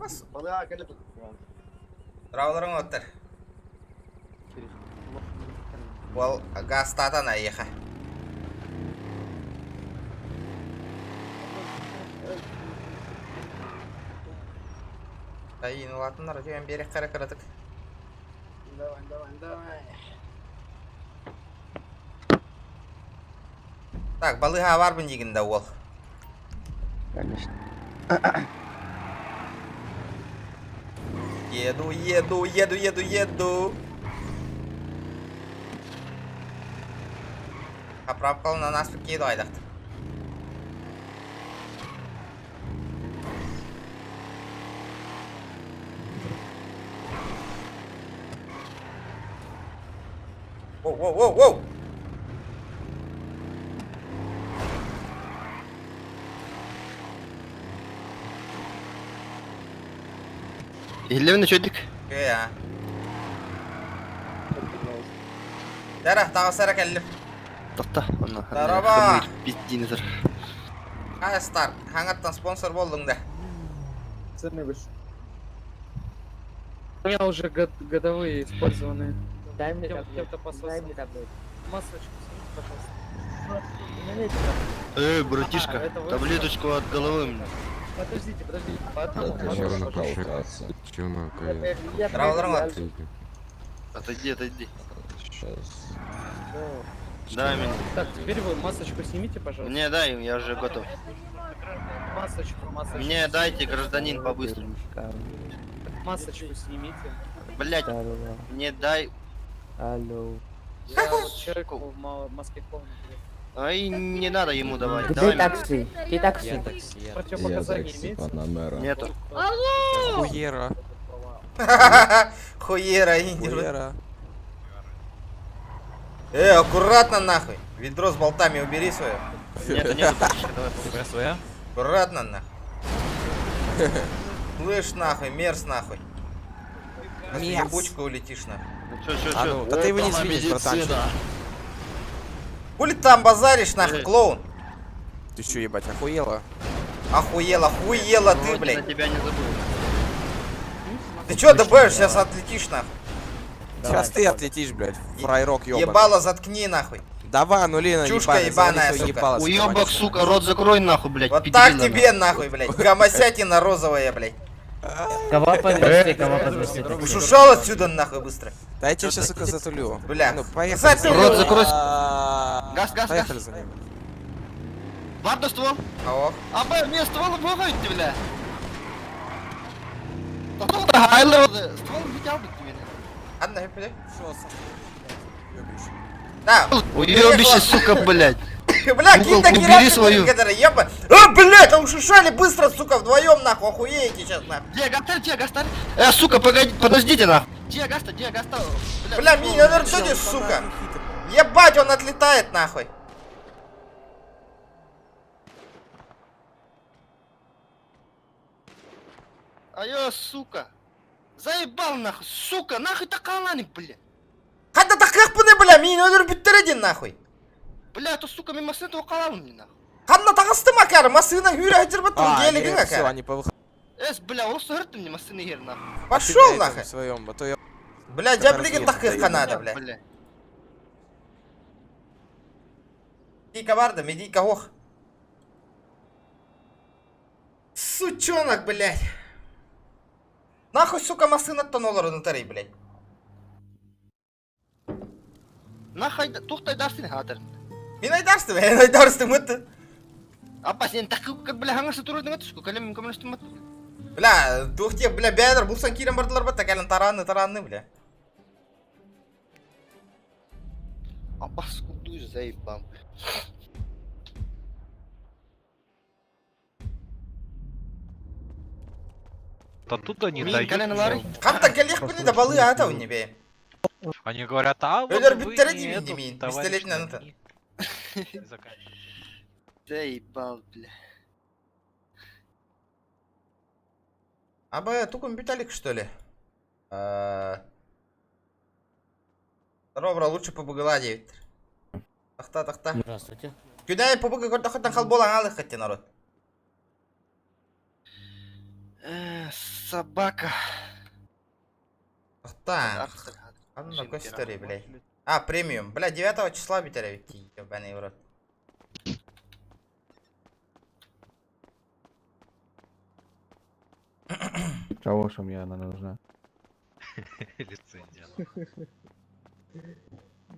Бас. Здраволарың оттар. Уол газтаатан айыха. Тайын улаатыннар үтүөн биэрэх кара кыратык. Давай, давай, давай. Так, балыыһа баарбын диигин да уол. Конечно. Еду, еду, еду, еду, еду. Поправкалынан ааспыт киһи дайдахт. Воу, воу, воу, воу! Иһиллэбин үчүгдүк. Үчүгэй аа. Дара, таҕыс эрэ кэллим. Тохто, онно. Здорово! Пиздинезер. Хай Старк, хаҥаттан спонсор буоллуҥ да? У меня уже год, годовые использованные. Дай мне Кем- таблетку. Кем-то Дай пососал. мне таблетку. Масочку снимите, пожалуйста. У меня нет таблетки. Эй, братишка, А, это вы? таблеточку от головы мне. Подождите, подождите. По одному, Это по одному, черно пожалуйста. пошикаться. Черно Я Здорово, я- Отойди, отойди. Сейчас. Дай мне. Так, теперь вы масочку снимите, пожалуйста. Мне дай, я уже готов. Масочку, масочку. Мне дайте, гражданин, по-быстрому. Масочку снимите. Блять, Здорово. мне дай. Алло. Я вот человеку в маске клоуна. Ай, не надо ему давать. Где Давай мне. такси? Где такси? Я Противопоказания такси имеется? Панамера. Нету. Хуера. Хуера, индир. Хуера. Э, аккуратно нахуй. Ведро с болтами убери свое. Нету, нету, братишка, давай. Твоя своя? Аккуратно нахуй. Слышь нахуй, мерз нахуй. Сейчас в Мерз. ебучку улетишь нахуй. Ну чё, чё, А чё? ну, да ты его не извинишь, братанчик. Хули там базаришь нахуй, Э. клоун? Ты чё, ебать, охуела? Охуела, охуела ты, Вроде блядь. на тебя не забыл. Ты чё ДБ, сейчас отлетишь нахуй. Сейчас ты отлетишь, блядь, фраерок ёбаный. Ебало заткни нахуй. Давай, ну Лена, Чушка ебаная, сука. ебало, Уёбок, сука, рот закрой нахуй, блядь. Вот так педрила, тебе нахуй, блядь. Гомосятина розовая, блядь. Кого подвести, кого подвести? Уж ушел отсюда нахуй быстро. Да я тебя сейчас, сука, затулю. Бля. Ну, поехали. Затулю. Рот закрой. А, Газ, газ, Поехали газ. за ним. Ладно, ствол. О, Абы, мне ствол убивают, бля. Ствол взял бы тебе. Анна, блядь. Шо, со- Ёбище. Да. Уебище, сука, блядь. Бля, Куколку какие-то убери свою. которые еба. А, блядь, там ушушали быстро, сука, вдвоем нахуй, охуеете сейчас нахуй. Где Гастар, где Гастар? Э, сука, погоди, подождите нахуй. Где Гаста, где Гаста? Бля, меня на вертолете, сука. Ебать, он отлетает нахуй. Айо, сука. Заебал нахуй, сука, нахуй такалани, бля. Хата такых бля, мин өлөр бүттередин нахуй. Бля, то сука, мен машина тоқалам мне нахуй. Ханна тағысты макар, масына хүрі әжір А, гелигин все, акар. они повыходили Эс, бля, осы ырты мне машина ер нахуй. Пошел нахуй. своем, а то я... Бля, Как раз жаблигин есть, такых да, канада, бля. Бля. Медийка барда, медийка ох. Сучонок, блядь. Нахуй, сука, масына тонолар внутри, блядь. Нахай, тоқтай дарсын хатыр. Мен айдарсты, мен айдарсты, мытты. Апа, сен тақып, бля, хаңасы тұрудың атышку, кәлем көмілістім ат. Бля, тухте, бля, бәдір, булсан кирен бардылар бата, кәлін тараны, тараны, бля. Апа, скуду заебал. Оттуда не Мин дают. кәлен алары? Қантан кәлех біні да балы ата не бе. Они говорят, а вот Өлөр вы бүттере не деймін этот, демейін, товарищ пистолетін аныты. нами. Заканчивай. Заебал, бля. Абы тукум Виталик, что ли? Э, Здорово, бро, лучше по БГ Тахта, тахта. Здравствуйте. Күнәй по БГ көрді хаттан хал болан алы хатте народ. Э, Собака. Та. Анна көстөрүй, блядь. А, премиум. Бля, 9 числа бүтэр эбит, ебаный в рот. Чего ж мне она нужна? Лицензия.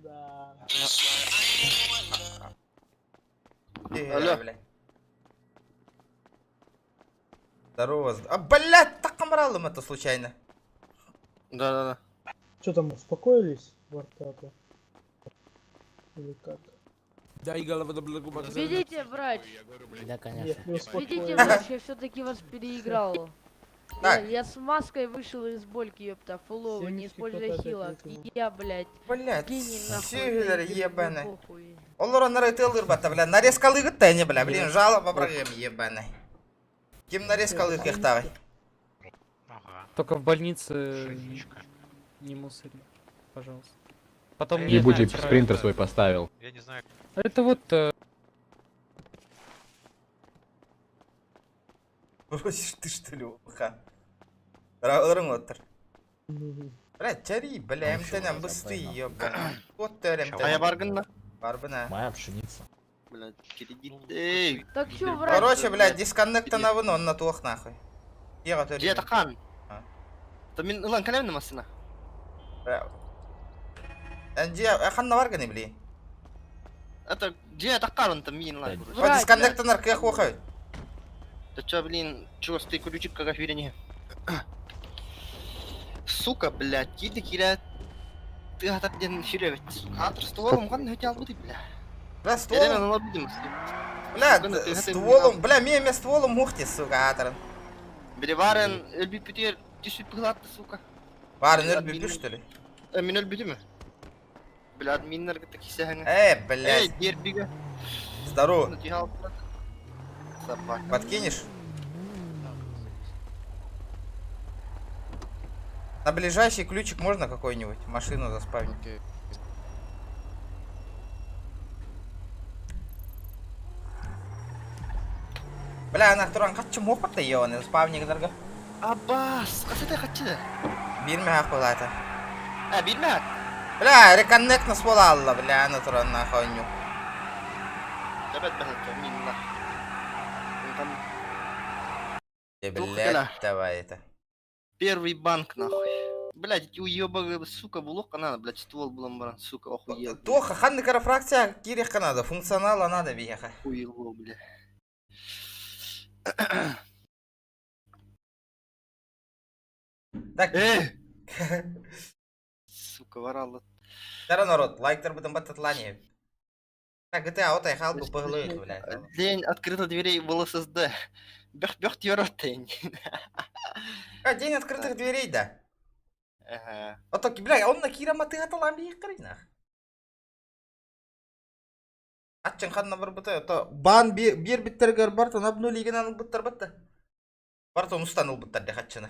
Да. Алло. Бля. Здорово. А, блядь, так камралом это случайно. Да-да-да. Что там, успокоились вартаты? Или как? Видите, врач? Да, конечно. Нет, не Видите, успокоились. врач, я все-таки вас переиграл. Я, Так. я с маской вышел из больки, ёпта, фуловый, не Семечки используя кто-то хилок. опять выкинул. Я, блядь, Блядь, гений нахуй. сюлер этой игры, мне ебаный. похуй. Олор нарытылыр бата, бля, нарезкалыгыт та не, бля, блин, жалоба проблем ебаный. Ким нарезкалык яхтавай? Ага. Только в больнице Пшеничка. не мусори, пожалуйста. Потом Я мне не знаю, Ебучий вчера спринтер это- свой поставил. Я не знаю, Это вот Бросишь ты что ли, ха? Ралырың отыр. Бля, чари, бля, МТН бысты, ебаный. Вот ты А я МТН. баргын Барбына. Моя пшеница. Блядь, кредит. Эй, Так чё, врач? Короче, блядь, дисконнекта на вон, он на туох нахуй. Ега Дьэ такан. А. Та мин ылан кэлэмнэ массына. Энди, ханна барганы, бли. Это дьэ такан там мин ылан. О, Врач. дисконнекта наркех охай. Да чё, блин, чего ты ключик как верение? Сука, блядь, киди киря. Ты атар ден хиревет. Атар стволом ган хотел бы ты, бля. Бля, Я стволом, реально лобидим. бля, Сука, ты это стволом, бля, меме стволом мухти, сука, атран. Билеварен өлбүт бүтер түсүп кылатты, сука. Бар, нөл что ли? Э, мин өлбүтүмү? Бля, админнер гыта кисәһәңе. Эй, Эй, блядь, дербиге. здорово. Ну, тихо, Собака. Подкинешь? На ближайший ключик можно какой-нибудь? Машину заспавнить. Окей. Бля, ана туран катчы мохпатта ебаный спавник дорога. Аббас, касата катчы. Бирме хакулата. А, билмә. Бля, реконнект на свола алла, бля, ана туран на хуйню. Тәбәт бәхәт, мин на. Там Э, блядь, давай это. первый банк нахуй. Блядь, эти уебага, сука, булок надо, блядь, ствол булам баран, сука, охуел. Тоха, ханны кара фракция киреха надо, функционала надо бияха. Хуело, бля. Так, Э! Сука, ворала. Здорово, народ, лайктар будем бататлане. Так, GTA, вот я халбу пыглых, блядь. День открытых дверей в ЛССД. Бех бех тёротень. А, день открытых дверей, да. Ага. А то, бля, он на кира маты аталам бияхаринах. Ачын ханна бар быты, то бан бир биттергер бар, то обнулиген аны буттар батта. Бар то устаныл буттар де хатчыны.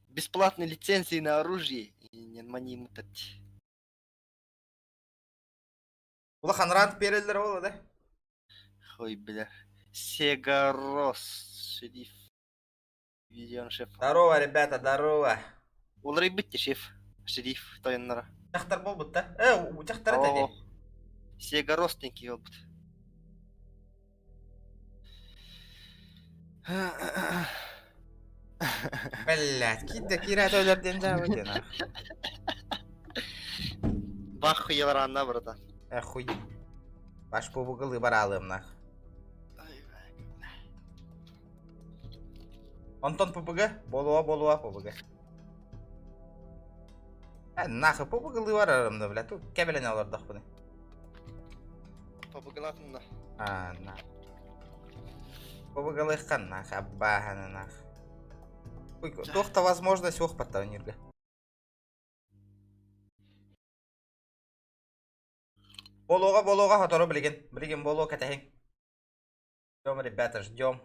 Бесплатные лицензии на оружие. И не мани мутать. Улахан ранг берелер ола да. Ой, бля. Сегарос. Шериф. Видеон шеф. Здорово, ребята, здорово. Олар бітті шеф. Шериф тойыннара. Жақтар болбут да? Э, жақтар это О, Сегарос тенки болбут. Блядь, кидде кира төлерден жабы дена. Бах хуелар братан. Охуй. Баш побугылы баралым нах. Антон ППГ? Болуа, болуа ППГ. Ә, нахуй ППГ бар арымда, бля. Тут кебелене алардық бұны. Побыгылатында. А, на. ППГ лыққан нах, аббаханы нах. Ой, тохта возможность охпатта өнерге. Болуға, болуға, хатору білген. Білген болуға кәтәхен. Ждем, ребята, ждем.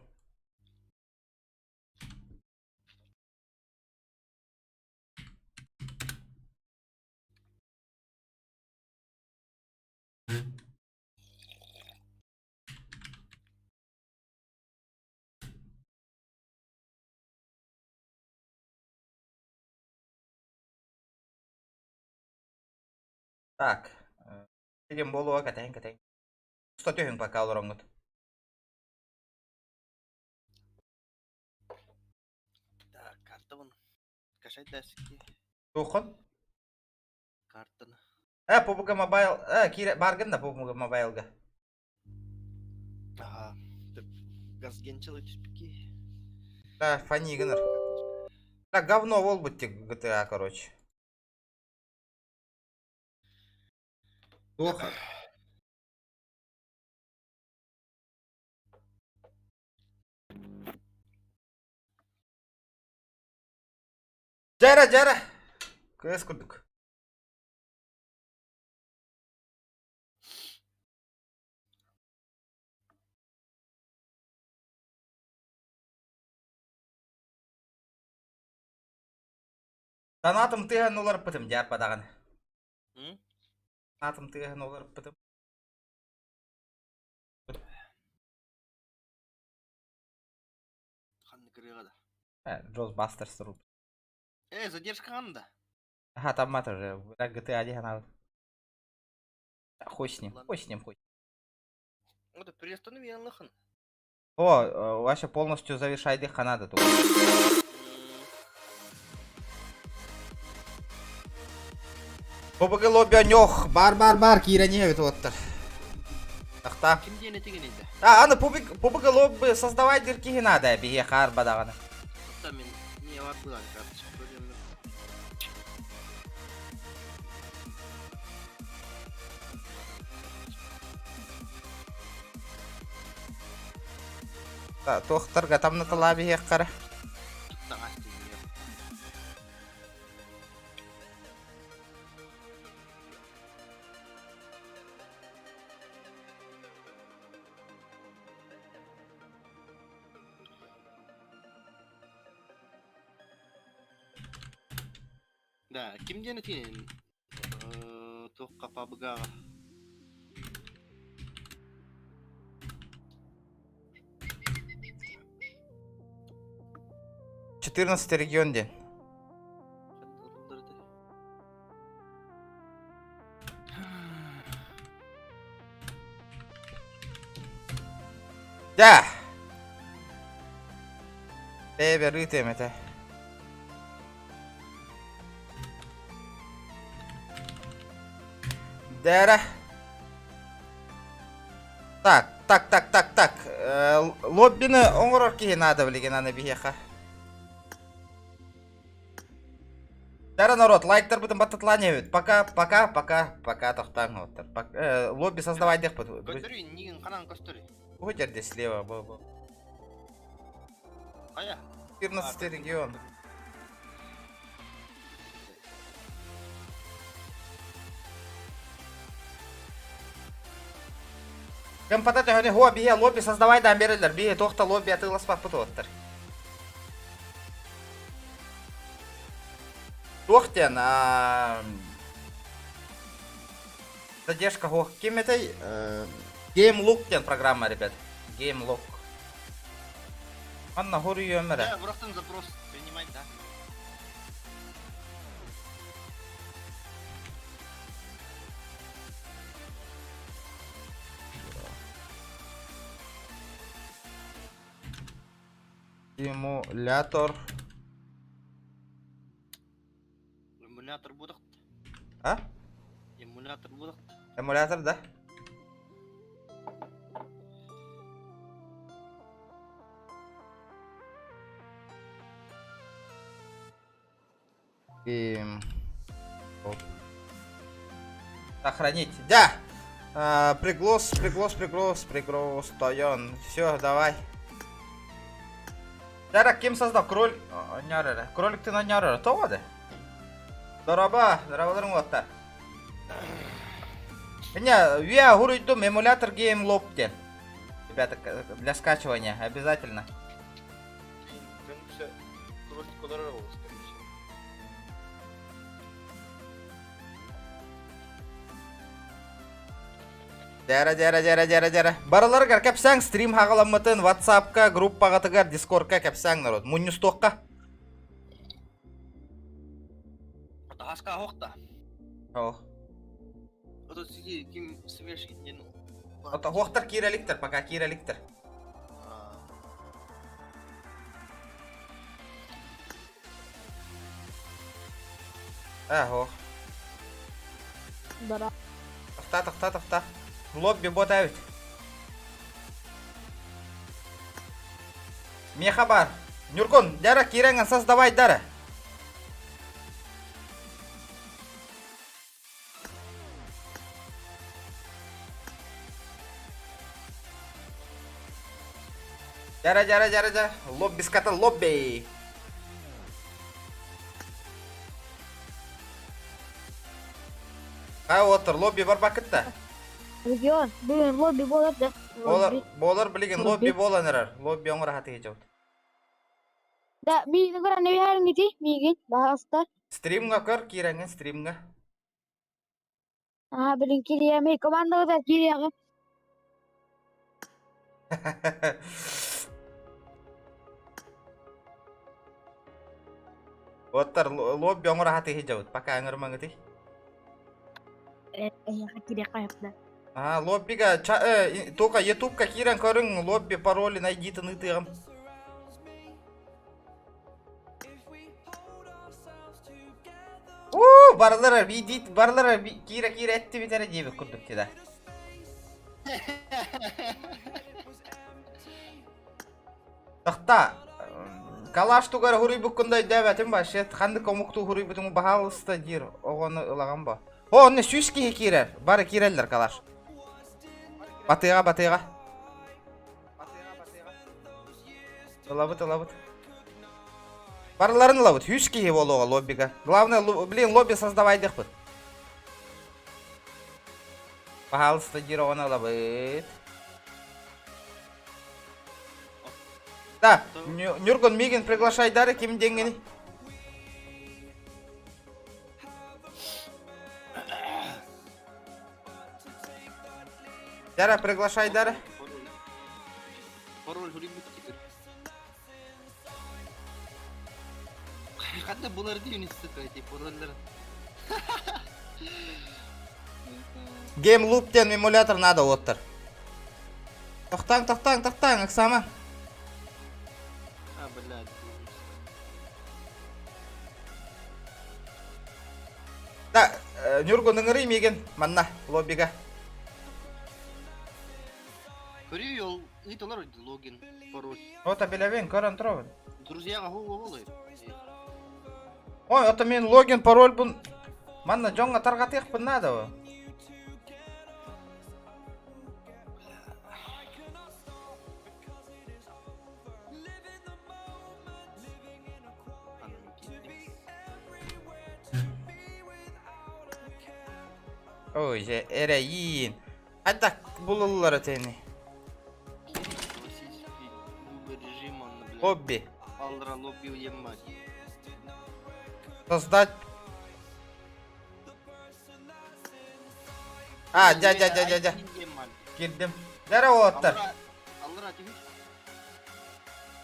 Так, Билим буолуо кэтэһин кэтэһин. Уста түһүҥ пока олороҥҥут. Так, картабын качай даски. Туоххун? Картаны. Э, PUBG Mobile, э, киирэ баргын да PUBG Mobileга. Ага. Газгенчил түспүки. Да, фани гыныр. Да, говно буолбут GTA, короче. Туох? Дьэрэ, дьэрэ! Кыыс курдук. Санаатым тыаһын уларыппытым дьаарба даҕаны. Санаатым тыаһын уларыппытым. Ханнык ырыаҕа да? Э, Ghostbusters турбут. Э, задержка ханна да? Ага, там мат уже. GTA дии санаабыт. Хуй с ним, хуй с ним, хуй. Вот приостанови Аллахан. О, э, вообще полностью завершай Канада тут. ПБГ лобби нёх, бар бар бар киирэн эбит уоттар. Тахта. Ким диэн этигин да? А, аны пубик ПБГ лобби создавай дир киһи надо, биһи хаар бадаҕаны. Та мен не бар булан карточка көрөммүн. Туохтарга тамнаталаа биһиэххэрэ. Таҥас тиийэр. Да, ким диэн этиин? Туохха пабыгаҕа? 14 регион диэн. Да. Бэйбэр ыытыам этэ. Дэрэ. Так, так, так, так, так. Э, лоббины оҥорор киһи надо билигин аны биһиэхэ. Дара народ, лайктарбытын баттатылаан эбит. Пока, пока, пока, пока тохтааҥ оттар. Э, лобби создавай диэхпит. Көстөрүй, нигин ханан көстөрүй. Бу жерде слева, бу, бу. Хайа? 14 регион. Кэмпата төһөнү хуа биһи лобби создавай даан береллер. Биһи туох да лобби атыыласпаппыт уоттар. Туох диэн задержка хуох ким этэй Game Look диэн программа ребят. Game Look. Анна хоруйуом эрэ. Да, просто запрос принимать, да. Симулятор. Эмулятор будут. А? Эмулятор будут. Эмулятор, да? И... Оп. Сохранить. Да! А, приглос, приглос, приглос, приглос, тойон. Все, давай. Дара, ким создал? Кроль... Нярара. Кролик ты на нярара. То воды? Дороба, дорабаларың уоттар. Не, я хуруйдум эмулятор GameLoop диэн. Ребята, для скачивания обязательно. Дьэрэ, дьэрэ, дьэрэ, дьэрэ, дьэрэ. Барыларыгар кэпсээҥ стрим хаҕаламмытын WhatsApp-ка, группаҕытыгар, Discord-ка кэпсээҥ народ. Мунньустуохха. Таһаска оһохта. Ох. Ото сиги ким смешки диэн. Ото хуохтар киирэ иликтэр, пока киирэ иликтэр. Ээ, хуох. Тахта, тахта, тахта. Лобби бот эбит. Миэхэ бар. Нюркун, дьара киирэҥҥин создавай дара. Дьара, дьара, дьара, дьара. Лобби ската лобби. Хай уолаттар, лобби барбаккыт да? Регион, бүгүн лобби буолар да. Буолар, буолар билигин лобби буолан эрэр. Лобби оҥоро сатыы дьон. Да, миигин көрөн эбиһэриҥ ити, миигин, баҕаста. Стримҥа көр, киирэҥҥин стримҥа. Аа, билин кириэмий, командабыта кириэҕим. Уоттар лобби оҥоро сатыы дьабыт, пока ыҥырмаҥытый. Эһиэхэ кириэххэ сөп Аа, лоббига ча, только ютубка киирэн көрүҥ, лобби пароли найдитын ыытыаҕым. Уу, барылара видит, барылара киирэ-киирэ эттибит эрэ диэбит курдук да. Тахта, калаш тугар хуруйбуккун да өйдөөбөтүм ба, шет ханнык омуктуу хуруйбутуҥ баһаалыста диир оҕону ылаҕын ба. О, онно сүүс киһи киирэр, бары киирэллэр калаш. Батыаҕа, батыаҕа. Ылабыт, ылабыт. Барыларын ылабыт. Үс киһи буолуоҕа лоббига. Главное, блин, лобби создавайдыхпыт. Пожалуйста, диир оҕону ылабыт. Да, Нюргун миигин приглашайдары ким диэҥҥиний? Дара, приглашай Дара. Пароль хурибут теперь. Ханна булар диэн сука эти пароллар. Геймлуп диэн эмулятор надо уоттар. Тохтааҥ, тохтааҥ, тохтааҥ, ыксаама. А, блядь. Да, Нюргун ыҥырый миигин манна, лоббига. Көрүүй ол ыыталар логин, пароль. Ота билэбин, көрөн туробун. Друзьяга хуу Ой, это мен логин, пароль бун. Манна дьоҥҥо тарҕатыахпын наада бу. Ой, же эрэйиин. Хайдах булуллар этини? Лобби. Алра лобби уеммать. Создать. А, дя, дя, дя, дя, дя. Киирдим. Дара уолаттар.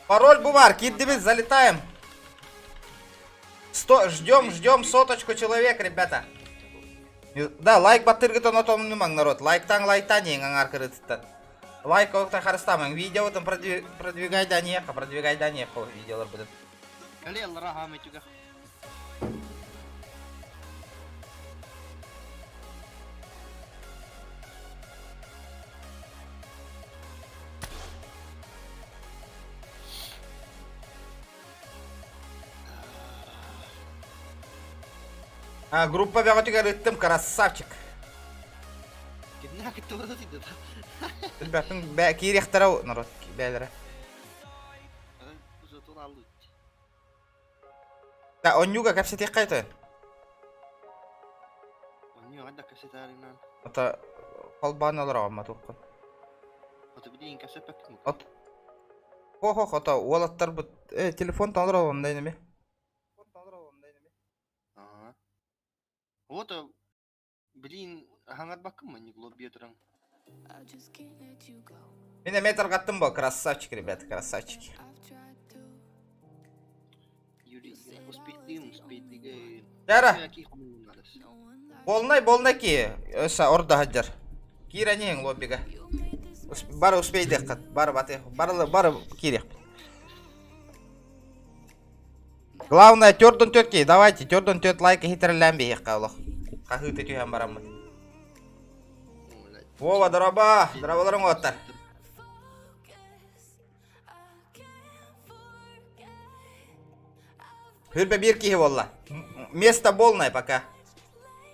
Пароль бу баар, киирдибит, залетаем. Сто, ждем, ждем соточку человек, ребята. Да, лайк баттыыргытын умнумаҥ народ. Лайктаҥ, лайктаан иһиҥ аҥаар кырыытыттан. Лайк оҕуктан харыстаамаҥ. Видео продвигай да ниэхэ, продвигай да ниэхэ видеоларбытын. Кали аллара хаамытыга. А, группа бөҕөтүгэр ыттым, красавчик. Кимнээх кыттыбата тиийдэ да. Билбэппин, бэ киириэхтэрэ народ бээлэрэ. Да, онньууга кэпсэтиэххэ этэ. Онньуу хайдах кэпсэтээринэн. Ата холбоон олороҕун матуоххун. Ото билигин кэпсэппэккин. От Хо-хо ото уолаттарбыт э, телефон толороҕун да иними. Ага. Вот, блин, хаҥарбаккын манньык лобби туран. Мин эмиэ тарҕаттым бо, красавчик, ребята, красавчики. Юрий, успейдыым, успейдыгын. Дара. Болнай, болнай ки, өссө орда сылдьар. Киирэн иһиҥ лоббига. Бары успейдыаххыт, бары баты, бары, бары киириэхпит. Главное, төрдөн төрт ки, давайте, төрдөн төрт лайк иһитэрэлээн биһиэххэ олох. Хаһыыты түһэн бараммыт. Вова, дороба, дорабаларың уоттар. Хүрбэ биир киһи буолла. Место полное пока.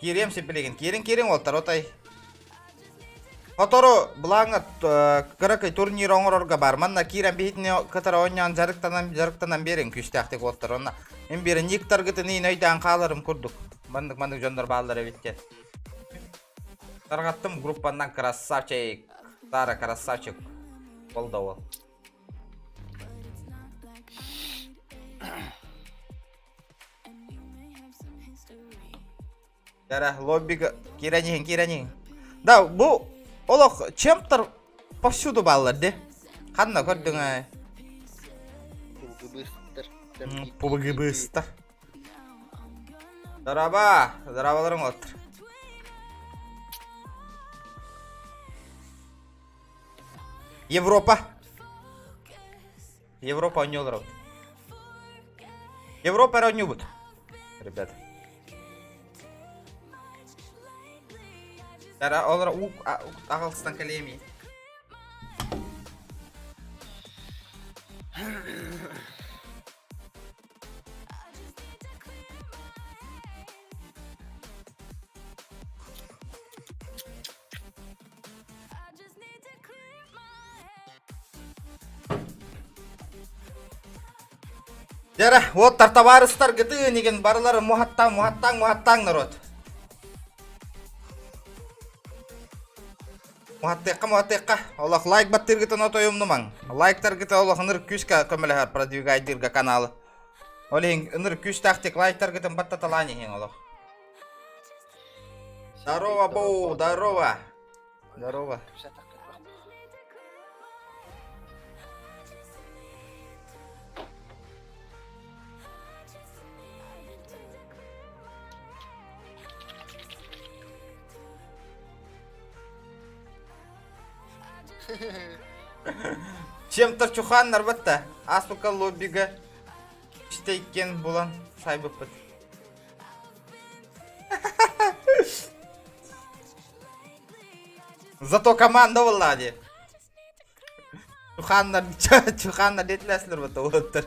Киириэм сиппилигин. Киирин киирин уолтар отой. Хотору былааҥҥа кыракый турнир оҥорорго бар. Манна киирэн биһитини кытары оонньоон дьарыктанан дьарыктанан биэриҥ күүстээхтик уолтар. Онно мин биэрин никтаргытын иин өйдөөн хааларым курдук. Маннык маннык дьоннор бааллар эбит диэн. Тарҕаттым группаннан красавчик. Сара красавчик. Ол да ол. Дара, лоббига киирэн иһин, киирэн иһин. Да, бу олох чемптар повсюду бааллар де. Ханна көрдүҥ ай? Пубгыбыстар. Дараба, дарабаларың оттыр. Европа. Европа оонньуулар Европа эрэ оонньуубут, ребята. Дара олор уу аҕалстан кэлиэмий. Дьэрэ, уоттар табаарыстаргытын игин барылары муһаттаң, муһаттаҥ, муһаттаҥ народ. Муһаттыахха, муһаттыахха. Олох лайк баттыыргытын отойумнумаҥ. Лайктаргыта олох ыныр күүскэ көмөлөһөр продвигайдыырга каналы. Ол иһин ыныр күүстээхтик лайктаргытын баттаталаан иһиҥ олох. Здорово, боу, здорово. Здорово. Чем-то чуханнар батта. Аспыка лоббига штейкен булан сайбыппыт. Зато команда буолла дии. Чуханнар, чуханнар диэтилээсилэр бата уолаттар.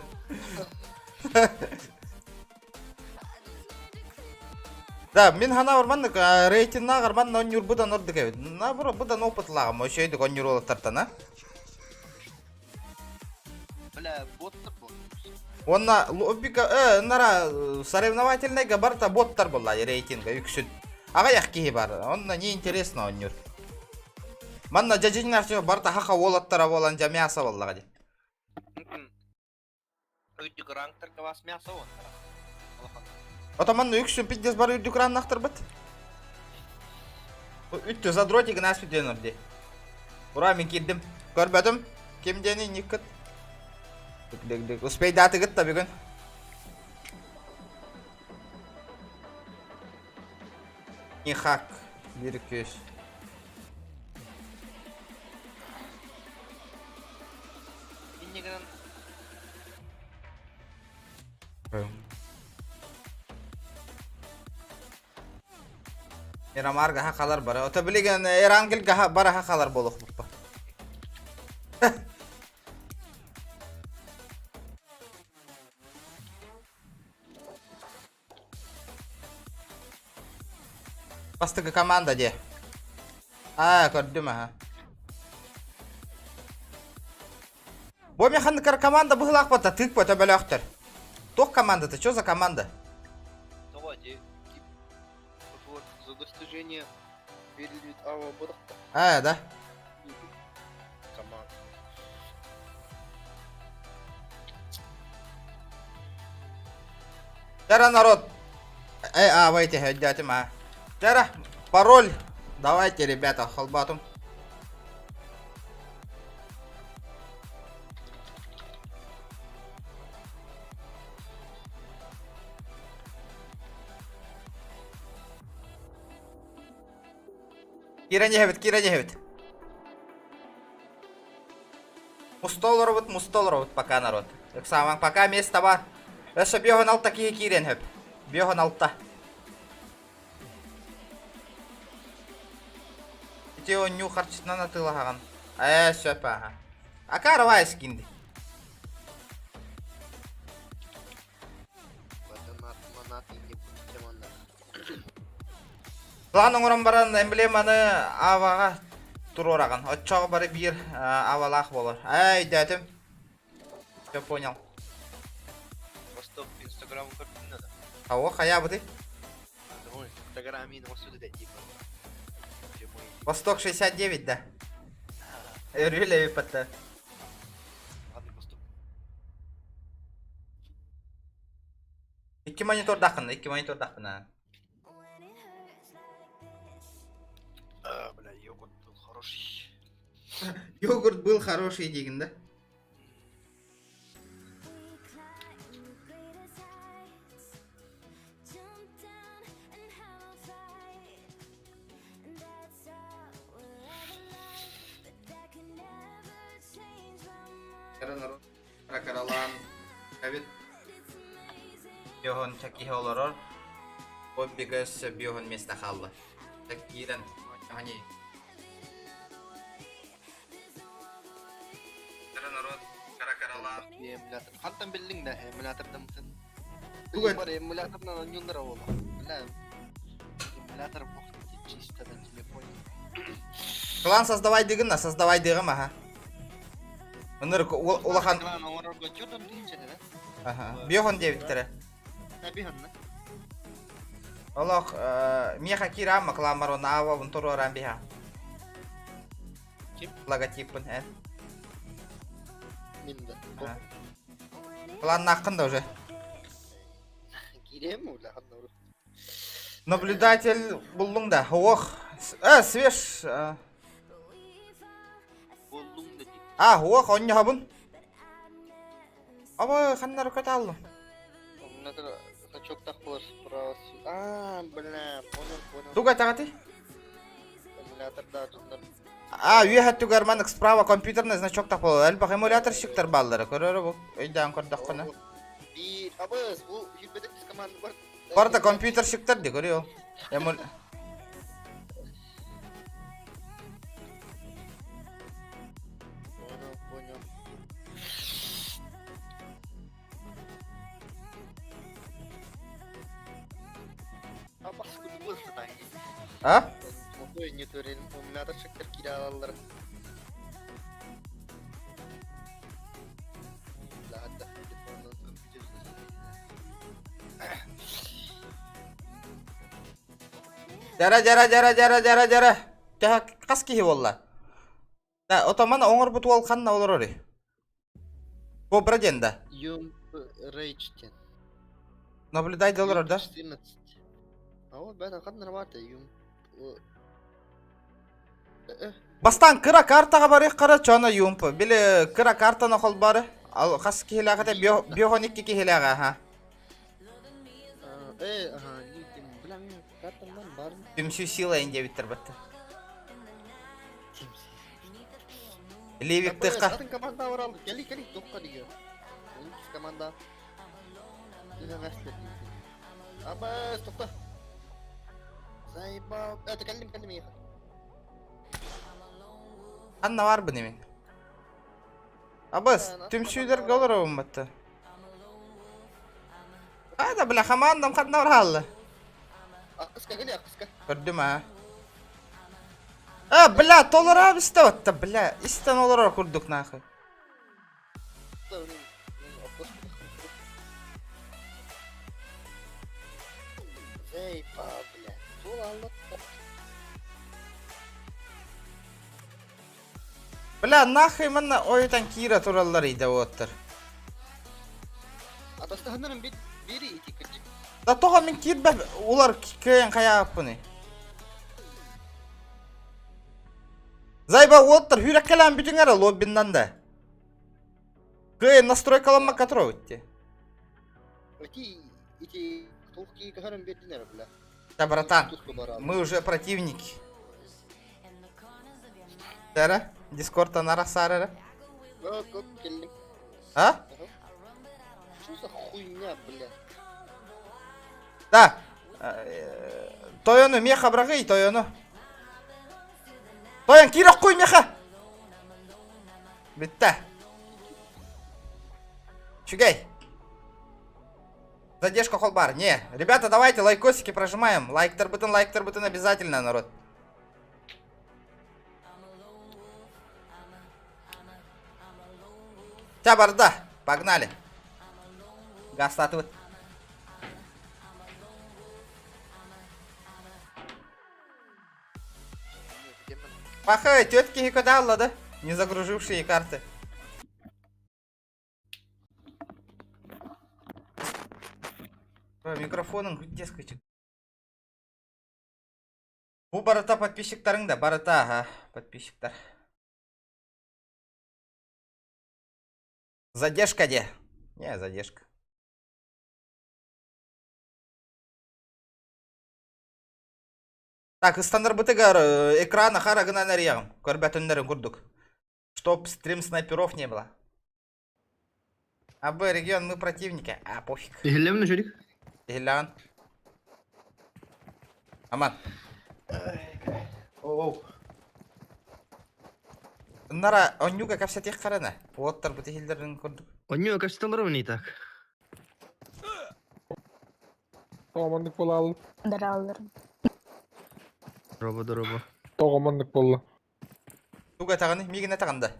Да, мин хана маннык рейтиннааҕар манна онньуур быдан ордук эбит. Наоборот, быдан опытлааҕым, өсөйдүк онньуур уолаттартан, а? Бля, боттар бо. Уонна лоббика, э, нара соревновательныйга барыта боттар буолла рейтинга үксүн. Аҕыйах киһи бар, онно не интересно оонньуур. Манна дьадьиннар барыта хаха уолаттара буолан дьа мясо буоллаҕа дии. Үрдүк ранктарга вас мясо он. Ото манна үксүн пиздец бары үрдүк раннахтарбыт. Үттү задротик нас диэн дии. Ура, мин киирдим. Көрбөтүм. Ким диэний никкыт? Дык-дык-дык. Успейдаатыгыт да бүгүн. Нихак. Бір күс. Иннигинэн Мирамарга хахалар бара. Ото билигин Эрангелга бара хахалар буолуохпуппа. Бастакы команда дии. Аа, көрдүм аха. Бу механикар команда быһылаахпата тык бөтө бөлөөхтөр. Туох командата? Что за команда? Давайте. Вот за достижение берилбит ава бырахта. Аа, да. Команда. Тара народ. Эй, а, вайте, өйдөөтүм, а. Тара, пароль. Давайте, ребята, холбатым. Киирэн иһэбит, киирэн иһэбит. Муста олоробут, муста олоробут пока народ. Ыксаамаҥ, пока место бар. Өссө биоһун алта киһи киирэн хөп. Биоһун алта. Ити оонньуу харчытынан атыылаһаҕын. Ээ, сөп ааһа. Акарова эскинди. План оҥорон баран эмблеманы аваҕа туруораҕын. Оччоҕо бары биир авалаах буолар. Ээ, өйдөөтүм. Все понял. Просто Инстаграм көрдүн да. Ао, хайаабытый? Инстаграм Восток 69, да. Өрүлэбит батта. Икки монитордааххын, икки монитордаахпын аа. А, бля, йогурт был хороший. Йогурт был хороший диигин да? Каралаан эбит Биоһун чакиһэ олорор Хоббига өссө биоһун миэстэ хаалла. Так киирэн они народ кара-каралаан Эмулятор. Хантан биллиң да эмулятордаммытын? Тугу Бар эмуляторынан оонньууллар оҕолор. Бля, эмулятор бох чисто на телефоне. Клан создавай дыгын, создавай дыгым, аха. Ынырык улахан Клан оҥорорго чудом тыһыынча да? Аха. Биохон диэбиттэрэ. Биһонна. Олох миэхэ киирэ клан уонна аабабын туруоран биһа. Ким? Логотиппын эн. Мин да. Кланнааххын да уже. Киириэм улахан урут. Наблюдатель буллуҥ да? Ох. Э, свеж. Буллуҥ да дии. А, ох, онньоһобун. Аба, ханна рукаталлым? Надо значок тахпылар справа. А, бля, понял, понял. Туга таҕатый? Эмуляторда дьоннор. А, үөһэ түгэр маннык справа компьютерный значок тахпылар. Элбэх эмуляторщиктар бааллара. Көрөрө бу. Өйдөөн көрдөххүнэ. Биир, абыс, бу сүүрбэтик команда бар. Барыта компьютерщиктар ди көрүө. Эмул... Понял, понял. А? Дьара дьара дьара дьара дьара дьара. Төһө хас киһи буолла? Да, отоман оҥорбут уол ханна олорор Кобра диэн да? Юм Рейдж диэн. Наблюдай да олорор да? 14. А вот бэйэтэ ханна баар да Юм Бастаан кыра картаҕа барыаххара чоно юмп. Били кыра картаны холбоору. Ал хас киһилээх этэ? Биохон икки киһилээх аха. Э, аха, бля, картамдан бар. Түмсүү сила ин диэбиттэр батта. Ливиктыхха. Атын команда баралды. Кели, кели, тохка диге. Команда. Абас, тохта. Заебал. Это кэллим, кэллим ехать. Анна бар бу немен. Абас, түмсүүлэргэ олоробун батта. А да бля хамаандам ханна бараалла. Аккыска кели, аккыска. Көрдүм аа. А, бля, толоро истэ батта, бля, истэн олорор курдук нахуй. Заебал, бля. Тул алла. Бля, нахуй манна ойутан киирэ тураллар иде уоттар. Атастаһыннарын бит бири ити кырдьык. Да тоҕо мин киирбэт улар кыайан хайааппыный. Зайба уоттар хүреккэлээн бүтүҥ эрэ лоббиннан да. Кыайан настройкаламмакка туробут ти. Ити ити туох кии көһөрөн биэрдин эрэ бля. Да, братан, мы уже противники. Эрэ, Дискордтан арахсаар эрэ. А? Что за хуйня, бля? Да. Тойону меха бырагый, тойону. Тойон киир оххуй меха. Бүттэ. Үчүгэй. Задержка холбар. Не. Ребята, давайте лайкосики прожимаем. Лайктарбытын, лайктарбытын обязательно, народ. Ча барда. Погнали. Гастатыбыт. Пахай, тетки куда да? Не загружившие карты. Микрофоном где скачет? Бу барыта подписчиктарың да, барыта, ага, подписчиктар. Задержка де? Не, задержка. Так, ыстандарбытыгар экрана хара гынан эрийэҕим. Көрбөтүннэрин курдук. Чтоб стрим снайперов не было. АБ регион, мы противники. А, пофиг. Иһиллэмин үчүрик. Иһиллэҕин. Аман. Оу. Нара, онньуга кэпсэтиэх харана. Уоттар бу иһиллэрин курдук. Онньу кэпсэтэллэр не так. Тоҕо маннык буолаалын? Даралларым. Дороба, дороба. Тоҕо маннык буолла? Туга таҕаны, миигин этаҕын да.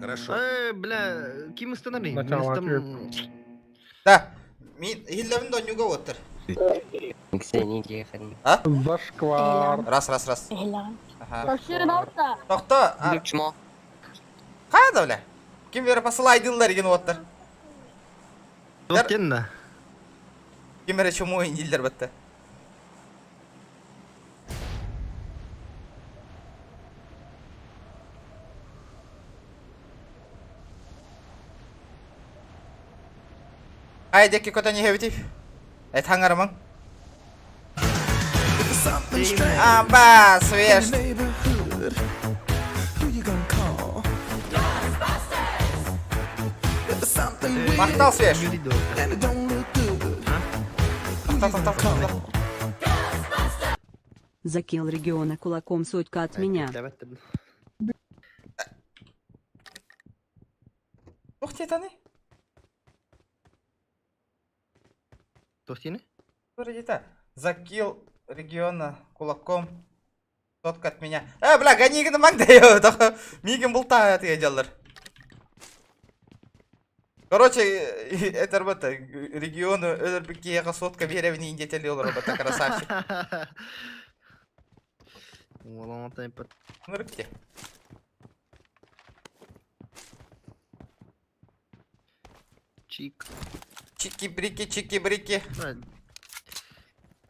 Хорошо. Э, бля, ким останови? Начало Да. Мин иһиллэбин да онньуга уоттар. А? Зашквар. Раз, раз, раз. Иһиллэҕин. Ага. Тохшуун алта. Тохто. Хайа да бля? Ким бері посылайдылар деген уоттар. Тоқтен да. Ким эрэ чуму дииллэр батта. Ай диэки көтөн иһэбитий. Эт хаҥарамаҥ. Аба, свеж. Махтал свеж. Махтал, махтал, махтал. Закинул региона кулаком сотка от меня. Туох диэтаны? Тохтини? Вроде Закил региона кулаком. Сотка от меня. Э, бля, гони гына да Мигин булта дьаллар. Короче, это работа. Региону өлөрбүккиэхэ сотка биэрэбин индетели ол работа, красавчик. Нырыкте. Чик. Чики-брики, чики-брики.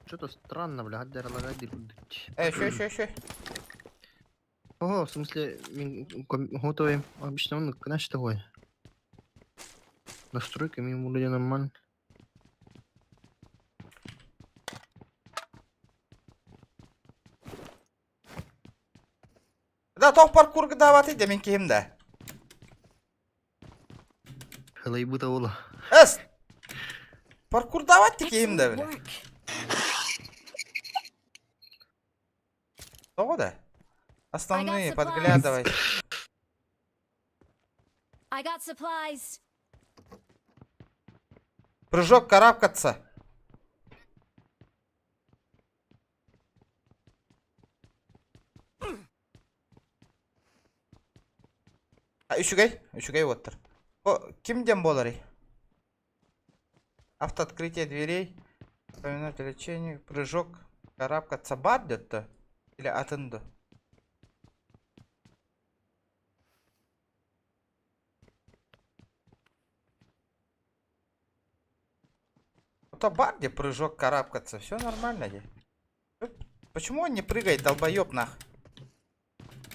Что-то странно, бля, Э, еще, еще, еще. Ого, в смысле, готовый. Обычно он, знаешь, такой. Настройками вроде нормально. Да, тоқ паркур даваты демен киһим да. Халайбыта ола. Эс! Паркур давать киһим да, бля. Того да? Основные подглядывать. I got supplies. Прыжок карабкаться. А, үчүгэй, үчүгэй оттор. О, ким дем боларый? Автооткрытие дверей, Поминать лечение, прыжок, карабкаться бар где-то? Или атынды? Это бар, где прыжок карабкаться. Все нормально где. Почему он не прыгает, долбоеб нах?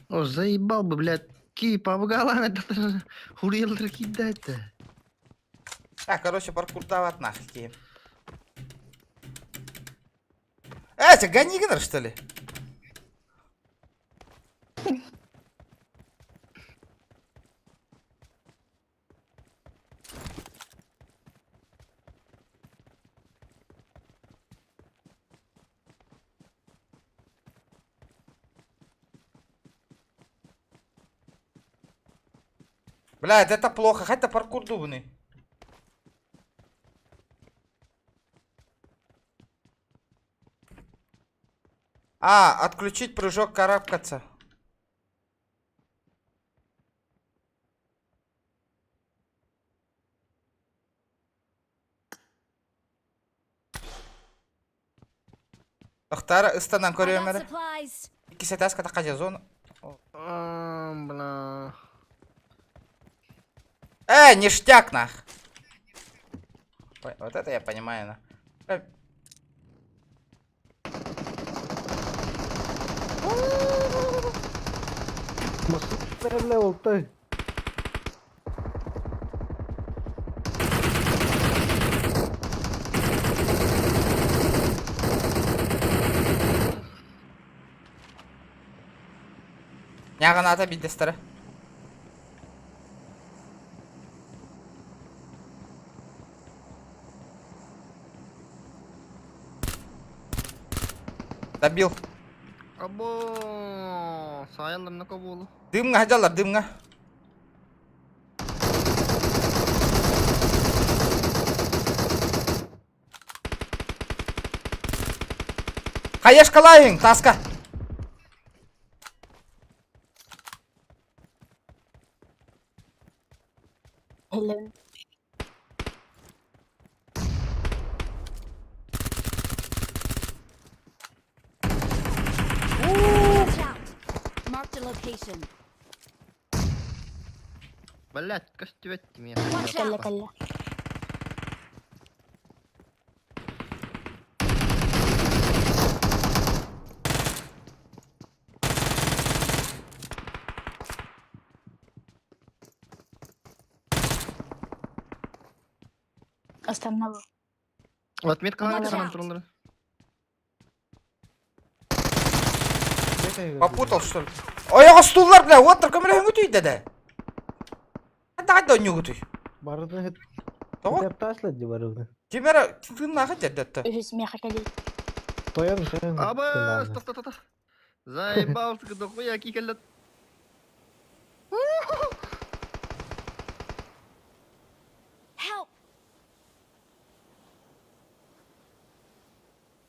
О, заебал бы, блядь. Ки, помогала, Хурел кидать-то. А, короче, паркур дават нах. Ки. Э, это гони что ли? Блядь, это плохо. Хотя паркур дубный. А, отключить прыжок карабкаться. Тохтара ыстанан I көрүөм got эрэ. supplies. Иккис этааска тахха зона. Бля. Ништяк нах. Ой, вот это я понимаю, на. Ньаҕынаата биирдэстэрэ. Добил. Або, саайаллар буолу. Дымҥа сылдьаллар, дымҥа. Хаешкалаайыҥ, таска. Hello. Watch out. Marked a location. Блять, көстүбэт меня. Watch Кэллэ out. кэллэ. Останна бу. Отметка Watch на out. тураллар. Попутал, что ли? Ой, стуллар, бля, вот только көмөлөһүҥүтүй дede. Ханна онньугутуй? Барыны Тоҕо? ташлады барыны. Ким эрэ тыыннаах дердетте. Үһүс миэхэ кэлии. Тоян, тоян. Аба, стоп, стоп, стоп. Заебался, дохуя кикелет. Help.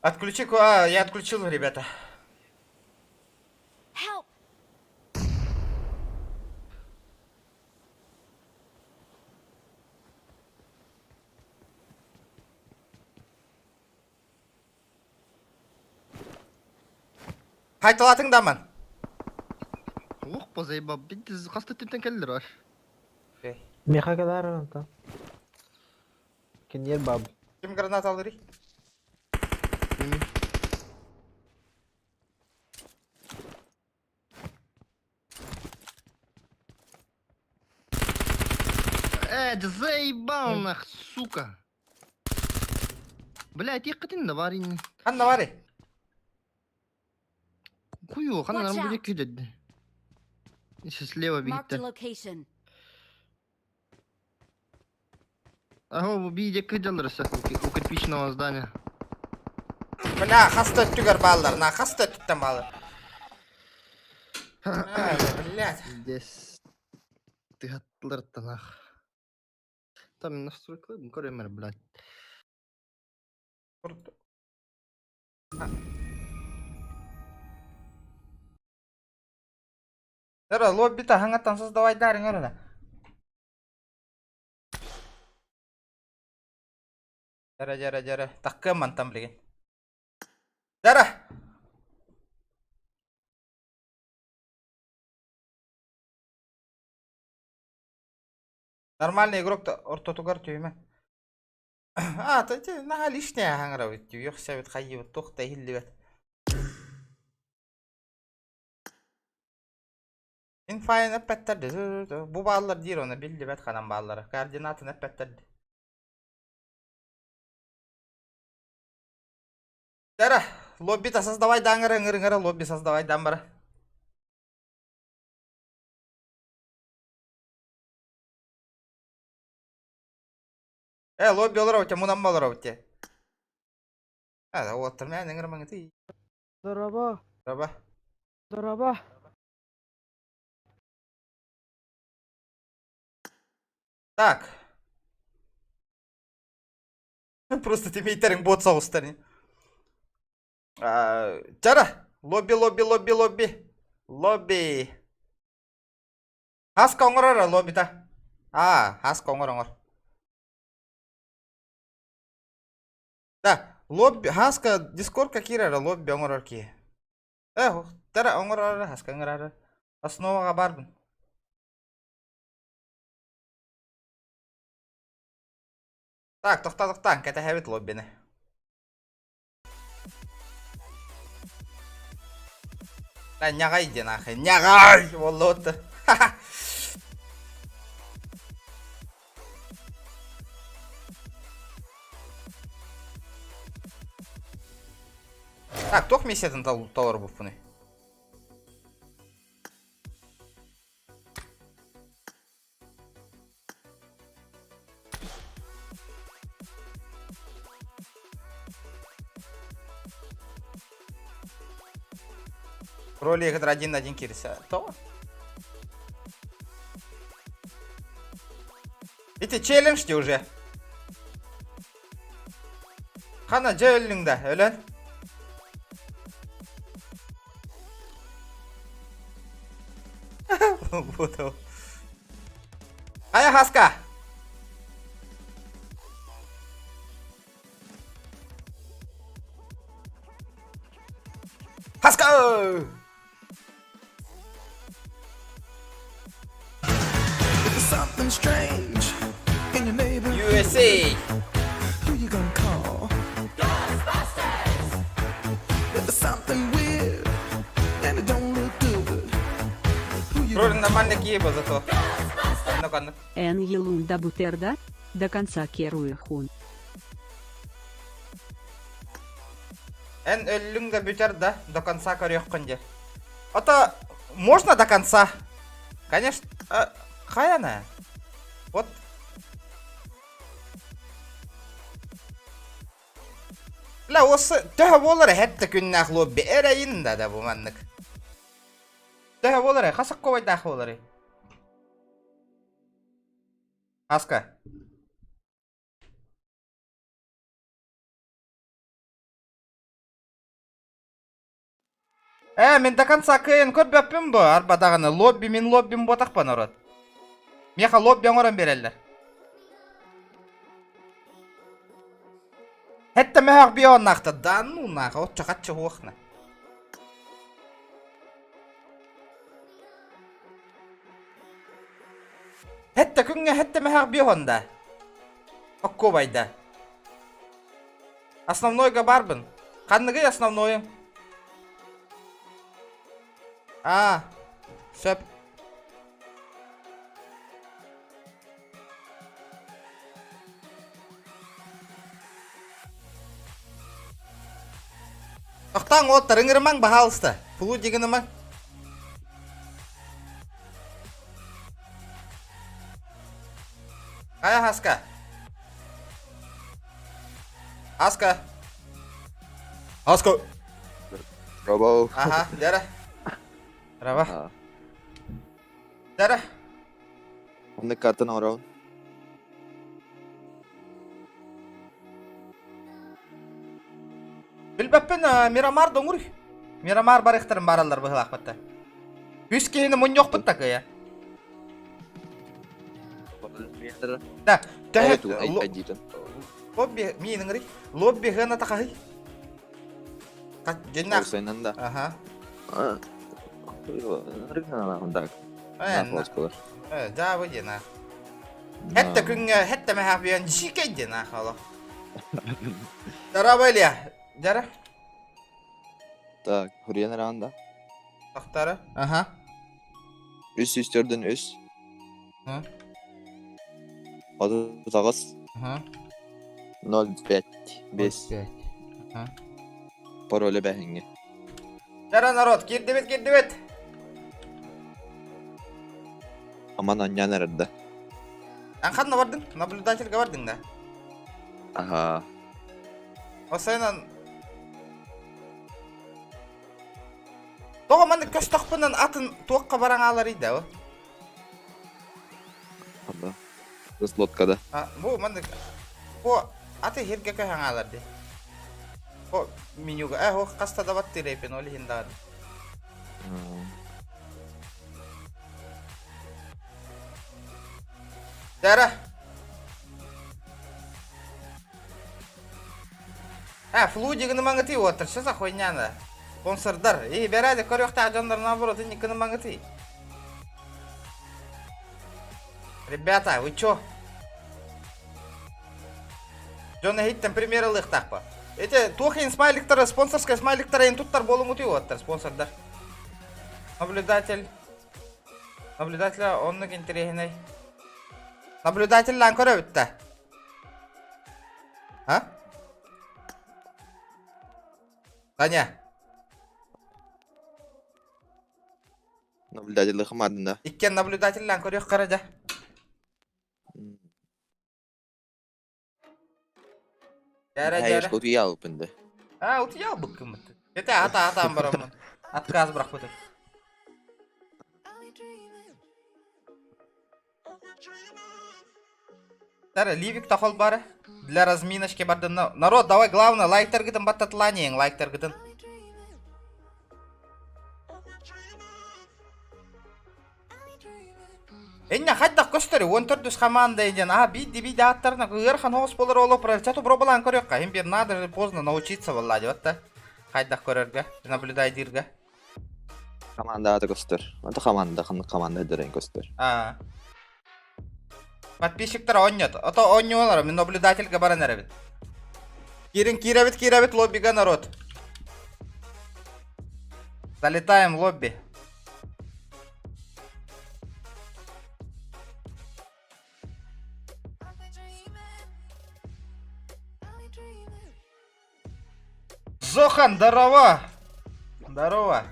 Отключи, а, я отключил, ребята. Help. Хайталатыҥ даман. Ох, по заебал. Бид хаста түнтен келдер бар. Миэхэ кэлээр онтон. Киниэр баб. Ким граната алырый? Да заебал нах, сука. Блять, иккитин да бар ин. Ханна баарый? Хую, ханна Watch нам out. будет кидать. Еще слева Marked a бит. location. Ага, бийде кидалар у кирпичного здания. Бля, хаста өттүгэр бааллар, на хаста өттүттэн бааллар. Ай, блядь. Здесь. Ты хатлар нах. Там настройка, көрөмөр, блядь. Дара, лобби-та хаңаттан создавай дарың өріне. Дара, дара, дара. Таккы мантан билген. Дара! Нормальный игрок-то ортотугар түйме. А, то те наха лишняя хаңра бит. Юхса бит хайы бит тухта хилли бит. Инфайн эппеттерди. Бу бааллар диир оны биллибэт ханан бааллара. Координатын эппеттерди. Дара, лобби-та создавай даңыры ыңыры лобби создавай дамбара. Лобби олар өте, мунан балар өте. А, оттыр мен ыңыры маңы Дороба, Раба. дороба. Так. Просто тиммейтериҥ бот соҕустар. Чара, лобби, лобби, лобби, лобби. Лобби. Хаска оҥорор лоббита. Аа, хаска оҥор оҥор. Да, лобби, хаска дискордка киирэр лобби оҥорор киһи. Э, тара оҥорор хаска ыҥырар. Основаҕа барбын. Так, тохтоо, тохтоон, кэтэһэбит лоббины. Да, ньаҕай диэн аахай. Ньаҕай! Буоллубут. Так, туох миссиятын толорбуппунуй? Роли игр один на один киирсэ. Тоҕо? Ити челлендж де уже. Хана дьэ өллүҥ да, өлөн. Буду. Хайа хаска? Хаска! Something strange in your neighborhood. USA! Who you gonna call? Ghostbusters! If there's something weird and it don't look good, who you Роль нормально киеба зато. Ну-ка, Эн елунда бутерда, до конца керуехун. Эн өллүҥ да бүтэр да, до конца көрүөххүн диэ. Ото можно до конца? Конечно, хайана? Вот. Бля, осы төһө буолар эһэтте күннээх лобби эрэйин да да бу маннык. Төһө буолар хасак ковайдаах буолар. Аска. Ээ, мин до конца кыайан көрбөппүн бу, арба даҕаны лобби мин лоббим буотахпа народ. Миэхэ лобби оҥорон биэрэллэр. Хэтте мөһөх бионнаахта да ну нааха оччо хаччы хуохна. Хэтте күҥҥэ хэтте мөһөх бионда. Оккубайда. Основнойга барбын. Ханныгый основнойу? А, сөп. Тохтооҥ уоттар ыҥырымаҥ, баһаалыста. Флу дигинымаҥ. Хайа хаска? Хаска. Хаска. Робо. Аха, дьэрэ. Раба. Дьэрэ. Оннук картан оҥоробун. Билбэппин Мирамар доҥур. Мирамар барыахтарын бараллар быһылаахпатта. Үс киһини мунньуохпут такая. Да, төһө лобби миин ыҥырый. Лобби хына тахаһый. Дьиннах. да. Аха. Так. Э, дьаабы диэн аа. Хэтте күҥҥэ хэтте мэһээх биэн дьиикэй диэн аа холо. Здорово, Илья. Дьара. Так, хуруйан араан да. Тахтара. Аха. Үс үс төрдүн үс. 39. 05 5. Пароле бэһиҥҥи. Дьара народ, киирдибит, киирдибит. Аман анньан эрэрдэ. Эн ханна бардыҥ? Наблюдательга бардыҥ да? Аха. Осайынан Тоҕо маннык көстөхпүнэн атын туохха баран ааларый да? Aba. Лодкада. А, бу маннык бу аты хиргэ көһөҥаалар ди. Бу менюга э хо хаста да баттыыр эпин ол иһин даҕаны. Дара. А, флудиганы маңытыы уоттар, что за хуйня на? Спонсордар. И бэрээде көрүөхтээх дьоннор наоборот инникини маңытыы. Ребята, вы чё? Дьон эһиттэн пример ылыахтаахпа. Эти туох смайликтары, спонсорскай смайликтары эн туттар буолуҥутуй уоттар, спонсордар. Наблюдатель. Наблюдателя оннук интэриэһинэй. Наблюдателлаан көрөбүт да. А? Таня. Наблюдатель хамаадында. Иккен наблюдателлаан көрүөх кара дьэ. Дьэрэ дьэрэ. Утуйа албын да. А, утуйа албыккыммыт. Ете ата атаан бараммын. Отказ бырахпытым. Тара, Ливик тахол бары. Для разминочки барды. Народ, давай главное, лайктаргытын баттатыланиең, лайктаргытын. Энне хайдах көстөр, 14 команда иден, а бидди бидди аттарына ыарахан оҕус болар оло чату пробалаан көрүөххэ, им бир надо поздно научиться болла деп да. Хайдах көрөргө, наблюдай дирге. Команда аты көстөр. Аты команда, ханнык команда дерен көстөр. А. Подписчиктар онньот. Ото онньуолар, мин наблюдательга баран эрэбит. Кирин кирэбит, кирэбит лоббига народ. Залетаем в лобби. Зохан, здорово! Здорово.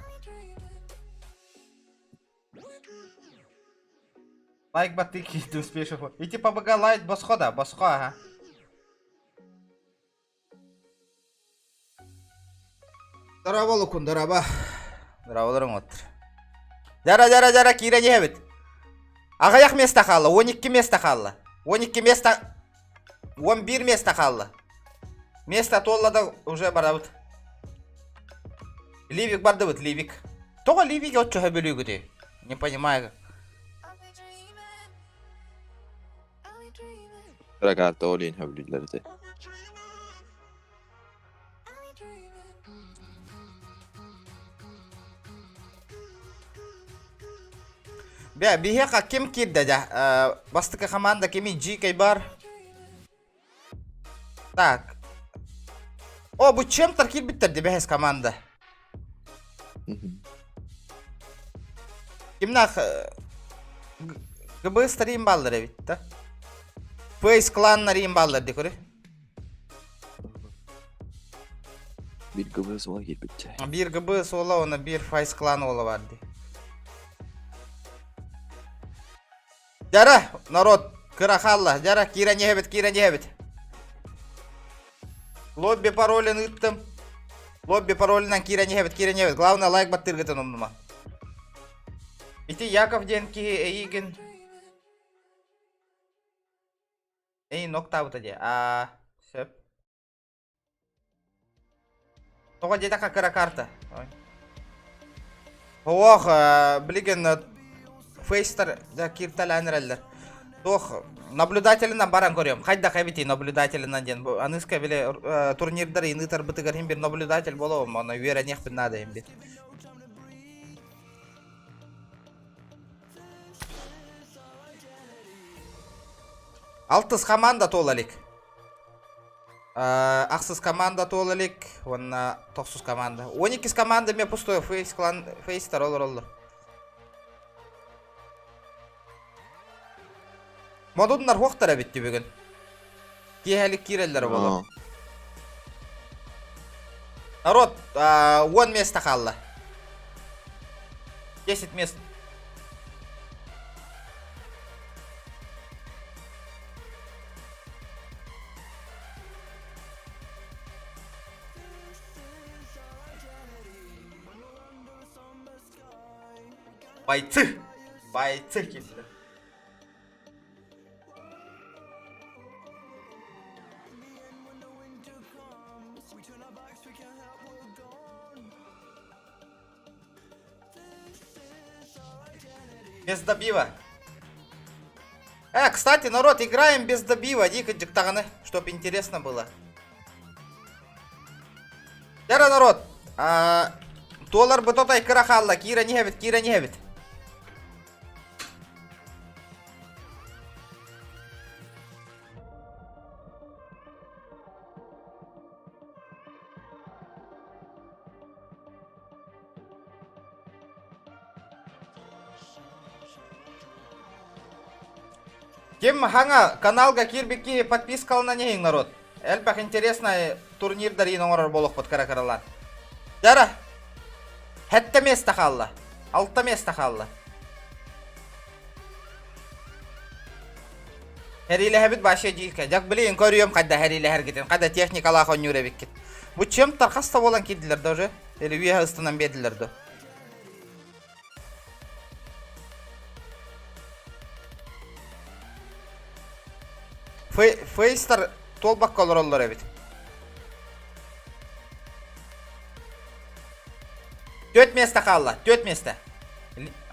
Лайк батыки, ты успеешь его. Иди по БГ лайк босхо да, босхо, ага. Здорово, Лукун, здорово. Здорово, оттыр. Жара, жара, жара, киирэн иһэбит. Аҕыйах место хаалла, 12 место хаалла. 12 место... 11 место хаалла. Место туолла да уже барабыт. Ливик бардыбыт, Ливик. Тоҕо Ливик оччо сөбүлүүгүтүй? Не понимаю. Ракарта олин хөблүллэрди. Бя, биһиэхэ ким киирдэ дьэ? Бастакы команда кими GK бар? Так. О, бу чем-то киирбиттэр дебэһэс команда. Кимнах ГБ старим баллар эбит да? Фейс кланнарим баллар ди көрө. Бир ГБ суола киирбиттэ. Биир ГБ суола уонна биир Файс клан уола бар ди. Дьара, народ, кыра хаалла. Дьара, киирэн иһэбит, киирэн иһэбит. Лобби паролин ыыттым. Лобби паролинан киирэн иһэбит, киирэн иһэбит. Главное, лайк баттыыргытын умнума. Ити Яков диэн киһи эйигин... Эй, ноктаабыта дии. А, сөп. Тоҕо диэтэххэ кыра карта. Ой. Ох, билигин фейстер да кииртэлээн эрэллэр. Туох наблюдателинэн баран көрүөм. Хайдах эбитий наблюдателинэн диэн. Бу аныска били турнирдар ыытарбытыгар иһин бир наблюдатель буолуом, онно үөрэниэхпин наада иһин бир. Алтыс команда туола илик. Ахсыс команда туола илик уонна тохсус команда. 12 команда эмиэ пустой фейс клан фейстер олороллор. Модуннар хуохтар эбит бүгүн. Киэһэлик киирэллэр боло. Народ, 10 место хаалла. 10 мест. Бойцы! Бойцы киирдилэр. Без добива. Кстати, народ, играем без добива, дико диктаганы, чтоб интересно было. Яра, народ, туолар бытотай кыра хаалла, киирэн иһэбит, киирэн иһэбит. Ким хаҥа каналга киирбикки подпискалана иһиҥ народ. Элбэх интересный турнирдар иин оҥорор буолуохпут кыра-кыралаан. Дьара, сэттэ место хаалла. Алта место хаалла. Хэриилэһэбит вообще дииркэ. Дьак билигин көрүөм хайда хэриилэһэргитин, хайда техникалаах оонньуур эбиккит. Бу чем тархас да буолан киирдилэр да уже? Или үөһэ ыстанан биэрдилэр да? Фейстар туолбакка олороллор эбит. Түөрт место хаалла, түөрт место.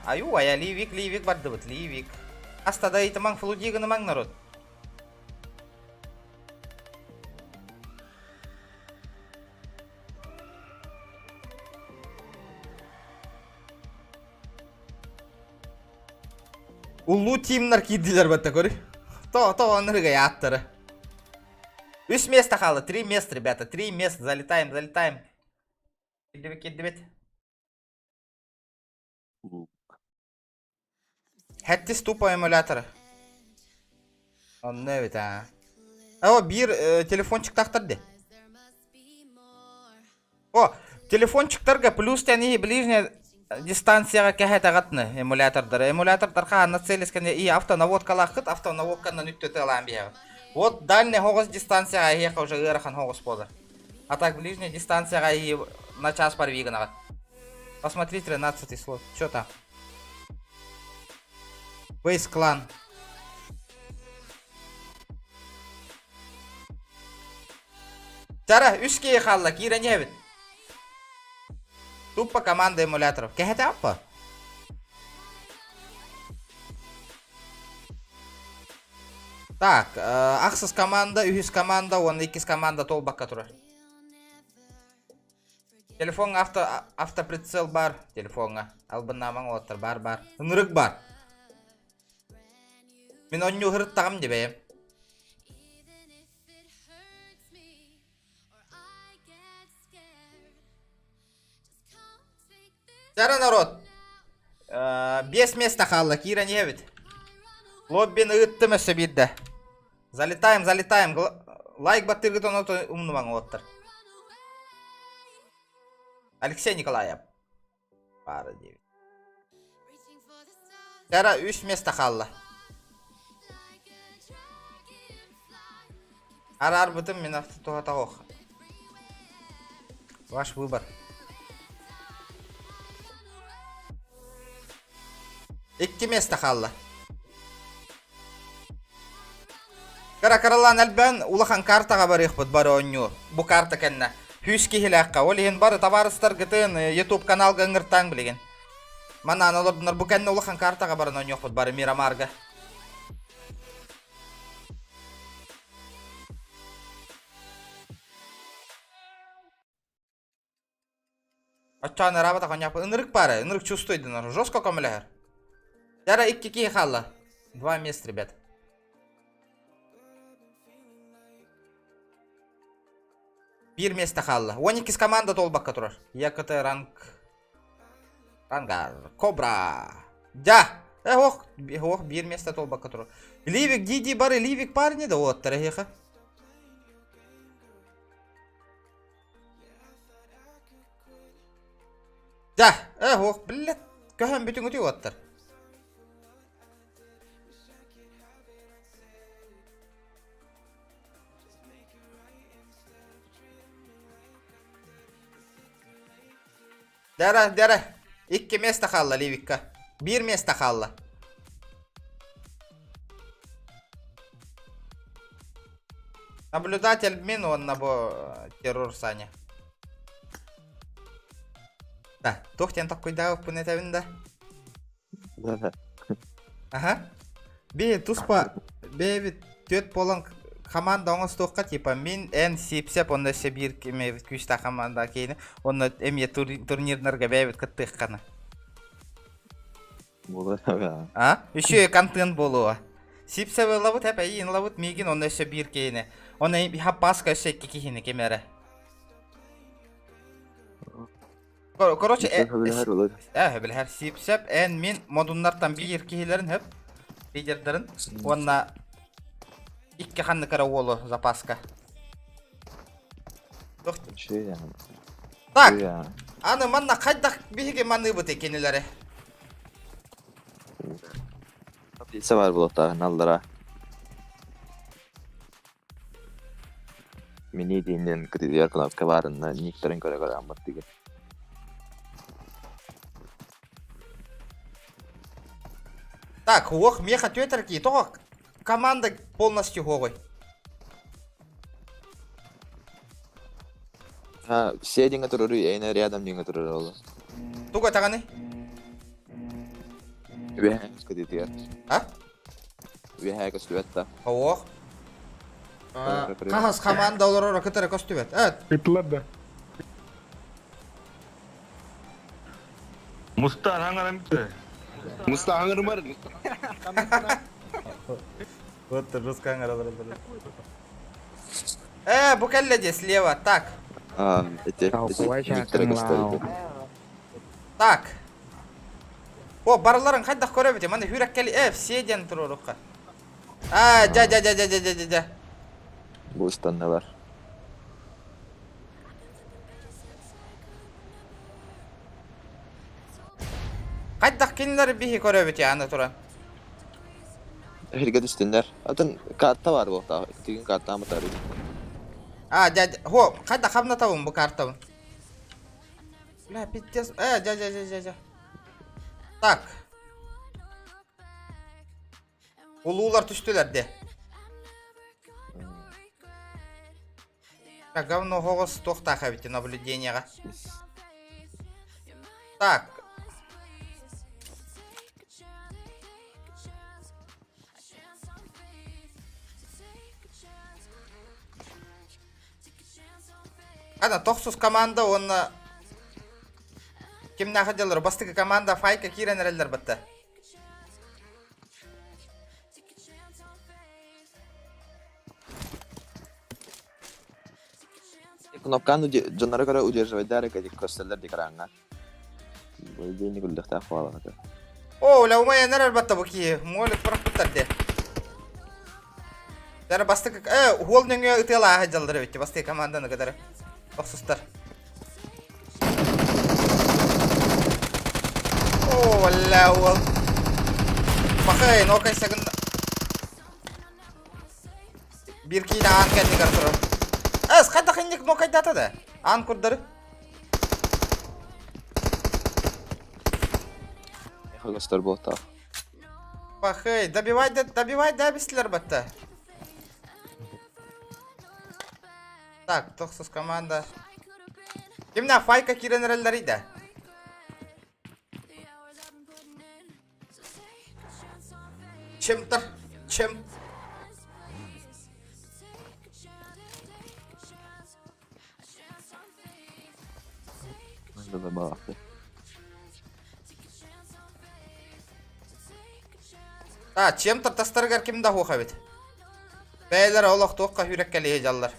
Аю, ая, Ливик, Ливик бардыбыт, Ливик. Астада ыйтымаҥ, флуди гынымаҥ народ. Улуу тимнар киирдилэр батта көрү. То, то оннырыгай ааттары. Үс место хаалла, три места, ребята, три места, залетаем, залетаем. Кирдибит, кирдибит. Хэттис тупо эмулятора. Онно эбит аа. О, биир телефончиктаахтар де. О, телефончиктарга плюс тэн ближняя дистанцияҕа кэһэтэҕэтны эмулятордары. Эмулятордар хаанна целискэне и автонаводкалааххыт, автонаводканан үттөтө ылаан биһэҕит. Вот дальний хоҕус дистанцияҕа эһиэхэ уже ыарахан хоҕус буолар. А так ближняя дистанцияҕа и на час порви гынаҕыт. Посмотри 13 слот. Что там? Бейс клан. Тара, үс киһи хаалла, киирэн иһэбит. Туппа команда эмуляторов. Кэһэтэ аппа. Так, ахсыс команда, үһүс команда, уонна иккис команда толбакка турар. Телефоҥҥа авто, автоприцел бар телефоҥҥа. Албыннаамаҥ уолаттар бар бар. Ынырык бар. Мин онньуу һырыттаҕым дии бэйэм. Дара народ. Биэс место хаалла, киирэн иһэбит. Лоббины ыыттым өссө биирдэ. Залетаем, залетаем. Лайк баттыыргыт ону умнумаҥ уолаттар. Алексей Николаев. Пара диэбит. Тара үс место хаалла. Араарбытым мин автотуһатаҕох. Ваш выбор. Икки место хаалла. Кыра-кыралаан элбээн улахан картаҕа барыахпыт бары оонньуу. Бу карта кэннэ. Сүүс киһилээххэ. Ол иһин бары табаарыстаргытын YouTube каналга ыҥыртааҥ билигин. Манаан олордунар бу кэннэ улахан картаҕа баран оонньуохпут бары Мирамарга. Оччоон ыраабатах оонньооппут. Ынырык баара, ынырык чувствуйдунар. Жестко көмөлөһөр. Дьара икки киһи хаалла. Два места, ребят. Биир место хаалла. Уон иккис команда толбакка турар. ЯКТ ранг... Рангар. Кобра. Дя! Э, ох, ох, биир место толбакка турар. Ливик, Диди бары, Ливик парни да уоттар эһиэхэ. Да, э, ох, блядь, көһөн бүтүн үтү уоттар. Дара, дара. Икки место хаалла Ливикка. Биир место хаалла. Наблюдатель мин уонна бу террор Саня. Да, туох диэн токкуйдаабыппын этэбин да? Да-да. Аха. Би туспа бэйэбит түөт буолан команда оҥостуохха типа мин эн сипсеп онно өссө биир кимэбит күүстээх команда кейини онно эмиэ турнирнарга бэйэбит кыттыаххана. Буолар. А? Еще контент буолуо. Сипсеп ылабыт эп эйиин ылабыт миигин онно өссө биир кейини. Онно хаппаска өссө икки киһини ким эрэ. Короче, э, Сипсеп, эн мин модуннартан биир киһилэрин хөп, лидердарын уонна икки ханнык эрэ уолу запаска. Так, аны манна хайдах биһиги маныыбыт кинилэри? Таблица бар буолуохтааҕын аллара. Мини дииннэн кытыытыгар кнопка баарынна никтэрин көрө-көрө амматтыгын. Так, уох, меха түөтэрки, тоҕо команда полностью хоҕой. А, все диҥҥэ турарый, эйнэ рядом диҥҥэ турар ол. Туга таҕаны? Үөһэ кытыытыгар. А? Үөһээ көстүбэт да. Ох. Хаһас команда олорор кытары көстүбэт. Эт. Ыттылар да. Мустар хаңарам битте. Муста хаңырмар. Вот жестко аңаралар. Э, бу кэллэ дии слева. Так. А, эти, никтэрэ көстөр. Так. О, барыларын хайдах көрөбүт? Маны хүрек кэли э, все диэн туруорукка. А, дя дя дя дя дя дя дя. Бу ыстаннылар. Хайдах кинилэр биһи көрөбүт аны туран. Эһиргэ түстүннэр. Атын карта бар буолтаах. Тигин картаамы тарый. А, дядя, хо, хайдах хамнатабын бу картабын? Бля, пиздец. Э, дядя, дядя, дядя. Так. Улуулар түстүлэр де. Так, говно хоҕос туохтаах эбит наблюдениеҕа. Так. Ана тохсус команда уонна кимнээх дьаллар бастакы команда файка киирэн эрэллэр батта. Кнопканы дьоннору көрө удерживайдары кадик көстөллөр декранга. Бу идеяны күллэхтээх буолаҕата. О, ля умайан эрэр батта бу киһи. Молик бырахпыттар де. Дара бастакы э уол нөҥүө ытыалааһа дьаллар эбит бастакы команданы кытары. Охсустар. О, ля уол. Бахай, нокай сагын. Биир киинэ аан кэннигэр турар. Эс, хайдах инник нокайдата да? Аан курдары. Көстөр буолтаах. Пахай, добивай да, добивай да бистилер батта. Так, тохсус команда. Кимнә файка кирен эрэллэрий да? Чем-то, чем? Да балахты. А, чем-то тастарыгар ким да хуха бит. Бэйэлэр олох туохха хүреккэлиһи дьаллар.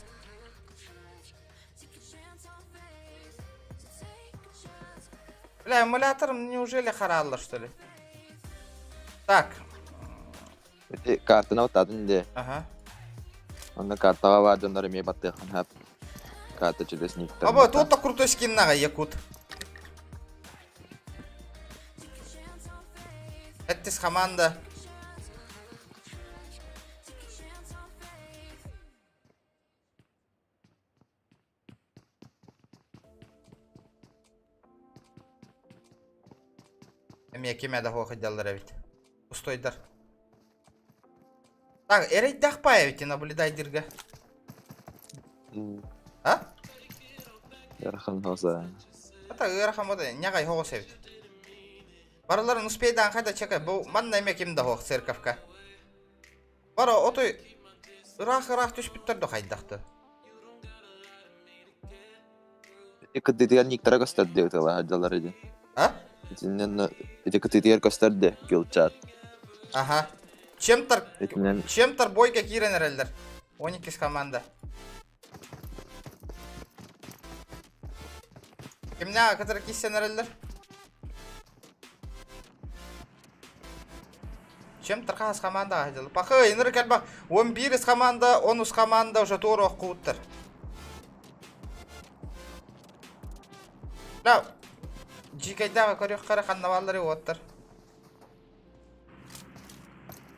Бля, эмулятором неужели харааллар, что ли? Так. Ити картаны баттаатын де. Ага. Онно картаҕа баар дьоннор эмиэ баттыаххын хап. Карта через никтер. Аба, тут то крутой скин наҕа, якут. Эттис команда. Эмиэ ким да хуох идэллэр эбит. Пустойдар. Так, эрэйдэх паа эбит наблюдайдырга. А? Ыарахан хоса. Ата ыарахан бода ньаҕай хоҕус эбит. Барыларын успейдаан хайда чека бу манна эмэ ким да хоох церковка. Бара отой ыраах-ыраах түспүттэр да хайдахты. Ити кытыытыгар никтара көстөр диэ ытыалаһа дьалар иди. А? Итиннэн ити кытыытыгар көстөр диэ килчат. Аха. Чем-то Итинэн чем-то бойга киирэн эрэллэр. 12 команда. Кимнээх кытары киирсэн эрэллэр? Чем тархаас команда аһдьыл. Пахы, иныр кэлбэх 11 команда, 10 команда уже туора охкубуттар. Да, дьиикэйдээҕи көрүөххэ ханна бааллары уоттар.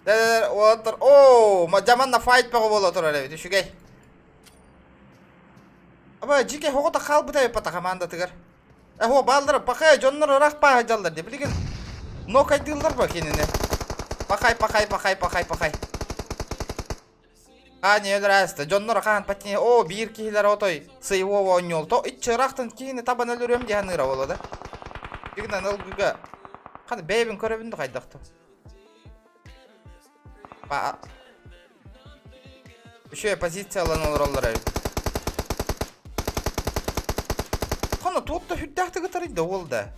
Дэ уоттар. Оо, жаманна файт бөҕө буола турар эбит, үчүгэй. Аба, дьиикэй хоҕото хаалбыта эбит командатыгар. Эһо бааллара пахай дьоннор ыраах пааһадьаллар дии билигин нокайдыыллар ба кинини. Пахай пахай пахай пахай пахай. Аани өлөрөөстө дьоннор хаан патини о биир киһилэр отой сыйво оонньуол то иччи ыраахтан киһини табан өлөрүөм диэн ыра боло да. Дигинэн ылгыга ханы бэйэбин көрөбүн да хайдахтым. Ба Үчүгэй позициялан олороллор эбит. Хана туох да сүрдээхтик ытарый да уол да.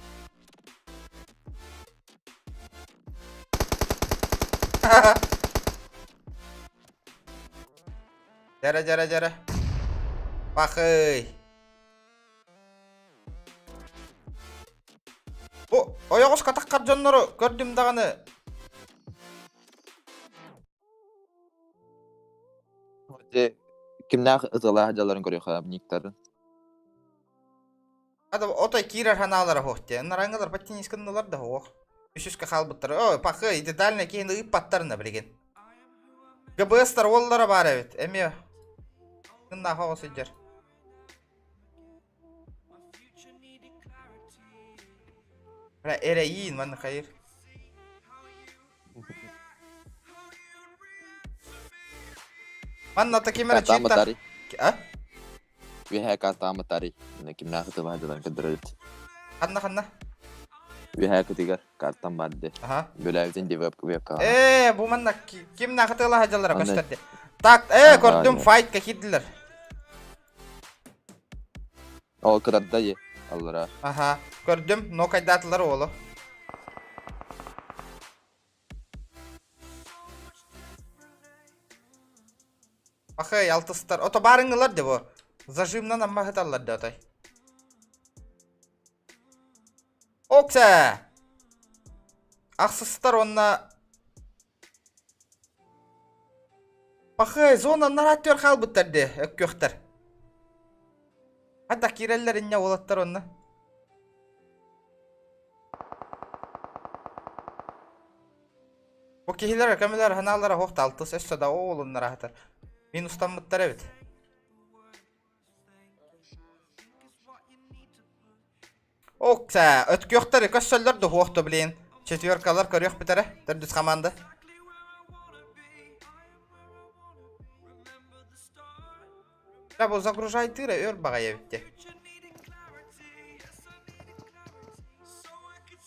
Дьэрэ дьэрэ дьэрэ. Пахый. Бу ойоҕос катаххар дьоннору көрдүм даҕаны. Дьэ, кимнээх ытыалаах дьалларын көрүөххэ никтарын. Ада отой киирэр ханаалара суох диэн. Нарангалар подтянись гыннылар да суох. Үсүскэ хаалбыттар. Ой, пахы, детально киһини ыыппаттарына билигин. ГБСтар уоллара баар эбит. Эмиэ гыннаах оҕо сылдьар. Бля, эрэйиин манна хайыр. Манна таким эрэ Катаама чииттар. тари. А? Үөһээ катаама тари. Кимнээх ытыалаах дьалларын көрдөрөбүт. Ханна ханна? Үөһээ кытыгар картам бар дии. Аха. Бөлөөбүтүн ди веб-ка. Ээ, бу манна кимнээх ытыалаах дьаллара Аны. көстөр дии. Так, ээ, Ага, көрдүм, аны. файтка киирдилэр. Ол кытарда дии аллара. Аха, көрдүм, нокайдаатылар уолу. Пахай, алтыстар. Ото барыңылар де бу. Зажимнан амма хыталлар де отой. Окса! Ахсыстар онна Пахай, зона нарааттөр хаалбыттар де, өккөхтөр. Хадда киирэллэр инньэ уолаттар онно. Бу киһилэр көмөлөр ханаалара хуох алтыс өссө да оолуннара хатар. Минустаммыттар эбит. Окса, өткүөхтэр көссөллөр да хуохто блин. Четверкалар көрүөх бүтэрэ, төрдүс команда. Да бу загружайтыра өр баҕайы эбитти.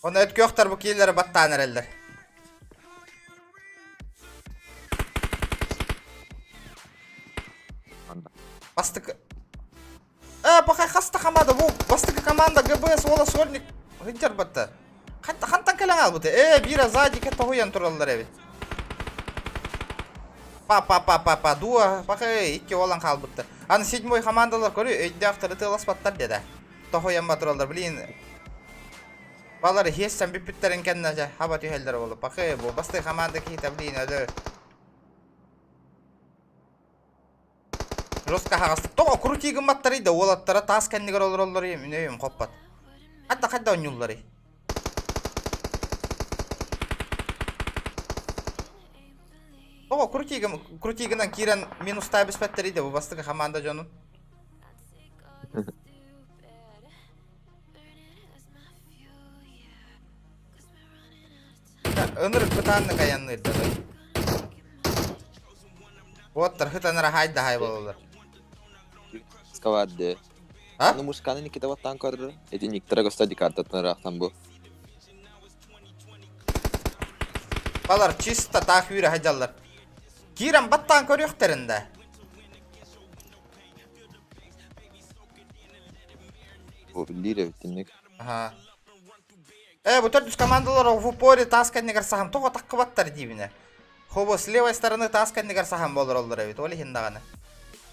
Оны өткүөхтэр бу киилere баттаан эрэллэр. Бастык Э, пока хаста команда бу бастакы команда ГБС уола сольник сылдьар батта. Хантан кэлэн аалбыта? Э, биир сзади тоһуйан тураллар эбит. Па па па па па дуа пока икки уолан хаалбыттар. Аны седьмой командалар көрү өйдөөхтөрү тыаласпаттар деді. Тоһуйан батыраллар, блин. Балар хиэссен бүппүттэрин кэннэ дьэ хаба түһэллэр буолу. Пахы бу бастакы команда киһитэ блин өлөр. Жестко аһаҕастык. Тоҕо крути гымматтарый да уолаттара таас кэннигэр олороллор өйүм хоппот. Хадда хадда оонньуулларый? Тоҕо крути крути гынан киирэн минустаа биспэттэрий да бу бастакы хамаанда дьонун? Ынырык бытааннык айанныыр да Уоттар хытанара хай да хай буолаллар. Скаварды. А? Ну мушканы Никита ваттан көрөр. Эти Никтера көстө ди картаттан ыраахтан бу. Балар чисто таах үүрэ сылдьаллар. Киирэн баттаан көрүөхтэрин да. Бу биллиир эбит Аха. Э, бу төрдүс командалар в упоре таас кэннигэр саһан тоҕо таххыбаттар диибинэ. Хобо с левой стороны таас кэннигэр саһан болороллор эбит, ол иһин даҕаны.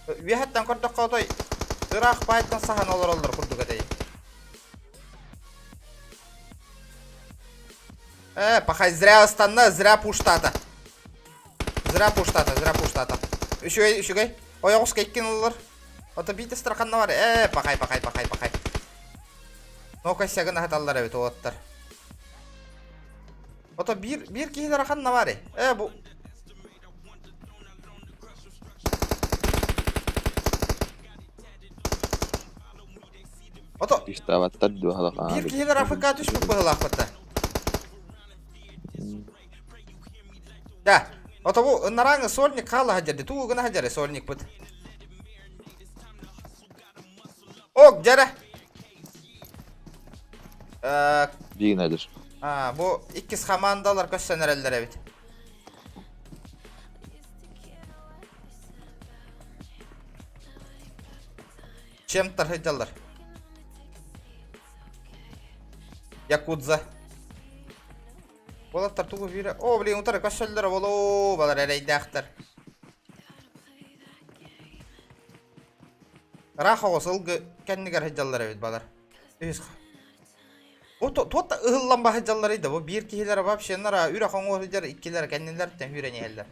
Үөһэттэн көрдөххө отой ыраах баайтан саһан олороллор курдук этэй. Э, пахай зря ыстанна, зря пуштата. Зря пуштата, зря пуштата. Үчүгэй, үчүгэй. Ойоҕус кэйкин ыллар. Ото биитэ страханна бар. Э, пахай, пахай, пахай, пахай. Ну-ка, сягын аһаталлар эбит уоттар. Ото биир, биир киһилэр ханна бар Э, бу... Ото... Иштабаттар дуһалах. Биир киһилэр АФК түспүт быһылаахпыта. Да. Ото бу ынарааҥы сольник хаала сылдьар тугу гына сылдьар сольникпыт. Ок, дьэрэ. Э, Биин а, бу иккис командалар көссөн эрэллэр эбит. Чем сылдьаллар? Якудза. Болаттар тугу бире. О, блин, утары көссөллөр болоо, балар эрэйдээхтэр. Ыраах оҕус ылгы кэннигэр сылдьаллар эбит балар. Үһүс. Бу туот ыһыллан баһыдьаллар да бу биир киһилэр вообще нара үрэх оҥуор сылдьар иккилэр кэннилэриттэн үүрэн иһэллэр.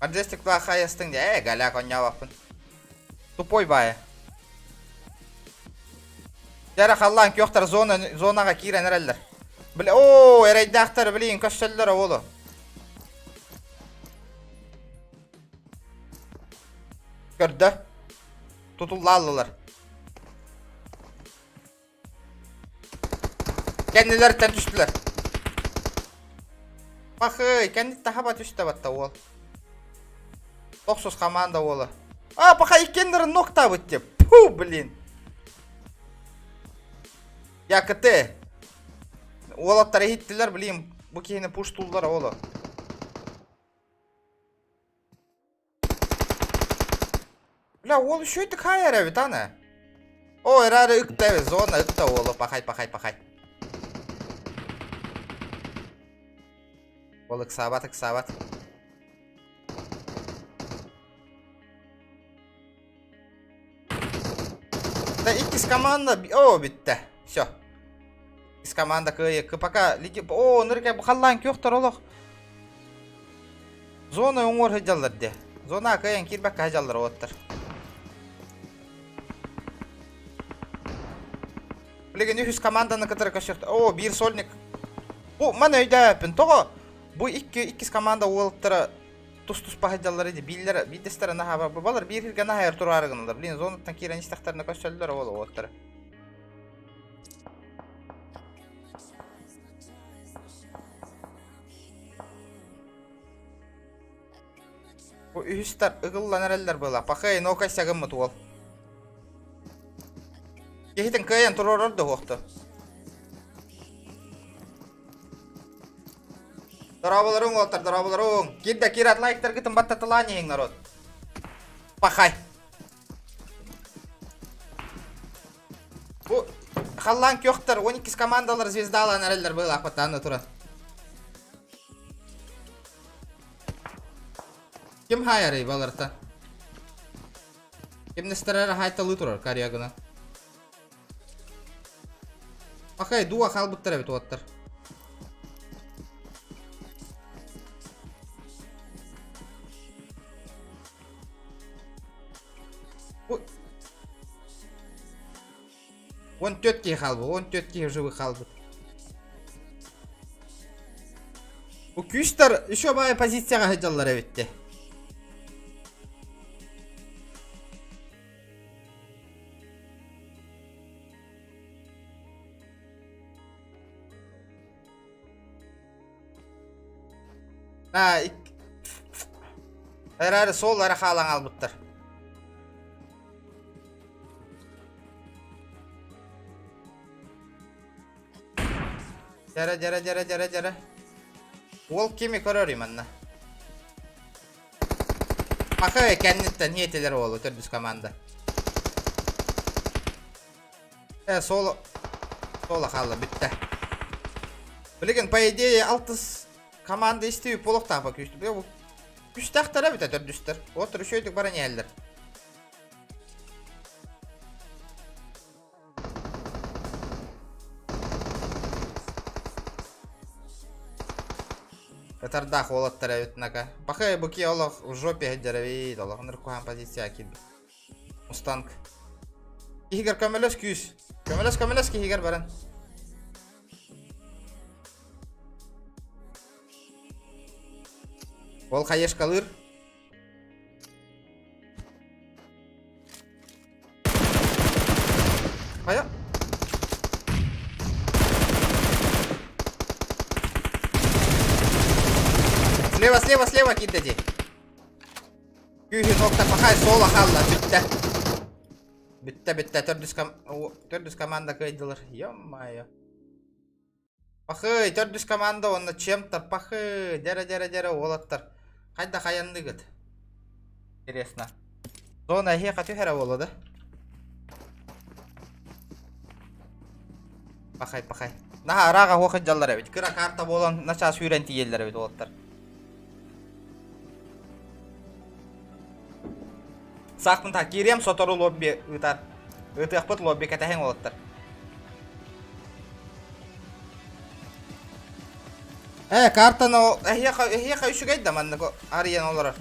Маджестик хайастың де, э, галя коньяваппын. Тупой бая. Дәрі халлаан күөхтэр зона, зонаға киирэн эрэллэр. Бile, оо, эрэйдээхтэр, блин, көссөллөр оолу. Көрдө. Тутуллааллылар. Кэннилэриттэн түстүлэр. Пахый, кэнниттэн хаба түстэ батта уол. Тохсус команда уола. А, паха иккиэннэрин ноктаабыт деп. Пу, блин. ЯКТ. Уолаттар иһиттилэр, блин, бу киһини пуштуллар оолу. Бля, уол үчүгэйдик хаайар эбит аны. О, эрээри ыкта эбит, зона ыкта уолу, пахай, пахай, пахай. Уол ыксаабат, ыксаабат. Да иккис команда, о, бүттэ. Все. Иккис команда кыайы. Пока лиги... О, нырка халлаан күөхтөр олох. Зона оҥор сылдьаллар де. Зона кыайан киирбэккэ сылдьаллар уоттар. Билигин үһүс команданы кытары көсүөхтэ. О, биир сольник. Бу маны өйдөөппүн. Тоҕо? Бу икки иккис команда уолаттара тус-туспа сылдьаллар ини. Бииллэр биирдэстэрэ наһаа балар биир сиргэ наһаа тураары гыналлар. Блин, зонаттан киирэн истэхтэринэ көссөллөр ол уолаттара. Бу үһүстэр ыгыллан эрэллэр буола. Пахай, нокай сагыммыт уол. Киһитин кыайан туруорар да уохту. Дорооболоруҥ уолтар, дорооболоруҥ. Киир да киир лайктаргытын баттатылаан иһиҥ народ. Пахай. Бу халлаан күөхтэр 12 командалар звездалаан эрэллэр быылаахпыттаан туран. Ким хаайарый баларта? Кимнестер хаайталыы турар карьягына. Пахай, дуа хаалбыттар эбит уоттар. 14 киһи хаалбыт, 14 киһи живых хаалбыт. Бу күүстэр еще баай позицияҕа сылдьаллар эбитти. А, Эрээри суол эрэ хаалан хаалбыттар. Дьэрэ, дьэрэ, дьэрэ, дьэрэ, дьэрэ. Уол кими көрөр манна? Пахай кэнниттэн хиэтилэр уолу төрдүс команда. Э, соло... Соло хаалла, бүттэ. Билигин, по идее, алтыс команда истиби полохтаах күүстү. Бу күстээхтэрэ бүтэ төрдүстэр. Вот үчүгэйдик баран иһэллэр. Ытардаах уолаттар эбит нака. Пахай бу ки олох в жопе сылдьар эбит, олох ыныркуһаан позиция киирбит. Мустанг. Киһигэр көмөлөс күүс. Көмөлөс көмөлөс киһигэр баран. Ол хаешкалыыр. Хайа? Слева, слева, слева киирдэ дии. Күүһү нокта пахай соло хаалла бүттэ. Бүттэ, бүттэ. Төрдүс, ком... төрдүс команда кыайдылар. Ё-моё. Пахый, төрдүс команда уонна чем-то пахы, дьэрэ-дьэрэ-дьэрэ уолаттар. Хайда хайанныгыт? Интересно. Зона эһиэхэ түһэрэ буолуо да? Пахай, пахай. Наһаа ыраах оһуох сылдьаллар эбит. Кыра карта буолан начаас сүүрэн тиийэллэр эбит уолаттар. Саахпын та киириэм сотору лобби ыытар. Ыытыахпыт лобби кэтэһиҥ уолаттар. Э, картаны эһиэхэ эһиэхэ үчүгэй да маннык арыйан олорор.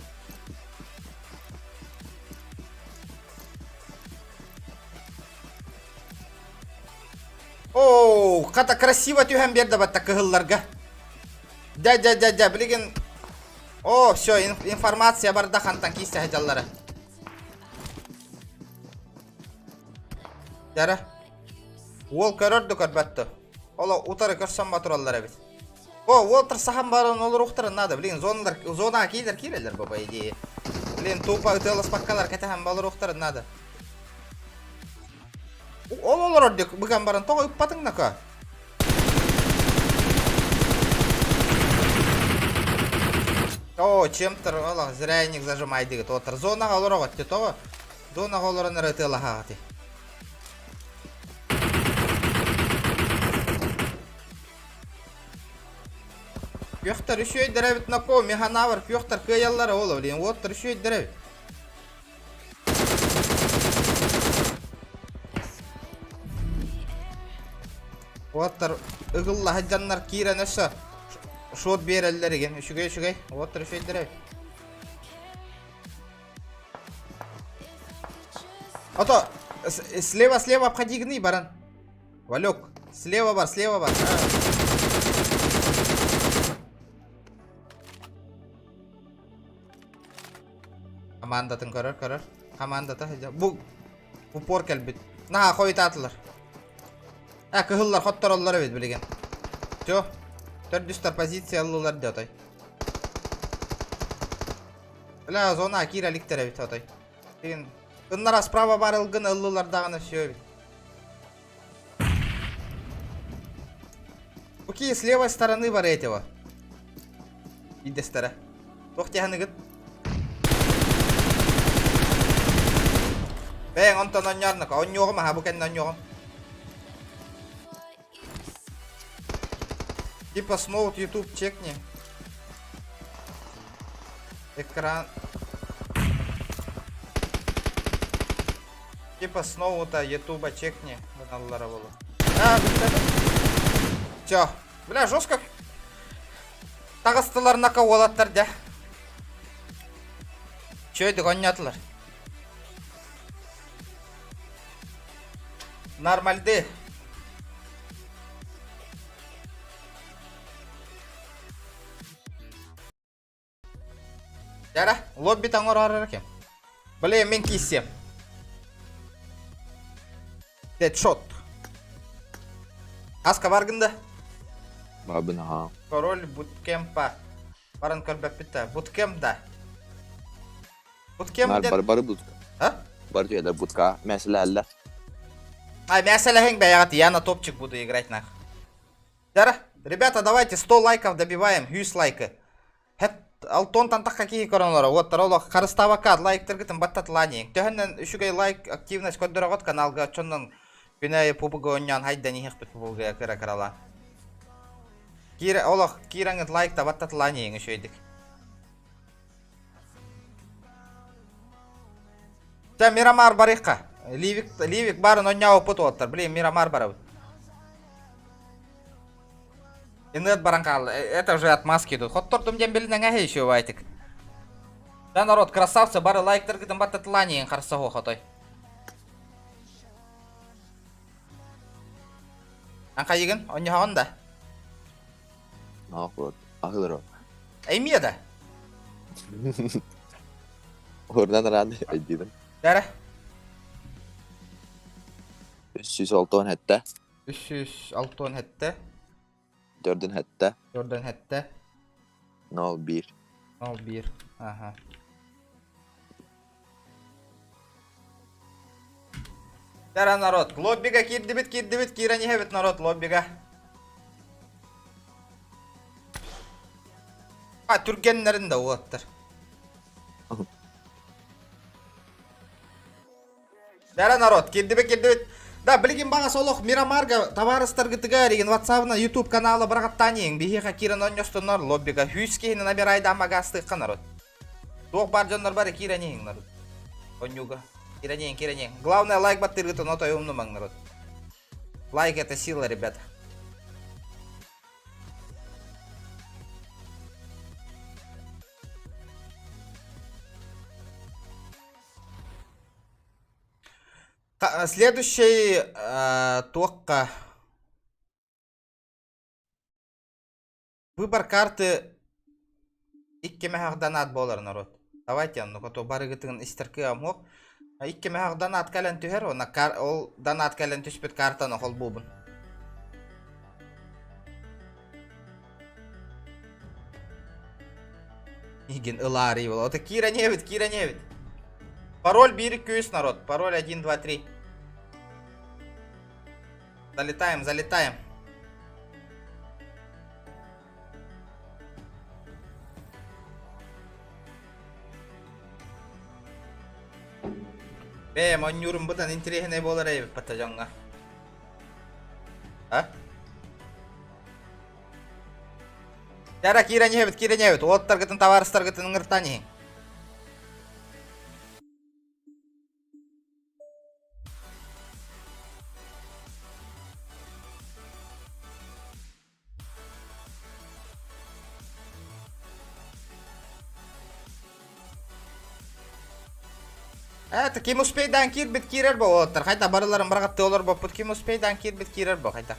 Оо, хата красиво түһэн биэрдэ батта кыһылларга. Дя, дя, дя, дя, билигин О, все, информация барда хантан киисэ сылдьаллара. Дьара. Уол көрөр да көрбөт да. Оло утары көрсөн батыраллар эбит. О, уолтар сахан баран олоруохтарын надо. Блин, зоналар, зонаға киилер кииреллер бу, по идее. Блин, тупо ытыаласпаккалар кэтэһэн олоруохтарын надо. Ол олорор дик быган баран тоҕо ыппатыҥ нака? О, чем-то олох зря зажимай дигит. Отыр зонаға олороҕут ти тоҕо? Зонаға олорон эрэ ытыалаһаҕыт. Күөхтэр үчүгэйдэр эбит нако, механавр күөхтэр кыайаллара ол, блин, уоттар үчүгэйдэр эбит. Уоттар ыгыллаһа дьаннар киирэн өссө шот биэрэллэр игин үчүгэй үчүгэй уоттар үчүгэйдэр эбит. Ото слева слева обходи гны баран. Валек, слева бар, слева бар. Командатын көрөр, көрөр. Командата сылдьар. Бу упор кэлбит. Наһаа хойутаатылар. Э, кыһыллар хоттороллор эбит билигин. Все. Төрдүстэр позиция ыллылар дии отой. Бля, зона киирэ иликтэр эбит отой. Билигин ыннара справа бар ылгын ыллылар даҕаны все эбит. Окей, с левой стороны бар этого. Идэстэрэ. Туох тиһаныгыт? Бэйэҥ онтон онньоорноко, онньуоҕум аха бу кэннэ онньуоҕум. Типа сноут YouTube чекни. Экран. Типа сноута ютуба чекни. Гыналлара болу. А, Все. Бля, жестко. Таҕыстылар нака уолаттар дьэ. Чөйдүк оонньоотулар. Нормальды. Дьара, лобби оҥорор ким? Блин, мин кииссиэм. Дедшот. Аска баргын да? Бабын аха. Король буткемпа. Баран көрбөппүт да. Буткем да. Буткем Нар диэн... бар бары бутка. А? Бары түйэлэр бутка. Мәсэлэллэр. А, мясо бэйэҕит, я на топчик буду играть нах. Дара, ребята, давайте 100 лайков добиваем, 100 лайка. Хэт, алтон тантах какие коронлара, вот таролох харыстабакка лайктаргытын баттатылаанийин. Төһөннөн үчүгэй лайк активность көрдөрөҕөт каналга чоннон күнэ пубуга онньоон хайдан иһэхпит пубуга кыра кырала. Киирэ олох киирэҥҥит лайк табаттатылаанийин үчүгэйдик. Чэ, Мирамар барыахха. Ливик, Ливик барын онньооппут уолаттар. Блин, Мирамар барабыт. Инет баран хаалла. Это уже отмазки идут. Хоттордум диэн билинэҥэ еще байтик. Да, народ, красавцы, бары лайктаргытын баттатылаанийин харса хотой. Анхайыгын, онньоһоҕун да? Нахуй. Ахылыр. Эмиэ да? Орнан ран өйдүүбүн. Дәрэ. 367. 367. 407. 407. 01. 01. Ага. Дәрэ народ, лоббига киирдибит, киирдибит, киирэн иһэбит народ лоббига. А, түргэннэрин да уоттар. Дәрэ народ, киирдибит, киирдибит. Да, билигин баҕас олох Мирамарга табаарыстаргытыгар игин WhatsApp-на YouTube канала бырахаттаан биһиэхэ киирэн онньостоннор лоббига 100 киһини набирайдаан магаастыахха народ. Туох баар дьоннор бары киирэн иһиҥ народ. Онньууга. Киирэн иһиҥ, киирэн иһиҥ. Главное лайк баттыыргытын отой умнумаҥ народ. Лайк это сила, ребята. Следующий туохха Выбор карты икки мөһөх донат буолар народ. Давайте, ну-ка, то барыгытын истер кыам суох. Икки мөһөх донат кэлэн түһэр, уонна ол донат кэлэн түспүт картаны холбуубун. Игин ылаарый була. Ото киирэн иһэбит, киирэн иһэбит. Пароль биир күүс народ. Пароль 1, 2, 3. Залетаем, залетаем. Бэйэм оонньуурум быдан интэриэһинэй буолар эбит бата дьоҥҥо. А? Дьара киирэн иһэбит, киирэн иһэбит. Уолаттаргытын, табаарыстаргытын ыҥыртаан иһиҥ. Это ким успейдаан киирбит киирэр бо уолаттар. Хайда барыларын барҕатты олорбоппут ким успейдаан киирбит киирэр бо хайда.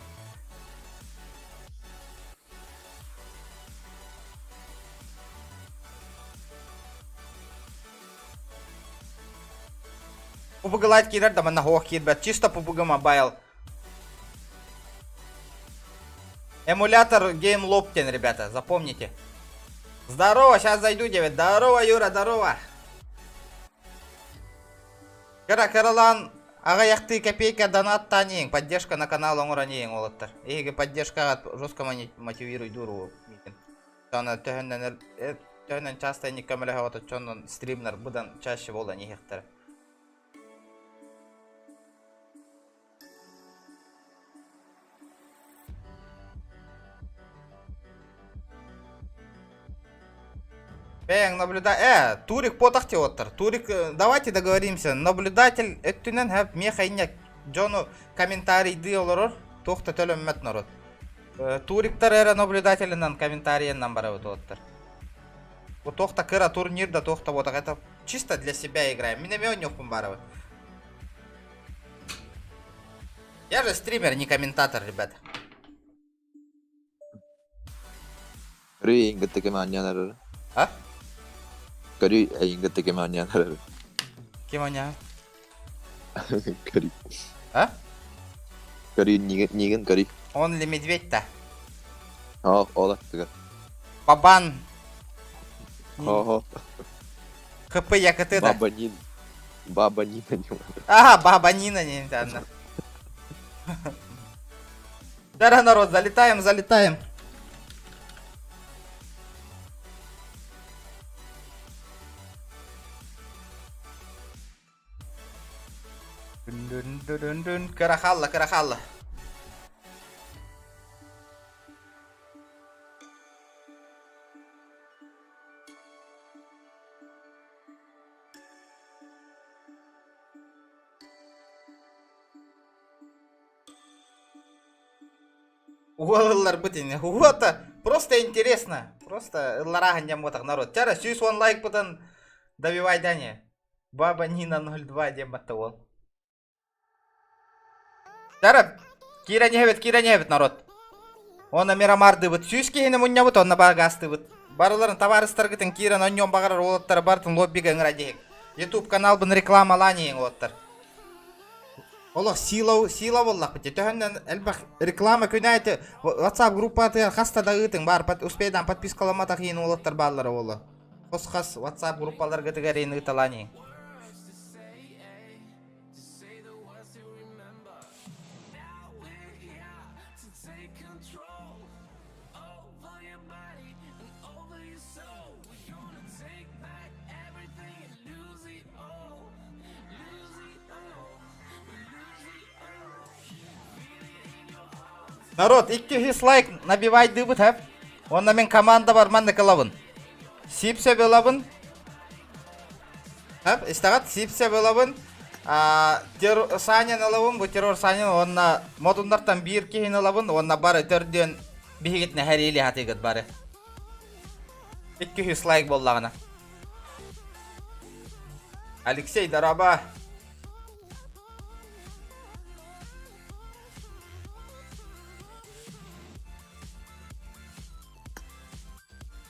PUBG Lite киирэр да манна суох киирбэт. Чисто PUBG Mobile. Эмулятор GameLoop диэн, ребята, запомните. Здорово, сейчас зайду, девять. Здорово, Юра, здорово. Кыра кыралаан аҕыйахтыы копейка донаттаан иһиҥ, поддержка на канал оҥорон иһиҥ уолаттар. Эһиги поддержкаҕа жестко мотивируйдуур миигин. Аны төһөннөн төһөннөн часто инник көмөлөһөҕүт оччонон стримнар быдан чаще буолан иһиэхтэрэ. Бэйэҥ наблюда... Турик потах диэбиттэр. Турик, давайте договоримся. Наблюдатель өттүнэн хэп миэхэ инньэ дьону комментарийдыы олорор, туох да төлөммөт народ. Туриктар эрэ наблюдателинэн комментарийынан барабыт уоттар. Бу туох да кыра турнир да туох да буотах это чисто для себя играем. Мин эмиэ оонньуохпун баарабын. Я же стример, не комментатор, ребята. Көрүү эйигин кытта ким оонньоон эрэр? А? Көрүү эйигин кытта ким оонньоон эрэр? Ким оонньоон? Көрүү. А? Көрүү нигин, нигин көрүү. Он ли медведь-то? О, ол аттыгар. Бабан. Хо-хо. ХП ЯКТ да. Баба Нина. Баба Нина не Ага, баба Нина не анна. Дара, народ, залетаем, залетаем. Дүн-дүн-дүн-дүн. Кыра хаалла, кыра хаалла. Уол ылларбыт ини. Уота, просто интересно. Просто ылларааһын диэн буотах народ. Чара, 110 лайкпытын добивай дани. Баба Нина 02 диэн батта уол. Чара, киирэн иһэбит, киирэн иһэбит народ. Онно мирамардыбыт. Сүүс киһини мунньабыт, онно багаастыбыт. Барыларын табаарыстаргытын киирэн онньон баҕарар уолаттары барытын лоббига ыҥыра диһик. Ютуб каналбын рекламалаан иһиҥ уолаттар. Олох сила, сила буоллахпыт дии. Төһөннөн элбэх реклама күнэ WhatsApp группатыгар хаста да ыытыҥ баар успейдаан подпискаламматах иһин уолаттар бааллара буолла. Хос-хас WhatsApp группаларгытыгар иһин ыыталаан иһиҥ. Народ, 200 лайк набивайдыыбыт хэп. Онно мин команда бар маннык ылабын. Сипсэ ылабын. Хэп, истэҕит Сипсэ ылабын. Террор Санин ылабын, бу террор Санин уонна модуннартан биир киһини ылабын уонна бары төрдүөн биһигитинэ хэриили хатыгыт бары. 200 лайк буоллаҕына. Алексей, дороба.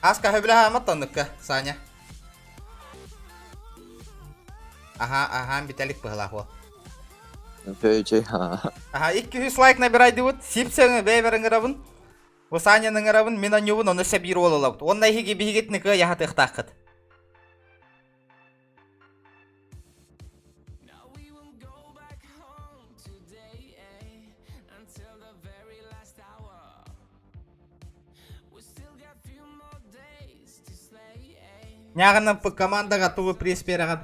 Аска хөбүлэһээмэт оннукка, Саня. Аха, аха, Виталик быһылаах уол. Чэй, Аха, 200 лайк набирайдыбыт. Сипсэҥи бэйбэр ыҥырабын. Бу Саняны ыҥырабын, мин онньуубун, ону өссө биир уол ылабыт. Уонна эһиги биһигитини кыайа сатыахтааххыт. Ньааҕынан командаҕа тугу пресс биэрэҕин?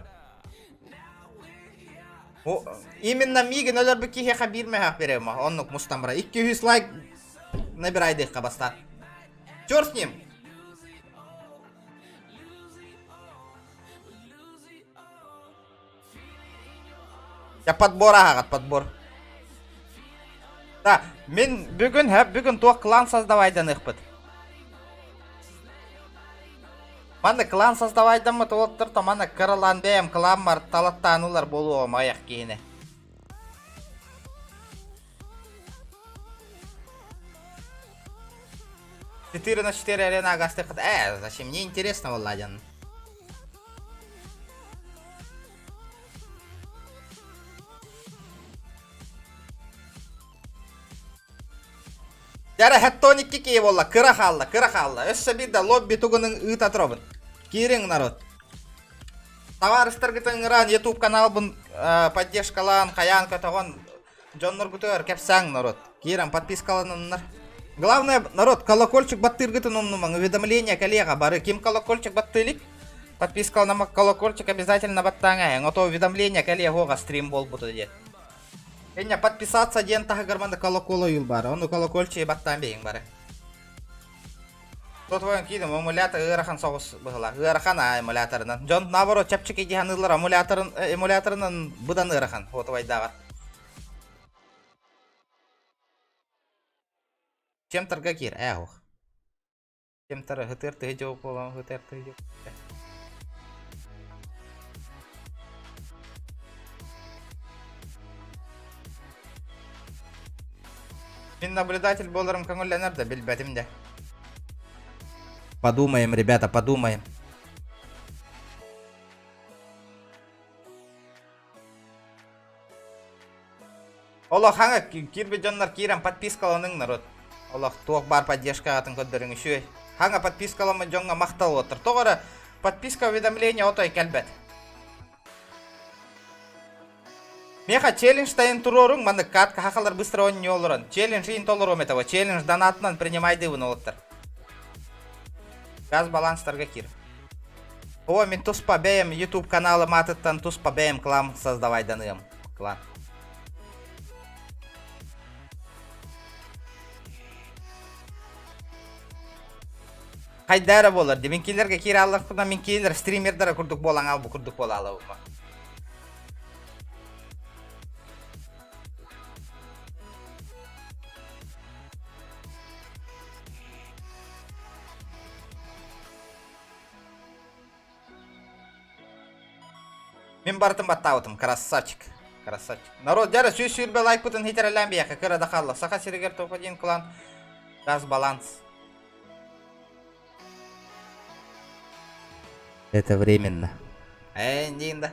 Именно миигин өлөрбүт киһиэхэ биир мөһөөх биэрэм, оннук мустан баран. 200 лайк набирайдыахха бастаан. Черт с ним! Я подбор ааҕат, подбор. Да, мин бүгүн, һэ, бүгүн туох клан создавайданыахпыт. Манна клан создавайдаммыт уолаттар то манна кыралаан бэйэм кламмар талаттаанылар буолуоҕум айах киһини. Четыре на четыре арена агастыхыт. Э, зачем? Мне интересно, Владян. Дьара хеттоникки кии буолла, кыра хаалла, кыра хаалла. Өссө биир да лобби тугунун ыыта туробун. Киириҥ народ. Табаарыстаргытын ыҥыраан YouTube каналбын поддержкалаан, хайаан көтөҕөн дьонноргутугар кэпсээҥ народ. Киирэн подпискаланыннар. Главное, народ, колокольчик баттыыргытын умнумаҥ, уведомление кэлиэҕэ бары. Ким колокольчик баттыылик? Подпискаланамак колокольчик обязательно баттааҥ ээ. Ото уведомление кэлиэ хуоҕа стрим буолбута диэн. Иння подписаться диэн таһыгар манна колокол ойуул баар. Ону колокольчик баттаан биһиҥ бары. Тотвойон киидим эмулятор ыарахан соҕус быһыла. Ыарахан аа эмуляторынан. Дьон наоборот чэпчэки дии саныыллар эмуляторын эмуляторынан быдан ыарахан отвайдааҕар. Чем торга киир ээ ох. Чем тар хытыр тыһы дьыл буолан хытыр тыһы дьыл. Мин наблюдатель буоларым көҥүллэнэр да билбэтим да. Подумаем, ребята, подумаем. Олох хаҥа киирбит дьоннор киирэн подпискаланыҥ народ. Олох туох баар поддержкаҕытын көрдөрүҥ үчүгэй. Хаҥа подпискаламмыт дьоҥҥо махтал уоттар. Тоҕо эрэ. Подписка уведомление отой кэлбэт. Меха челлендж тайын туруоруҥ маннык катка хахалар быстро оонньуу олорон. Челлендж иин толоруом этого. Челлендж донатынан принимайдыыбын олоттар. Газ баланстарга кир. О, мин туспа бэйэм YouTube каналым аатыттан туспа бэйэм клан создавайданыам. Клан. Хайда эрэ буолар дии. Мин кинилэргэ киирэ аллахпына мин кинилэр стримердара курдук буолан аалбы курдук буола алабыма. Мин барытын баттаабытым, красавчик. Красавчик. Народ, дьара 120 лайкпытын хитэрэлээн биһиэхэ кыра да хаалла. Саха сиригэр топ-1 клан газ баланс. Это временно. Э, да.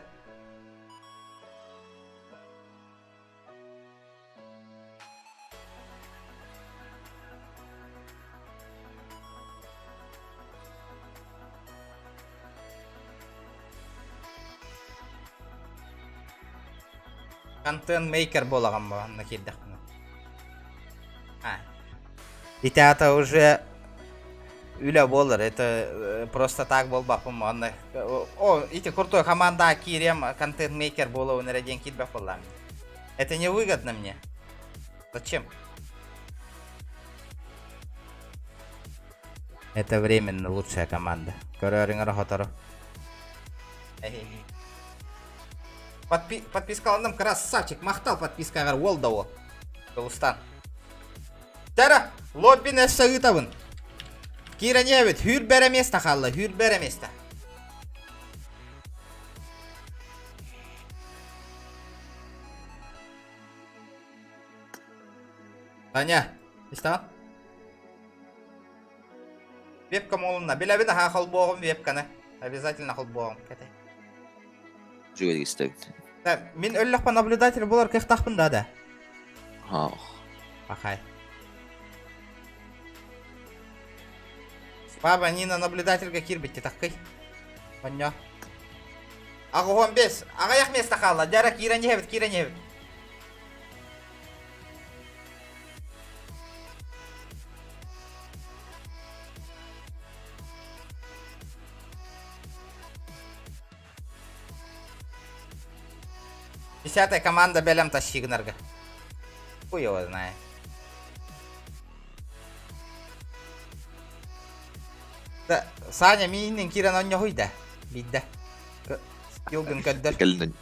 Контент-мейкер буолаҕын бу анна киирдэхпинэ. А. Ити аата уже үлэ буолар, это просто так буолбаппын онно о ити крутой команда киириэм контент-мейкер буолабын эрэ диэн киирбэх буоллаҕым. Это невыгодно мне. Зачем? Это временно лучшая команда. Көрөөрүҥ хотору. Подпи подпискаланным, красавчик, махтал подпискаҕар уол да уол. Кылыстан. Тара, лоббин өссө ыытабын. Киирэн иһэбит, хүүр бэрэ место хаалла, хүүр бэрэ место. Таня, истэҕин? Вебка молунна. Билэбин аһаа холбуоҕум вебканы. Обязательно холбуоҕум. Кэтэй. Үчүгэй истэбит. Да, мин өллөхпө наблюдатель буолар кыахтаахпын да да. Ах. Пахай. Баба Нина наблюдательга киирбитти таккый. Онньо. Аҕыһон бес. Аҕыйах место хаалла. Дьара киирэн иһэбит, киирэн иһэбит. Десятая команда бэлэм тащи гынарга. Хуй его знает. Да, Саня миинин киирэн онньоһуй да. Бидде. Скилгын көрдөр. Кэлин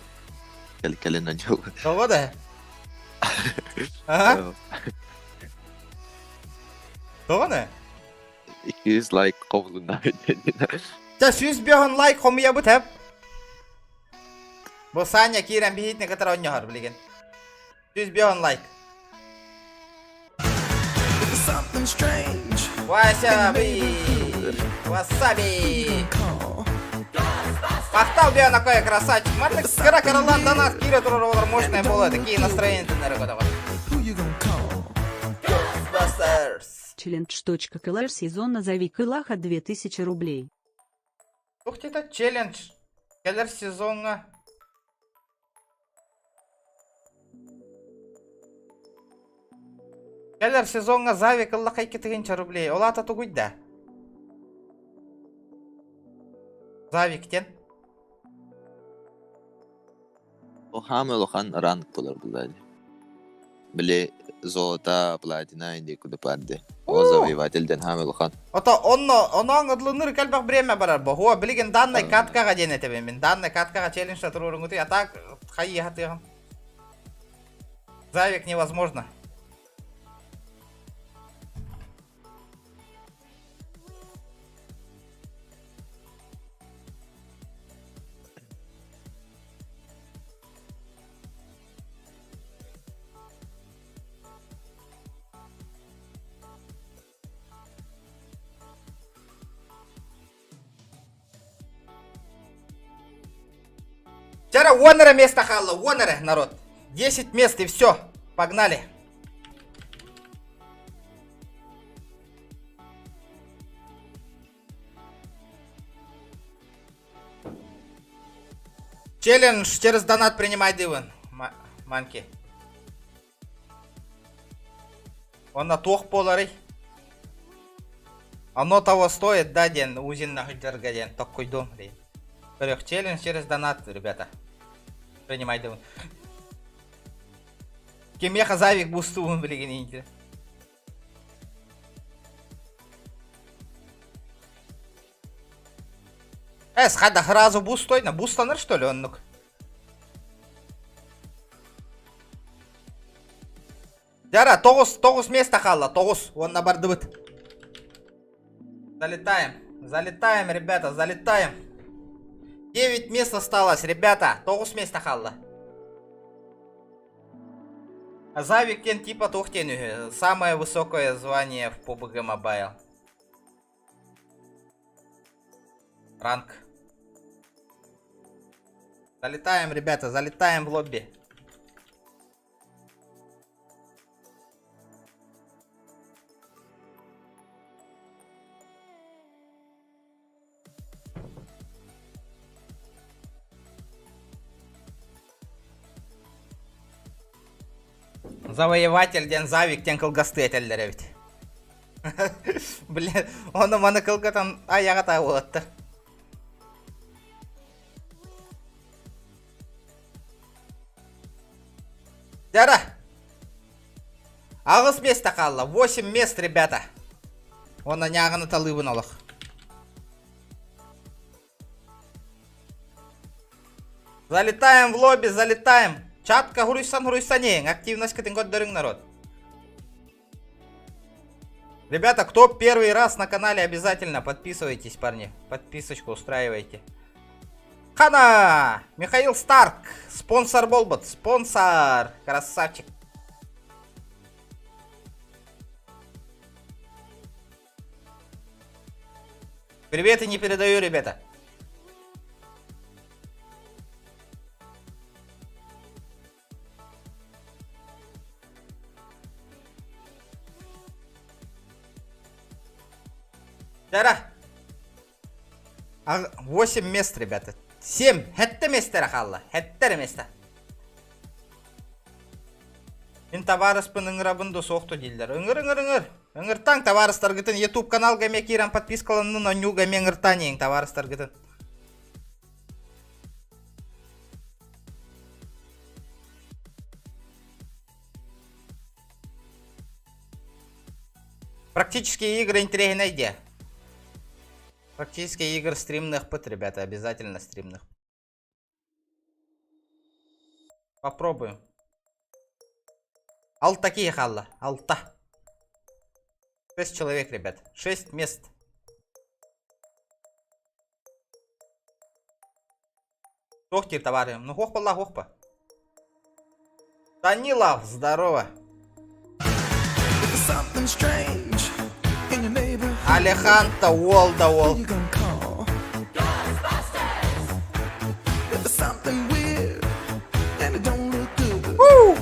кэл кэлин онньоһу. Тоҕо да? Ага. Тоҕо не? 200 лайк хомулунна. Чэ, 105 лайк хомуйабыт хэп. Бу Саня киирэн биһиитини кытары онньоһор билигин. 105 лайк. Васяби! Васаби! Махтал биан акай красавчик. Маннык кыра кыралаан донат киирэ турар оҕолор мощная буолуо. Такие настроения эрэ көтөҕөр. Ghostbusters. Челлендж.клр сезон назови Кылаха 2000 рублей. Ух ты, это челлендж. Кэлэр сезоҥҥа. Кэлэр сезоҥҥа Завик ыллахай 2000 рублей. Ол аата тугуй да? Завик диэн. О хаамай улахан ранг буолар булла Били золото, платина инди куда парды. О завоеватель ден хаамай улахан. Ото онно оноон ыдлыныр кэлбэх время барар бо. Хуа билигин данный каткаҕа диэн этэбин мин. Данный каткаҕа челлендж туруоруҥутуй, а так хайыы хатыаҕым. Завик невозможно. Вчера уон эрэ место хаалла, уон эрэ, народ. 10 мест и все. Погнали. Челлендж через донат принимай дивын, манки. Онно туох буоларый? Оно того стоит, да, диэн Узин наһыдьарга диэн токкуйдуом диэн. Көрүөх, челлендж через донат, ребята. Принимай дивын. Кимиэхэ завик бустуун билигин иинтэ. Эс, хада сразу бустойна, бустанар что ли оннук? Дьара, тоҕус, тоҕус место хаалла, тоҕус, уонна бардыбыт. Залетаем, залетаем, ребята, залетаем. 9 мест осталось, ребята, тоҕус место хаалла. Завик диэн типа туох диэн үһү, самое высокое звание в PUBG Mobile. Ранг. Залетаем, ребята, залетаем в лобби. Завоеватель диэн Завик диэн кылгастыы этэллэр эбит. Блин, ону маны кылгатан айаҕа таабылаттар. Дара! Аҕыс место хаалла. Восемь мест, ребята. Уонна ньааҕыны талыыбын олох. Залетаем в лобби, залетаем. Чатка хуруйсан хуруйсан ең. Активность кытын көрдөрүҥ народ. Ребята, кто первый раз на канале, обязательно подписывайтесь, парни. Подписочку устраивайте. Хана! Михаил Старк! Спонсор Болбот! Спонсор! Красавчик! Привет и не передаю, ребята. Дара! 8 мест, ребята. 7. Сэттэ миэстэ хаалла. Сэттэ место. Мин табаарыспын ыҥырабын да суох дииллэр. Ыҥыр, ыҥыр, ыҥыр. Ыҥыртаҥ табаарыстаргытын YouTube каналга эмиэ киирэн подпискаланнын онньууга эмиэ ыҥыртаан иһиҥ табаарыстаргытын. Практические игры интэриэһинэй диэ. Практические игры стримных ребята, обязательно стримных. Попробуем. Алта киһи хаалла. Алта. Шесть человек, ребят. Шесть мест. Туох диир товарым? Ну хуох буолла хуохпа. Данилов, здорово. Something strange in your neighborhood. Алеханто, уол да уол. Who you gonna call? If there's something weird and it don't look good,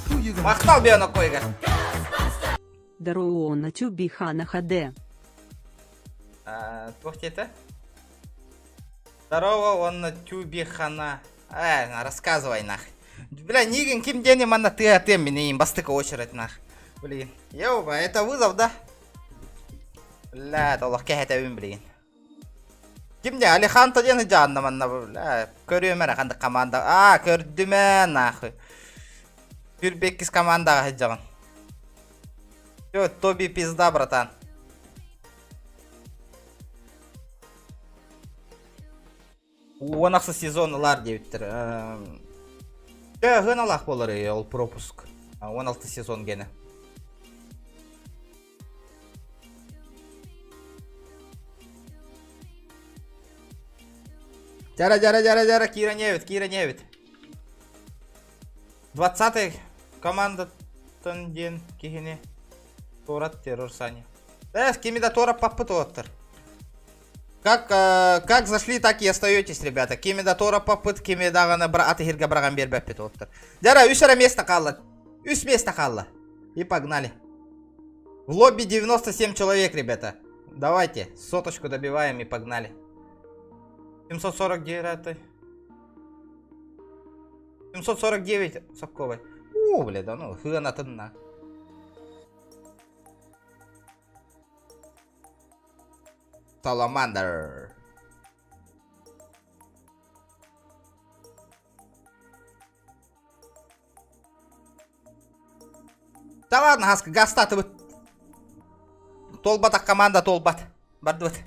who you gonna Махтал Биона Койга. Даруона Тюби Хана ХД. Туох диэтэ? Здорово, уонна Тюби Хана. Э, рассказывай нах. Бля, Нигин ким диэни манна тыа тыам миниин бастакы очередь нах. Блин. Ёба, это вызов, да? Бля, олох кэһэтэбин блин. Ким де Алеханто диэн дьаанна манна бля көрүөм эрэ ханнык команда. Аа, көрдүм ээ нахуй. Түрбеккис командаҕа сылдьаҕын. Всё, Тоби пизда, братан. Уон ахсы сезон ылар диэбиттэр. Дьэ, ыһыаналаах буолар ол пропуск. 16 сезон гене. Дьара, дьара, дьара, дьара, киирэн эбит, киирэн эбит. 20 командаттан диэн киһини туорат террор Саня. Э, кими да туораппаппыт уоттар. Как, э, как зашли, так и остаетесь, ребята. Кими да туораппаппыт, кими даҕаны атыһырга быраҕан биэрбэппит уоттар. Дьара, үс эрэ место хаалла. Үс место хаалла. И погнали. В лобби 97 человек, ребята. Давайте, соточку добиваем и погнали. 749. 749 сокковай. Уу, бля, да ну, хыанатынна. Саламандр. Да ладно, Хаска, гастатыбыт. Толбатах команда толбат. Бардыбыт.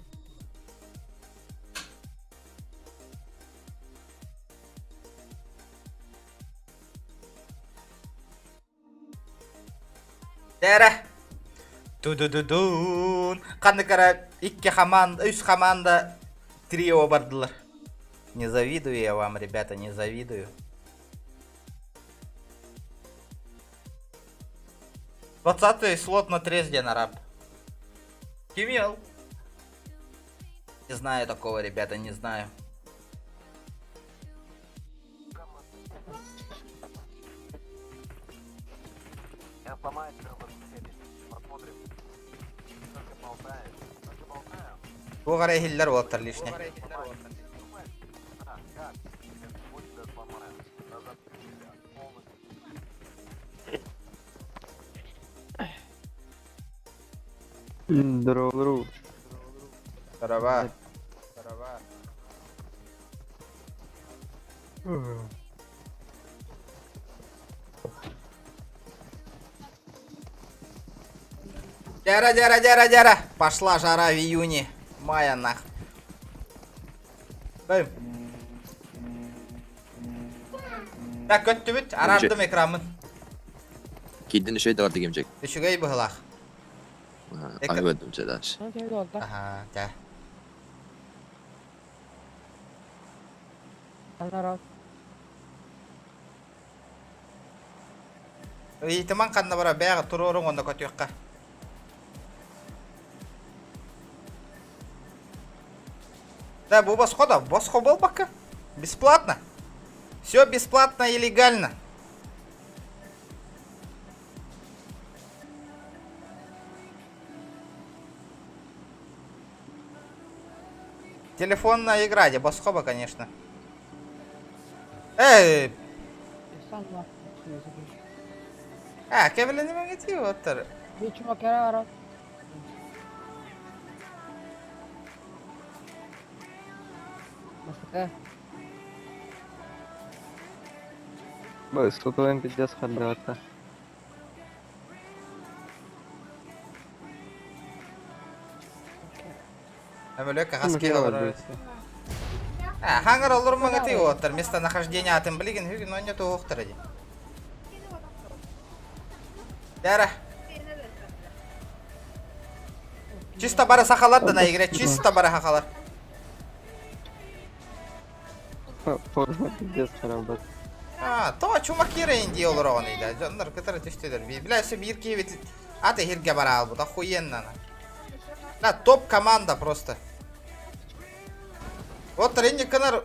Дэрэ. Ту-ду-ду-дун. Ханнык эрэ икки команда, үс команда трио бардылар. Не завидую я вам, ребята, не завидую. 20 слот на трезден, араб. Кимел. Не знаю такого, ребята, не знаю. Туох эрэ иһиллэр уолаттар лишний. Здорово, здорово. Здорово. Здорово. Дяра, дяра, дяра, дяра. Пошла жара в июне. Мая нах. Эй. Так, көттүбүт, арардым экраммын. Кийдин үчүгэй да барды кимчик. Үчүгэй быһылаах. Аны көрдүм чэ дальше. Аха, дьэ. Ыйытыман ханна бара бэҕэ туруоруҥ уонна көтүөххэ. Да, бу босхо да, босхо буолбакка. Бесплатно. Все бесплатно и легально. Телефонная игра, де босхо бы, конечно. Эй! А, кэбилэни мэгити оттар. Сотовым пиздец хардата. Өмөлөк хаски олорор. А, хаңар олор маңати оттар. Местонахождение атын билигин хүгүн онньо туохтар эди. Дәрә. Чисто бары сахалар да на игре, чисто бары сахалар. Форма пиздец харабат. А, то чумакира инди олорон иде. Дьоннор кытары түстүлэр. Бля, все биир киһи аты хирге бара албыт. Охуенно. Да, топ команда просто. Вот тренинг кынар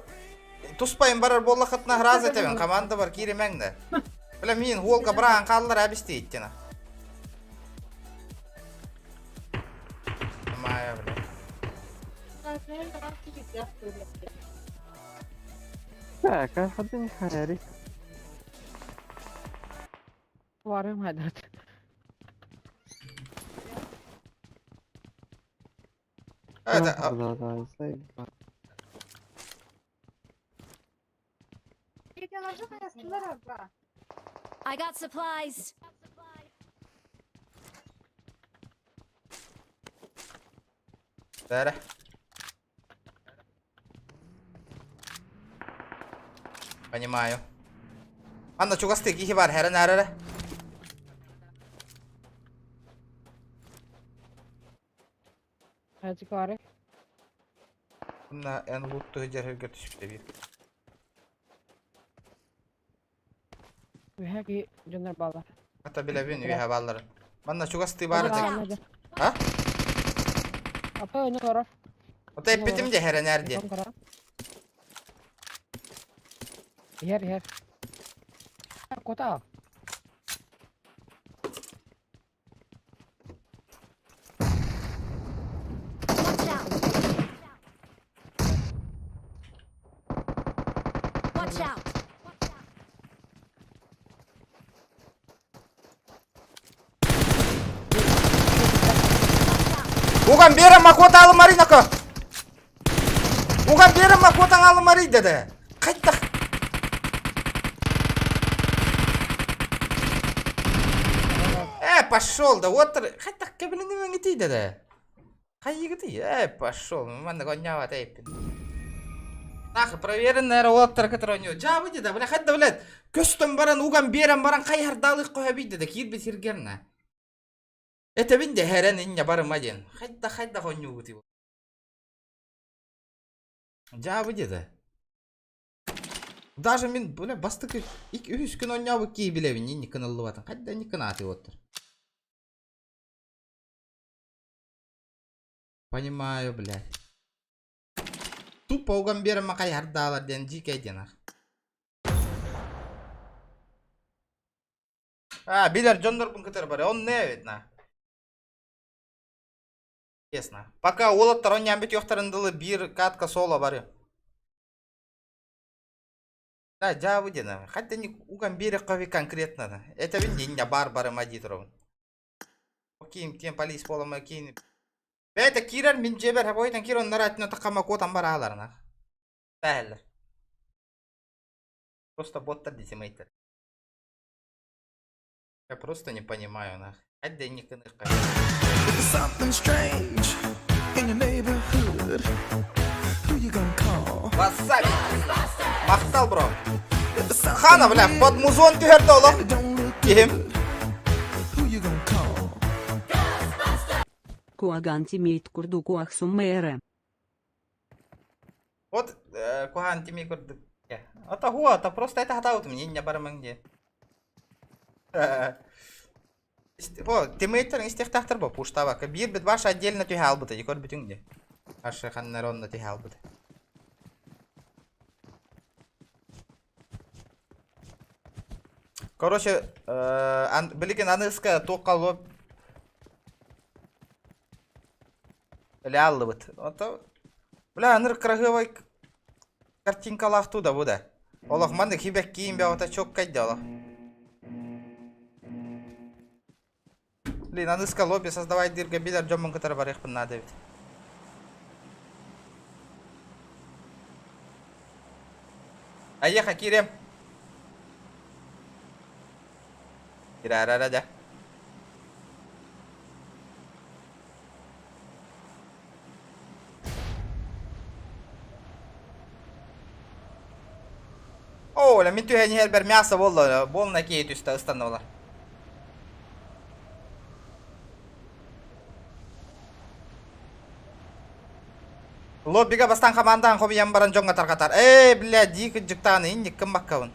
туспайын барар буоллахытына ыраас этэбин команда бар кииримэҥ да. Бля, мин хуолга быраан хааллар абисти иттина. Мая, бля. Так, а ходи хари. Это, Да, да, заебал. I got supplies. Бәрі. Понимаю. Манна чугастыы киһи бар, хэрэн әрэрэ. Мына эн лутту дьэрһэргэ түспүтэ биир. Ата билэбин үөһэ баалларын. Манна чугастыы баар этэ. А? Ото эппитим дьэ хэрэн эр диэн. Watch out. Watch out. Уган биэрэн макуота алымарый нако. Уган биэрэн макуотаҥ алымарый деді. Хайдах? Э, пошел да, вот хайдах кэбилинибэҥитий деді. Хайыгытый? Э, пошел, манна гоннява тейпин. Нахы проверенная уолаттар которые у него. Жабы да, бля, хайда, блядь, көстөн баран, уган биэрэн баран, хайһардаалык коһа да, киирбит сиргерна. Этэбин де хэрэн инне барыма диэн. Хайда хайда хонньуугутый. Жабы деді. Даже мин, бля, бастыкы ик үһүс күн онньообут кии билэбин, инни кыныллыбатын. Хайда инни кынааты оттор. Понимаю, блядь. Тупо уган биэрэн макайардаалар диэн дьиикэй диэн ах. А, билэр дьоннорбун кытары бары, он не видно. Честно. Пока уолаттар онньаан бүтүөхтэрин дылы биир катка соло бары. Да, дьаабы диэн. Хотя не уган биэрэххэ конкретно. Это бин диння бар барыма дии туробун. Киим тиэн полис буолама киин. Бэйэтэ киирэр мин дьиэбэр хабойтан киир оннор атына таххама куотан барааларына. Бэһэллэр. Просто боттар десимейтер. Я просто не понимаю нах. Хайда никыныхка. Something strange in your neighborhood. Who you gonna call? Васаби. Махтал, бро. Хана, бля, под музон түһэрдэ олох. Киһим. Who you gonna call? Куаган тимейт курду куахсум мэрэ. Вот куһаан тими курдук. Ата хуа, та просто это хатаут мне не барымаң де. Бо, тиммейттер истехтахтар бо, пуштабака. Биир бит баш отдельно түһэ албыта, дикор бүтүң де. Ашы ханнар онно түһэ албыта. Короче, билигин аныска туохха лоб Ля Ото бля, аныр красивый картинкалаах туда бу да. Олох маннык хибек киин бэҕэтэ чоккайда олох. Блин, аныска лобби создавай диргэ билэр дьоммун кытары барыахпын наада эбит. Айеха киирем. Кираарара да. Оо, мин түһэн иһэрбэр мясо буолла, буолна киһи түстэ ыстаннылар. Лоббига бастан хамаандаан хомуйан баран дьоҥҥо тарҕатар. Ээ, бля, дии кырдьыктааны инниккин баккабын.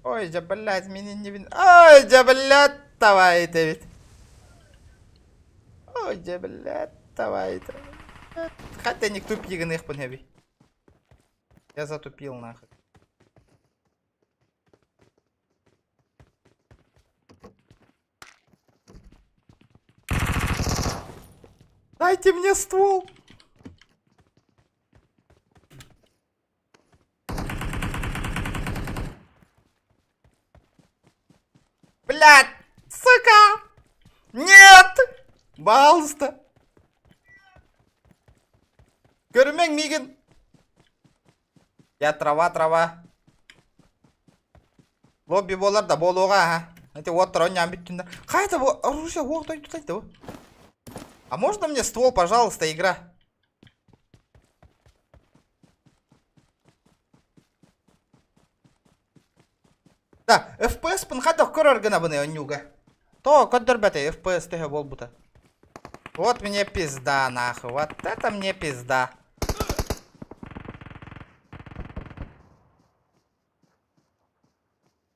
Ой, дьэ, блядь, мин иннибин. Ой, дьэ, блядь, давай этэбит. Ой, дьэ, блядь, давай это. Хотя не тупи гыныхпын хэби. Я затупил нахуй. Дайте мне ствол! Блядь! Сука! Нет! Пожалуйста! Көрүмэҥ миигин! Я трава, трава. Лобби буолар да буолуоҕа аха. Эти уоттар онньоон бүттүннэр. Хайа бу оружие уох дойдутай да А можно мне ствол, пожалуйста, игра? Да, FPS пын хайдах көрөр гынабыный онньууга. То, көрдөрбөтө FPS төһө буолбута. Вот мне пизда, нахуй. Вот это мне пизда.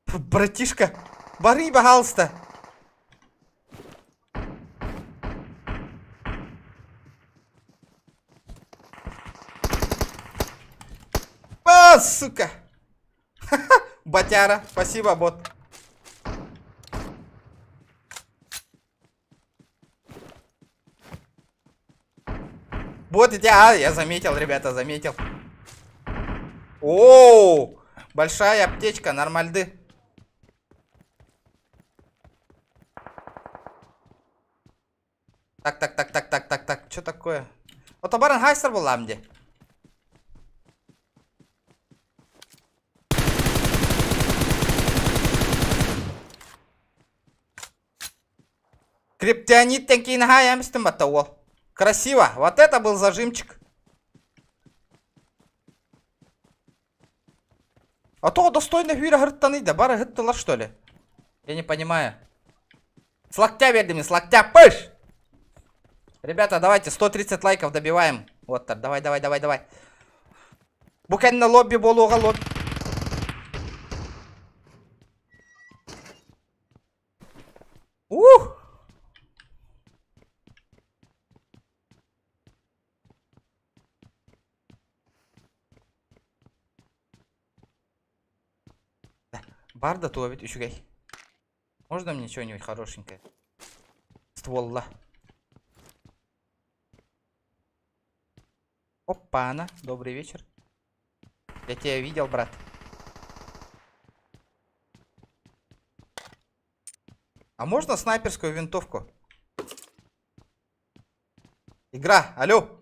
Братишка, бары, пожалуйста. А, сука. Батяра, спасибо, бот. Вот эти, а, я заметил, ребята, заметил. О, большая аптечка, нормальды. Так, так, так, так, так, так, так. Что такое? Ото баран хайстер буллам де. Криптионит тенкин хаямстым батта уол. Красиво. Вот это был зажимчик. А то достойно хүйрэ хырттаны да бары хыттылар что ли? Я не понимаю. С локтя берди мне, с локтя, пыш! Ребята, давайте 130 лайков добиваем. Вот так, давай, давай, давай, давай. Бу кэннэ лобби буолуоҕа лобби. Ух! Бар да туобит үчүгэй. Можно мне что-нибудь хорошенькое? Стволла. Опа-на, добрый вечер. Я тебя видел, брат. А можно снайперскую винтовку? Игра, алло.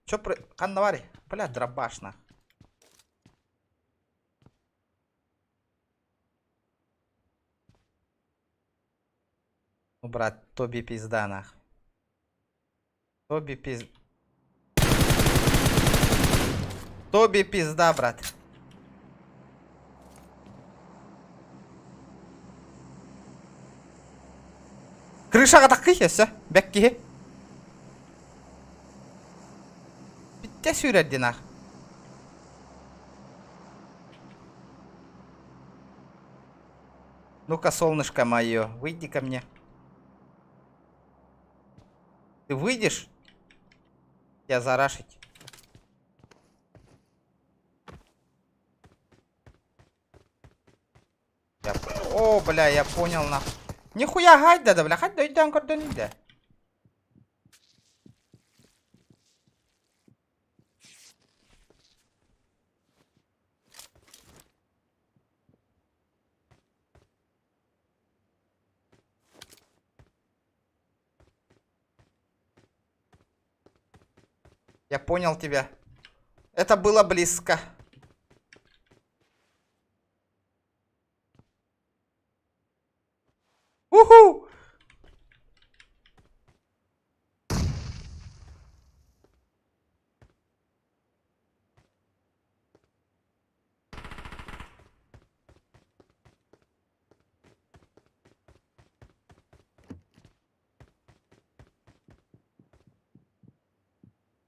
Чё про... Каннавари? Бля, дробаш нах. Ну, брат, Тоби пизда нах. Тоби пиз... Тоби пизда, брат. Крышаҕа таккый өссө, бэк киһи. Бүттэ сүүрэрдин ах. Ну-ка, солнышко мое, выйди ко мне. Ты выйдешь? Я зарашить. Я... О, бля, я понял, нах. Нихуя гайда да, бля, хать дойден көрдөн иде. Я понял тебя. Это было близко. Уху!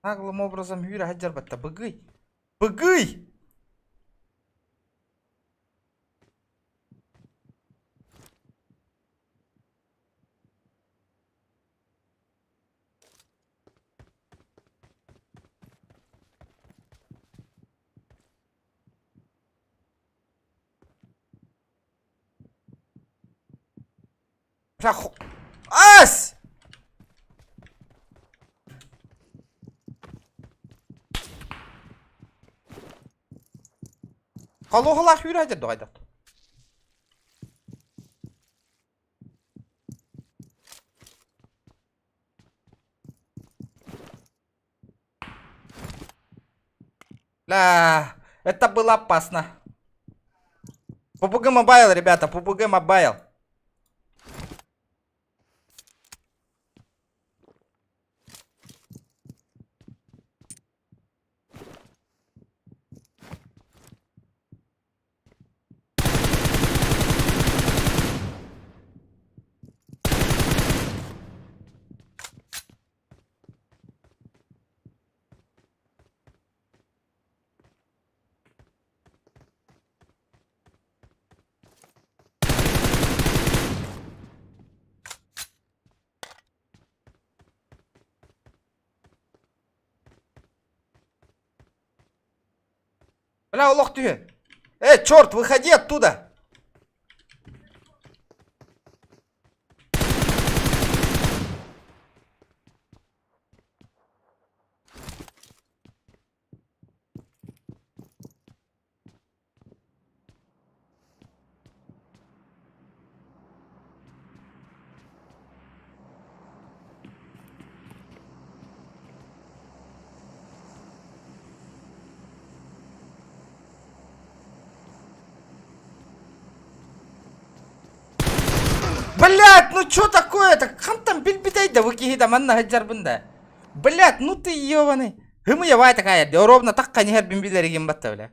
Наглым образом Юра Хаджарбатта быгый. Быгый! Ась! Халуһалаах үүрэ дугайдат. Ля, это было опасно. PUBG Mobile, ребята, PUBG Mobile. Бля, олох түһү. Э, черт, выходи оттуда! Блядь, ну чё такое-то? Хантан билбитэй да бу киһи да манна сылдьарбын да. Блядь, ну ты ёбаный. Хымыя бай такая, ровно так канихер бин билеригин батта, бля.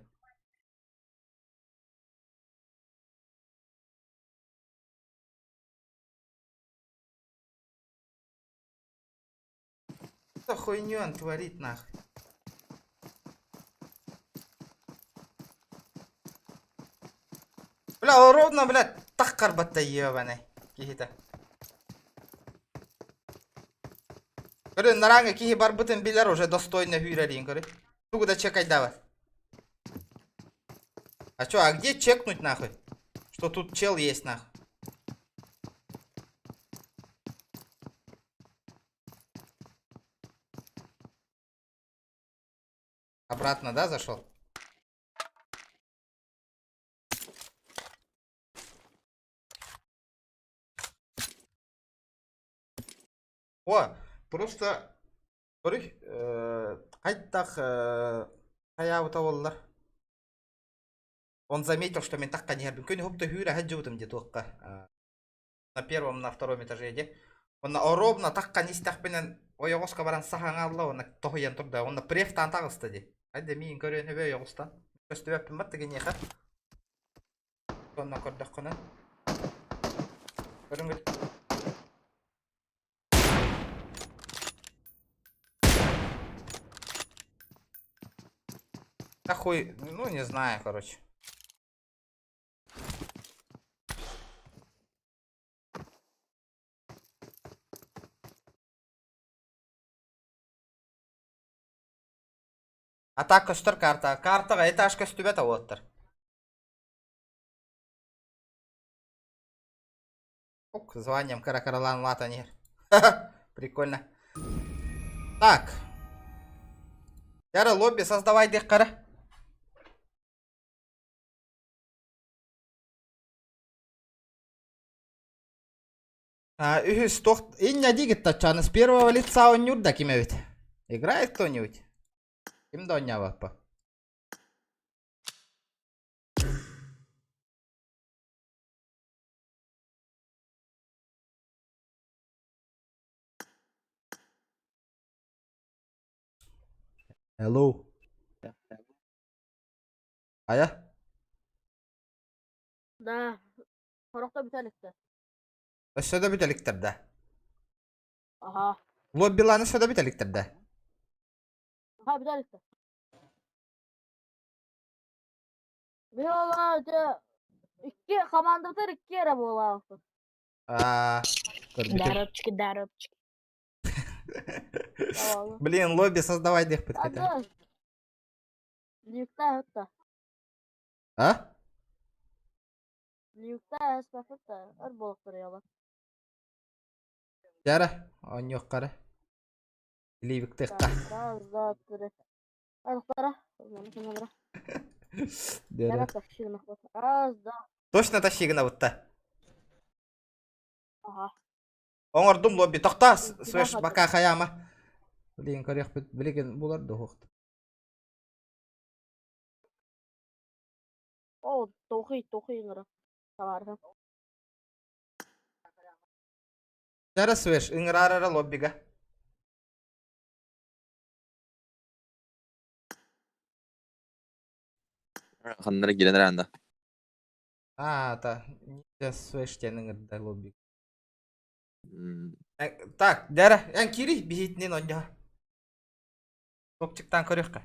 Что хуйню он творит, нахуй? Бля, ол ровно, блядь, так карбатта ебаный. Киһитэ. Көрү, нараҥа киһи барбытын билэр уже достойно hүүрэрин көрү. Тугу да чекайдабат. А чё, а где чекнуть нахуй? Что тут чел есть нахуй? Обратно, да, зашел? О, просто көрү, хайдах хайаабыта буоллар. Он заметил, что мен тахха иһэрбин. Күн хопто хүүрэ сылдьыбытым дии туохха. На первом, на втором этаже дии. Онно ровно таххан истэхпинэн ойоҕоско баран саһаҥаалла уонна тоһуйан турда. Онно префтаан таҕыста дии. Хайда миин көрүөн өбө ойоҕустан. Көстүбэппин батта киниэхэ. Онно көрдөххүнэ. Көрүҥүт. Да хуй, ну не знаю, короче. А так көстөр карта. Картаҕа этаж көстүбэт уоттар. Ок, званием кыра-кыралаан улаатан иһэр. Прикольно. Так. Яра лобби создавай диэххэ А, үһүс туох инньэ диигит таччааны с первого лица оонньуур да ким эбит? Играет кто-нибудь? Ким да оонньообоппо? Hello. Айа? Да. Хорохто бүтэликтэр. Өссө да бүтэликтэр да. Аха. Лоббиланы өссө да бүтэликтэр да. Аха бүтэликтэр. Биһи икки командабытыгар икки эрэ буолаахпыт. Аа, көрбүтүм. Даропчики, даропчики. Блин, лобби создавай диэхпит хотя. Люкта это. А? Люкта эстафета. Өр буолуктар Дьара, оонньуоххара. Ливиктыхха. Раз, два, три. Раз, два. Точно тащи гынабытта. Ага. Оҥордум лобби. Тохтоо, свеш бака хайаама. Билигин көрүөхпүт, билигин булар да уһуохт. О, тохи, тохи ыҥыра. Табаарыһым. Дьара свеш, ыҥыраар эрэ лоббига. Ханнара киирэн эрэ А, та, свеш диэн ыҥырда лоббига. Так, дьара, эн киирий биһиитинэн оонньоо. Топчиктаан көрүөххэ.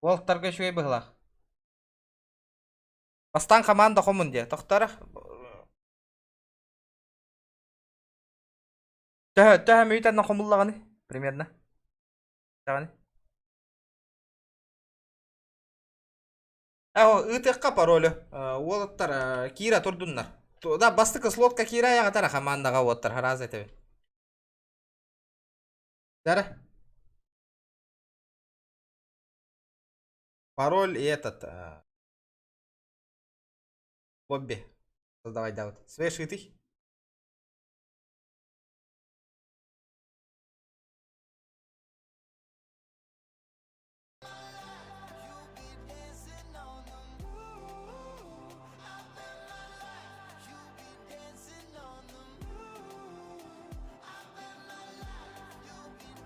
Уолтарга үчүгэй быһылаах. Бастаан команда хомун диэ. Тохторо. Төһө, төһө мүйтэн хомуллаҕыный? Примерно. Даҕаны. Ээ, ыытыахха паролю. Уолаттар киирэ турдуннар. Да, бастакы слотка киирэ айаҕатара хамаандаҕа уоттар хараас этэбин. Дара. Пароль и этот лобби создавай да вот. Свежий ты.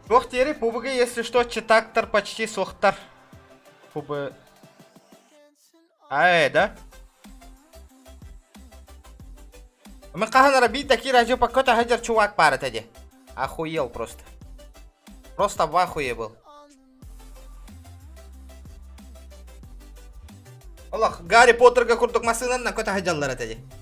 Туох диэри ПВГ, если что, читактор почти суохтар. ПБ... Ай, да? Мен хаһан ара биир да киир пока таһыдьар чувак баар этэ дии. Охуел просто. Просто в ахуе был. Олох, Гарри Поттерга курдук массыынанан көтө сылдьаллар этэ дии.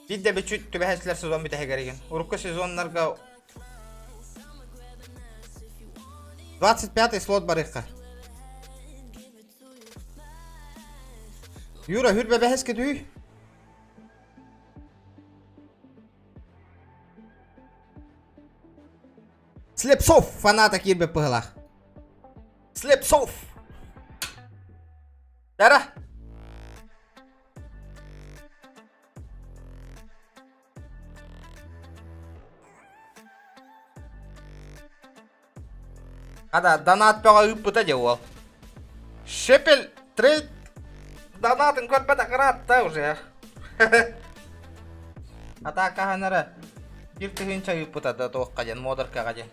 Биир да бүчүт түбэһэчилэр сезон бүтэһигэр игин. Урукку сезоннарга 25-й слот барыахха. Юра, хүр бэбэһэс кетүй. Слепцов фаната киирбит быһылаах. Слепцов! Дара! Ада донат бөҕө ыыппыта дьэ уол. Шепель трейд донатын көрбөтөх ыраатта уже. Атака ханара биир тыһыынча ыыппыта да туохха диэн модеркаҕа диэн.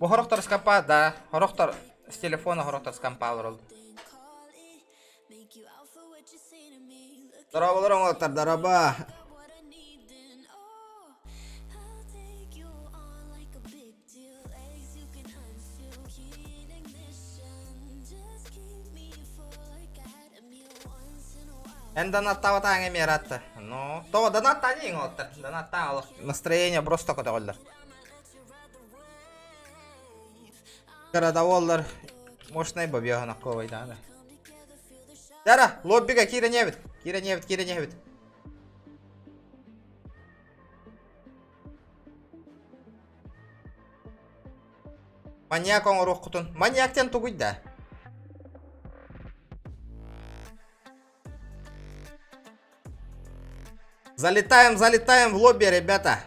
Бу хорохтор с компа, да, хорохтор с телефона хорохтор с компа олороллор. Дорооболор оҥоттар, дорообо. Эн донаттаабатаҥ эмиэ ыраатта. Ну, тоҕо донаттаан иҥ оттар. Донаттаан олох настроение просто көтөҕөллөр. Городоволлар мощный бобьёһонокковай даҕаны. Дара, лоббига киирэн иһэбит. Киирэн иһэбит, киирэн иһэбит. Маньяк оҥоруоххутун. Маньяк диэн тугуй да? Залетаем, залетаем в лобби, ребята.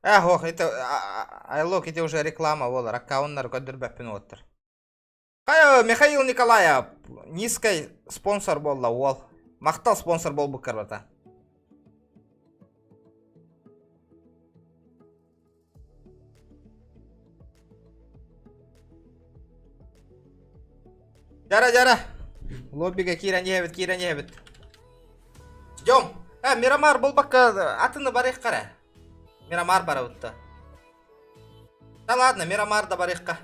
Эх, ох, это, айлок, это уже реклама, ол, аккауннар көрдөрбөппүн уоттар. Хайа, Михаил Николаев, низкий спонсор буолла уол. Махтал спонсор буолбуккар бата. Дьара, дьара. Лоббига киирэн иһэбит, киирэн иһэбит. Ждем. Э, Мирамар булбакка атыны барыахха эрэ. Мирамар барабытта. Да ладно, Мирамар да барыахха.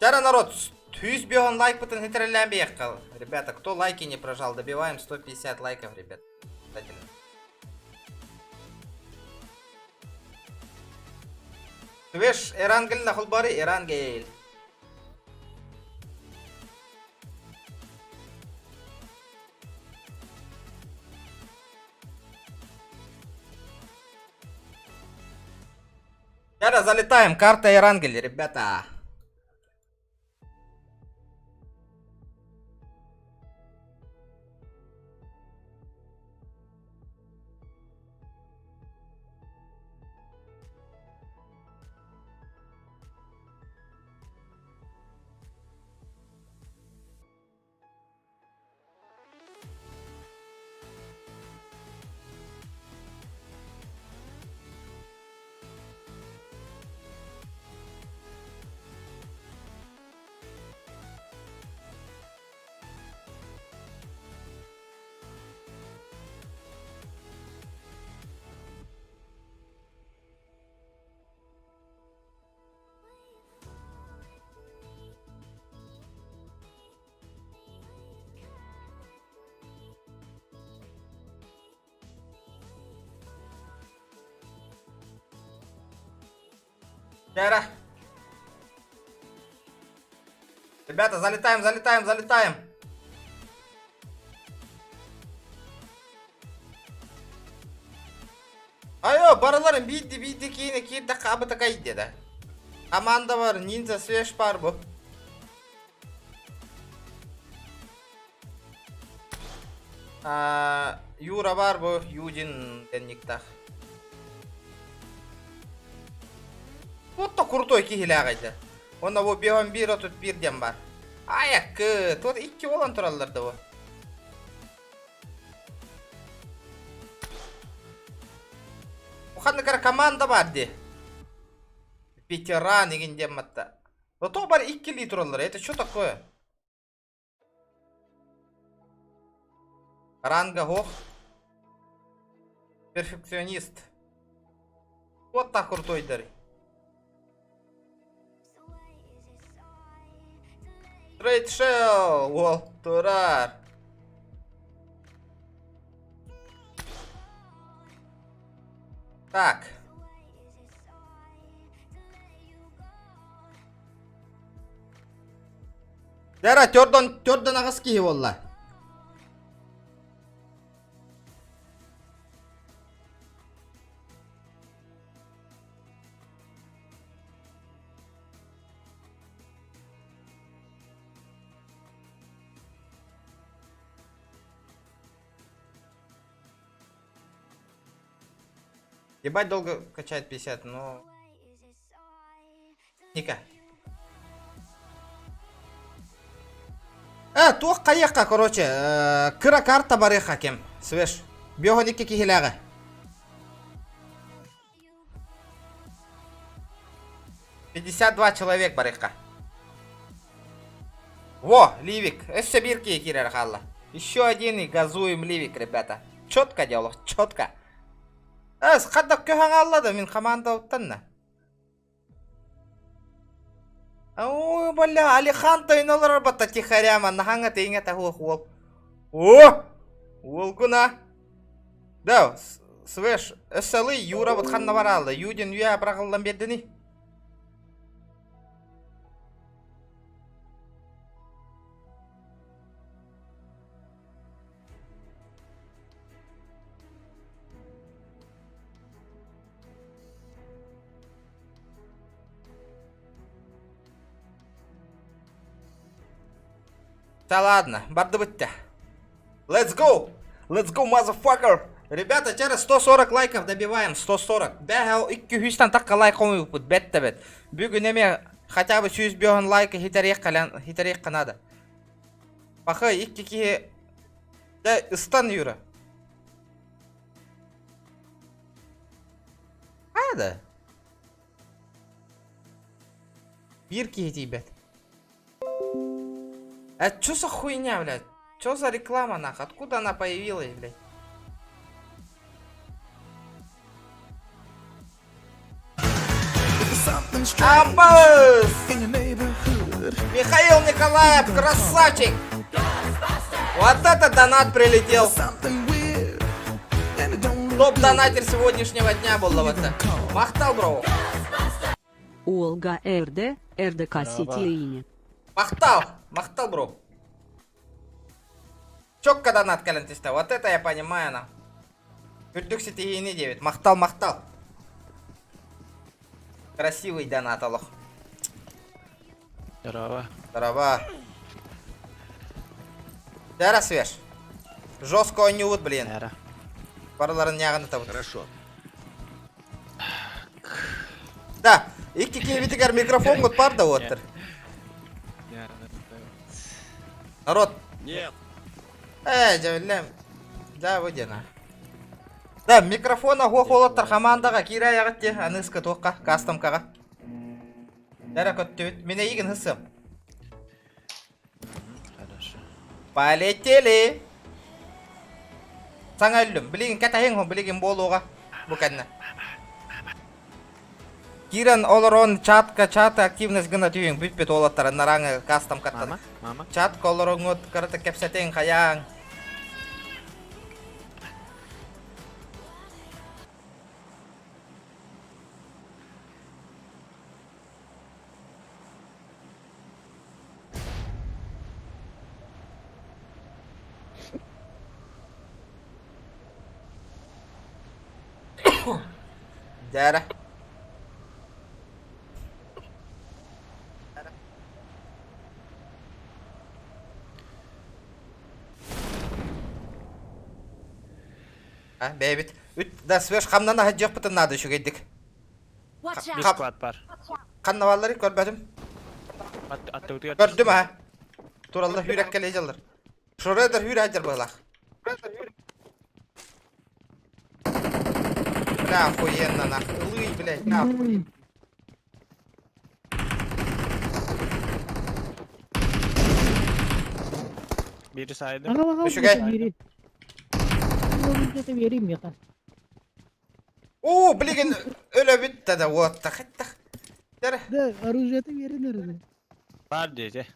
Дьара, народ, сүүс биэһон лайкпытын хитэрэлээн биэххэ. Ребята, кто лайки не прожал, добиваем 150 лайков, ребят. Обязательно. Твеш, Эрангел нахулбары, Эрангел. Сейчас залетаем, карта Эрангель, ребята. Кэра. Ребята, залетаем, залетаем, залетаем. Айо, барыларын биирди биирди киинэ киирдэххэ абытакай диэтэ. Команда бар, ниндзя свеж бар бу. Юра бар бу, Юдин дэнниктах. Вот то крутой киһилээҕийдэ. Онно бу бион биир отут биир диэн бар. Айаккы, тут икки буолан тураллар да бу. Ханнык эрэ команда бар дии. Ветеран игин диэн матта. Зато бар иккилии тураллар. Это что такое? Ранга ох. Перфекционист. Вот так крутой дары. Трейд Shell! Уол турар. Так. Дара, төрдөн, төрдөн аҕыс киһи буолла. Ебать долго качает 50, но... Ника. Э, туох хайыахха, короче, э, кыра карта барыахха кем, свеж. Биоһон икки киһилээҕэ. 52 человек барыахха. Во, Ливик, өссө биир киһи киирэр хаалла. Еще один и газуем Ливик, ребята. Четко дело, четко. Эс, хадда көһөҥ алла да, мин команда уттанна. Ой, бля, Алихан тойон олорор батта тихаря маннаһаҥа тииҥэ таһуох уол. О! Уолгуна. Да, свеш, өссөлый Юра вот ханна бараалла. Юдин үйэ быраҕыллан биэрдини. Да ладно, бардыбытта. Let's go! Let's go, motherfucker! Ребята, через 140 лайков добиваем, 140. Бэһэл 200 тахха лайк хомуйбуппут, бэт да бэт. Бүгүн эмиэ хотя бы 105 лайка хитэриэххэ надо. Пахай, икки киһи... Да, ыстан Юра. Надо. Биир киһи тиийбэт. А чё за хуйня, блядь? Чё за реклама, нах? Откуда она появилась, блядь? Аббас! Михаил Николаев, красавчик! Вот это донат прилетел! Топ-донатер сегодняшнего дня был вот это. Махтал, бро! Олга РД, РДК Ситиини. Махтал! Махтал, бро! Четко донат кэлэн түстэ. Вот это я понимаю, на. Үрдүк ситиһиини диэбит. Махтал, махтал. Красивый донат олох. Здорово. Здорово. Дара свеж. Жестко ойнуут, блин. Барыларын ньааҕын ытабыт. Хорошо. Да, икки киһибитигэр микрофон бар да уоттар. Народ. Нет. Э, дьэ Да, выдена. Да, микрофона хуох хамаандаҕа киирэ айаҕыт дии, аныыска туохха, кастомкаҕа. Дара көттүбүт. Мин эйигин хысым. Хорошо. Полетели! Саҥа өллүм. Билигин кэтэһиҥ хо, билигин буолуоҕа. Бу кэннэ. Киирэн олорон чатка, чата активность гына түһүҥ. Бүппүт уолаттар нарааҥы кастом каттан. Мама, мама. Чатка олороҥҥут кырата кэпсэтиҥ, хайааҥ. Дьээрэ. А, бэйэбит. Үт да свеж хамнана сылдьыахпытын наада үчүгэйдик. Watch out! Хап. Ханна баалларый көрбөтүм. Көрдүм аа. Тураллар хүүрэккэлии дьаллар. Шредер хүүрэ сылдьар быһыылаах. Бля, охуенно нах. Ылый, блядь, нахуй. Үчүгэй. Оо, билигин өлөбүт да да уоттах иттах. Дәрэ. Да, оружие-то верен эрэ. Бар диэти.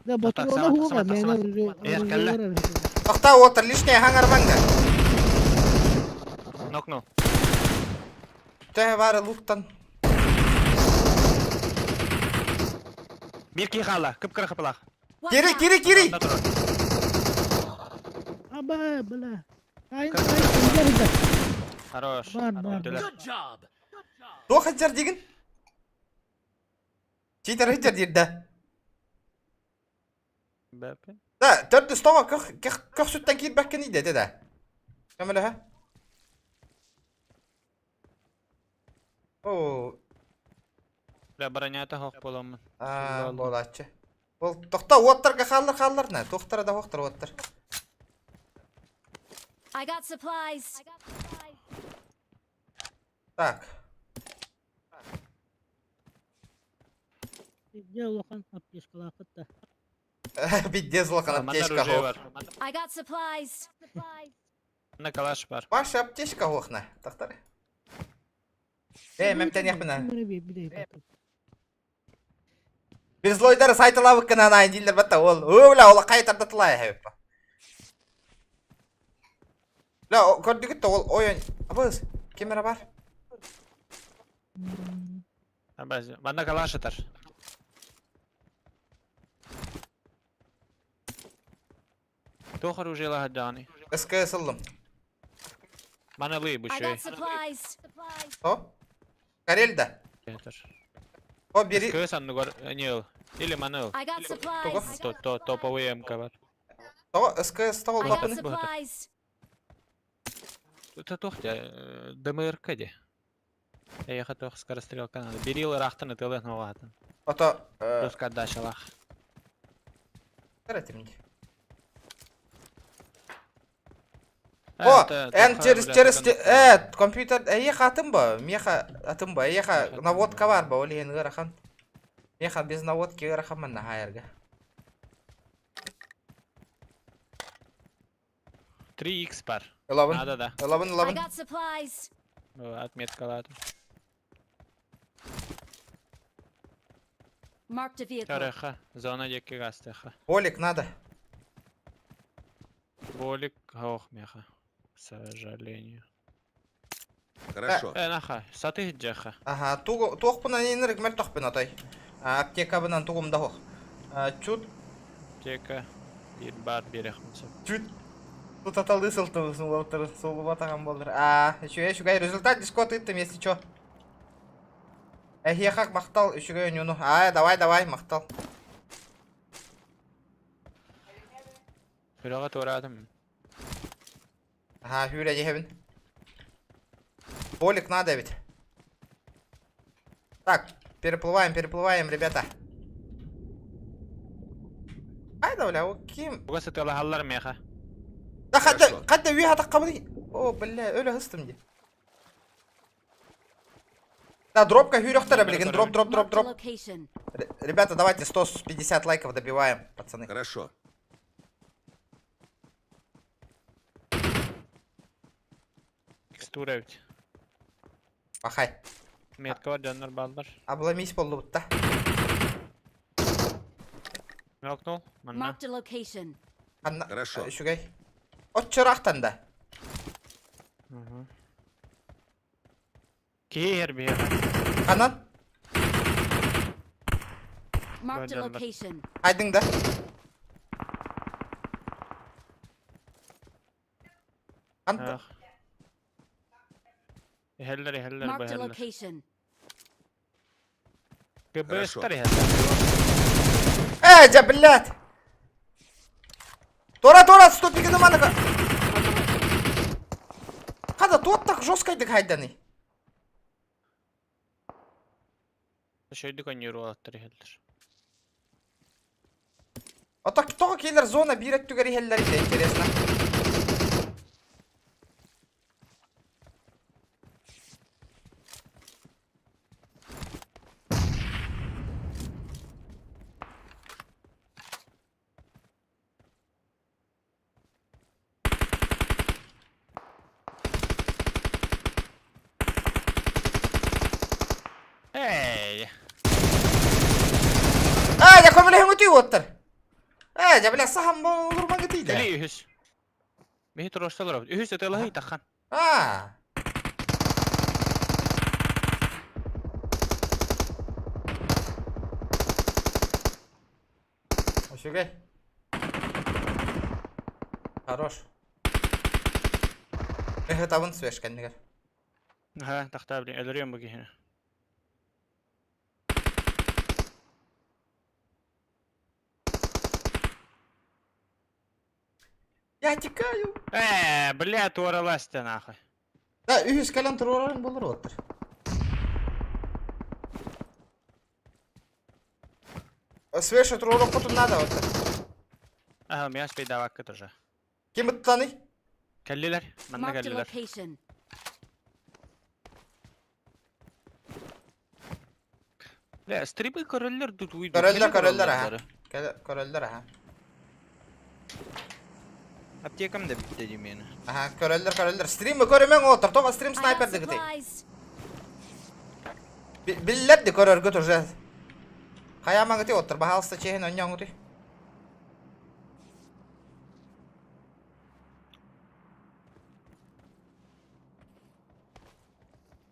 Да, патрона хуга, мен оружие. оружие Тохтоо уоттар лишнее хаҥарбаҥ да. Нокнул. Төһө баары луктан. Биир киһи хаалла. Кып-кыра хапылаах. Watch Кири, out! кири, кири! Онно турар. Аба, бля. Айн, айн, айн, Хорош. Бар, бар, Өттүлэр. Туох сылдьар диигин? Читер сылдьар диир да. Бэппин. Да, төрдүс тоҕо көх, көх, көхсүттэн киирбэккин иийдэ да. Көмөлөһө. Оо, Бля, бронята хоох буоламмын. аа, буолааччы. Ол тохто уоттарга хааллар хааллар на, туохтара да уохтар уоттар. I got supplies. Так. Дьэ, улахан аптечкалаахыт да. Пиздец улахан Манна аптечка оружие хоох. бар. I got supplies. Манна калаш бар. Ваша аптечка хоохна. Тохтар. Э, мэмтэниэхпин аа. Безлойдары сайталаабыккын анаайын дииллэр батта ол. Өө, бля, ол хайытарда тылаайа хэбиппа. Бля, көрдүгүт да ол ойон. Абыз, камера бар. Абаз. Манна калаш атар. Туох оружиелаах даҕаны. СКС ыллым. Маны ылыы бу I got үчүгэй. supplies. О? Карель да. О, бери. СКС анныгар не ыл. Или маны ыл. I got supplies. То то топовый МК бар. Того СКС того I got лапын. supplies. Это туох дии, ДМРК дии. Эйиэхэ туох скорострелка надо. Берил ыраахтан ытыалыах ноҕаатын. Ото Плюс отдачалаах. Таратим. О, эн через через компьютер эйиэхэ атын ба, миэхэ атын ба, эйиэхэ наводка бар ба, ол иһин ыарахан. Миэхэ без наводки ыарахан манна хаайарга. 3х бар. Ылабын. Надо да. Ылабын, I ылабын. got supplies. Отметкалаатым. Marked a vehicle. Көрөхө, зона диэки гаастыаха. Болик надо. Болик ох меха. К сожалению. Хорошо. Э, наха, саты дьэха. Ага, тугу туохпун анинырык мөлтөхпүн отой. Аптекабынан тугум да хоох. Чут Аптека биир бар биэрэхпин сөп. чут тут аталыы сылтыбыз уолтар суулубатаҕым буоллар. А, үчүгэй үчүгэй результат дискот ыыттым, если чё. Эһиэхэ махтал үчүгэй оонньууну. А, давай давай, махтал. Үрэҕи туораатым. Ага, сүүрэ дьиэбин. Болик надо ведь. Так, переплываем, переплываем, ребята. Ай да, бля, ким? Буга сытыалаһаллар миэхэ. Да хадда, хадда үйе хатаққа О, бля, өлө хыстым ди. Да, дропка хүрөхтөрө билигин, дроп, дроп, дроп, Marked a дроп. location. Ребята, давайте 150 лайков добиваем, пацаны. Хорошо. Текстура эбит. Пахай. Метка бар дьоннор бааллар. Обломись боллубутта. Нокнул, манна. Marked a location. Ханна. Хорошо. Үчүгэй. Отчорахтан да. Киһи иһэр биһиэхэ. Ханан? Marked a Дьоннор. location. Айдың да. Хан Ах. Иһэллэр, иһэллэр, Marked a быһаллар. location. ГБС-тар иһэллэр. Э, дьэ, блядь! Тора, тора, ступиганы маныка. Хада, туох так жесткайдык хайданый? Шөйдүк өнньүр уолаттар иһэллэр. А так тоҕо кинилэр зона биир өттүгэр иһэллэр ити интересно. Эй! Аа, дьэ көмөлөһүҥ үтүү уоттар. Ээ, дьэ бля саһам олурмаҥ ытыйда. Кэли үһүс. Биһи туруорсалар Үһүс ытыалаһый тахан. Аа. Үчүгэй. Хорош. Ыһытабын свеж кэннигэр. Аха, тахтаа блин, өлөрүөм бу киһини. Я текаю. Ээ, бля, туораласта нахуй. Да, үһүс кэлэн туруорарын болор уоттар. Свеша туруоруккутун надо уоттар. Аха, меня спейдавакка тоже. Ким ыттаный? Кэллилэр, манна Marked a кэллилэр. location. Бля, стрибы көрөллөр тут уйду. Көрөллөр, көрөллөр аха. Көрөллөр аха. Аптекам да bitti дии Аха, көрөллөр, көрөллөр. Стримы көрөмөҥ оттор, тоҕо стрим I got снайпер дыгыты. supplies. Биллэр ди көрөргүт уже. Хайаамаҥыты оттор, баһаалыста чиэһин онньоҥутуй.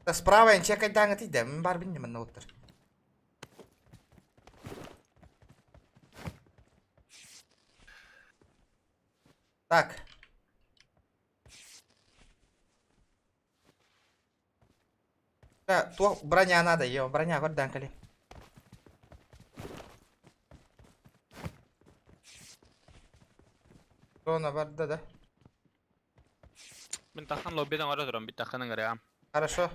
Да справа эн чекайдааҥытый да, мин бар бинним манна оттор. Так. Да, туох броня надо, ё, броня көрдөөн кэлиим. Зона барда да. Мин тахан лоббидан оро туран, бит таххан ыҥырыам. Хорошо.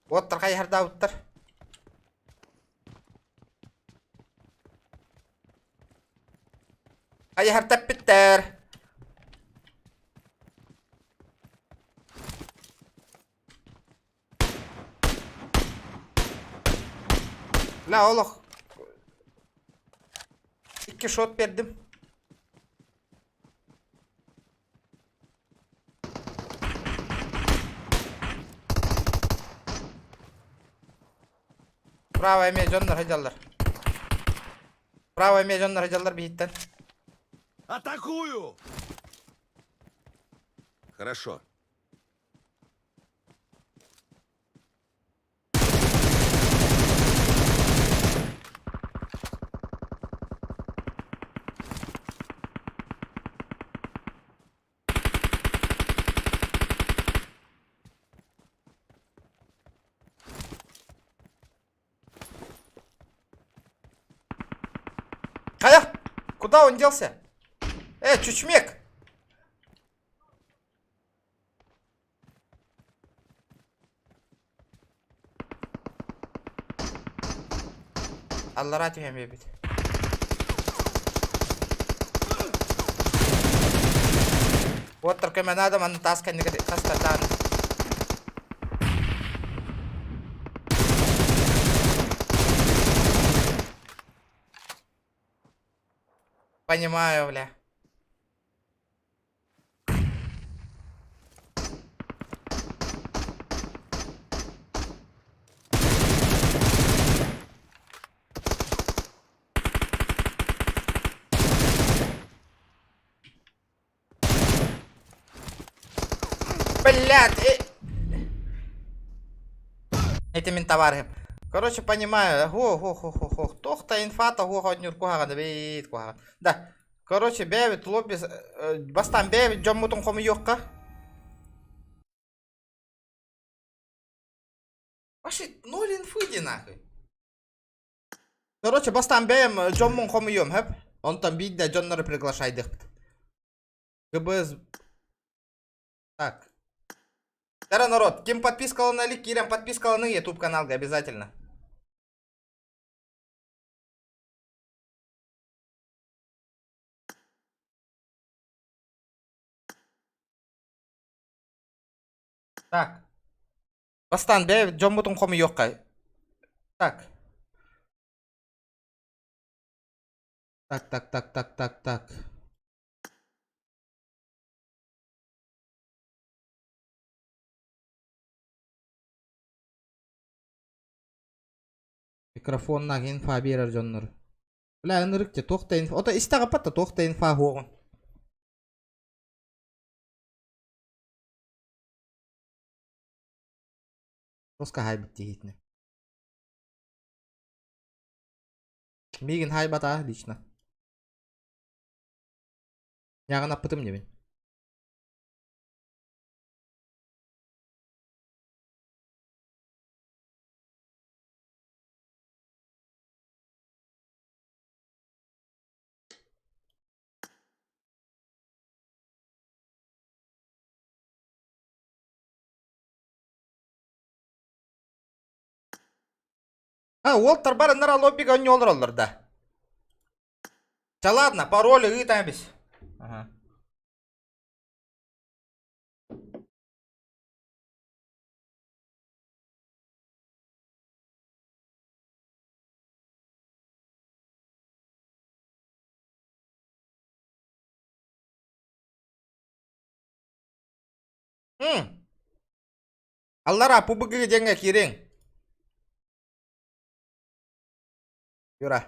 Уоттар хайыһардаабыттар. Хайыһар тэппиттэр. Ла олох. Икки шот бердим. Право эмиэ дьоннор сылдьаллар. Право эмиэ дьоннор сылдьаллар биһиттэн. Атакую! Хорошо. Хайа! Куда он делся? Э, чучмек! Аллараа түһэн биэрбит. Уоттар көмө наада манна таас кэннигэр тастардаан. Понимаю, бля. Блядь! Э... Это мин товарым. Короче, понимаю. Хо-хо-хо-хо-хо. Туох да инфата хуох оонньуур куһаҕан эбит куһаҕан. Да. Короче, бэйэбит лобби бастаан бэйэбит дьоммутун хомуйуохха. Вообще ноль инфы ди нахуй. Короче, бастаан бэйэм дьоммун хомуйуом, хөп? Онтон биирдэ дьоннору приглашайдыхпыт. ГБС... Так. Здорово, народ. Ким подпискалана или Кирям подпискаланы YouTube каналга обязательно. Так. Бастаан бэйэ дьоммутун хомуйуохха. Так. Так, так, так, так, так, так. Микрофоннаах инфа биэрэр дьоннор. Бля, ынырык те туох да инфа. Ото истэҕиппат да туох да инфа суоҕун. Тоска хайбыт тиһитинэ. Миигин хайбата лично. Яҕын аппытым дебин. А, уолтар барыннар лоббига онньуолар оллор да. Да ладно, пароль ыытан эбис. Ага. М. Аллара пубыгы диэҥҥэ киириҥ. Юра.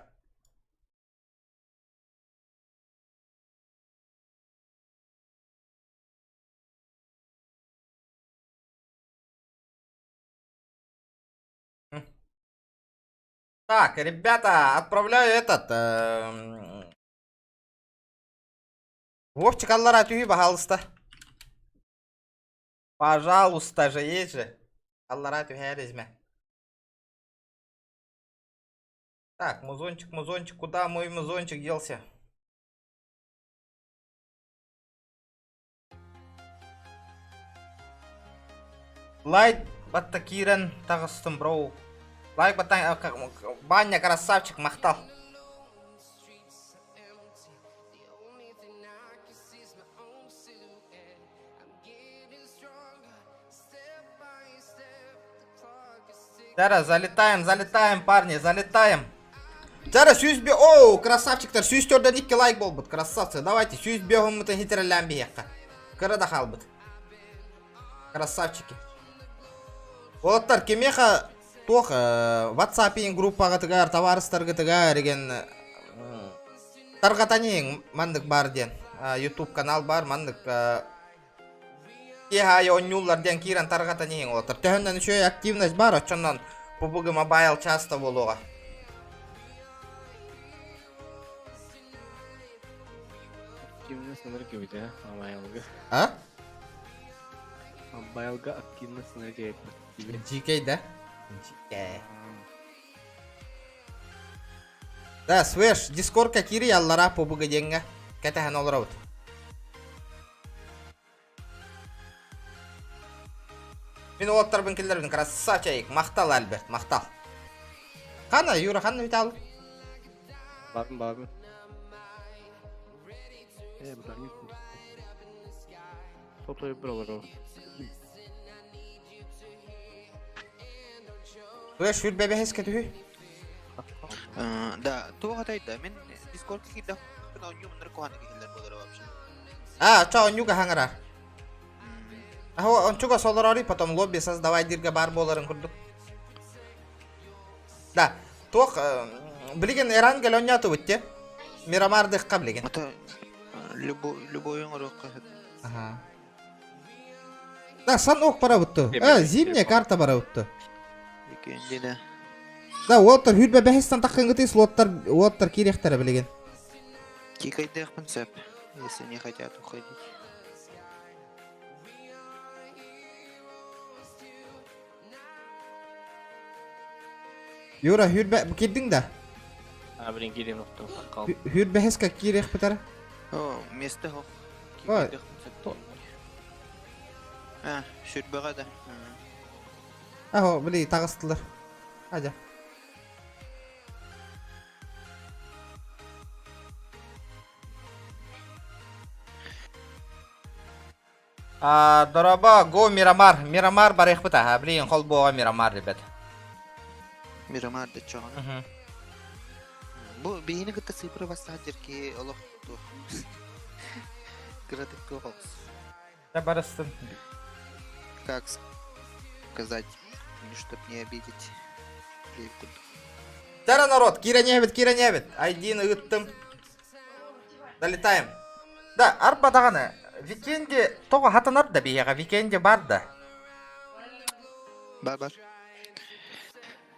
Так, ребята, отправляю этот... Эм, Вовчик аллара түһүү, пожалуйста. Пожалуйста же, есть же. Аллара түһээр изме. Так, музончик, музончик, куда мой музончик делся? Лайк батта киирэн таҕыстым бро. Лайк баттан Баня красавчик махтал. Дара, залетаем, залетаем, парни, залетаем. Дара, сүүс бе... Оу, красавчиктар, сүүс төрдөн икки лайк буолбут, красавцы. Давайте, сүүс беһуммутун хитерэлээн биһиэххэ. Кыра да хаалбыт. Красавчики. Уолаттар, кимиэхэ туох WhatsApp группаҕытыгар, табаарыстаргытыгар деген тарҕатан маннык бар диэн. YouTube канал бар, маннык Киэһэ аайы оонньууллар диэн киирэн тарҕатан иһиҥ уолаттар. Төһөннөн үчүгэй активность баар, оччонон PUBG Mobile часто буолуоҕа. Активность энергия а? Мобайлга. А? Мобайлга активность энергия. Дикей, да? Дикей. Да, Свеш, Дискордка киирий аллараа PUBG диэҥҥэ кэтэһэн олоробут. Мин уолаттарбын киллэрбин красавчик, махтал Альберт, махтал. Хана, Юра, ханна бүтал? Бабын, бабын. Э, бутарник. Сотовый бір олар. Свеш, сүр бэбэһэскэ түһүй. Да, туох атайда, мин Дискордка киирдэх оонньуу муннар куһааны киһилэр буолар вообще. А, ча оонньууга хаҥарар. Аһо, ончуга солорори, потом лобби создавай диргэ бар буоларын курдук. Да, туох, билигин Эрангел оонньоотубут те. Мирамардыхха билигин. Ата любой любой оҥоруохха сөп. Ага. Да, сан ок барабытту. Э, зимняя карта барабытту. Викенди да. Да, уоттар хүрбэ бэһистан таххыҥҥытый слоттар уоттар киириэхтэрэ билигин. Кикайдыахпын сөп, если не хотят уходить. Юра, хүрбэ киирдиҥ да? А, блин, киирим оттон хал. Хүрбэһискэ киириэхпитэр. О, место хох. Ой. Кикайдыахпын сөп. А, сүрбэҕэ да. Аһо, били таҕыстылар. Адя. А, дороба, го Мирамар. Мирамар барыахпыт аха. Блин, холбуоҕа Мирамар, ребят. Мирамар да чоҕун. Бу биһини кытта цифры бастаах дьирки олох туох. Кыратык туох олус. Да барыстын. Как сказать, чтоб не обидеть. Тара народ, Кира небет, Кира небет. Айдин ыыттым. Долетаем. Да, арба даҕаны. Викенди тоҕо хатанар да биһиэхэ, Викенди бар да. Бар бар.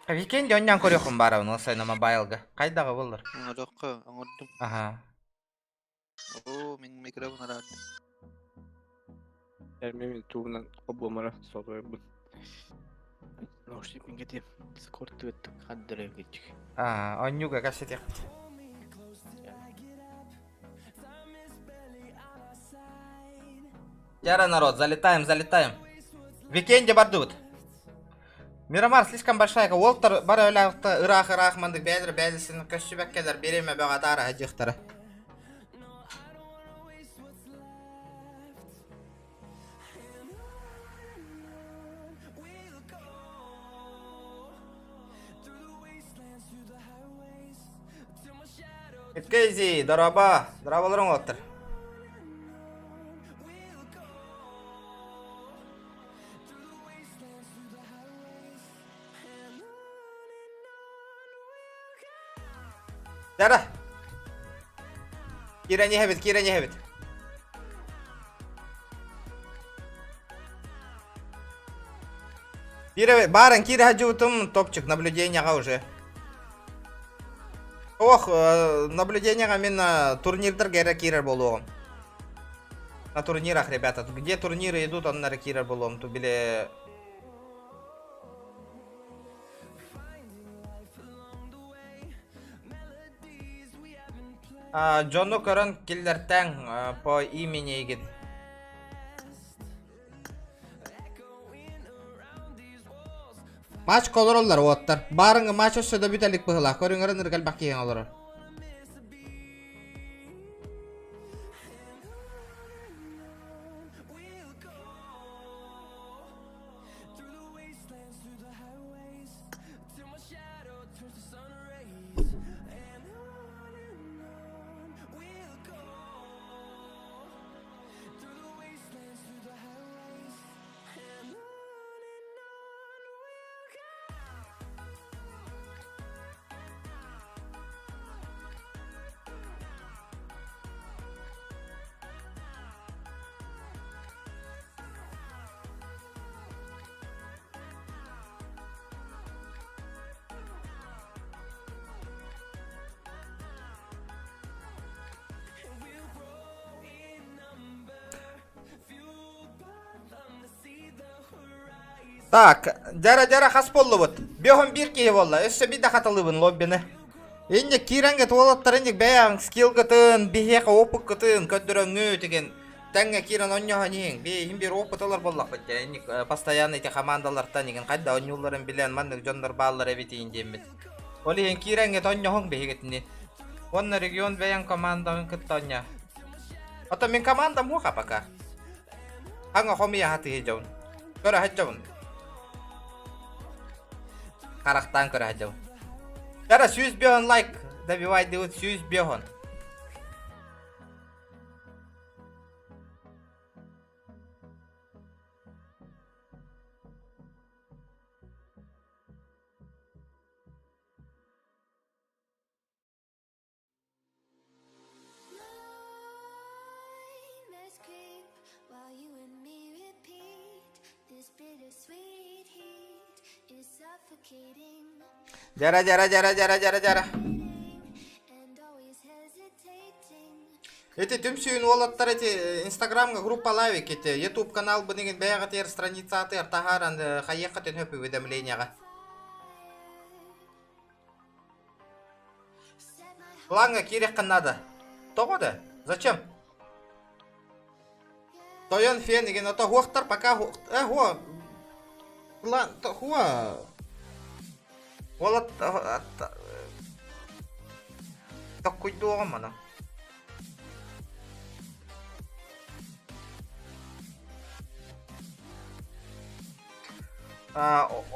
Викенди онньон көрүөхүм баара ону сайна мобайлга. Хайдаҕа буллар? Оҥордоххо, оҥордум. Аха. Оо, мин микрофон араардым. Мен тугунан хобуомара солуйбут. Наушник мингети Дискорд түөттүк хаддыры кичик. Аа, онньуга кэпсэтиэхпит. Яра народ, залетаем, залетаем. Викенди бардыбыт. Мирамар слишком большая, Уолтер бар өлөөхтө ыраах-ыраах мандык бэйэлэр бэйэлисин көссүбэккэлэр бириэмэ бөҕө атаара дьыхтара. Кейзи, дороба, дорабаларың Уолтер. Дара. Кира не хэбит, Кира не хэбит. Кира, баран, Кира хаджутум топчик, наблюдение уже. Ох, наблюдение мен турнирдар гера кирер болуом. На турнирах, ребята, где турниры идут, он на кирер болуом. Ту биле... Джону көрөн киллертэн по имени игин. Матч колороллар уоттар. Барыңы матч өссө да бүтэлик быһыла. Көрүңөрөн ыргал бакиен олорор. Так, дяра-дяра хас боллубут. Бөхөн бир киһи болла. Өссө бир да хатылыбын лоббины. Инник киирэнгэ туолаттар инник бэйэҥ скиллгытын, биһиэхэ опыккытын көрдөрөҥҥү тиген тэҥҥэ киирэн онньоһон иһиҥ. Биһин бир опытылар боллахпыт дьэ. Инник постоянно ити командалартан игин хайда онньуулларын билэн маннык дьоннор бааллар эбитиин диэммит. Ол иһин киирэнгэ тонньоһуҥ биһигитини. Уонна регион бэйэҥ командаҕын кытта онньо. Ото мин командам хуха пока. Аҥа хомуйа хатыһы дьон. Көрө сылдьабын. Харахтаан көрө сылдьабын. Кара 105 лайк добивайдыбыт 105. Дьара дьара дьара дьара дьара дьара. Эти түмсүүн уолаттар эти инстаграмга группалаабик ити ютуб канал быныгын бэйэҕитигэр страницатыгар таһааран хайыаххытын хөп уведомлениеҕа. Планга киириэххин наада. Тоҕо да? Зачем? Тойон фен деген ото хуохтар пока э хуа план хуа Уолат токкуйдуоҕум маны.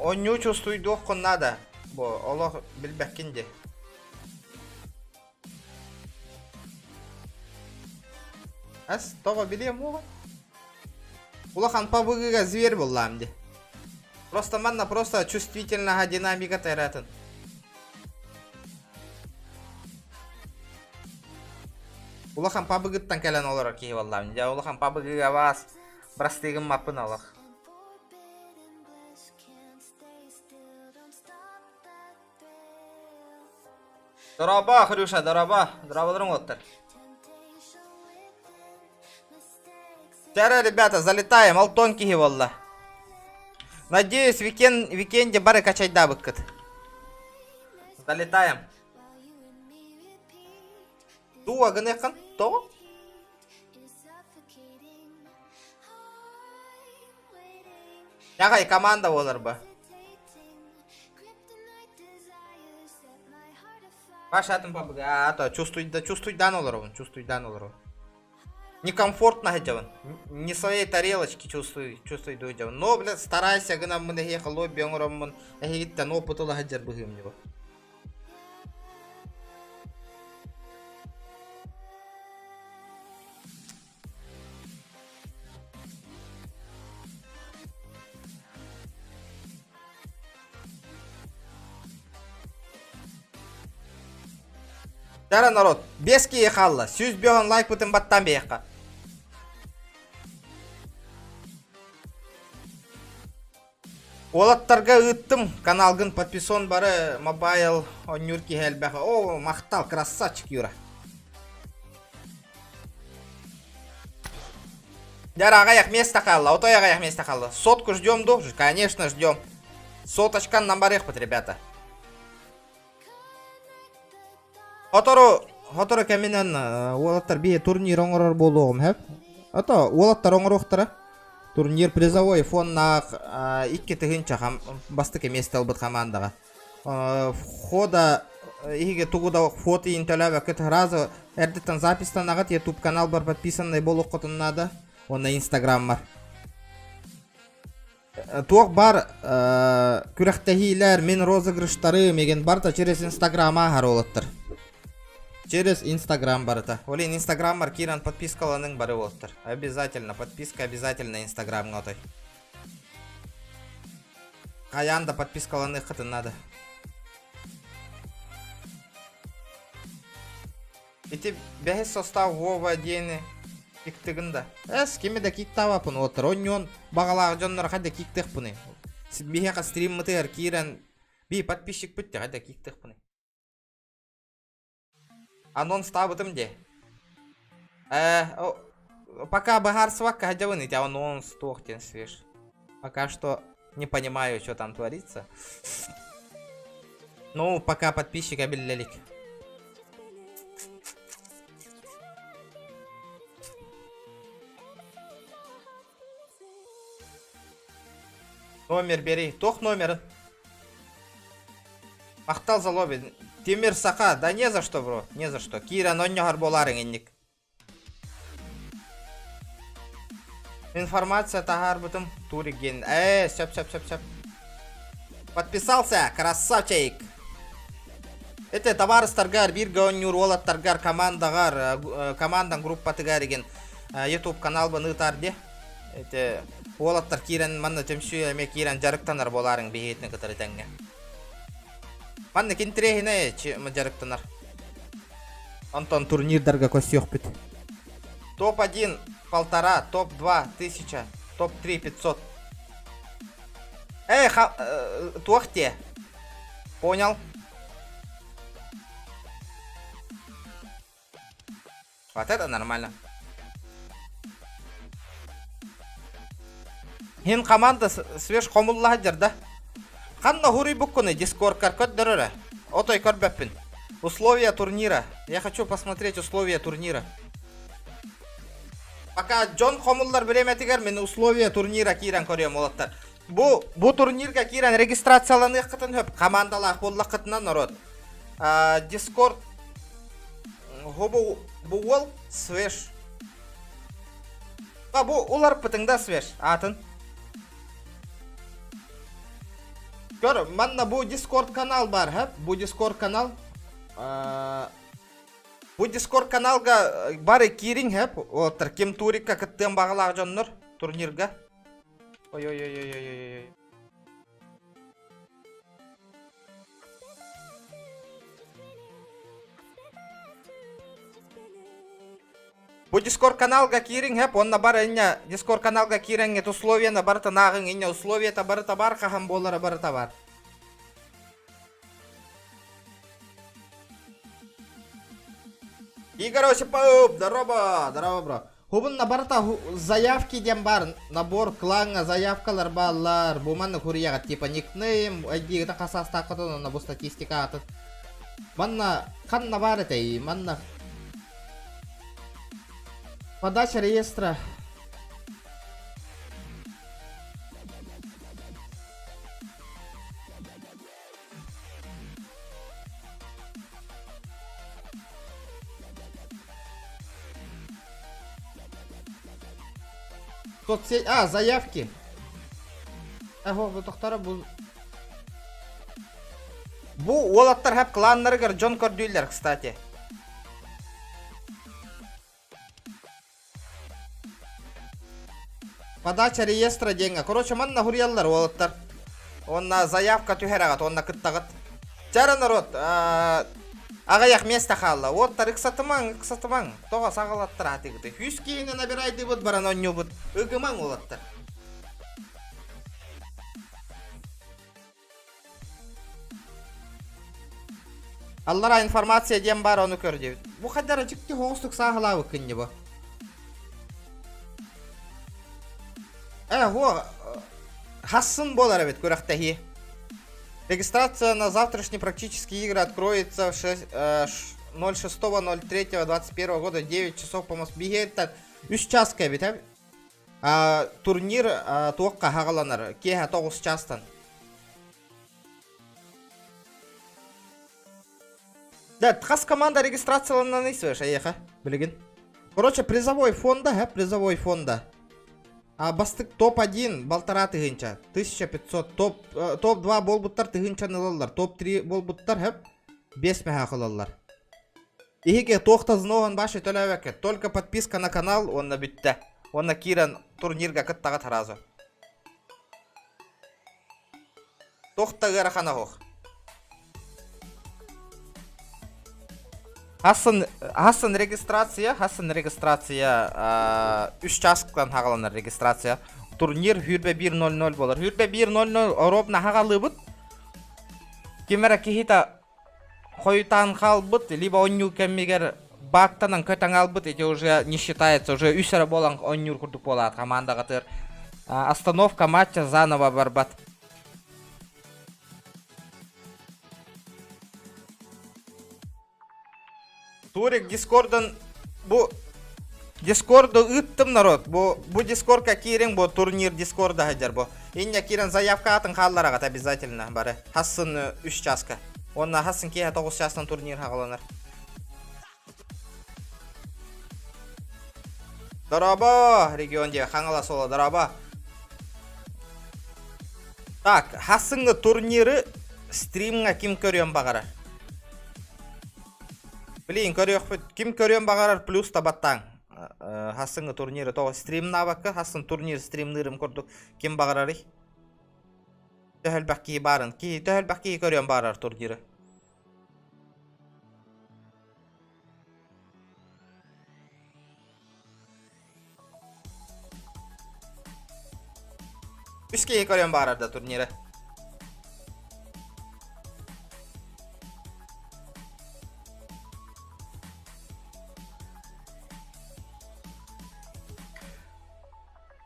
Онньуу чувствуйдуоххун наада. Бу олох билбэккин дии. Ас тоҕо билиэм уоҕа? Улахан пабыгыга зверь буллаам дии. Просто манна просто чувствительнаһа динамика тайратын. Улахан пабыгыттан кэлэн олорор киһи буоллаам. Дьэ улахан пабыгыга баас бырастыгым маппын олох. Дорообо, Хрюша, дорообо. Дорооболоруҥ уоттар. Чара, ребята, залетаем, алтон киһи буолла. Надеюсь, викен, викенде бары качайдаабыккыт. Залетаем. Туа гыныаххын? Тоҕо? Нягай команда буолар ба. Паша атын пабыга, а то чувствуй, да чувствуйдан олоробун, чувствуйдан олоробун. Некомфортно сылдьабын. Не своей тарелочки чувствую, чувствую сылдьабын. Но, блядь, старайся гынаммын эһиэхэ лобби оҥороммун, эһигиттэн опыт ыла сылдьар быһыым него. Дара народ, без киһи хаалла. 105 лайкпытын баттаан биһиэххэ. Уолаттарга ыыттым, каналгын подписон бары мобайл оонньуур киһи элбэх. О, махтал, красавчик Юра. Дьара аҕыйах место хаалла, отой аҕыйах место хаалла. Сотку ждем ду? Конечно ждем. Соточкан нам барыахпыт, ребята. Сотору, сотору кэминэн уолаттар биһи турнир оҥорор буолуоҕум сөп. Ото уолаттар оҥоруохтара. Турнир призовой фоннаах 2000 бастакы миэстэ ылбыт хамаандаҕа. Входа иһигэ тугу да вход иин төлөөбөккүт сразу эрдэттэн запистанаҕыт YouTube канал бар подписанный буолуоххутун наада уонна инстаграммар. Туох бар күрэхтэһиилэр, мин розыгрыштары мигин барыта через инстаграма аһар уолаттар. Через инстаграм барыта. Олин инстаграммар киирэн подпискаланың бары уолаттар. Обязательно, подписка обязательно инстаграмҥа отой. Хайаан да подпискаланыаххытын надо. Ити бэһис состав Вова диэни киктыгын да. Эс, кими да киктаабаппын уоттар. Онньуон баҕалаах дьоннор хайда киктыахпыный. Биһиэхэ стриммытыгар киирэн би подписчикпыт те хайда киктыахпыный. Анонстаабытым де. Э, пока быһаарсыбакка сылдьабын ити анонс туох диэн свеж. Пока что не понимаю, что там творится. Ну, пока подписчика биллелик. Номер бери. Туох номерын? Махтал за лобби. Тимир Саха, да не за что, бро, не за что. Кира, нонньоһор буолаарыҥ инник. Информация таһаарбытым Туригин. Э, сөп, сөп, сөп, сөп. Подписался, красавчик. Это табаарыстаргар, бииргэ оонньуур уолаттаргар, командагар, э, командан группатыгар игин YouTube каналбын ыытар де. Это уолаттар киирэн манна түмсүү эмиэ киирэн дьарыктанар буолаарыҥ биһигитин кытары тэҥҥэ. Маннык интэриэһинэй дьарыктанар. Онтон турнирдарга көрсүөхпүт. Топ-1 полтора, топ-2 тысяча, топ-3 500. Эй, туох диэ? Понял? Вот это нормально. Хин команда свеж хомулла сылдьар да. Ханна хуруйбуккуну дискордкар көрдөрөрө. Отой көрбөппүн. Условия турнира. Я хочу посмотреть условия турнира. Пока дьон хомуллар бириэмэтигэр мин условия турнира киирэн көрүөм уолаттар. Бу бу турнирга киирэн регистрацияланыаххытын сөп командалаах буоллаххытына народ. Дискорд бу бу уол свеж. А бу уларпытыҥ да свеж аатын. Көр, манна бу Дискорд канал бар, һэ? Бу Дискорд канал. Бу Дискорд каналга бары киириҥ һэп, уолаттар ким турикка кыттыан баҕалаах дьоннор турнирга. Ой-ой-ой-ой-ой-ой. Бу Дискорд каналга киириҥ һэп, уонна бар инньэ Дискорд каналга киирэҥҥит условияны барытын ааҕыҥ инньэ условията барыта бар хаһан буолара барыта бар. Игорь Осипов, здорово, здорово, бро. Хубунна барыта заявки диэн бар, набор клаҥҥа заявкалар бааллар. Бу манна хуруйаҕа типа никнейм, айдиигытын хасаастааххытын онно бу статистика атын. Манна ханна баар этэй? Манна подача реестра. Соцсеть... А, заявки. Аһо, бу тохтара бу... Бу уолаттар хап кланнарыгар дьон көрдүүллэр, кстати. Подача реестра диэҥҥэ. Короче, манна хуруйаллар уолаттар. Уонна заявка түһэрэҕит, уонна кыттаҕыт. Чара народ, аҕыйах место хаалла. Уоттар ыксатымаҥ, ыксатымаҥ. Тоҕо саҕалаттар аатыгыты. Үс киһини набирайдыыбыт баран оонньуубут. Ыгымаҥ уолаттар. Аллара информация диэн баар ону көр диэбит. Бу хайдара дьикти хоҕустук сааһылаабыккын дии бу. Э, һуо, хассын буолар эбит күрэхтэһии. Регистрация на завтрашние практические игры откроется в 6, 06.03.21 года 9 часов по Москве. Үс часка эбит, э? Турнир туохха хаҕаланар? Киэһэ тоҕус чаастан. Да, хас команда регистрацияланан свеш, эйиэхэ, билигин. Короче, призовой фонда, һэ, призовой фонда. А бастык топ-1 балтараа тыһыынча, 1500, топ топ-2 буолбуттар тыһыынчаны ылаллар, топ-3 буолбуттар, һэп, 5 мэһээх ылаллар. Иһиги туох да взноһун башы төлөөбөккө, только подписка на канал уонна бүттэ. Уонна киирэн турнирга кыттаҕыт сразу. Туох да ыарахана суох. Хассын, хассын регистрация, хассын регистрация үс чаастан хаҕаланар регистрация. Турнир хүрбэ 1.00 болар. Хүрбэ 1.00 оруобуна хаҕалыыбыт. Ким эрэ киһитэ хойутаан хаалбыт, либо оонньуу кэмигэр баактанан көтөн хаалбыт, эти уже не считается, уже үс эрэ буолан оонньуур курдук буолаат хамаандаҕытыгар. Остановка матча заново барбат. Турик Дискордан бу Дискорду ыыттым народ. Бу бу Дискордка киириҥ бу турнир Дискорда сылдьар бу. Инньэ киирэн заявка атын хааллараҕыт обязательно бары. Хассын үс чааска. Уонна хассын киэһэ тоҕус чаастан турнир хаҕаланар. Дорообо, регион диэ, Хаҥалас уола, дорообо. Так, хассыҥҥы турниры стримҥа ким көрүөн баҕарар? Блин, көрүөхпүт. Ким көрүөн баҕарар плюс табаттааҥ. Хассыҥҥы турниры тоҕо стримнаабакка, хассын турнир стримныырым курдук ким баҕарарый? Төһө элбэх киһи баарын. Киһи төһө элбэх киһи көрүөн баҕарар турниры. Үс киһи көрүөн баарар да турниры.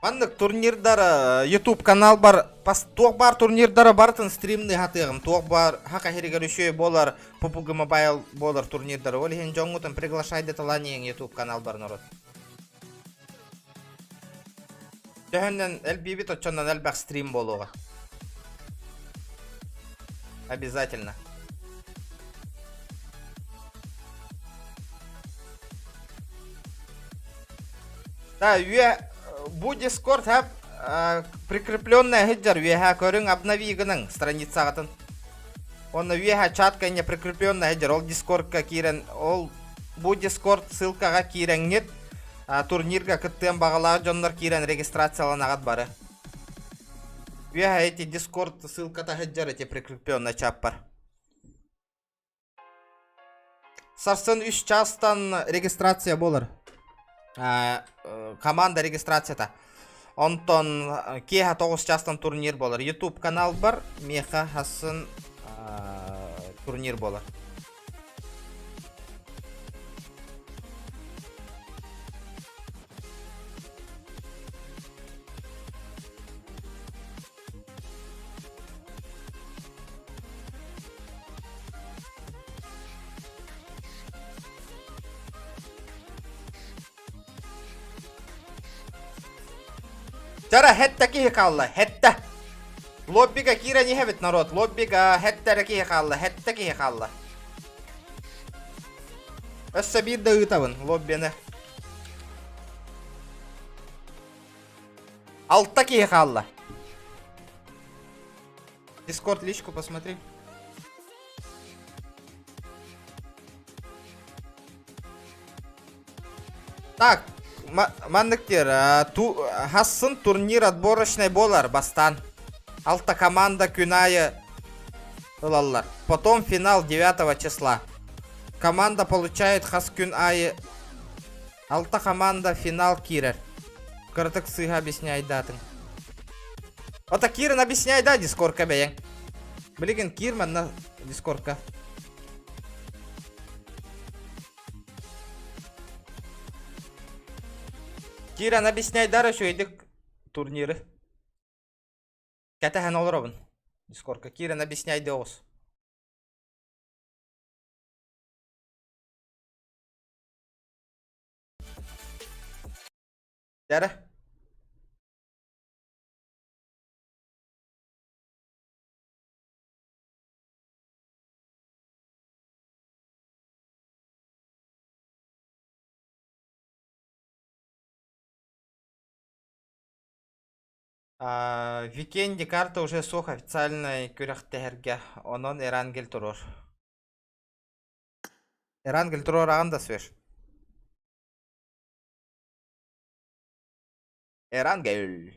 Маннык турнирдар YouTube канал бар туох баар турнирдара барытын стримны хатыаҕым туох баар хака хиригэр үчүгэй буолар PUBG Mobile буолар турнирдары ол иһин дьоҥҥутун приглашайдаталаан иһиҥ YouTube канал бар народ Төһөннөн элбиибит оччоннон элбэх стрим буолуоҕа. Обязательно. Да, үө бу Discord хап прикрепленная сылдьар үөһэ көрүҥ обнови гыныҥ страницаҕытын. Онно үөһэ чат кэннэ прикрепленная сылдьар ол Discordка киирэн ол бу Discord ссылкаҕа киирэҥҥит турнирга кыттыан баҕалаах дьоннор киирэн регистрацияланаҕыт бары. Үөһэ эти Discord ссылката сылдьар эти прикрепленный чаппар. Сарсын үс чаастан регистрация буолар. Команда регистрацията. Онтон киэһэ 9 чаастан турнир буолар. YouTube канал бар, миэхэ хасын турнир буолар. Чара хэтте киһи хаалла, хэтте. Лоббига киирэн иһэбит народ, лоббига хэтте эрэ киһи хаалла, хэтте киһи хаалла. Өссө биир да ыытабын лоббины. Алта киһи хаалла. Дискорд личку посмотри. Так, маннык диэр, хассын турнир отборочный буолар бастаан. Алта команда күн аайы ылаллар. Потом финал 9 числа. Команда получает хас күн аайы Алта команда финал киирэр. Кыратык сыыһа объясняйдаатыҥ. Ото киирэн объясняйдаа дискорка бэйэҥ. Билигин киир манна дискорка. Киирэн объясняйдаар үчүгэйдик турниры. Кэтэһэн олоробун. Дискорка киирэн объясняйдыы оҕус. Дьара. Викенди карта уже суох официальнай күрэхтэһэргэ, онон Эрангель туруор. Эрангель туруораҕын да свеж. Эрангель.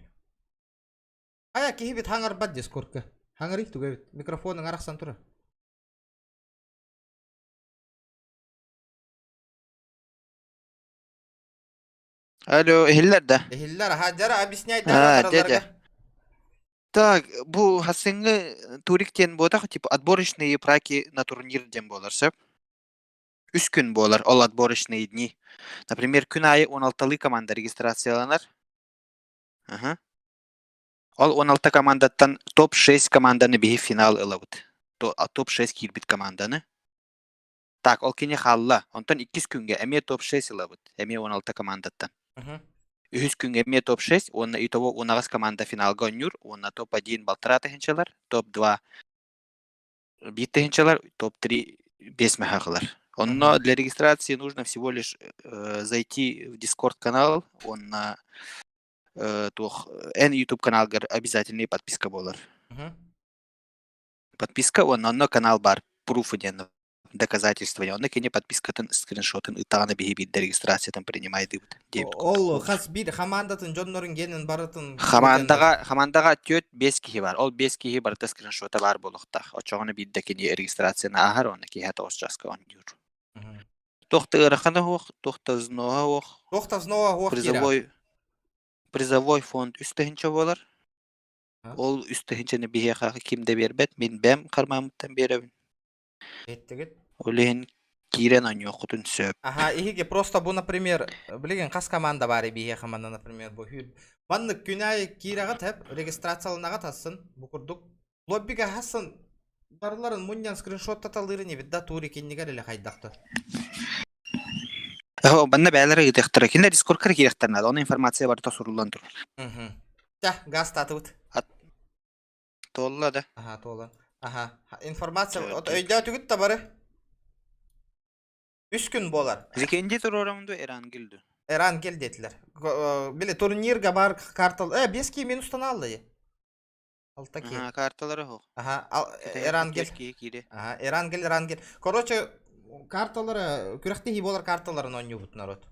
Хайа киһибит хаҥарбат дискордка. Хаҥарый туга эбит. Микрофонуҥ арахсан турар. Алло, иһиллэр да? Иһиллэр, аха, дьара объясняй да А, дядя. Так, бу хасыҥҥы турик диэн буотах, типа отборочные праки на турнир диэн буолар, сөп? Үс күн буолар ол отборочные дни. Например, күн аайы 16-лыы команда регистрацияланар. Аха. Ол 16 командаттан топ-6 команданы биһи финал ылабыт. Топ-6 киирбит команданы. Так, ол кини хаалла. Онтон иккис күҥҥэ эмиэ топ-6 ылабыт. Эмиэ 16 командаттан. Үһүс күҥҥэ эмиэ топ-6 уонна итого 18 команда финалга оонньуур уонна топ-1 балтараа тыһыынчалар, топ-2 биир тыһыынчалар, топ-3 биэс мэһэҕилэр. Онно для регистрации нужно всего лишь зайти в Discord канал, уонна туох эн YouTube каналгар обязательный подписка буолар. Подписка уонна онно канал бар пруфы диэн доказательство онно кини подпискатын скриншотын ыттаҕына биһи биирдэ регистрациятын принимайдыыбыт диэбит Ол хас биир хамаандатын дьоннорун генин барытын хамаандаҕа хамаандаҕа түөрт биэс киһи бар ол биэс киһи барыта скриншота баар буолуохтаах оччоҕуна биирдэ кини регистрацияны ааһар уонна киэһэ тоҕус чааска оонньуур туох да ыарахана суох туох да взноһа суох туох да взноһа суох призовой призовой фонд үс тыһыынча буолар. Ол үс тыһыынчаны биһиэхэ ким да биэрбэт, мин бэйэм хармааммыттан биэрэбин. Иһиттигит? Ол иһин киирэн оонньуоххутун сөп. Аха, иһиги просто бу, например, билигин хас команда баар биһиэхэ манна, например, бу хүр. Маннык күн аайы киирэҕит хэп, регистрацияланаҕыт асын, бу курдук. Лоббига хасын барыларын мунньан скриншоттаталыырын эбит да тур икиннигэр эле хайдахтар. Оо, манна бээлэрэ ыытыахтара. Кинилэр дискордка киириэхтэрин наада. Онно информация барыта суруллан турар. Мгм. Тя, газ татыбыт. Туолла да. Аха, туолан. Аха. Информация от өйдөөтүгүт да бары. Үс күн буолар. Викенди туруорамын ду Эрангил ду. Эрангел диэтилэр. Били турнирга бар картал. Э, 5 ки минустан алды. Алта ки. Аха, карталары хо. Аха, Эрангел. Аха, Эрангел, Эрангел. Короче, карталары, күрэхтэһии буолар карталарын оонньуубут народ.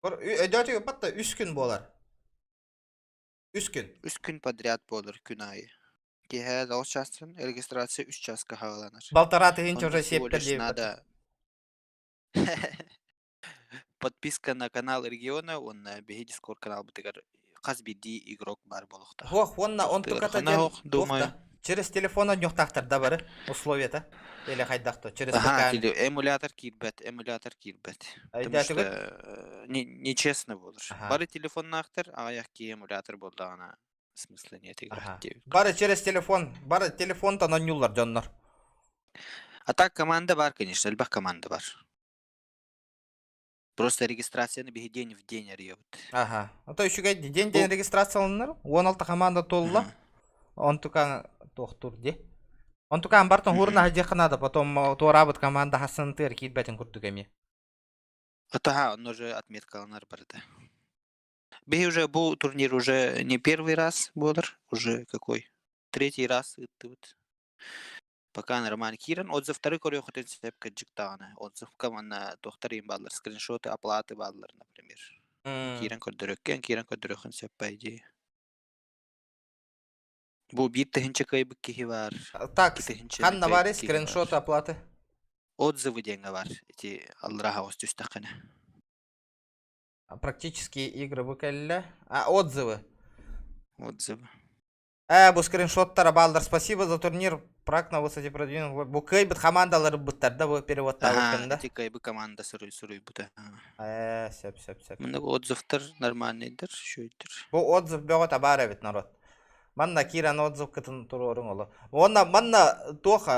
Өйдөөтүгүт батта үс күн буолар. Үс күн. Үс күн подряд буолар күн аайы. Киэһэ 9 чаастан регистрация үс чааска хааланар. Полтора тысяча Онно уже всего септер лишь диэбит. надо подписка на канал региона уонна биһи Дискорд каналбытыгар хас биирдии игрок баар буолуохтаах. Хуох, уонна онтуката Ыарахана диэн суох, туох думаю. да через телефона ньуохтаахтар да бары условията или хайдах то через Аха, ПК эмулятор киирбэт, эмулятор киирбэт. Потому что Өйдөөтүгүт? не, нечестно буолар. Аха. Бары телефоннаахтар, аҕыйах киһи эмулятор буоллаҕына смысла нет играть Аха. диэбит. Бары через телефон, бары телефонтан оонньууллар дьоннор. А так команда бар, конечно, элбэх команда бар. Просто регистрацияны биһи день в день арыйабыт. Аха. Ото үчүгэй день день регистрацияланар. 16 команда туолла. Онтукан туохтур ди. Онтукан бартан хуурна хадьыахха надо, потом туораабыт команда хассантыар киирбэтин курдук эмиэ. Атаха, он уже отметкаланар барыта. Биһи уже бу турнир уже не первый раз буолар, уже какой? Третий раз ыттыбыт. Пока нормально киирэн, отзывтары көрүөхүтүн сөп кырдьык даҕаны. Отзывка манна туохтар иһин бааллар, скриншоты оплаты бааллар, например. Киирэн көрдөрөккөн, киирэн көрдөрүөххүн сөп по идее. Бу биир тыһыынча кыайбыт киһи баар. Так, икки тыһыынчаны ханна баарый кыайбыт киһи баар. скриншот оплаты? Отзывы диэҥҥэ баар. Ити аллараа хаҕыс түстэххинэ. Практические игры бу кэллэ. А, отзывы. Отзывы. Э, бу скриншоттара бааллар. Спасибо за турнир. Прак на высоте продвинул. Бу кыайбыт командалары быттар да бу переводтаабыт Аха, да. ити кыайбыт команда суруй суруйбута. Э, сөп, сөп, сөп. Мында отзывтар нормальныйдар, үчүгэйдэр. Бу отзыв бөҕө табаар эбит народ. Манна киирэн отзывкытын туруоруҥ оло. Уонна манна туох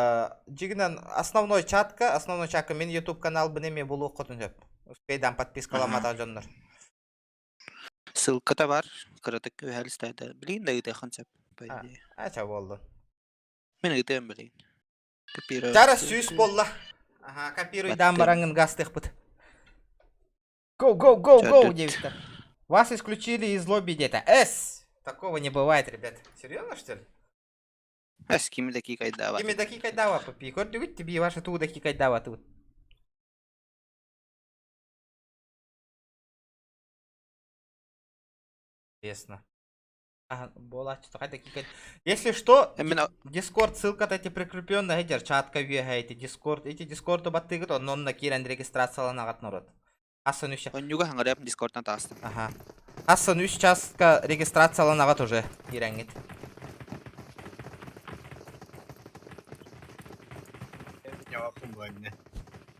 дьигинэн основной чатка, основной чатка мин YouTube каналбын эмиэ булуоххутун сөп. Успейдан подпискаламматах дьоннор. Ссылката бар, кыратык үһэ листайда. Билигин да ыытыаххын сөп, по идее. Ача буоллун. Мин ыытыам билигин. Копировать. Чара сүүс буолла. Аха, копируйдаан бараҥҥын гастыахпыт. Go, go, go, go, диэбиттэр. Вас исключили из лобби где-то. С! Такого не бывает, ребят. Серьезно, что ли? С кими да кикайдава. Кими да кикайдава, папи. Көрдүгүт тебе ваша туу да кикайдава тут. Интересно. Ага, буолааччы хайда кикай. Если что, Дискорд ссылка эти прикрепленная эдер чатка эти Дискорд, эти Дискорду баттыгыт, оннонна киирэн регистрацияланаҕат народ. Асын үс Онньуга хаҥарыам Дискордтан таастым. Аха. Асын үс часка регистрацияланаҕат уже киирэҥҥит.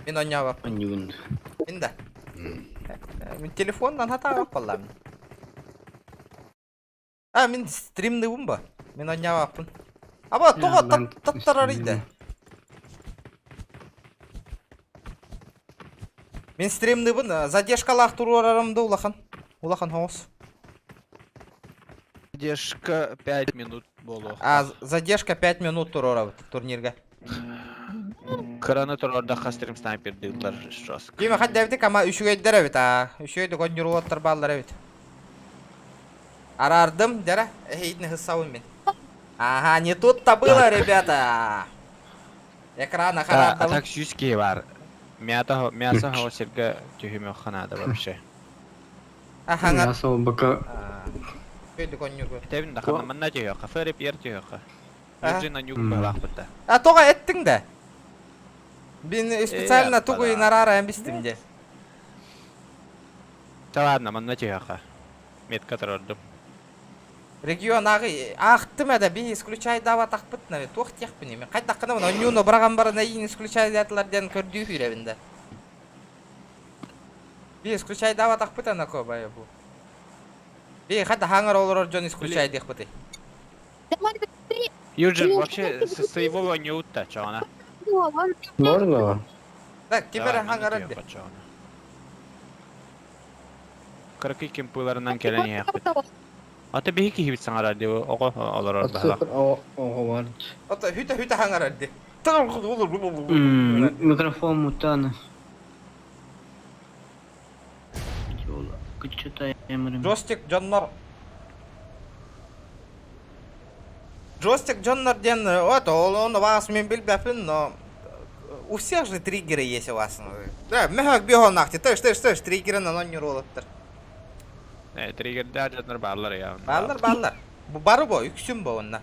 Мин онньообаппын. Онньугун. Мин да. Мин телефоннан хатаабап баллам. А, мин стримныбын ба. Мин онньообаппын. Аба, тоҕо таттарар иде. Мин стримныбын, задержкалаах туруорарым да улахан. Улахан хоҕус. Задержка 5 минут буолуох. А, задержка 5 минут туруорабыт турнирга. Кыраны туруордахха стрим снайпердыыллар жестко. Ким хат дэбитик ама үчүгэйдэр эбит аа. Үчүгэй коннюруоттар бааллар эбит. Араардым, дьара, эһиитин хыссабын мин. Ага, не тут-то было, ребята. Экрана А хараардабын. так сүүс киһи баар. Мята мясо хаҕа сиргэ түһүмүөххэ наада вообще. Ахаңа. Мясо бака. Үчүгэй коннюру. Этэбин да ханна манна түһүөххэ, фэри пьер түһүөххэ. Юджина нюк быһалаахпыт да. А тоҕо эттиҥ да? Бин специально тугу нараара бистим де. Да ладно, манна түһүөххэ. Метка турордум. Регион ааҕы аахтым эдэ би исключайдаабатахпыт нави туох диэхпиний мин хайдаххына онньууну быраҕан баран эйиин исключайдаатылар диэн көрдүү күүрэбин да. Би исключайдаабатахпыт анако бая бу. Би хайда хаҥар олорор дьон исключайдыахпытый. Юджин, вообще со своего не утта, чоҕана. Можно? Так, ким эрэ хаҥарар де. Кыракый кемпыларынан кэлэн иһиэхпит. Ата биһи киһибит саҥарар дии оҕо олорор баһылах. Оҕо Ата хүтэ хүтэ хаҥарар дии. Микрофон мутан. Джойстик дьоннор Джойстик дьоннор диэн вот ол ону вас мин билбэппин, но у всех же триггеры есть у вас. Да, мөһөк биһоннахти, тыш тыш тыш триггерин онон ньуруолаттар. Э, триггердээх дьоннор бааллар я. Бааллар, бааллар. Бу бары бо, үксүн бо онна.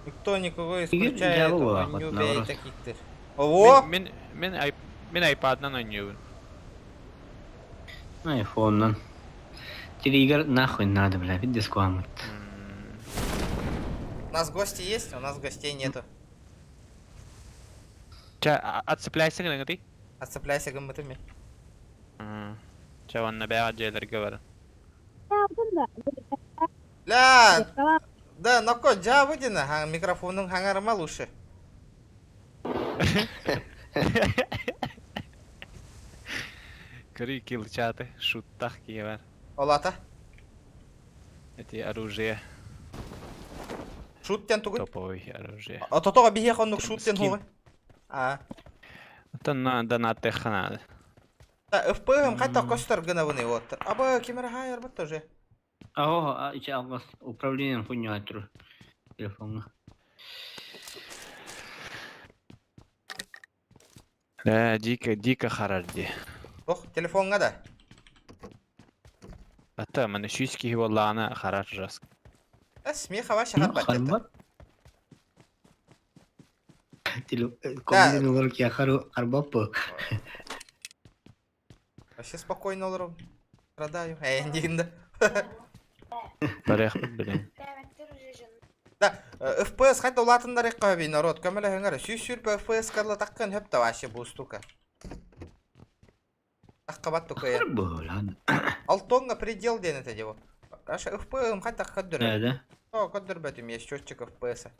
Никто никого исключает, онньуу бэйэтэ киттер. Ого! Мин мин мин айпадынан оонньуубун. Айфоннан. Триггер нахуй надо, бля, дискуамыт. У нас гости есть, у нас гостей нету. Чэ, отцепляйся гыныгытый? Отцепляйся гыммытым мен. Чэ, онно бэҕэ дьиэлэргэ бар. Ля, да, ноко, дьаабы дина, микрофонун хаҥарыма лучше. Көрүй килчаты, шуттах киевар. Олата? Эти оружие. Шут тен тугуй? Топовый оружие. А тотоға биһиэх оннук шут тен хугуй? А. Оттон донаттыахха наада. Да, ФПМ хайта көстөр гынабыный вот. Аба кимер хайыр бут тоже. Ао, ичи алгас управлением хуйня тур телефонга. Да, дико, дико харарди. Ох, телефонга да. Ата, маны сүүс киһи буоллаҕына харар жестко. Э, смеха вообще харбат. Коммунин олорор я харбаппы. Вообще спокойно олором. Страдаю. Э, дигинде. Барыахпыт блин. Да, FPS хайда улаатыннар эккөбүй народ көмөлөһүңөр. Сүүс сүүрбэ FPS кырла таккын хөп да вообще бу штука. Таккабат тукая. Алтонга предел диэн это диво. Аша FPS хайда каддыр. Да, О, каддыр бэтим, есть счетчик FPS.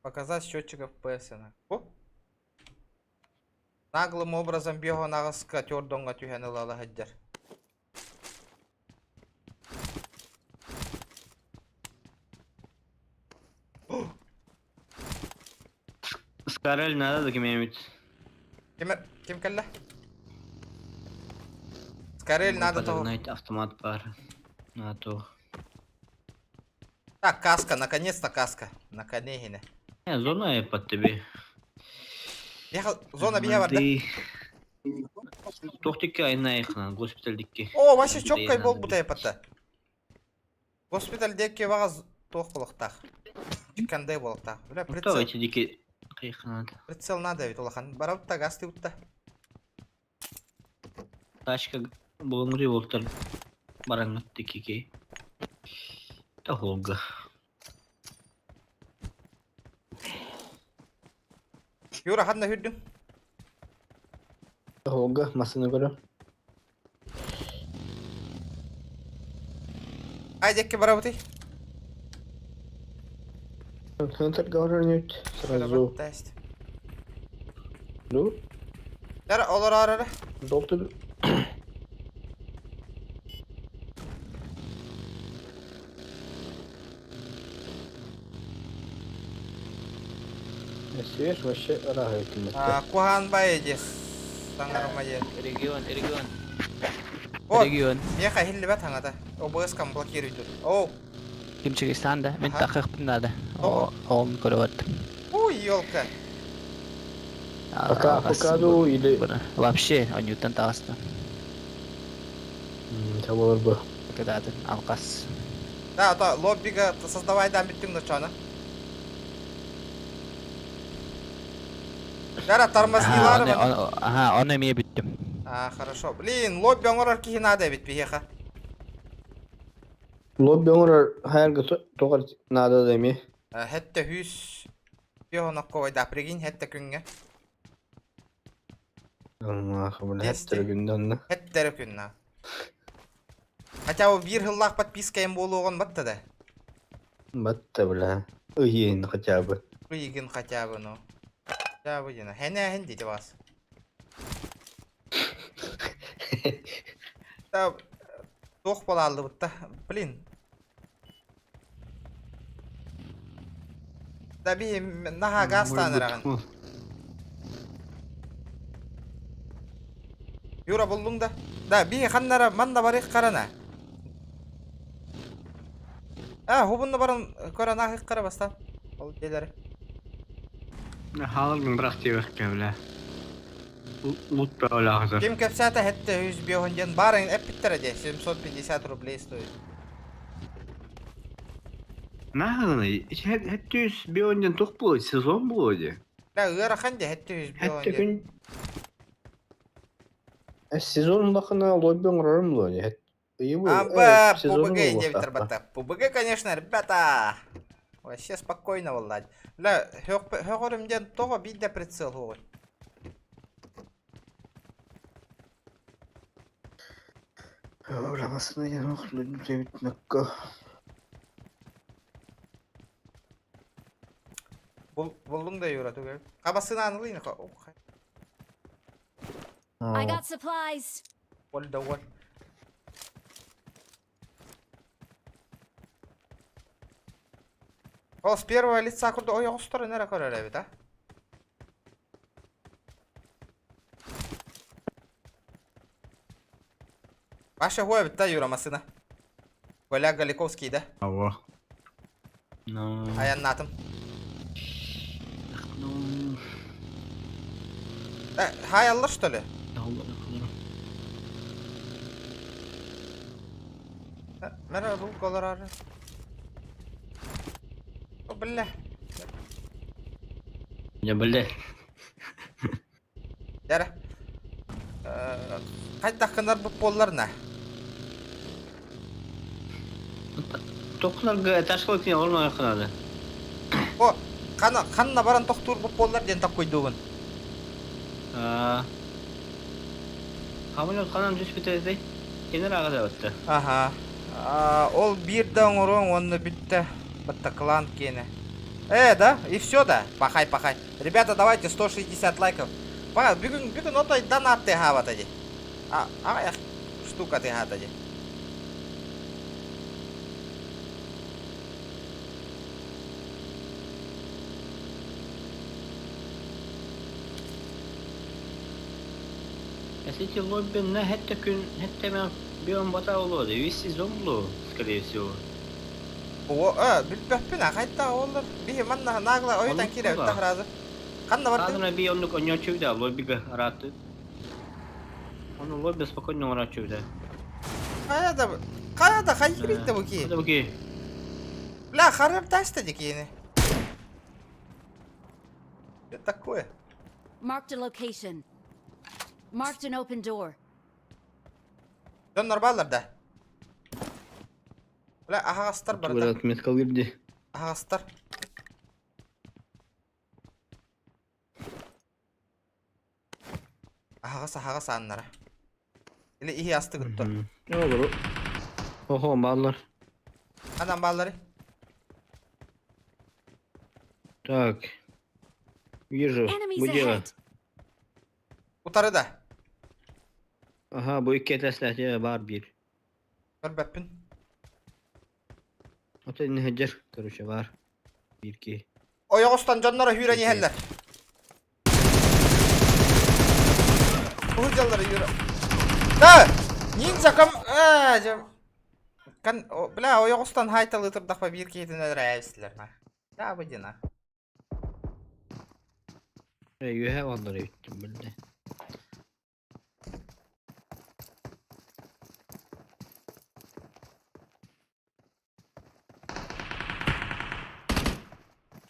Показать счетчик FPS. О! Наглым образом бегон ағыска төрдонға түһэн ылала хаддер. Скарель надо кем-нибудь. Ким, ким кэллэ? Скарель надо того. Подогнать автомат пар. На то. Так, каска, наконец-то каска. Наконец-то. Не, зона под тебе. Ехал, зона бия бар да? Тохтикки айна госпитальдикки. О, вообще чоккай бол бутай патта. Госпиталь декке бағаз тоқ болықтақ. Чиккандай болықтақ. Бля, прицел. Давайте дики кайханат. Прицел надо ведь улахан. Барабытта газ утта. Тачка булуңри болтар бараңыт дикки. Тахолга. Юра, ханна хүрдүң? Тахолга масыны көрө. Ай декке барабыты. Центр говорит сразу. Тест. Ну? Яра, олар арары. Доктор. Свеж вообще рагайтын. Кухан бай дес. Саңарма е. Регион, регион. О, Регион. Меха хиллибет хаңата. ОБС кам блокирует. О. Кимчигистан да, мен тақықпын да. О, он көріп Ой, елка. Пока авокадо или... Вообще, Ньютон тағысты. Табылыр бы. Кедатын, алқас. Да, то лоббига создавай да биттиң ночана. Яра тормознилар. Ага, оны мен бүттім. А, хорошо. Блин, лобби оҥорор киһи наада эбит биһиэхэ. Лобби оҥорор хайарга тоҕо наада да эмиэ. Хэтте хүс пионокковайда, прикинь, хэтте күҥҥэ. Хэттере күндэ онно. Хэттере күннэ. Хотя бы биир сыллаах подписка эм буолуоҕун батта да. Батта бля. Ыйын хотя бы. Ыйгын хотя бы ну. Хотя бы дина. Хэнээһин диди вас. Да туох буолааллыбытта. Блин. Да би наһаа гаастаан эрэҕин. Юра буллуҥ да? Да би ханнара манна барыах харана. А, хубунна баран көрөн аахык хара бастан. Ол дьиэлэри. Хаалыргын бырах диэбэккэ бля. Лут бөҕөлөөх Ким кэпсээтэ хэттэ үс биоһун диэн баар эппиттэрэ дии 750 рублей стоит. Нахуй, хэттэ үс бион диэн туох буолуой? Сезон буолуо дии. Да ыарахан дии хэттэ үс биоһун Хэттэ диэн. күн сезон улахана лобби оҥорорум дуо дии. Аба, ПУБГ диэбиттэр батта. ПУБГ, конечно, ребята. Вообще спокойно буолла. Бля, хөҕөрүм диэн тоҕо биир да прицел суоҕуй? Буллуҥ да Юра түгэл. Хабасынаан ылыйын. I got supplies. Ол да ол. Ол с первого лица курдук ойоҕосторун эрэ көрөр эбит а. Паша хуй эбит да Юра массыына. Коля Галиковский да? Алло. Ну. Айаннаатым. Ну. Хаайаллар что ли? Мэр бу колорар. О, бля. Я бля. Дәрі. Хайдах гынар бу буолларына? Тохтолорго этажка кини олормо ханады. О, хана ханна баран тохтуур бу буоллар диэн таккуйдуубун. Хамын ханан түспүтэ Кинер аҕа да Аха. Ол биир да оҥоруоҥ уонна бүттэ. Батаклан киэнэ. Э, да? И все, да? Пахай, пахай. Ребята, давайте 160 лайков. Па, бүгүн, бүгүн отой донат тыаһаабата дии. А, аҕыйах штука тыаһаата дии. Если лобби на это күн, это мен бион бата олуо, весь сезон булуо, скорее всего. О, э, билбэппин хайта олор. Биһи манна наагла ойутан киирэ Оннук сразу. Ханна бардын? Ханна би оннук онньоочу да лоббига арааты. Ону лобби спокойно оҥорооччу да. Хайа да хайа да хайкирит да бу ки. Да бу ки. Бля, харыр таста дикини. Что такое? Marked a location. Marked an open door. Дьоннор бааллар да. Бля, аһаҕастар барда. Отметка кирди. Аһаҕастар. Аһаҕас аһаҕас ааннара. Или иһи астыгыттар. Олору. Охо, бааллар. Анан бааллары. Так. Вижу. Enemies Бу дело. ahead. Утары да. Ага, бу икки этээстээх баар биир. Көрбөппүн. Ото инне сылдьар, короче, баар. Биир киһи. Ойоҕостон дьонноро үүрэн иһэллэр. Уһулдьаллар Юра. Да! Ниндзя ком... Аа, дьэ... Кан... Бля, ойоҕостон хайталы турдахпа биир киһитин өлөрөөбүстүлэр. Да, бу дина. Үөһэ оллар эбиттим билде.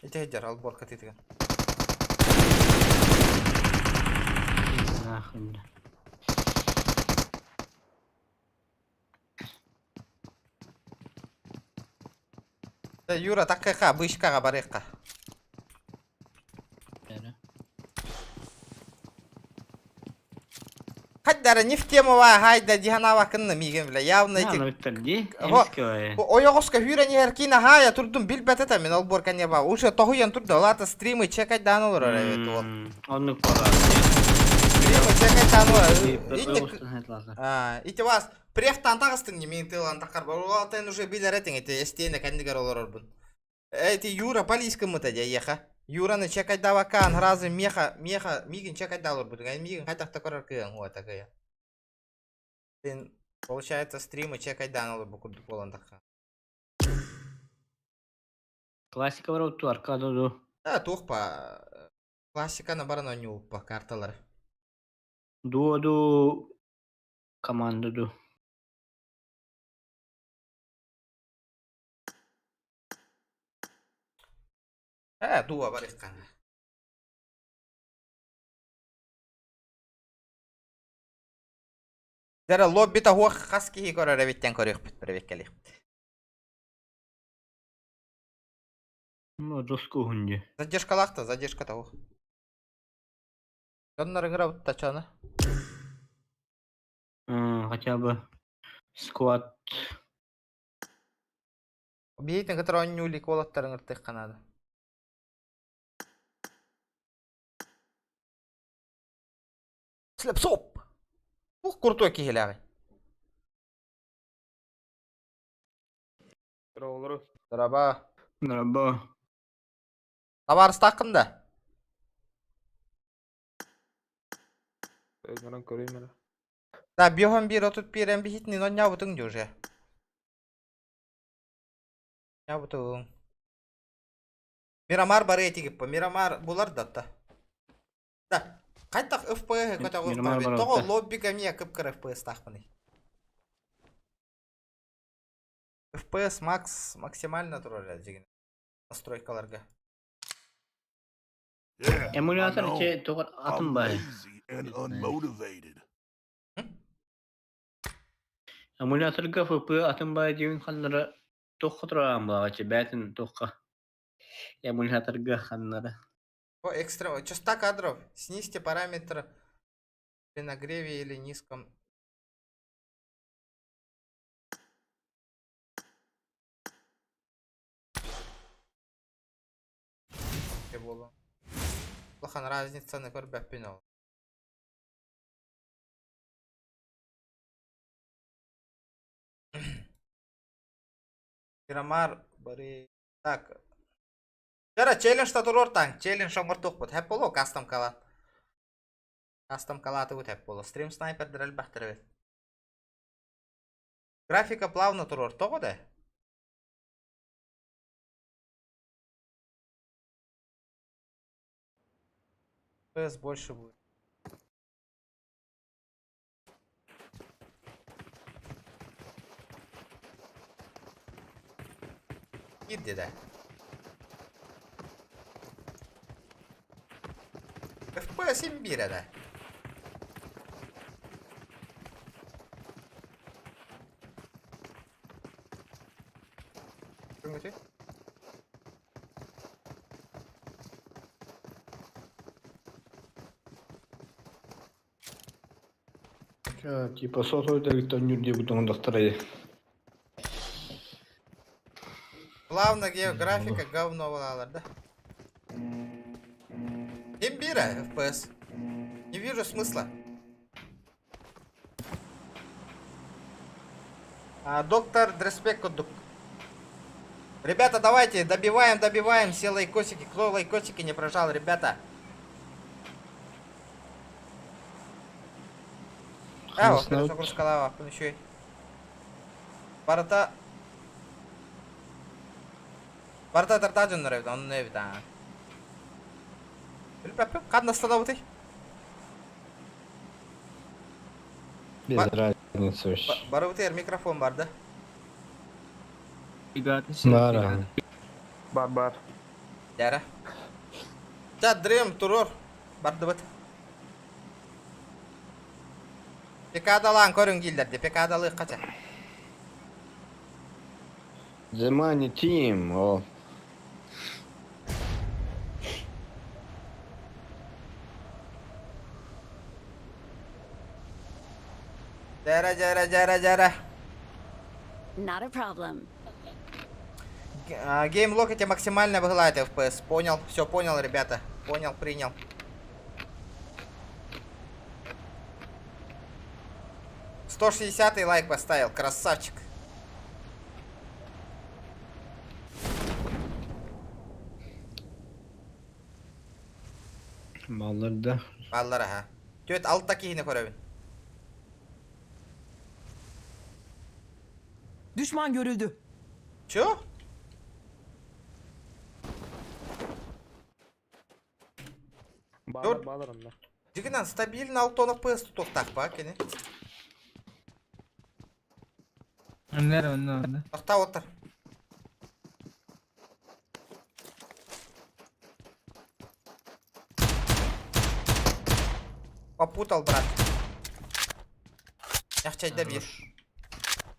Ити сылдьар алборка титигэн. Нахуй. Юра, таккайха, бышкаҕа барыахха. Хайдара не в тему ва, хайда диханава кынна миген бля, явно эти... Ойоҕоско хүүрэн иһэр киин аһаайа турдум билбэт этэ мин ол буорка не ба. Уже тоһуйан турда, ол стримы чекайдаан олорор эбит ол. Оннук бара. Стримы чекайдаан олорор. Ити вас префтан таҕыстыҥ не мин тылан тахар бар. Ол уже билэр этиҥ ити эстиэнэ кэннигэр олорорбун. Эти Юра полискымыта дьэ Юраны чекайдавакаан разы меха меха мигин чекайдалар бутун. Мигин хайдахта көрөр кыаң уота кыя. Син получается стримы чекайдаан олор бу курдук буолан тахха. Классика бар отту аркада ду. А туох па классиканы баран ойнууппа карталар. Дуо ду команда ду. Э, дуо барыххана. Дара лоббита хуох хас киһи көрөр эбиттэн көрүөхпүт биребеккели. Ну, доску хунди. Задержкалаах задержка того. Дьоннор ыҥырабыт тачаны. Хотя бы сквад. Биһитин кытары оонньуу илик уолаттар ыҥыртыахха наада. Слепсоп! Ух, крутой киһилээҕий. Здорово. Дороба. Дороба. Табаарыстааххын да? Өйдөнөн көрейін мені. Да, биоһон биир отут биирэн биһитинин онньообутуҥ дии уже. Онньообутуҥ. Мирамар бары этигиппа. Мирамар булар датта. Да. Хайдах FPS Мирамар көтөҕүөхпүн барар тоҕо да. лоббига эмиэ кып-кыра FPS-таахпыный? FPS макс максимально турар дьигин настройкаларга. Yeah, I Эмулятор know. че тоҕор атын I'm бай. lazy and unmotivated. Эмуляторга ФП атын бай диэн ханнара тохха тураран балаҕаччы бээтин тохха. Эмуляторга ханнара. О, экстра, частота кадров. Снизьте параметр при нагреве или низком. Буолуо. Улахан разницаны көрбөппүн ол. Мирамар бары... Так. Жара челлендж туруортаң. Челлендж оҥортуохпут. Хэп боло кастом кала. Кастом калаатыбыт хэп боло. Стрим снайпердер элбэхтэр эбит. Графика плавно туруор. Тоҕо да? FPS больше будет. Киирди да. FPS 21 да. Көҥүтүй. Типа сотовый дәгіттен нүрде бұтың доктора. Главное географика говно балалар да. Имбира FPS. Не вижу смысла. А, доктор Дреспек курдук. Ребята, давайте, добиваем, добиваем все лайкосики. Кто лайкосики не прожал, ребята? А, вот, загрузкалава, еще. Барыта... Барыта тарта дьоннор эбит, онно эбит аа. Билбэппин, ханна стадабытый? Без разницы вообще. Барыбытыгар микрофон бар да? Бара. Бар бар. Дьара. Ча, дрем, туруор. Бардыбыт. ПК-далаан көрүҥ дииллэр дии, ПК-далыахха чэ. The Money Team, о. Дьэрэ, дьэрэ, дьэрэ, дьэрэ. Not a problem. Геймлок эти максимально выгладит FPS. Понял, все понял, ребята. Понял, принял. 160 лайк поставил, красавчик. Баллар да. Баллар аха. Түөт алта киһини көрөбүн. Düşman görüldü. Чё? Баллар баллар онно. Дигинан стабильно алтон FPS тутуохтаах ба кини. Нер онно онно. Тохтаа оттар. Попутал, брат. Яхчайда бир.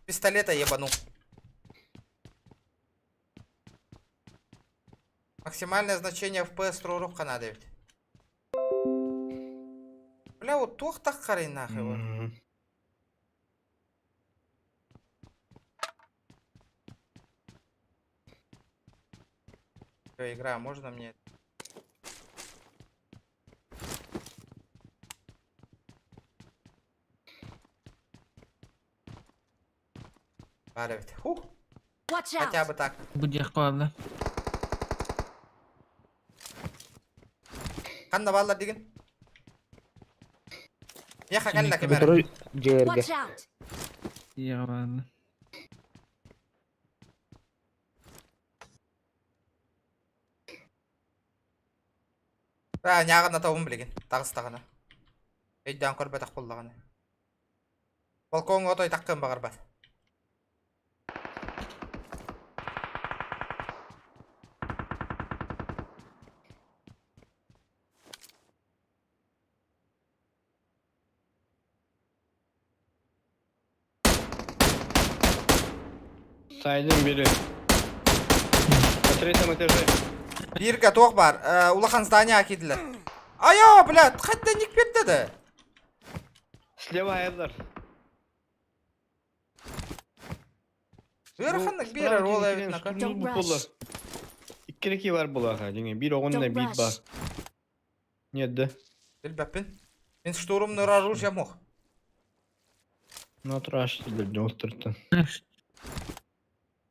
Пистолета ебанул. Максимальное значение FPS турук надо ведь. Бля, вот туох таххарый нахуй вот. Всё, игра, можно мне? Баар эбит. Хух. Хотя бы так. Бу диэх хаалла. Ханна бааллар дигин? Меха кэллэ кимэр? Дьиэргэ. Дьиэҕэ бааллар. Аа, ньааҕына тобун билигин. Таҕыстаҕына. Өйдөөн көрбөтөх буоллаҕына. Балкоҥҥа отой таххыан баҕарбат. Сайдын бiri. На третьем этаже. Бииргэ туох баар? Э, улахан здание киирдилэр. Айоо, блядь, хатта ник биэрдэ да? Слева Айдар. Ыараханнык биэрэр уол эбит нака. Икки бар булаха, деңе. Бир оҕунна биир бар. Нет, да? Билбэппин. Мин штурмныр оружие мох. Ну, траш, блядь, остыртын.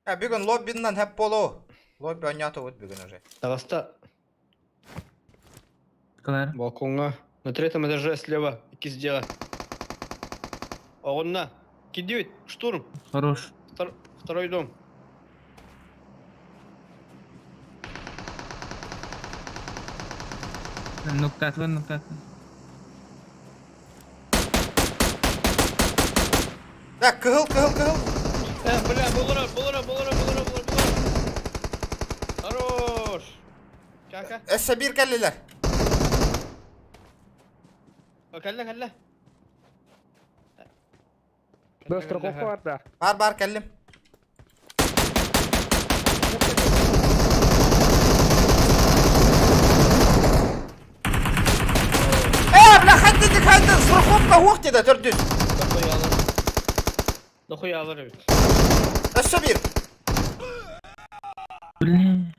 А бүгүн лоббиннан хэп боло. Лобби онньоото вот бүгүн уже. Таҕыста. Балкоҥҥа. На третьем этаже слева. Иккис дьиэҕэ. Оҕунна. Кидибит. Штурм. Хорош. Второй дом. Нуктатын, нуктатын. Так, кыһыл, кыһыл, кыһыл. Э, бля, булара, булара, булара, булара, булара, булара. Хорош. Кака? Өссө биир кэллилэр. Кэллэ, кэллэ. Да, страховка бар да. Бар, бар, кэллим. Э, бля, ханды ханды, страховка уох деді төрдүс. Дохуя алар эбит. Өссө биир. Бля.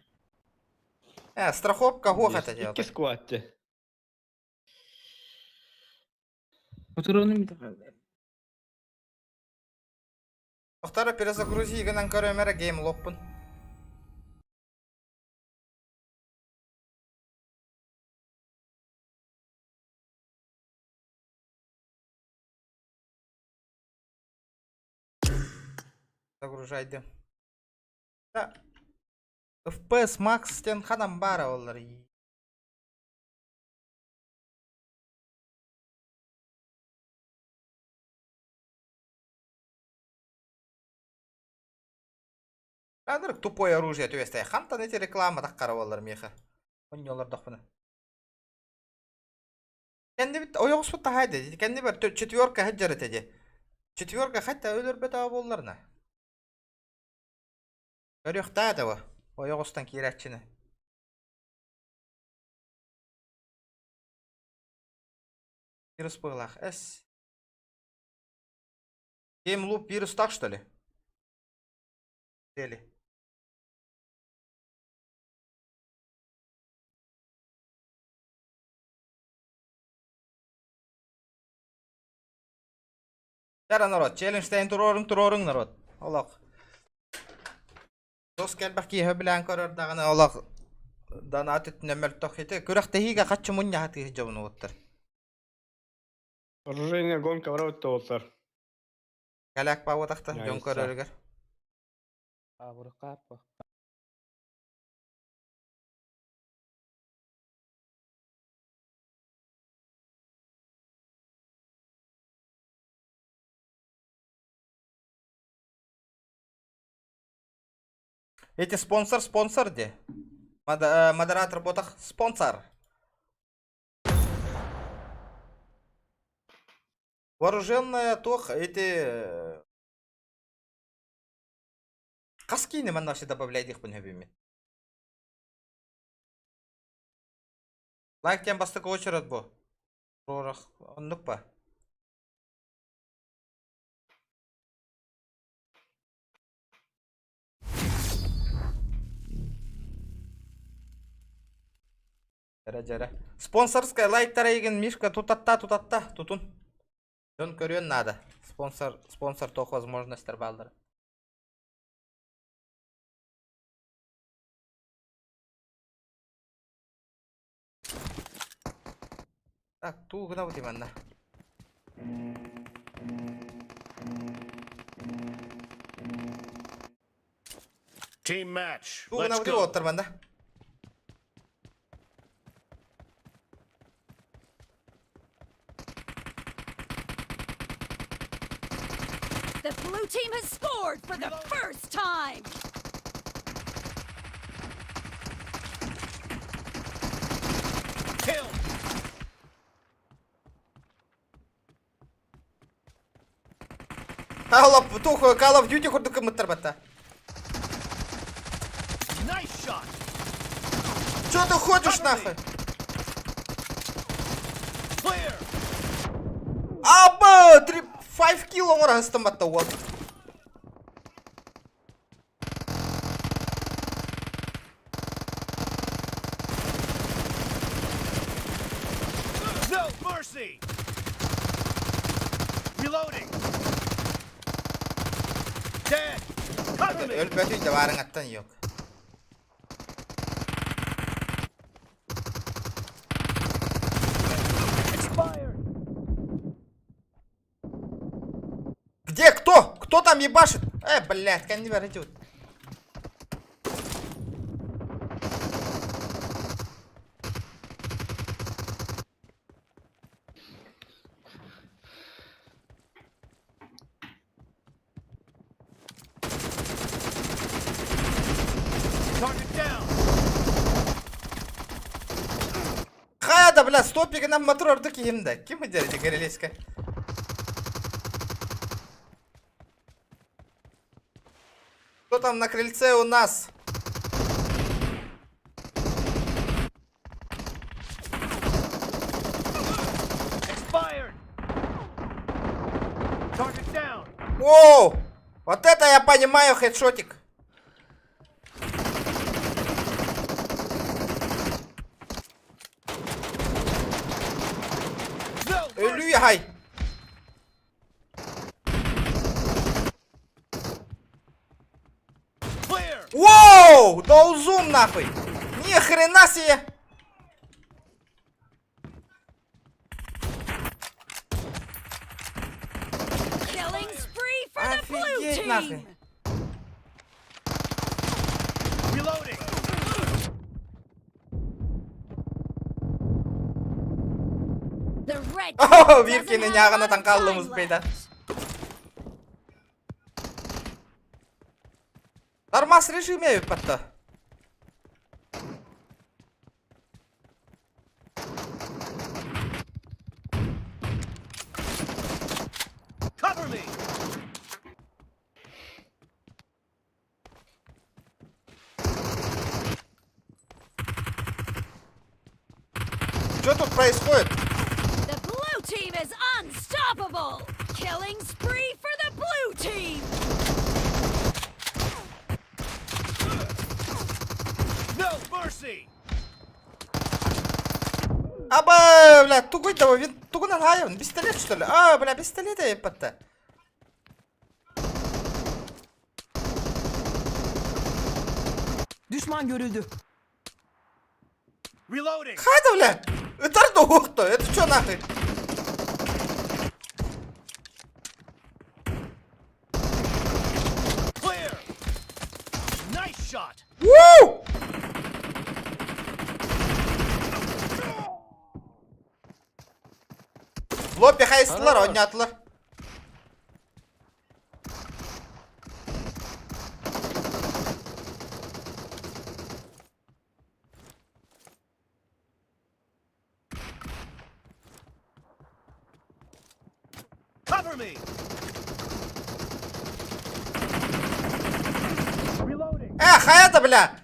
Э, страховка уох это дело. Икки скватте. Патроны Тохтара перезагрузи гынан көрөмөрө гейм лоппун. Загружайды. Да. FPS Max тен ханан бара олар. Анырык тупое оружие түбэстэй. Хантан эти реклама таххара буоллар миэхэ. Онньолордохпуна. Кэннибит ойоҕоспут таһаайда дии. Кэннибэр четверка сылдьар этэ дии. Четверка хотя өлөрбөтөҕө буолларына. Көрүөхтээ да бу. Ойоҕостон киирээччини. Вирус быһыылаах. Эс. Ким луп вирустаах что ли? Дели. Тара народ, челленджтэн туруоруҥ туруоруҥ народ. Олох. Тос кэлбэх киһи билэн көрөр даҕаны олох донат өттүнэн мөлтөх ити күрэхтэһиигэ хаччы мунньаһа тыыһы дьобунуоттар. Оружейная гонка вроде болсар. Кэлээк баабатахта дьон көрөрүгэр. Абырыкааппа. Эти спонсор спонсор де. Модератор ботах спонсор. Вооруженная тох эти Хас киини манна вообще добавляй диэхпин сөбүммүн. Лайк диэн бастакы очерет бу. Рорах оннук ба. Дьэрэ дьэрэ. Спонсорскай лайктара игин Мишка тутатта тутатта тутун. Дьон көрүөн наада. Спонсор спонсор туох возможностьтар бааллар. Так, туу гынабыт манна. Team match. Туу Let's гынабыт go. оттар манна. The blue team has scored for the first time. Kill. Call of, тух Call of Duty курдук кымыттар батта. Nice shot. Чё ты ходишь нахуй? Clear. Аба! 3 5 килл оҥоро ыстан батта уол. No mercy. Reloading. Dead. Cover me. Өлбөтүй да баарыҥаттан yok. Expired. Где кто? Кто там ебашит? Блядь, кэннибэр идет. Target down. Хайа да, бля, стопигынан мотор ордук киһим да. Ким идер Горелеска? Кто там на крыльце у нас? Expired. Target down. Воу! Вот это я понимаю, хедшотик. No mercy. Өлүү хай. Clear. Воу! Доузум нахуй! Ни хрена себе! Killing spree for the blue Офигеть нахуй! team. Reloading. The red О, team биир doesn't кини have a ньааҕына lot of time таҥхааллымыз бейда. left. Нормас режиме батта. Cover me. Что тут происходит? The blue team is unstoppable! Killing spree for the blue team! No mercy! Аба, бля, тугуй да, вин тугунан хайын, пистолет что ли? А, бля, пистолет еппатта. Düşman görüldü. Reloading! Хайда, бля? Ытар да уохто, это что нахуй? Clear! Nice shot! Уу! Лобби хайстылар, ойнатылар. Cover me! Reloading! Э, хайата, бля!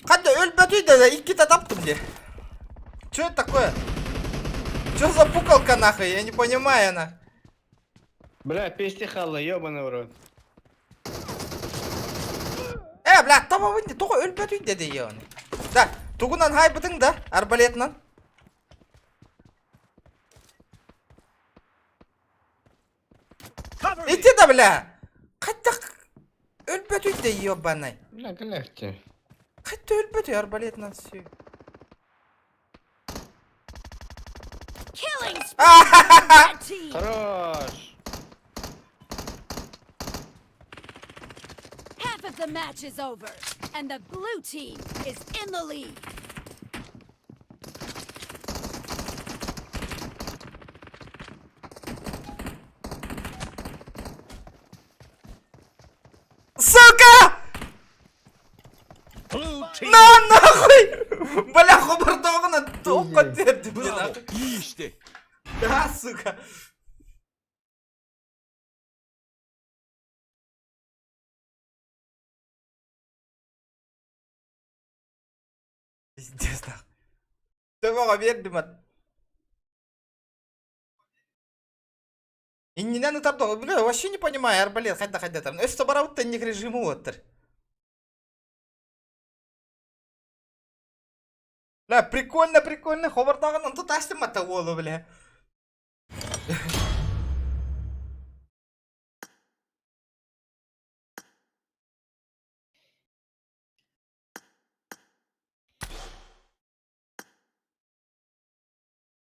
Хадда өлбөтүй да, иккитэ таптым де. Че это такое? Че за пукалка нахуй? Я не понимаю она. Бля, пести хала, ёбаный в рот. Э, бля, табабын де, тоҕо өлбөтүй деди оны. Да, тугунан хайбытың да, арбалетынан. Cover me! Ити да, бля! Хайдах өлбөтүй де, ебаный. Бля, глядьте. Хайда өлбөтүй арбалетынан сүй. Killing spree for the red team! Хорош! Half of the match is over, and the blue team is in the lead. Сука! Blue team! На нахуй! Бля, хобардоғына тоққа терді мне нахуй. İyi işte. Да, сука. Пиздец, нахуй. Төбөҕө биэрдим ат. Иннинэн ытар да, бля, вообще не понимаю, арбалет, хайда хайда там. Өссө барабыт инник режимы оттыр. Бля, прикольно, прикольно, хобардағынан тут астым ата уолу, бля.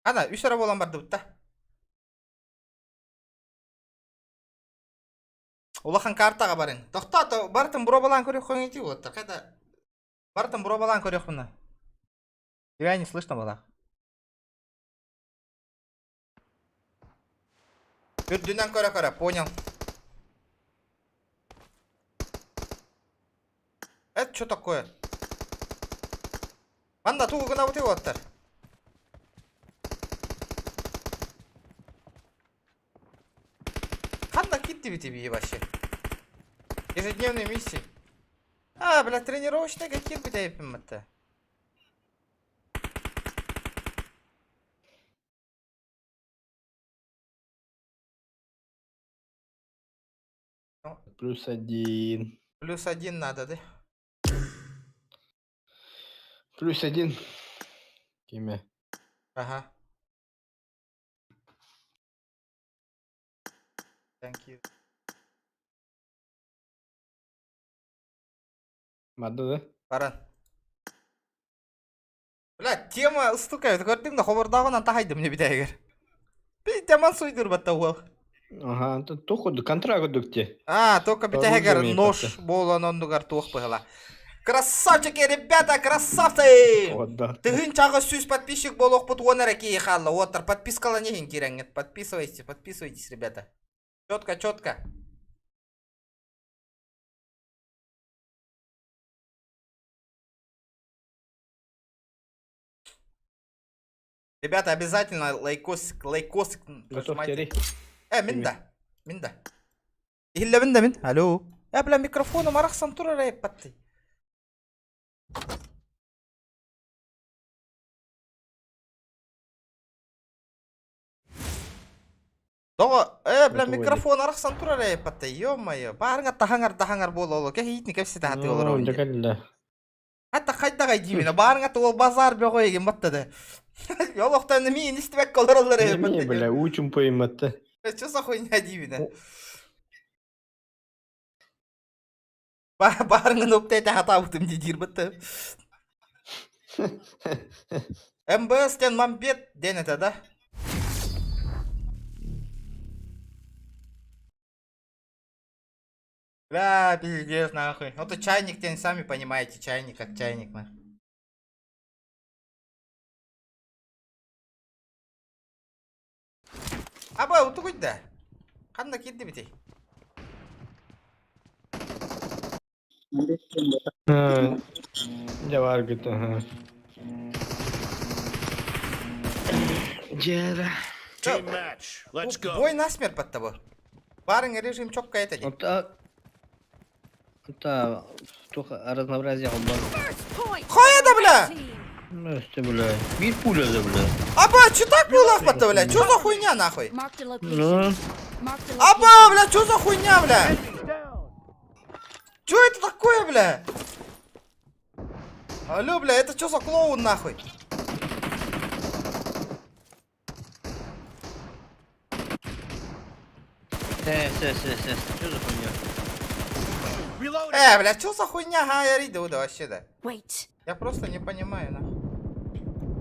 Ана, үс ара болан барды бутта. Улахан картаға барың. Тоқта, бартын буробалан көрек қойың eti оттыр. Қайда? Бартын буробалан көрек бұны. Тебя не слышно было. Үрдүнэн көрө-көрө, понял. Это что такое? Манда тугу гына бутый оттыр. Ханна китти бити вообще. Ежедневные миссии. А, бля, тренировочный какие битайпим это. +1. +1 надо, да? +1. Киме. Ага. Thank you. Мадда да? Баран. Бля, тема ыстыкай, көрдүң да хобордагынан тахайдым не битәгер. Би жаман суйдур батта уол. Ага, тут туху контракт дукте. А, только битәгер Оружие нож болан ондугар туох быгыла. Красавчики, ребята, красавцы! Вот да. Тыгын чагы сүз подписчик болук бут он эреки халла. Оттар подпискала нехин киреңет. Подписывайтесь, подписывайтесь, ребята. Четко, четко. Ребята, обязательно лайкосик, лайкосик Готов нажимайте. теперь. Э, мин да. Мин да. Илле мин да мин. Алло. Э, бля, микрофону арахсан турар эппатты. Тоҕо, э, бля, микрофон арахсан турар ээ, патта, ё-моё, баарыҥа таһаҥар таһаҥар буола оло, кэһиитини кэпсэтэ сатыы олоробун Дьэ дии. кэллэ. Хатта хайдаҕай диибинэ, баарыҥа ол базар бөҕө эгин батта да. Олохтон миин истибэккэ олороллор ээ, Эмиэ, батта. бля, уу чумпайымматта. Чё за хуйня диибинэ. Баарыҥын уптайте хатаабытым дии диир батта. МБС диэн мамбет диэн этэ да? Бля, пиздец, нахуй. Ну то чайник день, сами понимаете, чайник как чайник, нахуй. Аба, утугуй да. Ханна кирди битей? Дьэ баар гыт, аха. Дьэ Team match. Let's go. Бой насмерть под тобой. Барыҥ режим чокка это дии. Ота Ота туох разнообразие холбон. Хайа да бля! Өстө бля. Биир пуля да бля. Аба, че так было бля? бля? Че за хуйня нахуй? Ну. Аба, бля, че за хуйня, бля? Че это такое, бля? Алло, бля, это что за клоун нахуй? Э, с, с, с, что за хуйня? Э, бля, что за хуйня, ха, я иду, да, вообще, да. Wait. Я просто не понимаю, нахуй.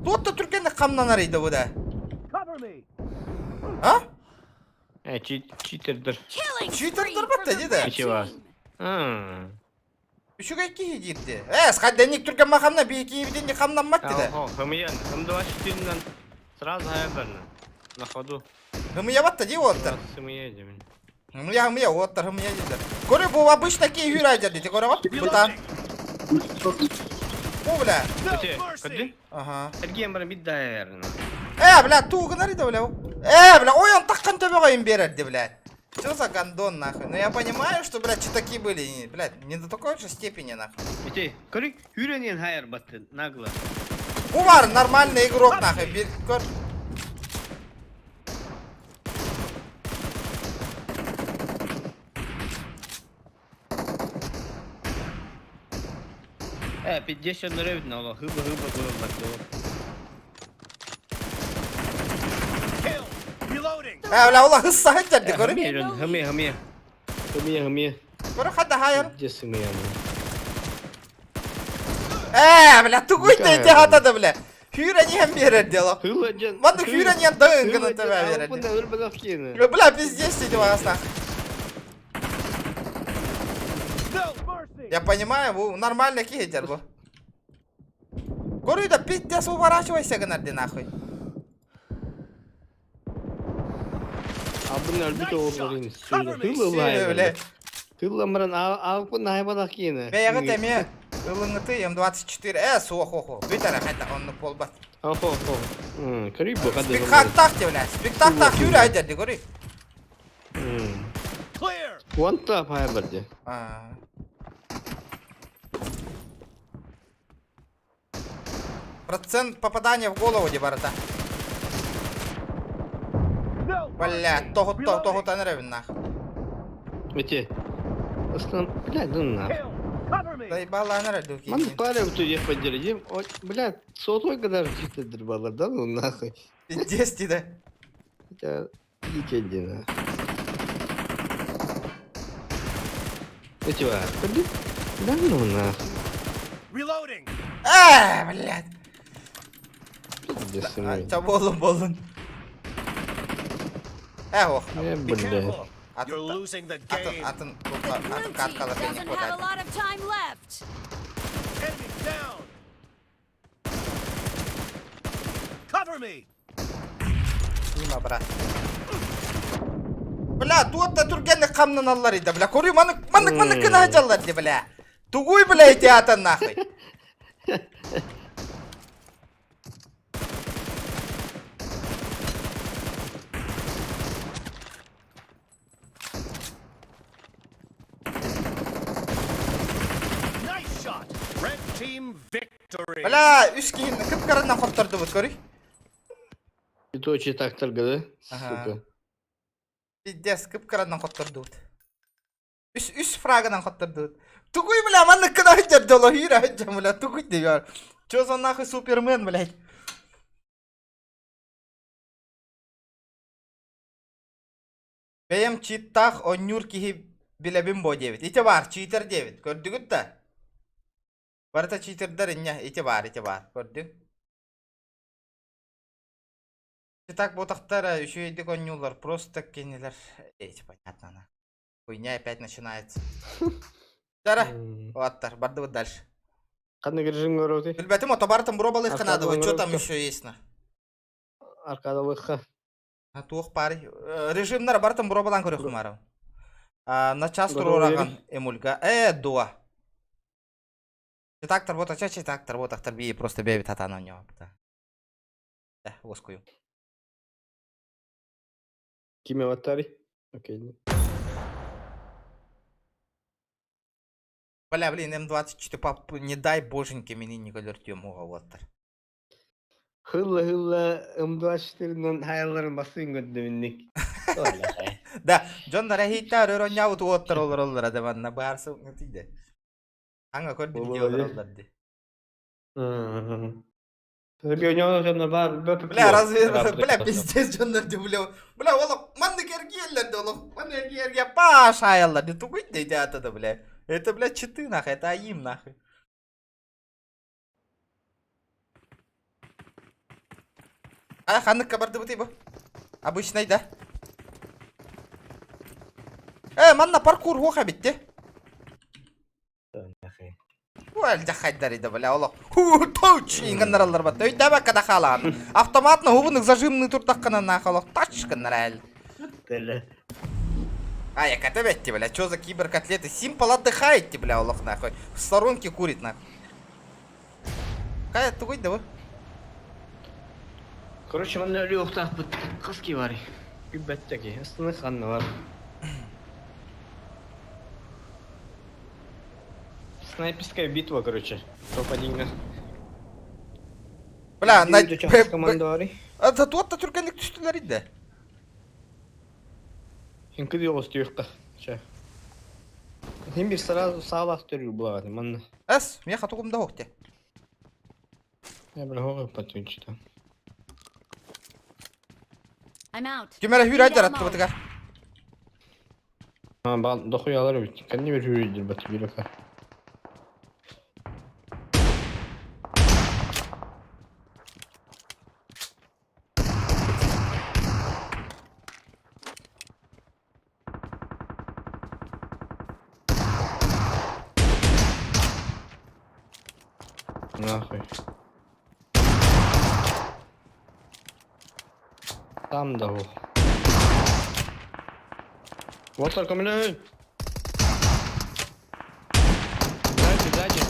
Тут-то түргэнник хамнанар иди, да. А? Э, читердер. Читердер батта, деді. Ничего. Үчүгэй киһи диирди. Э, схадденник түргэн махамна, бии киһибитинник хамнаммат диде. Хымыян, хымдыва читеринен сразу хайбарна. На ходу. Хымыя батта дии уоттар. Хымыя димин. Хымыя хымыя уоттар хымыя дииллэр. Көрү бу обычно киһи хүрайдер дии көрөҕүт? Бытаан. Бу бля. Кадды? Ага. Эргиэн баран бит дайарна. Э, бля, туугунар иде бля. Э, бля, ой, он таххан төбөҕө им берерди, бля. Что за гондон, нахуй? Ну я понимаю, что, блядь, читаки были, блядь, не до такой же степени, нахуй. Ити, көрү, хүрэнин хайар батты, нагло. Бу бар нормальный игрок, нахуй, бир көр. Э, 50 нөрөбүт на хыба хыба было батты. Э, бля, ола хысса хыджарды, көрү. Хымыя, хымыя. Хымыя, хымыя. Көрү хадда хайыр. Где хымыя? Э, бля, тугуй ты хатады, бля. Хүрэниэн берер дело. Маннык хүрэниэн дагын гынан төбө берер. Бля, пиздец, сидит вас нахуй. Я понимаю, бу нормально киһи бу. Көрү да пиздец уворачивайся гынар нахуй. Абын өлбүт оҕолорун Э, бля. Тылламаран алпын айбалах киine. Бэйэҕит эмиэ ылыҥыты М24 э суох охо. Бүтэр хайда оннук буолбат. Охо охо. Көрүй бу хадда. Спектакль бля. Спектакль хүрэ айдарды көрүй. One tap хайбарды. А. Процент попадания в голову де барата. Бля, того того того танырабын нах. Эти. Основ, бля, ну нах. Заебала анара дуки. Ман пара в туе поддержим. Ой, бля, сотой когда же чисто дербала, да ну нахуй. Пиздец да. Хотя, идите один. Эти ва, поди. Да ну нахуй. Reloading. А, блядь. Пиздец, мой. Ча болун болун. Э, ох. Э, блядь. Атын You're losing the атын game. атын The blue атын team карткалар бени doesn't have a хватает. lot of time left. Enemy down. Cover me. Дима, брат. Бля, тут да түргэнник хамнаналлар иде, бля. Көрүй маннык маннык маннык гына жаллар ди, бля. Тугуй, бля, эти атын нахуй. Nice shot. Red team victory. Бля, үс киһин кып-кыранан хоттордубут, көрүй. И то так да? Ага. Сука. Пиздец, кып-кыранан хоттордубут. Үс, үс фрагынан хоттордубут. Тугуй, бля, маннык гына сылдьар дьоло, үүрэ сылдьан, бля, тугуй диyor. Чё за нахуй супермен, блядь? Бэйэм читтаах онньуур киһи билэбин бо диэбит. Ити баар, читер диэбит. Көрдүгүт да? Барыта читердэр инньэ, ити баар, ити баар. Көрдүҥ? Так ботахтар үчүгэйдик оонньууллар, просто кинилэр эти понятно она. Хуйня опять начинается. Дара, оттар, бардыбыт дальше. Ханнык режим көрөтүй? Билбэтим, ото барытын буробалыахха Аркадалык надо, что там оҥоробут. еще есть на? Аркадалыхха. А туох баарый? Режимнар барытын буробалаан көрүөххүм арам. На час Готовы туруораган эмульга. Дуа. Читактор, вот ача читактор, вот ахтар би просто бэби татан оонньоо. Да, уоскуйу. Ким аватари? Окей. Бля, блин, М24, пап, не дай боженьки, мени не өлөртүөм уоттар. Хылла-хылла М24-нан хаялларын басын көрдөмүнник. Да, дьон рэһииттээр өр оонньообут уоттар олороллор да манна баарсы тиийдэ. Аҥа көрдүм дии олороллор дии. Бля, разве, бля, пиздец, дьоннор дии, бля, бля, олох, маннык эргиэллэр да олох, маннык эргиэргэ паашаайаллар дии, тугуй да ити аата да, бля. Это, бля, читы, нахуй, это аим, нахуй. А, ханныкка бардыбытый бу? Обычный, да? Манна паркур хуох эбит дии. Уэлдьахайдар иде бля олох. Точ гыннараллар бат. Өйдөбөккө да хаалаан. Автоматна хубунук зажимный туртаххына нах олох тач гыннарал. А, я котебетти, бля, чё за киберкотлеты? Симпл отдыхаете, бля, олох нахуй. В сторонке курит нахуй. Кая тугуй да бу? Короче, манна өлүөхтаахпыт хас киһи барый? Билбэттэ ки. Астына ханна бар. Снайперская битва, короче. Топ-1 Бля, на... команда барый. Это туотта түргэнник түстүлэр иде. Хинкы оҕус түйүкка. Чэ. Хин бир сразу саалах төрүр булагаты манна. Эс, меха тугум да хокте. Я бля хоҕу патынчыта. I'm out. Кимэрэ Need хүүрэ ammo. аттыбытыгар. А, бал дохуялар бит. Кэнни бир хүрүйдүр бат бирөка. Нахуй. Там да во. Вот только меня. Сзади, сзади.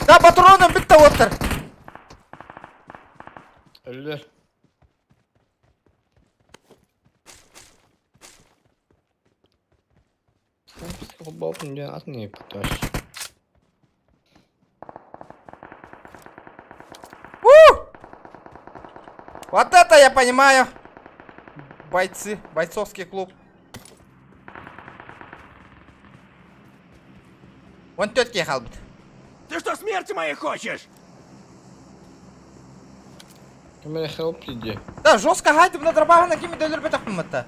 Да, патроном бүттэ уоттар. Өллөр. Болтун дьэ атын ыйыппыт Вот это я понимаю. Бойцы, бойцовский клуб. Вон тетки халбыт. Ты что, смерти моей хочешь? Ким эрэ help дии. Да, жестко хайдым на дробаҕына кими да өлөрбөтөхпүн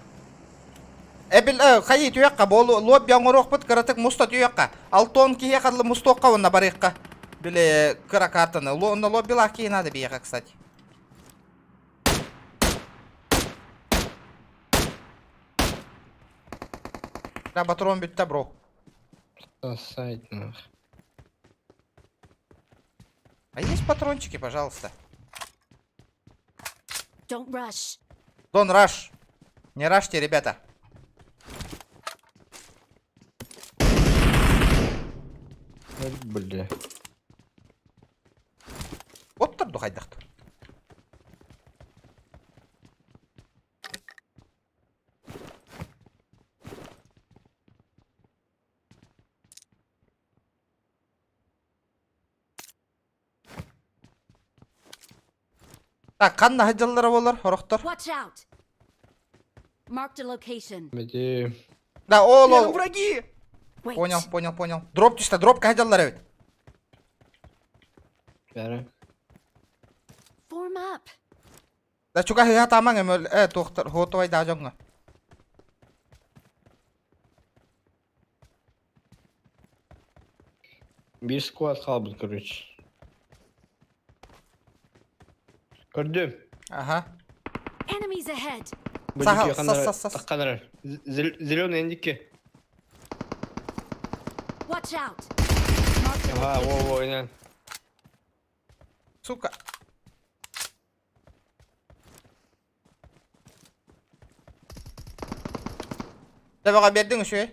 Эбил хайы түһүөххэ бол лобби оҥоруохпут кыратык муста түһүөххэ. Алтон киһиэхэ дылы мустуохха уонна барыахха. Били кыра картаны. Онно лоббилаах киһи надо биһиэхэ, кстати. Да, патрон бүттэ, бро. Сосать нах. А есть патрончики, пожалуйста? Don't rush. Don't rush. Не рашьте, ребята. Бля. Оттор духайдахт. Так, ханна сылдьаллара буолар, хорохтор? Watch out! Marked a location. Бити. Да, ол ол. враги! Wait. Понял, понял, понял. Дроп түстэ, дроп сылдьаллар эбит. Бәрі. Form up. Да чугаһыһа таамаҥ эмэл э туохтар хоотуай даа дьоҥҥо. Биир сквад хаалбыт, короче. Көрдүм. Аха. Enemies ahead. Бу Сахал, дикки ханнара- сас, сас, сас. тахханара. Зеленый индикки. Watch out. Marked a Ага, location. во, во, инен. Сука. Дэ баҕа биэрдиҥ үчүгэй.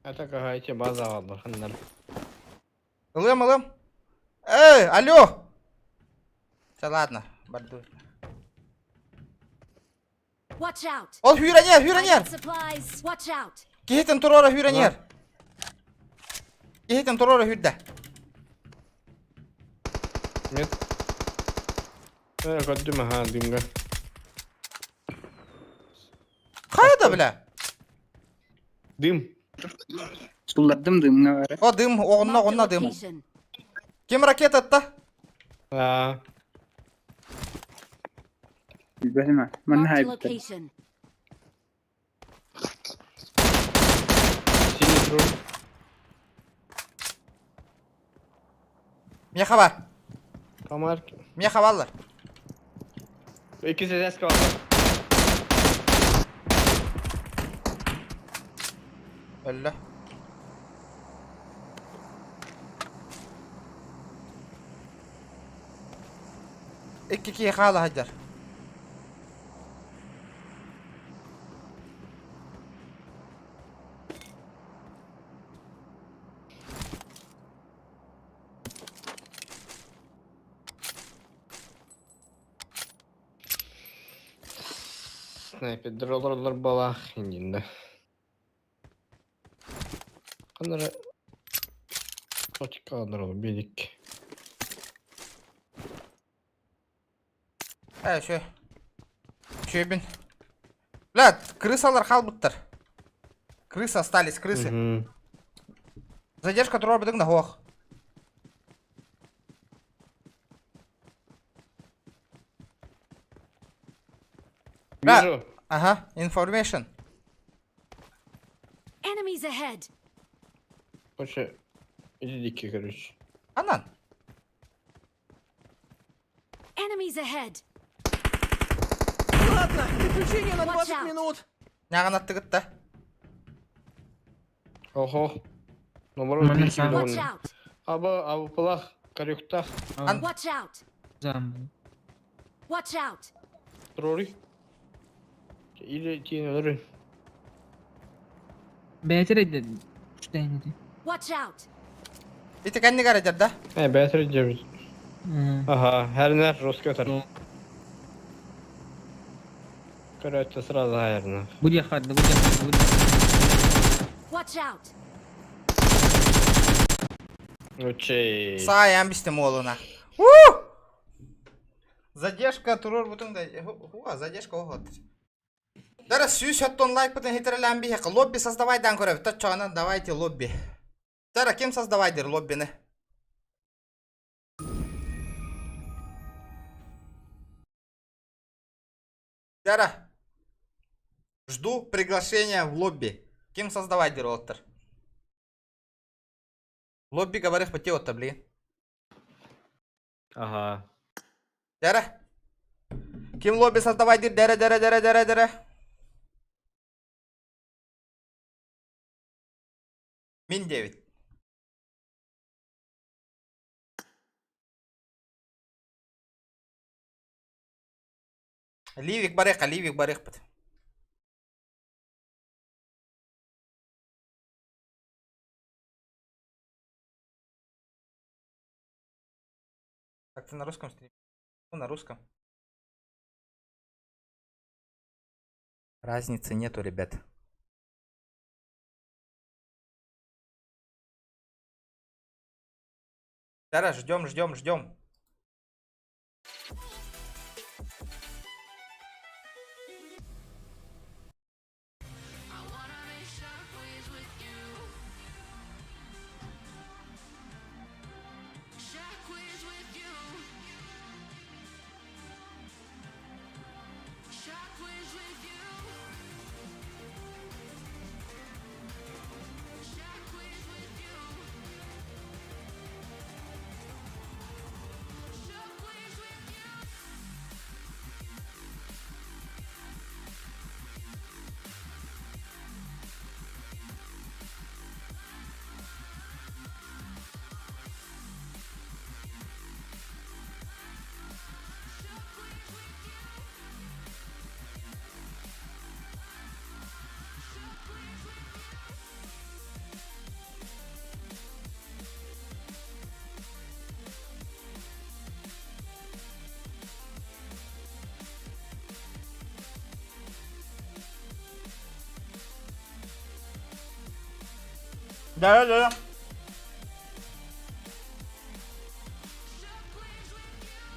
Это какая-то база алла, ханнар. Ылыам, ылыам. Эй, алло! Все, ладно, барду. Watch out. Ол hүүрэнээр, I hүүрэнээр. got supplies. Watch out. Киһитин туруора hүүрэнээр. Киһитин туруора hүүрдэ. Нет. Көрдүм, аха, дымга. Хайа да бля? Дым. Суллардым дымҥа бары. О, дым, оҕунна, Marked a оҕунна дым. location. Ким ракета атта? А, Билбэтим аа. Манна Marked a хайбыттар. location. синий трон. Миэхэ бар. Камар. Миэхэ баллар. Икки сәсәс бар. Өллө. Икки киһи хаала сылдьар. Снайпер олороллор балах индинде. Канара точка алыр билик. Э, шö. Шөбүн. Бля, крысалар хаалбыттар. Крысы остались, крысы. Задержка туруорбутуҥ да суох. Бля, Вижу. ага, information. Enemies ahead. Короче, иди дикий, короче. Анан. Enemies ahead. Ладно, приключения на Watch 20 out. минут. Ньаҕын аттыгытта. Ого. Наоборот, Манна дикий сам. Watch довольно. out. Аба, аба пылах, карюктах, Watch out. Зам. Watch out. трори. Или тиен Бэйэтэ эрэ үчтэйин Watch out. Ити кэннигэр эдэр да? Э, бәтер дебит. Ага, хәрнәр русский отар. Короче, сразу хайрна. Будь хадда, будь хадда, будь. Watch out. Учей. Саайан бистим уолуна. У! Задержка туруорбутуҥ да хуа задержка оһот. Дара 100 тон лайк бытын хитрелән биһе лобби создавай дан көрөбүт. Точчоҕунан давайте лобби. Дара ким создавай дир лоббини? Дара. Жду приглашения в лобби. Ким создавай дир оттар? Лобби говорих пати блин. Ага. Дара. Ким лобби создавай дир дәрә дәрә дәрә дәрә дәрә. Мин 9. Ливик барыахха, Ливик барыахпыт. Так ты на русском стриме? Ну, на русском. Разницы нету, ребят. Тара, ждем, ждем, ждем. Да, да, да.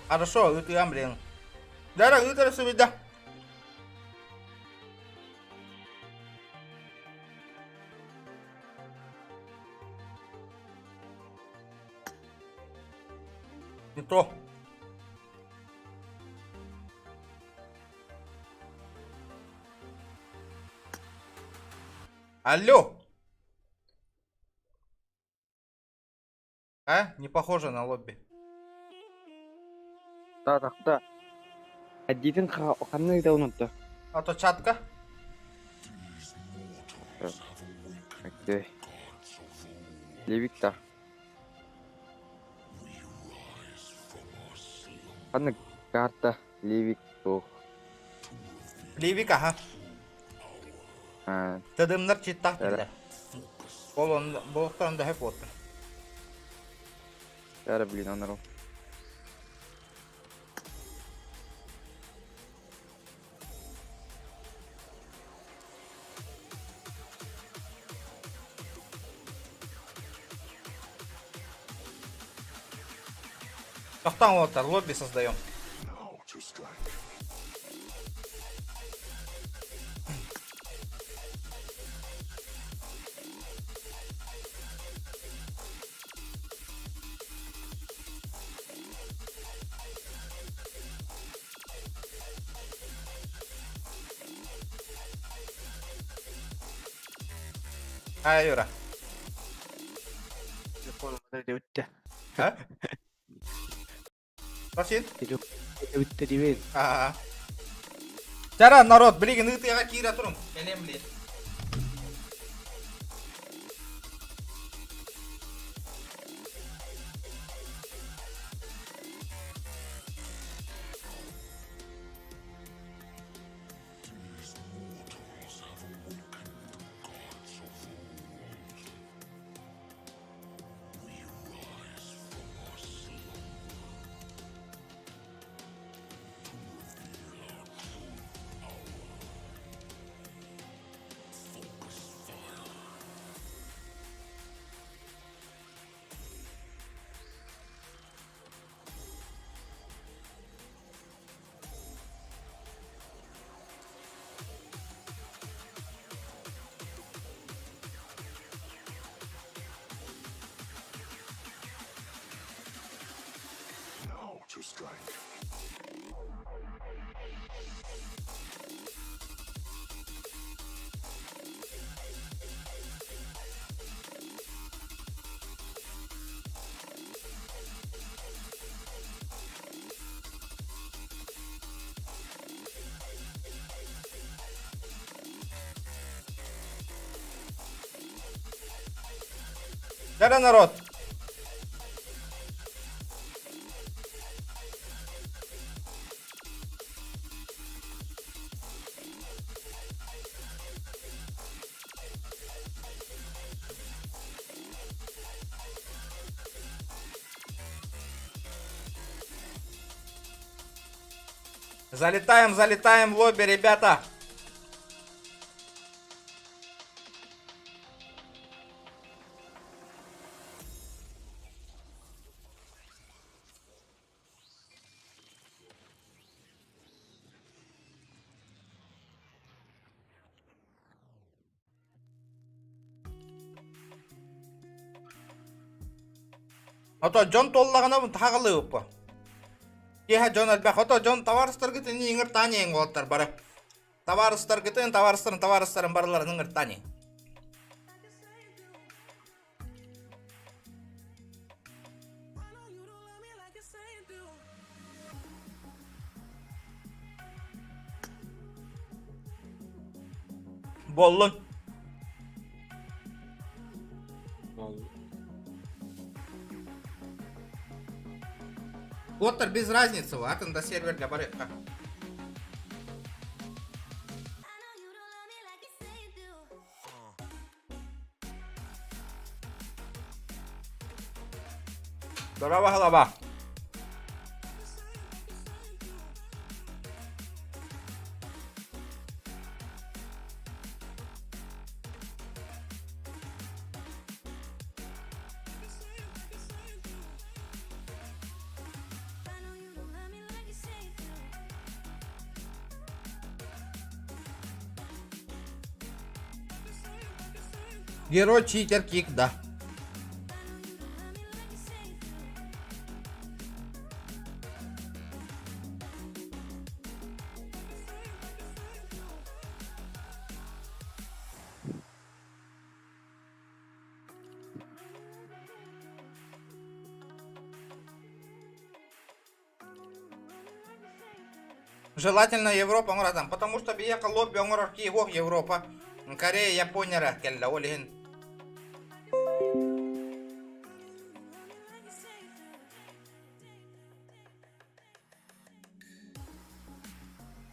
Хорошо, ыытыам, блин. Да, да, ыытара субида. Не то. Алло! А? Не похоже на лобби. Да, да, да. Адитин ханнык да унутtu. А то чатка. Окей. Левик та. Ханнык карта Левик туох. Левик, ага. А, Тыдымнар читтах Эра. дилер. Ол он болуктан да хеп болду. Эра, блин, онору. Тохтан вот лобби создаем. А, Юра. А? Спасибо. Ага. Тара, народ, блин, ытыга киирэ туруҥ. Кэлиэм, блин. Тара, народ. Залетаем, залетаем в лобби, ребята. Ото дьон туоллаҕына таһаҕалыыбыппа. Киэһэ дьон элбэх. Ото дьон табаарыстаргытын иҥыртаан иһиҥ уолаттар бары. Табаарыстаргытын, табаарыстарын, табаарыстарын барыларын ыҥыртаан иһиҥ. Буоллун. Уоттар без разницы, атын да серверге барыахха. Здорово, голова. Герой читер кик, да. Желательно Европа оҥоратан, потому что биһиэхэ лобби оҥорор киһи суох Европа, Корея, Япония эрэ кэллэ, ол иһин.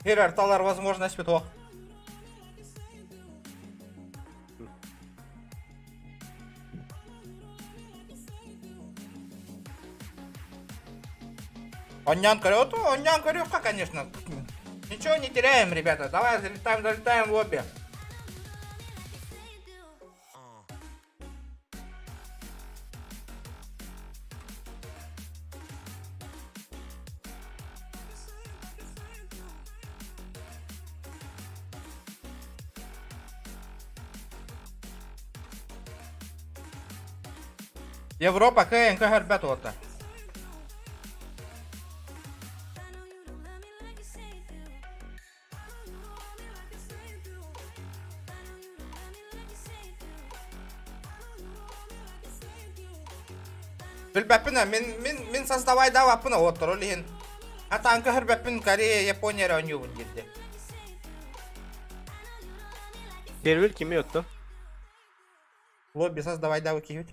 Хирар талар возможность суох. Онньоон көрө, онньоон көрүөххэ, конечно. Ничего не теряем, ребята. Давай залетаем, залетаем в лобби. Европа кыайан көһөрбөт уота. Билбэппин мин мин мин создавайдаабаппын оттор ол иһин хатаан көһөрбөппүн Корея Япония эрэ оонньуубун диирди. Сервер кими отто? Лобби создавайдаабы киһибит.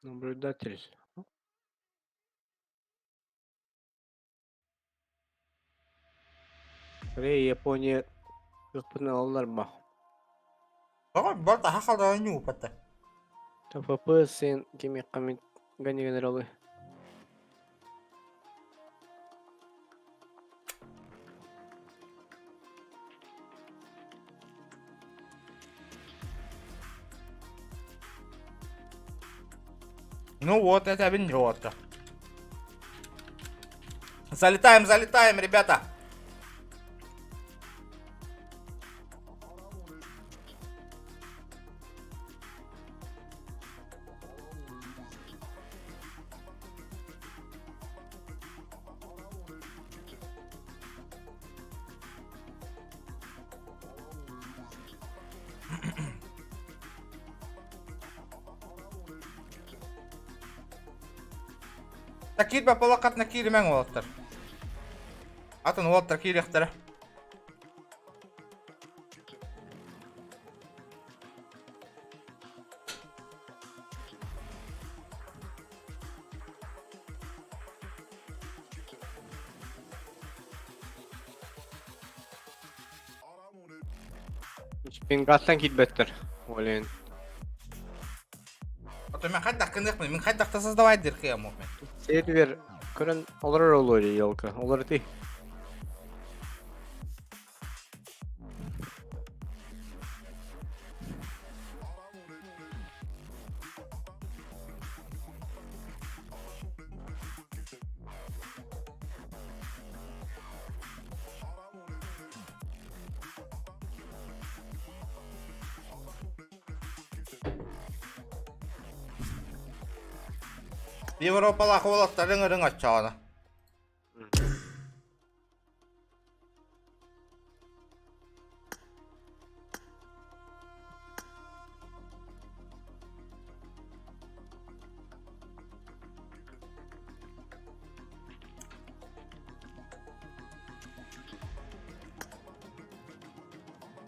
Наблюдатель. Корея, Япония кыахпытын ылаллар ба? Тоҕо бар таһа халдара ньуупатта. ТФП сен кимиэххэ мин генералы. Ну вот, это виньота. Залетаем, залетаем, ребята. Та киирбэ полакатна кииримэҥ уолаттар. Атын уолаттар киириэхтэрэ. Пингаттан киирбэттэр. Олен. А то мен хайдах кыныахпын, мин хайдах да создавай диир кыаммын. Сервер көрөн олорор олор елка. Олор ти. Европалаах уолаттарыҥ ырыҥ оччоҕуна.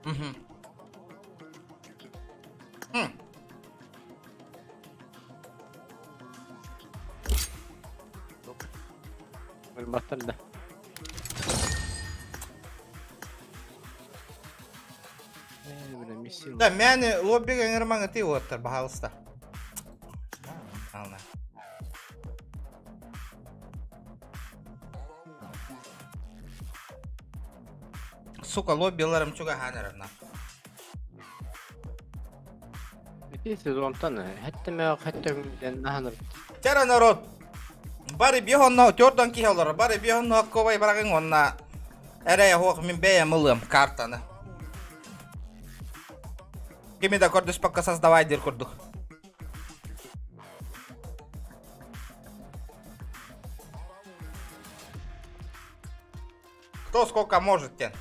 Мгм. М. Өлбаттар да. Э, бля, миссия. Да, мэни лоббига ыҥырмаҥ ытыы уоттар, баһаалыста. Ална. Сука, лоббиларым чугаһаан эрэр на. Ити сезонтан хэттэмээх хэттэмден наһаныр. Чара народ! Бары биһонно төрдөн киһи олорор. Бары биһонно ковай барагын онна эрэ хуох мин бэйэм ылыам картаны. Кими да көрдөспөккө создавай диир курдук. Кто сколько может, тен.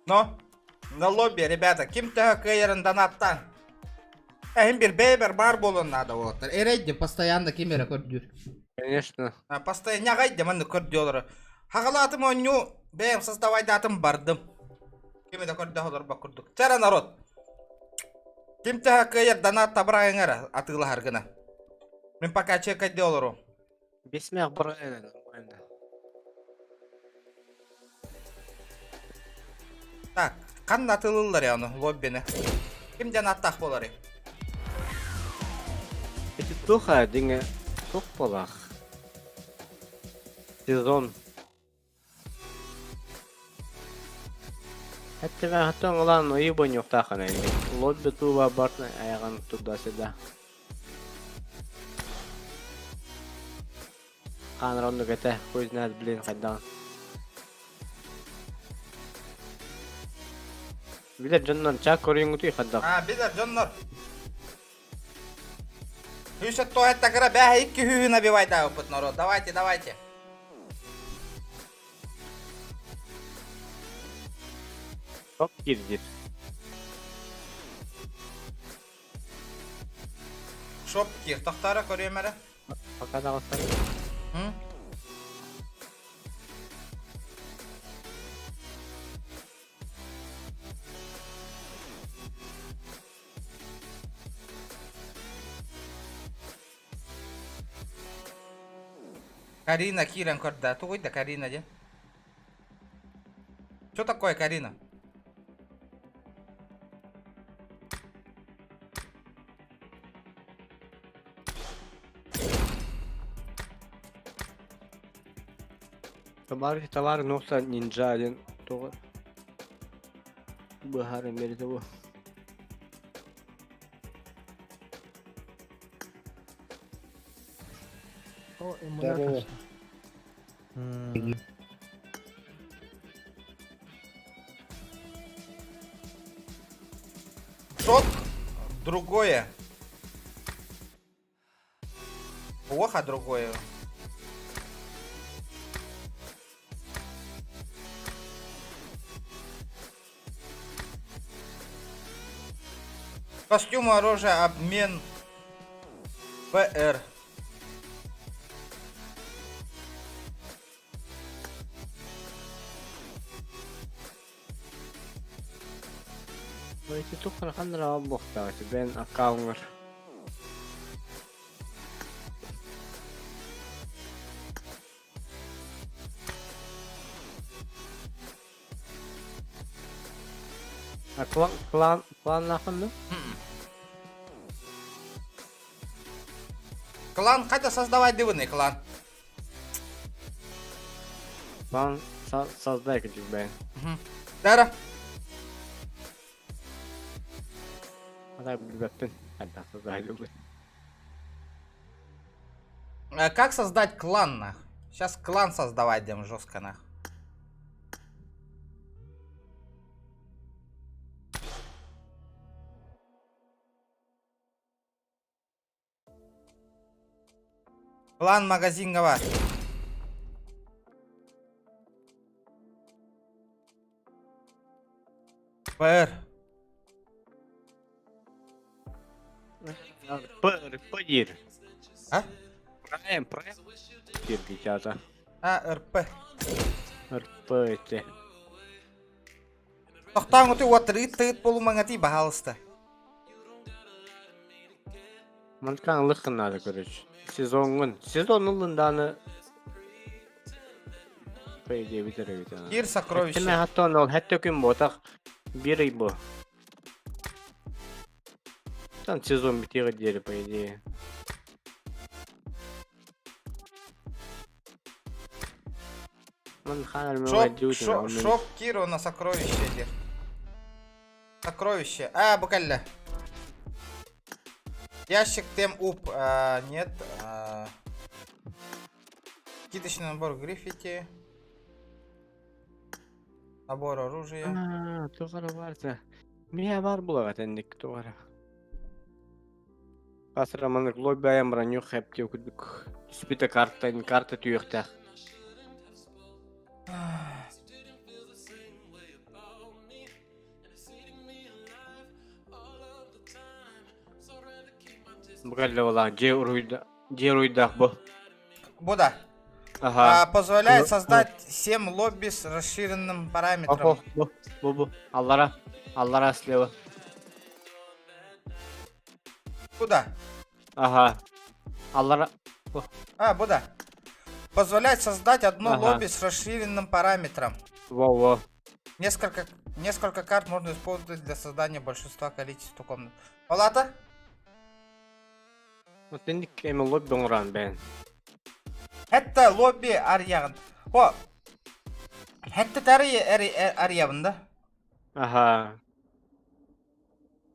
Но, на лобби, ребята, ким төһө кыайарын донаттан. Эһин бир бэйбер бар буолуон наада уолаттар. Эрэйди постоянно ким эрэ көрдүүр. Конечно. Постоянно ньаҕайды маннык көрдүү олорор. Хаҕалаатым оонньуу, бэйэм создавайдаатым бардым. Кими да көрдөһө олорбот курдук. Чара народ. Ким төһө кыайар донат табырайың эрэ атыылаһар гына. Мин пока чекайды олору. Бесмэх бұрын нормально. Так, ханна атылыллар я ону лоббини? Ким донаттаах буоларый? Эти туха диңе тух болах. Сезон. Хэттэмэ хаттан ылан ойы боньуктаахана ини. Лобби туба бартна аяҕын туда-сюда. Хаанар оннук этэ, хуй знает, блин, хайдаҕын. Билэр дьоннор чаак көрүҥҥүтүй хайдах? А, билэр дьоннор. Үсө тоһетта кыра бэһэ икки хүүһү набивайдаабыппыт народ. Давайте, давайте. Топ кирдир. Шоп кир. Тохтара көрүөм эрэ. Пока даҕыстар. Карина киирэн көрдө. Тугуй да Карина диэн? Что такое Карина? Товар, товар нохта нинджа диэн тоҕо быһааран биэрдэ бу. О, эмулятор. Шок другое. Плохо другое. Костюм, оружие, обмен. ПР. Ити туххарахан буохтаах бэйэн аккауҥҥар. А клан клан кланнаахын да? Клан қайда создавай дыбыный клан? Клан создай кырдьык бэйэн. Дара. Атай билбэппин. Хайдах создай дыбын. Как создать клан нах? Сейчас клан создавать дем жестко нах. Клан магазиҥҥа баар. Пр. П, П диир. А? Прайм, Прайм диир дитята. А, РП. РП эти. Тохтооҥ ути уот тырыыт тыыт буолумаҥатый баһаалыста. Манкан ылыххын надо, короче. Сезоҥҥун. Сезон ыллын дааны по идее бүтэр эбит ана. Кир сокровище. Хэттэ хаттон ол хэттэ күн буотах бир ый бу. Там сезон бүтүөҕэ диэри по идее. Шоп, шоп, шоп Киру на сокровище диир. Сокровище. А, бу кэллэ. Ящик тем уп. А, нет. А... Киточный набор гриффити. Набор оружия. А, туох эрэ баар Миэ баар буолаҕа тэнник туох эрэ. Хас эрэ маннык лобби айан броню хэп диэ курдук. Түспүтэ карта, карта түһүөхтээх. Бу кэллэ буолаах дьиэ уруйда дьиэ уруйдаах бу. Бу да. Ага. А, позволяет создать 7 лобби с расширенным параметром. Охо, бу, бу, бу. Аллара, аллара слева. Куда? Ага. Аллара. А, бу да. Позволяет создать одно Ага. лобби с расширенным параметром. Во-во. Несколько карт можно использовать для создания большинства количества комнат. Палата? Вот инник эми лобби оҥорон бэйэн. Это лобби арыйаҕын. О, хэттэ арыйабын да? Аха.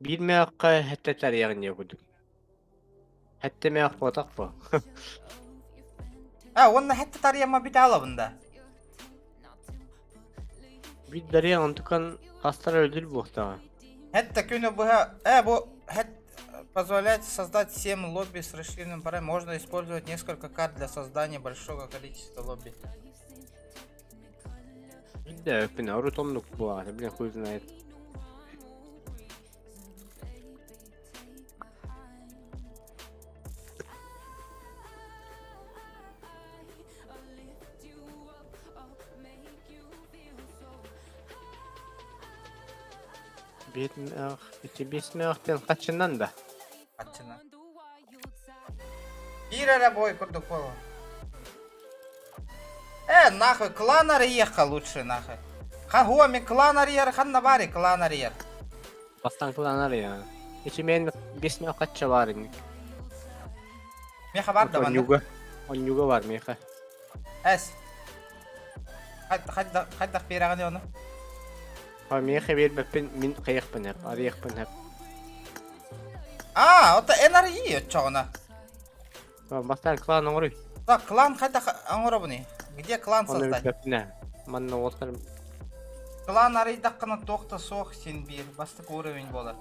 Биир мөөххө хэттэ тарыйаҕын диye курдук. Хэттэ мөөх буотах бу. А, уонна хэттэ тарыйама бүтэ алабын да? Биир дарыйаҕын онтукан хастар өлдүр буохтаҕа. Хэттэ күнү быһа... бу хэт позволяет создать 7 лобби с расширенным параметром. Можно использовать несколько карт для создания большого количества лобби. Да, өппүн урут оннук буолаҕа, блин, хуй знает. Биэт ити биэс мөөхтөн хаччынан да. Хаччынан. Биир эрэ бой курдук буолуо. Нахуй, клан арыйыахха лучше, нахуй. Ха, мен клан арыйар, ханна баар клан арыйар. Бастан клан арыйа. Ити мен биэс мөөх хачча баар инник. Меха бар да манна. Онньуга. Онньуга бар меха. Эс. Хайдах биэрэҕин ону? А меха биэрбэппин мин хайыахпын эп, арыйыахпын эп. А, ото эн арыйыы оччоҕуна. Бастаан клан оҥоруй. Так, клан хайдах оҥоробуный? Где клан Оны создать? билбэппин Манна уолаттар Клан арыйдаххына туох да суох син биир бастакы уровень буолар.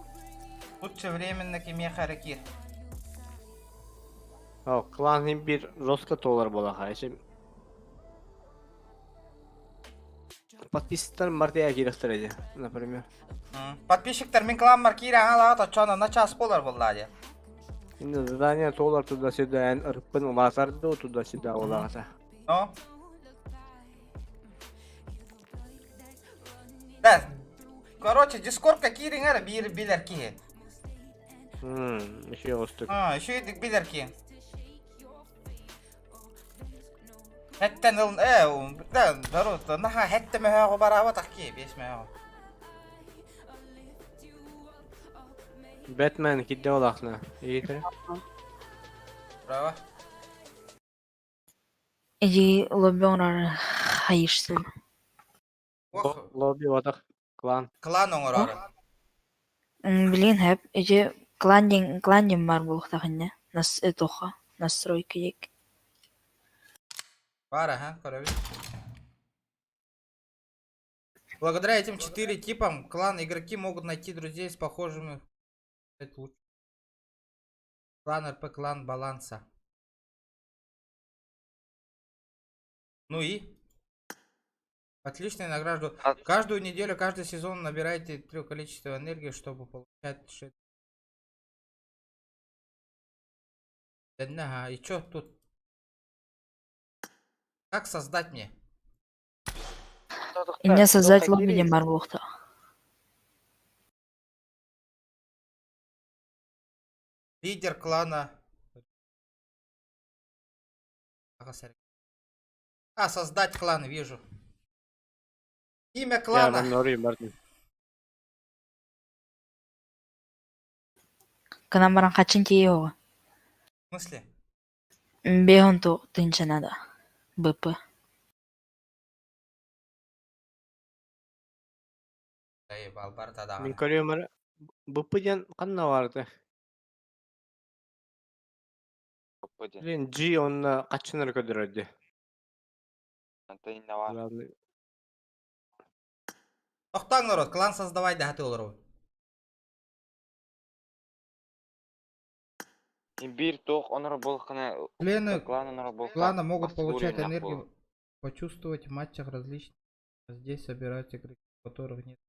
Лучше временно кимиэхэ эрэ киир. О, клан иһин биир жестко туолар буолаха. Эчи Подписчиктар мартыйа киирэхтэр эди, например. Подписчиктар мин кланмар киирэ аҥалаҕа точчоон онно час буолар буоллаа дии. Инде задание туолар туда-сюда эн ырыппын улаатар дуу туда-сюда улаата. Ну? Да, короче, дискордка киириҥ эрэ биир билэр киһи. Еще остук. А, еще билэр киһи. Хэттэн ыл да, дару, наха хэттэ мөһөөҕү бараабатах кии, биэс мөһөөҕү. Бэтмен кидде олахна. Иитэ. Браво. Эдьиий лобби оҥорор хайыырсыы. Ох, Лобби отах клан. Клан оҥорор. Билигин сөп ити клан диэн клан диэн баар буолуохтаах инньэ нас туохха настройка диэки. Бар, ага, көрөбүт. Благодаря этим четыре типам клан игроки могут найти друзей с похожими. Это лучше. Клан РП, клан баланса. Ну и? Отличная награда. Каждую неделю, каждый сезон набирайте три количество энергии, чтобы получать шит. Ага, и чё тут? Как создать мне? Инньэ создать лобби диэн баар буолуохтаах. Лидер клана. А, создать клан, вижу. Имя клана. Гынан баран хаччын тиийэ оҕо. В смысле? Биэһон тыһыынча наада. БП. Заебал, барыта Мин даҕаны. көрүөм эрэ БП диэн ханна баарытай? Блин, G онно хаччын эрэ көрдөрөр дии. Главный Тохтооҥ народ, клан создавай даһаты олоробун. Члены клана могут получать энергию, почувствовать в матчах различных. Здесь собирать игроки, у которых нет.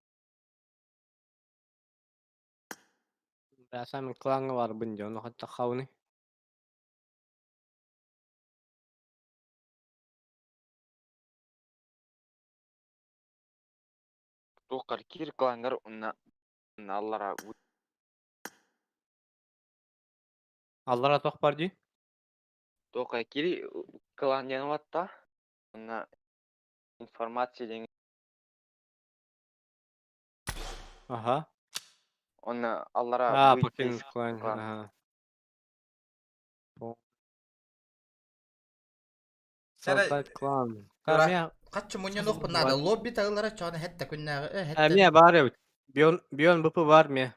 Бля, сами клаҥҥа баарбын дии, ону хатта хауный. Аллара туох баар дии? Аха. А, покинуть клан, ага. Создать клан. Юра, хаччы мунньунуохпун наада. Лобби тагылара чоона хетте күннээҕи э хетте. Эмиэ баар эбит. Бион, бион БП баар эмиэ.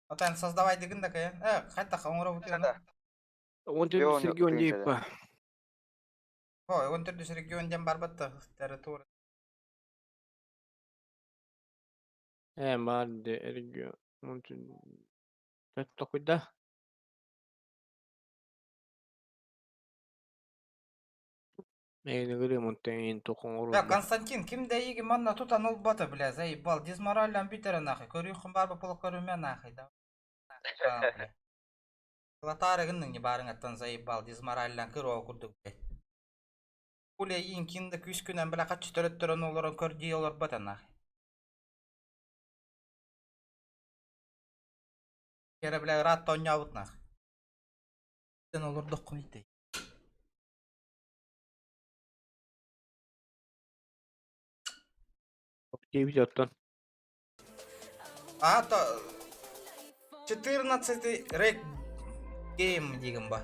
Отан создавай дигин да кайан. Э, хайдах оҥоробут аны? Он төрдүс регион диэппэ. Ой, он төрдүс регион диэн барбат да территория. Ээ, баар дии регион. Он токуйда. Да, Константин, ким да иги манна тут ылбата, бля, заебал. Дизмораль бүтэрэ нахуй. Көрүөххүн баар буола көрүмэ нахуй, да. Бля. Латары гынныҥ не барыҥаттан заебал, дизмораллан кыр курдук, блядь. Пуля иин кин да күүскүнэн, бля, хаччы төрөттөрөн олорон көрдии олорбата нахуй. Кere, бля, ыраатта оонньообут нахуй. Сен олордоххун итей. Диэбит оттон. А то 14 рек гейм диигин ба.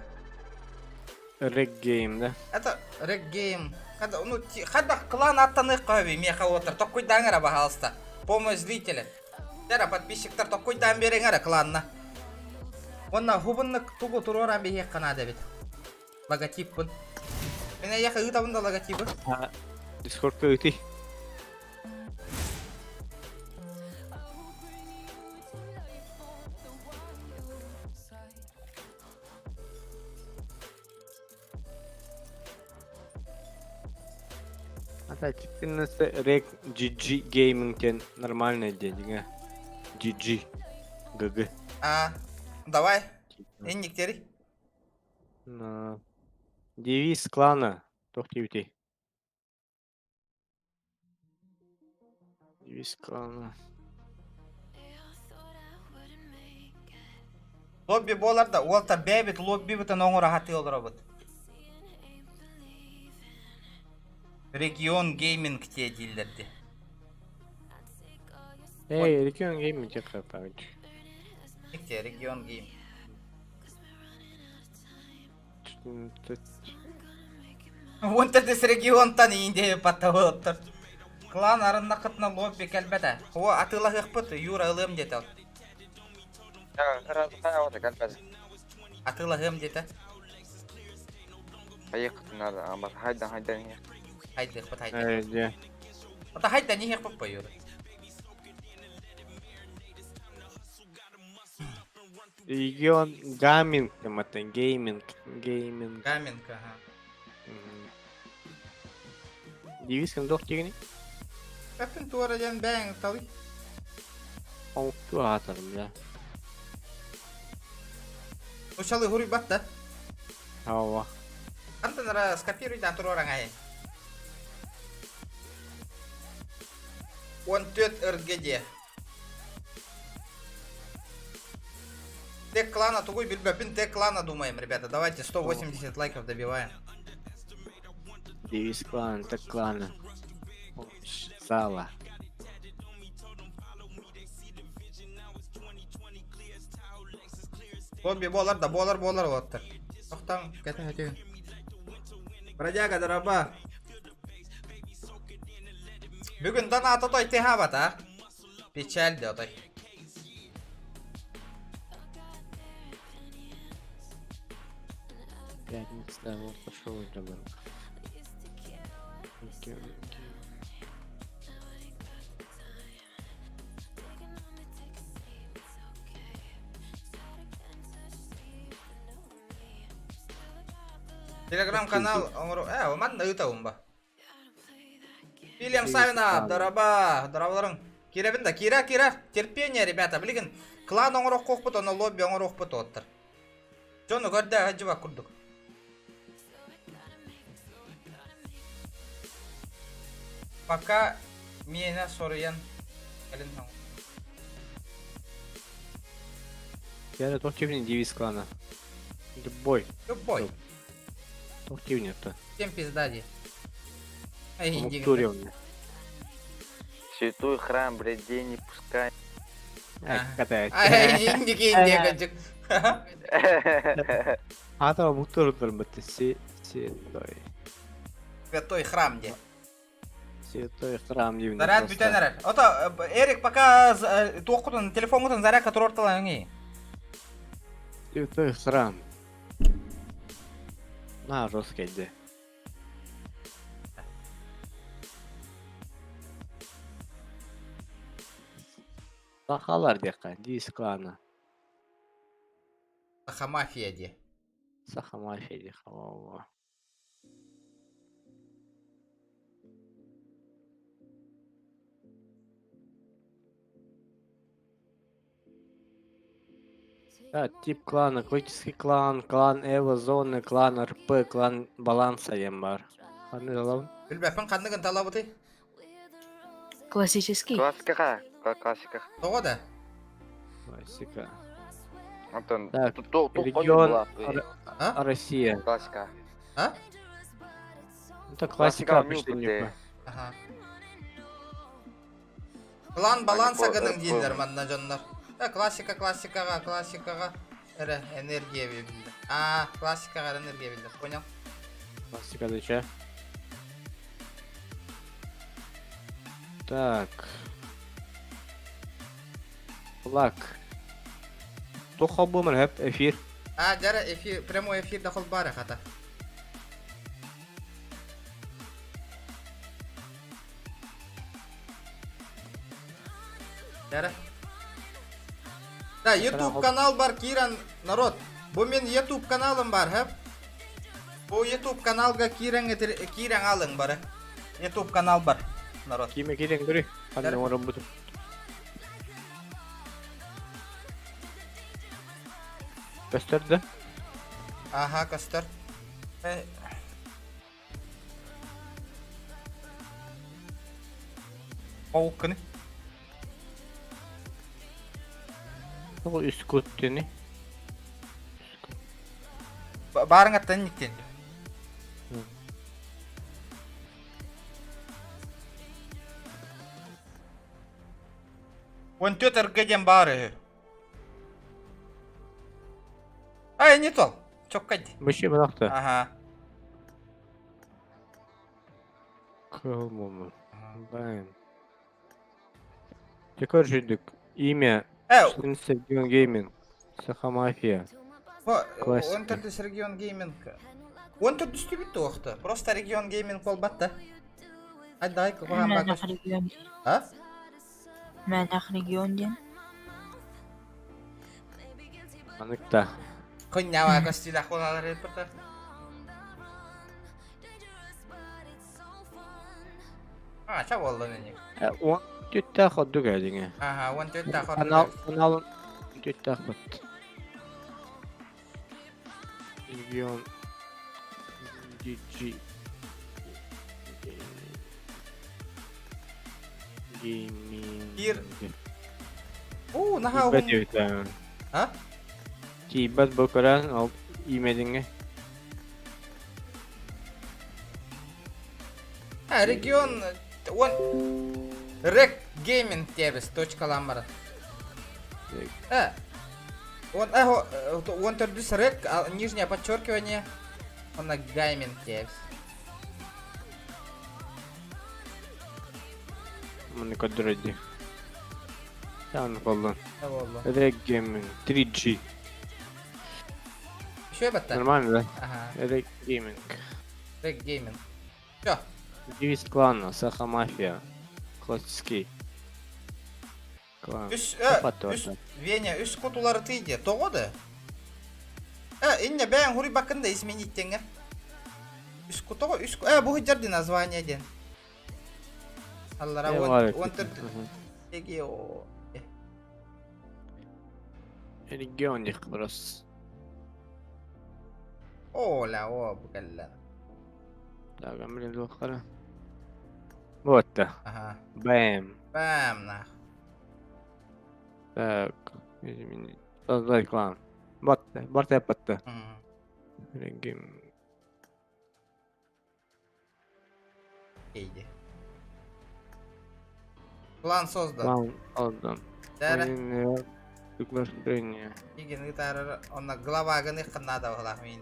Рек гейм, да? Это рек гейм. Хада, ну, хада клан аттаныахха миэхэ уотар. Толкуйдааҥ эрэ, пожалуйста. Помощь зрителя. Тера подписчиктар толкуйдаан биэриҥ эрэ кланна. Онна хубуннык тугу туруоран биһиэххэ наада эбит. Логотиппын. Мин эйиэхэ ыытабын да логотибы. Дискордка ыытый. А так, 14 рек GG Gaming диэн нормальный день, GG. ГГ. А, давай. Инниктери. На. Девиз клана. Туох диэбитий? Девиз клана. Лобби буолар да, уолтар бэйэбит лоббибытын оҥоро сатыы олоробут. Регион гейминг те дииллэр дии. Эй, регион гейминг диэххэ память. Те регион гейм. 14. Уон төрдүс регионтан индия паттабыттар. Клан арыннаххытына лобби кэлбэтэ. О, атыылаһыахпыт, Юра ылыам диэтэ. Атыылаһыам диэтэ. Хайдыахпыт хайдыах. Эй, дьэ. Ата хайда иһиэхпит по Юра. Регион гаминг, там это гейминг, гейминг. Гаминг, ага. Мгм. Девиз ким туох диигиний? Эппин туора диэн бэйэҥ талый. Омуктуу аатарым да. Нучалы хуруйбат да. Ава. Антон ара скопируйдаан туруораҥ айын. 14 ыргэ диэ. Тег клана тугуй билбэппин, тег клана думаем, ребята. Давайте 180 лайков добиваем. Девиз клана, тег клана. Сала. Лобби буолар да буолар буолар уолаттар. Тохтоҥ, кэтэһэтин. Бродяга, дороба. Бүгүн донат отой тыһаабата. Печаль да отой. Пятница, вот пошел уже Телеграм-канал оҥоро... Э, манна ыытабын ба. Вильям Савина, дороба, дорабаларың. Кирэбин да, кира, кира. Терпение, ребята, билигин клан оҥороххуохпут, онно лобби оҥоруохпут уоттар. Дьону көрдө, хадьыба курдук. Пока миэнэ соруйан кэлин Я туох типне девиз клана. Любой. Любой. Туох типне это. Всем пизда ди. Эй, иди. Святой храм, блядь, день не пускай. Ай, индики, индики. Ата муктур бытты си святой. Святой храм де. Святой храм дивин. Заряд бүтэн эрэр. Ото Эрик пока туохкутун телефоҥҥутун зарядка туруорталаҥый. Святой храм. На жесткий де. Сахалар диэххэ, дии клана. Саха мафия дии. Саха мафия диэххэ, во Да, тип клана, классический клан, клан Эва Зоны, клан РП, клан Баланса диэн баар. Ханнык ылабын? Билбэппин ханныгын талабытый? Классический. Классика, классика. Тоҕо да? Классика. Антон, Так, тут регион Россия. Классика. А? Это классика обычно. Ага. Клан баланса гының дииллэр манна дьоннор. Э, классика классикаҕа, классикаҕа эрэ энергия биллэр. А, классикаҕа энергия биллэр. Понял? Классика дыча. Так. Флаг. Туох холбуомар хөп эфир. А, дьара эфир, прямой эфир да холбаары хата. Дьара. Да, YouTube канал бар киирэн народ. Бу мин YouTube каналым бар, хөп. Бу YouTube каналга киирэн киирэн алың бары. YouTube канал бар, народ. Киме киирэн көрүй. Ханна оҥоробутум. Көстөр да? Ага, көстөр. Ол күнү. Ол үс куттини. Баарыңаттан иттен. Он төт РГ диэн баар үһү. Ай, не то. Чокка ди. Вообще мынакта. Ага. Кыл Блин. Теперь жидик. Имя. Э. Регион Гейминг. Саха Мафия. Он төрдүс Регион Гейминг. Он төрдүс түбүт туохта. Просто Регион Гейминг болбатта. Ай, давай, куһаҕан Мэнэх регион. А? Мэнэх регион диэн. Аныкта. Кынньаба көстүүлэх буолалар эппитэ. А, ча буолла ини. Он түттээх ордук эдиҥэ. Аха, он түттээх ордук. Анал, анал түттээх бат. Регион DG Gaming. Кир. Уу, наһаа Тиийбэт уһун. диэбитэ. А? Тиийбэт бу көрөн, ол иимэдиҥэ. А, регион он Рек Гейминг диэбис точкалаан баран. Э, он э, он төрдүс рек, нижнее подчеркивание, он гейминг диэбис. Маны көрдөрөдү. Яны боллун. Не боллун. Rec Gaming 3G. Еще батта. Нормально, да? Ага. Rec Gaming. Rec Gaming. Все. Девиз клана, Саха Мафия. Классический. Клан. Үс, э, үс, Веня, үс кутулары тыйде. Тоҕо да? Э, инне бэйэн хури бакын да изменить теңе. Үс кутого, үс, э, бу хыджарды название ден. Аллара, он, он төрт, Регион. Регион их просто. Оля, о, букалла. Так, а блин, двухара. Вот да. Ага. Бэм. Бэм, нах. Так, изменить. Создать клан. Вот, барта патта. Регион. Иди. Клан создан. Клан создан. Дәрі. Приглашение. Игин гитара, онна глава гыны ханнада оғлақ мейін.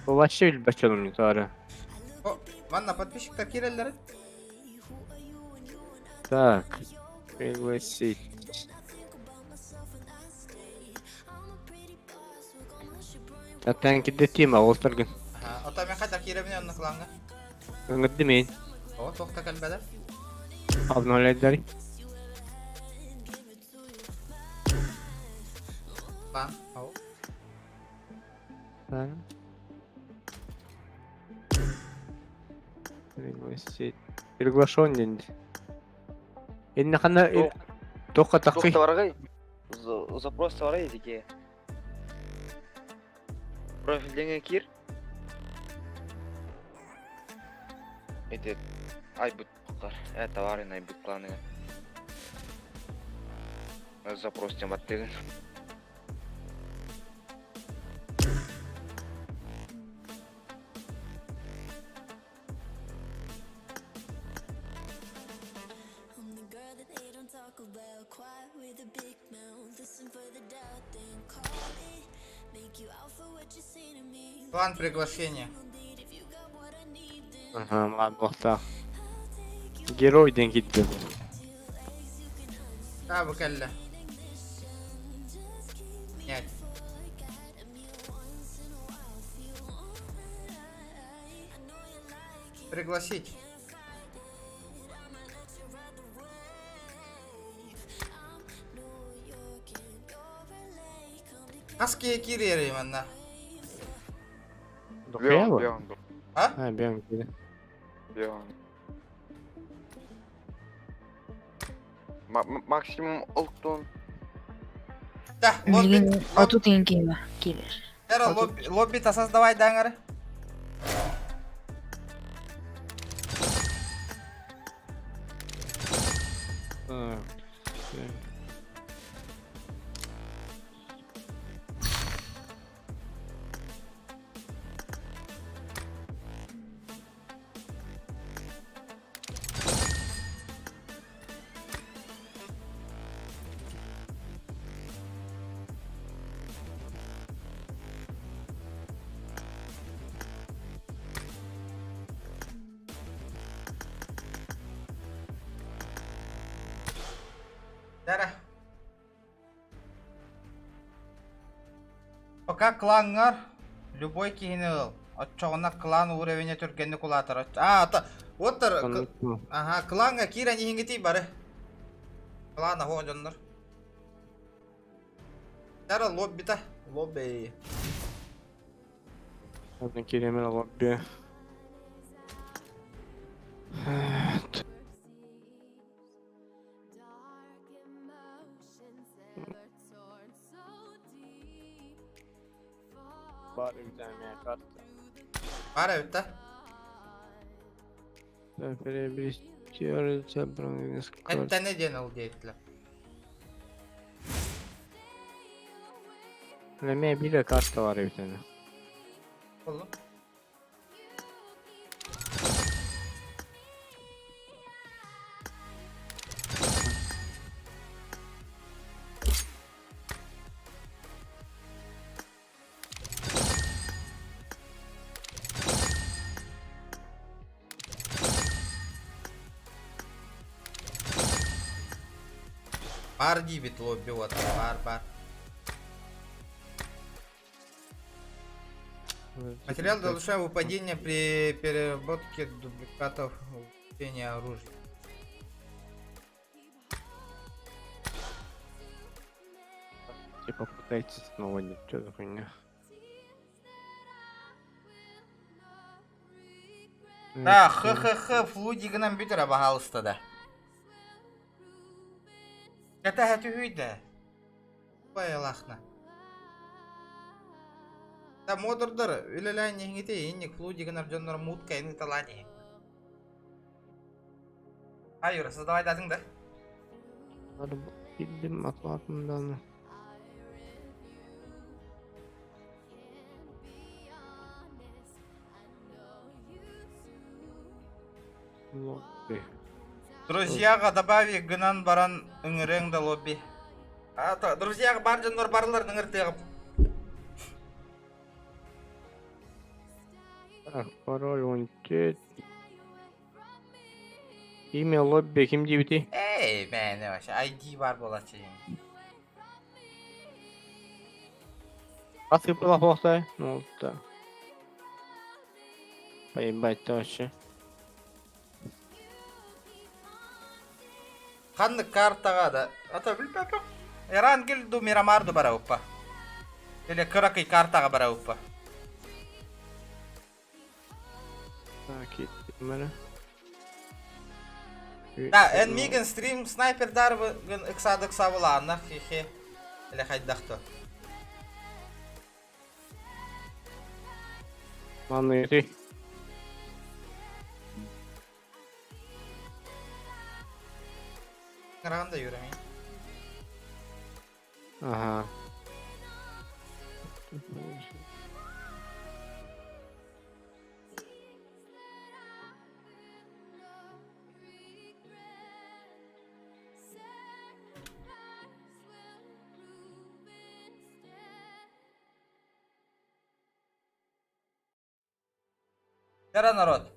Вообще бачалым не тары. О, манна подписчиктар киреллери. Так, пригласить. Аттан кидде тима олтыргын. Ага, ота мен қайта киремин онна кланга. Ыңгытты мен. О, тоқта кәлбәдә. Обновлять Клан, ау. Так. Пригласить. Приглашен день. Инна хана тоқа тақи. Тоқтаваргай. Запрос таваргай дики. Профилдеңе кир. Эти айбыт кар. Э, товары айбыт кланы. Запрос тем аттыгын. План приглашения. Ага, ладно, так. Герой ден китти. А, букалла. Нет. Пригласить. Хаски кирери манна. Дохуя А? А, бьем кири. Бьем. Максимум олтон. Да, лобби. Отут деген киме кийлер. Эра лобби, лобби та создавай даңары. Так. всё. Дара. Пока кланнар любой киһини ыл. Оччоҕуна клан уровене түргэнник улаатар. А, ата, оттар, ага, кланга киирэн иһиҥҥитий бары. Клан аһуо дьоннор. Дара лоббита, лобби. Ладно, киремер лобби. Бар эбит эмиэ карта. Бар эбит да? Приобрести Эттэне диэн ол диэбитлэр. Эмиэ биир карта бар эбит аны. Боллу. Бар диибит лобби вот, бар бар. Материал для улучшения выпадения при переработке дубликатов улучшения оружия. Типа пытайтесь снова нет, что за хуйня? Да, х-х-х, флудигынан бүтэр абаһалыста да. Кэтэһэ түһүй да. Байалахна. Да модордор үлэлээн иһиҥити инник флудигынан дьоннор муут кайын ыталаан иһин. А, Юра, создавай датың да? Киирдим, атлаатым даҕаны. Лобби. Друзьяға добави гынан баран ыҥырыаҥ да лобби. А, то, друзьяға бар дьоннор барылар ыҥыртыаҕым. Так, пароль он тет. Имя лобби ким диэбитий? Эй, мээнэ вообще, ID бар буолаччы. Хас ыппылах буолахтай? Ну, да. Поебать вообще. Ханнык картаҕа да, ата билбэппин. Эрангел ду Мирамар ду барабыппа. Или кыракый картаҕа барабыппа. Так, киирдим эрэ. Да, эн миигин стрим снайпердаргын ыксаадык сабылааннах хихи. Или хайдах то. Манныгы. Ыҥыраҕын да Юра мин. Ага. Вера народ.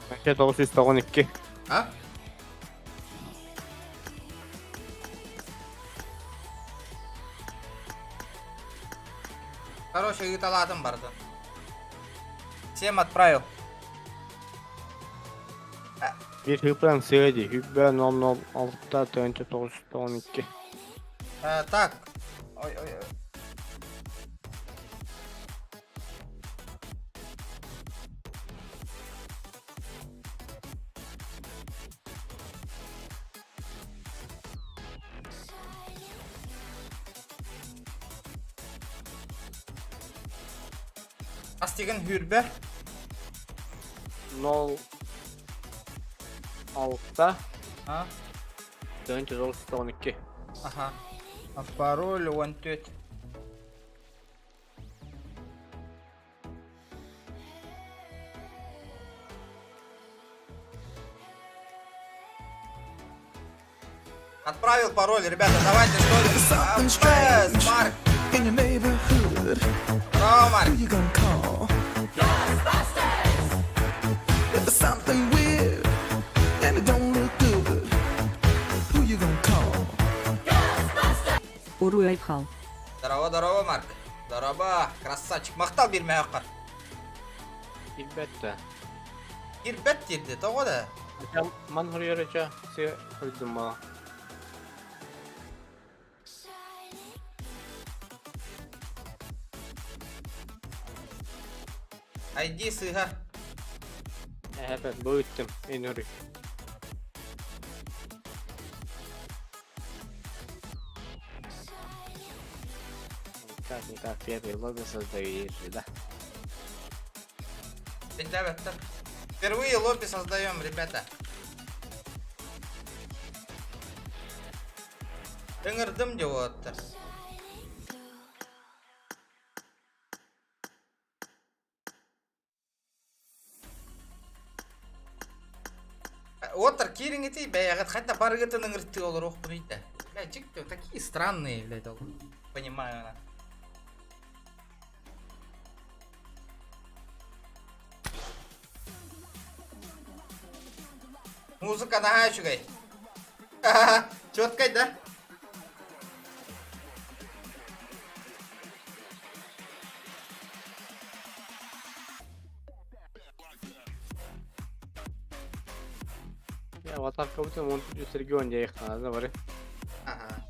Вообще 992. А? Короче, ыыталаатым бардым. Всем отправил. Биир хыппынан сыа дии, хүббэ 006 тыһыынча 912. Так. Ой, ой, ой. Астигын хүрбэ. 0 6 А? 912. Аха. А пароль 14. Отправил пароль, ребята, давайте что Something strange Марк. in your neighborhood. Браво, Марк. Who you gonna call? Ghostbusters! If there's something weird and it don't look good, who you gonna call? Уруй Айхал. Здорово, здорово, Марк. Здорово, красавчик. Махтал биир мөһөххөр. Кирбэт да. Кирбэт кирди, тоҕо да? Ман хоруйар ча, се хойдума. ID сыыһа. Эһэпэт, бу үттүм, эн хоруй. Как-никак первый лобби создаешь, да? Ребята, впервые лобби создаем, ребята. Ыҥырдым диэбиттэр. Уоттар киириҥитий бэйэҕит хайда барыгытын ыҥыртыы олоруохпунуй да. Бля, дьикти, такие странные, блядь, ол. Понимаю, она. Музыка наһаа үчүгэй. Четкай, да? Я аватарка бутын он регион дьайыхтана бары. Ага.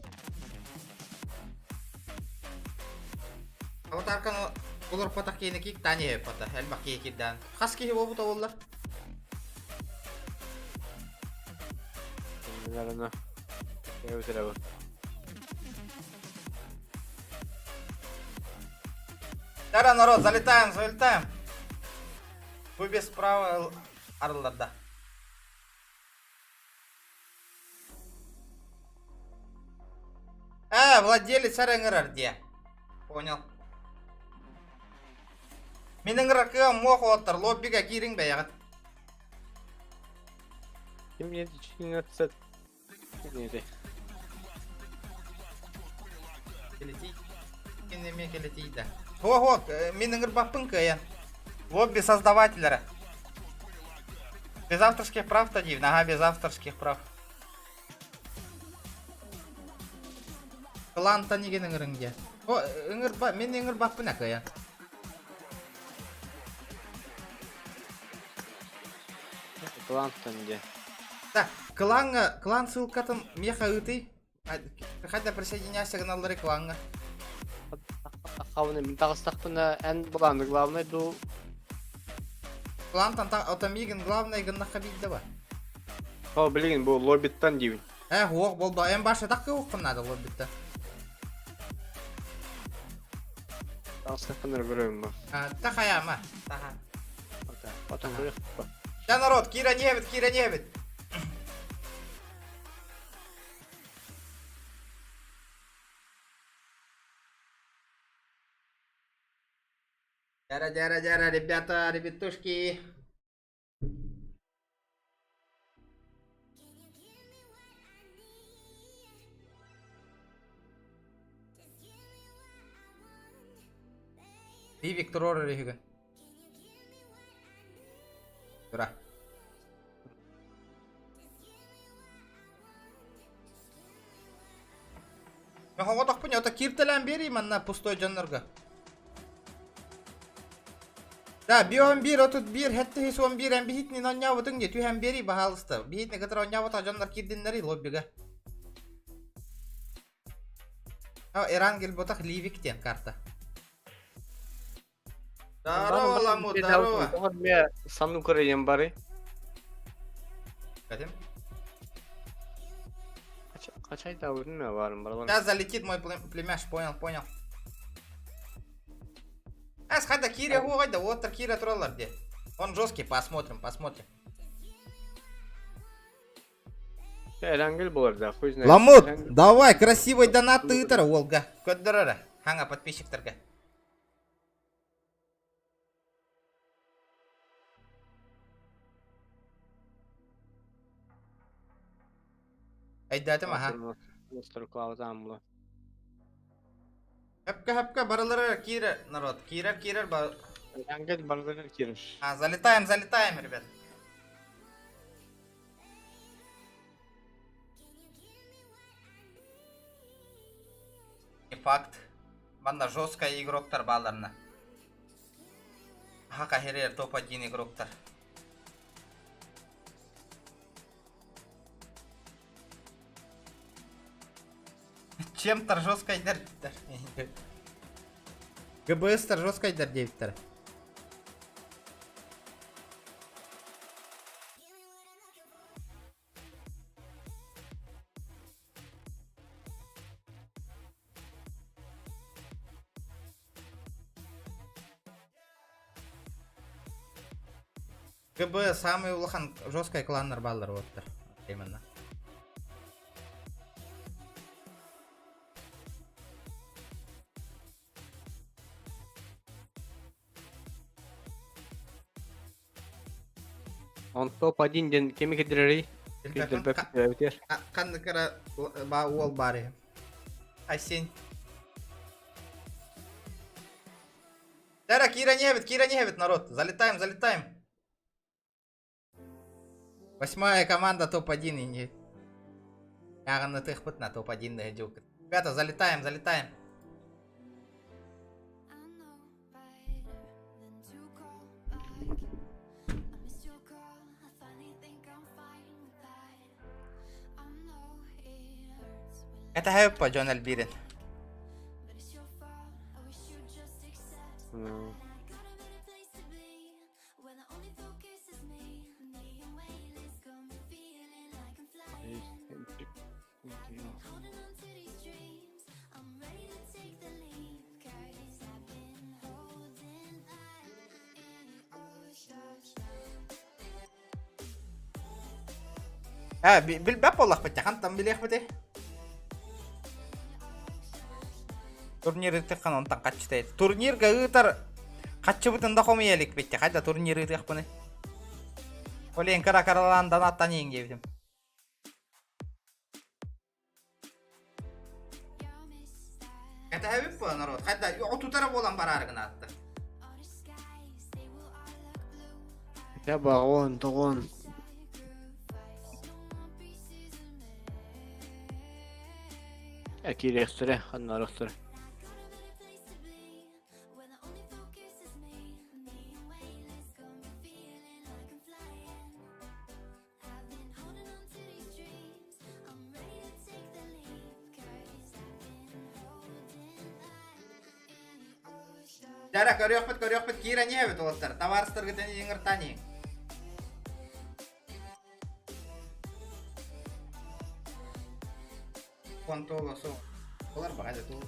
Аватарканы олорпотох киһини киктаан иһэппата, элбэх киһи кирдээн. Хас киһи буолбута буоллар? Наверное, я өтөрөбүн. Тара, народ, залетаем, залетаем. Вы без права арылларда. А, владелец ыҥырар диэ. Понял. Мин ыҥырар кыам муох уолаттар, лоббига киириҥ бэйэҕит. Ким мне 14 Нете. Кэлэтий. Кин эмиэ кэлэтий да. Хо-хо, мин ыҥырбаппын кыайан. Лобби создавателлэрэ. Без авторских прав-то диибин, ага, без авторских прав. Клантан игин ыҥырыҥ диэ. О, ыҥырба, мин ыҥырбаппын акыйан. Клантан диэ. Да, клаҥҥа, клан ссылкатын миэхэ ыытый. Хайда присоединяйся гыналлары клаҥҥа. Хабыны мин таҕыстахпына эн былааны главный ду Клантан та ото миигин главный гыннахха биирдэ ба. О, билигин бу лоббиттан диибин. Э, уох болду. Эн баша так кыаххын наада лоббитта. Таҕыстахпына көрөбүн бу. Та хайама. Таха. Потом көрүөх. Да народ, Кира небит, Кира небит. Дяра, дяра, дяра, ребята, ребятушки. И Виктор Рыгын. Тура. Мен хоҕотохпун ото кииртэлээн биэрии манна пустой дьоннорго. Да, бион биир отут биир хэтти суон биир эн биһитни онньообутуҥ дии түһэн биэрии баһаалыста. Биһитни кытары онньообута дьоннор киирдиннэрий лоббига. О, Эрангель ботах Ливик диэн карта. Здорово, Ламут, здорово. Сану көрейін бары. Катим? Качай да ме барым баралар. Сейчас залетит мой племяш, понял, понял. Ас хайда Киря да вот Киря троллар где. Он жесткий, посмотрим, посмотрим. Эрангел болар да, хуй знает. Ламут, давай, красивый донат тыытар, Волга. Көддөрөрө, хаңа подписчиктерге. Өйдөөтүм, аха. Хөпкө хөпкө барылары киирэр народ. Киирэр киирэр бар. Эрангел барылары киирэр. А, залетаем, залетаем, ребят. Не факт. Манна жесткай игроктар бааларына. Хака херер топ-1 игроктар. Чем-то жесткайдар. ГБС-тар жесткайдар диэбиттэр. ГБ самый улахан жесткай кланнар бааллар уоттар. Именно. Он топ-1 ден кеми кедерерий? Кедербеп Ханнык эрэ уол баар үһү. Айсен. Тара, Кира не Кира не народ. Залетаем, залетаем. Восьмая команда топ-1 и не... на топ-1 Ребята, залетаем, залетаем. Это хайпа Джон Альбирин. Э, билбэт буоллахпыт хантан билиэхпитий? Турнир ыытыаххан онтон хаччытай. Турнирга ыытар хаччыбытын да хомуйа иликпит хайда турнир ыытыахпыный? Олен кыра каралаан донаттан иин диэбитим. Кэтэһэбит буо народ. Хайда отутара буолан бараары гынаатта. Я багон, тогон. Кириэхтэрэ, ханнарыахтара. Дара көрүөхпүт көрүөхпүт киирэн иһэбит уолаттар. Табаарыстаргытын ыҥыртаан иһиҥ. Контола суох. Олар баҕайы туу.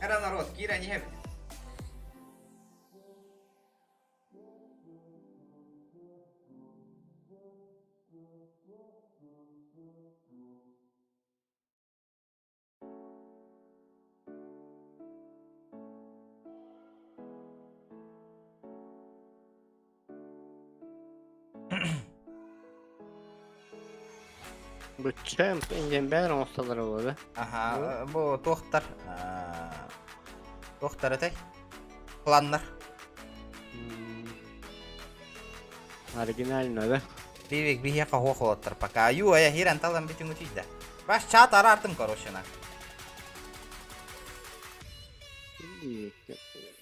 Эра народ, киирэн иһэбит. Бу чемп инден бәрі оңостолар болады. Аха, бу туохтар туохтар этэй? Планнар. Оригинально, да? Бивик биһиэхэ хуох олоттар пока. Аю ая хирен талан бүтүҥүтүйдэ. Баш чат араартым короче на.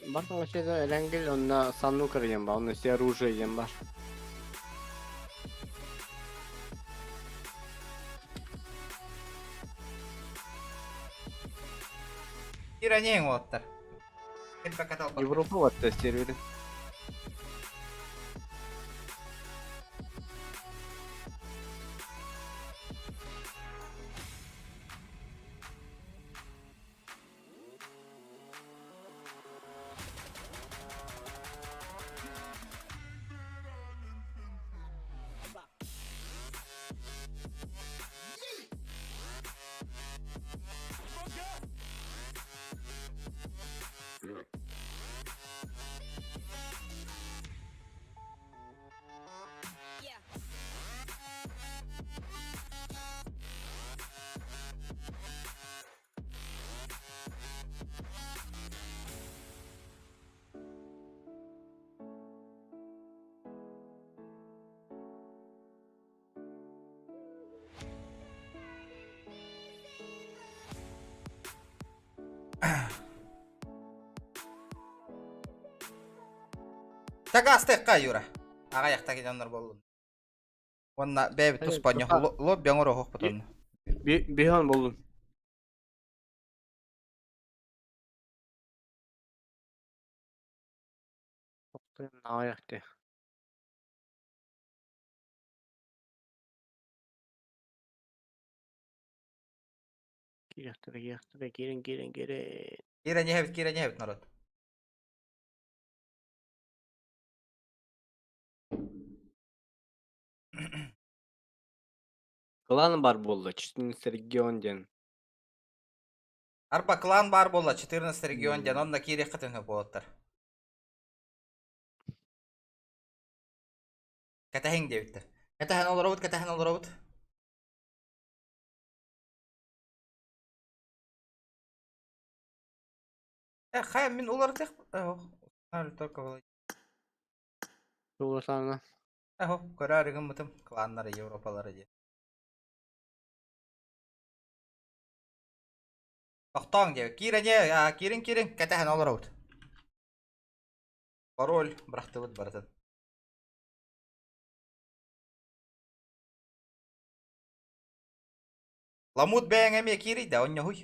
Бар вообще Эренгел, он на Санукар диэн бар, онно все оружие диэн бар. Киранең олоттар. Европа вот сервері. Тагастыахха Юра. Аҕайахта дьоннор буоллун. Уонна бэйэбит туспанньах лобби оҥоруохпут онно. Биһон боллун. Аҕайахты. Киириэхтэрэ, киириэхтэрэ, киирин, киирин, киирин. Киирэн иһэбит, киирэн иһэбит народ. Клан бар буолла, 14 регион диэн. Арба клан баар буолла, 14 регион диэн, онно киириэххитин сөп буолаттар. Кэтэһиҥ диэбиттэр. Кэтэһэн олоробут, кэтэһэн олоробут. Э, хайа мин уларытых... Только Уларытаана. Эһо, көрөөрү гыммытым кланнары Европалары диye. Тохтооҥ диэбит. Киирэн киирин киирин кэтэһэн олоробут. Пароль бырахтыбыт барытын. Ламут бэйэҥ эмиэ киирий да онньоһуй.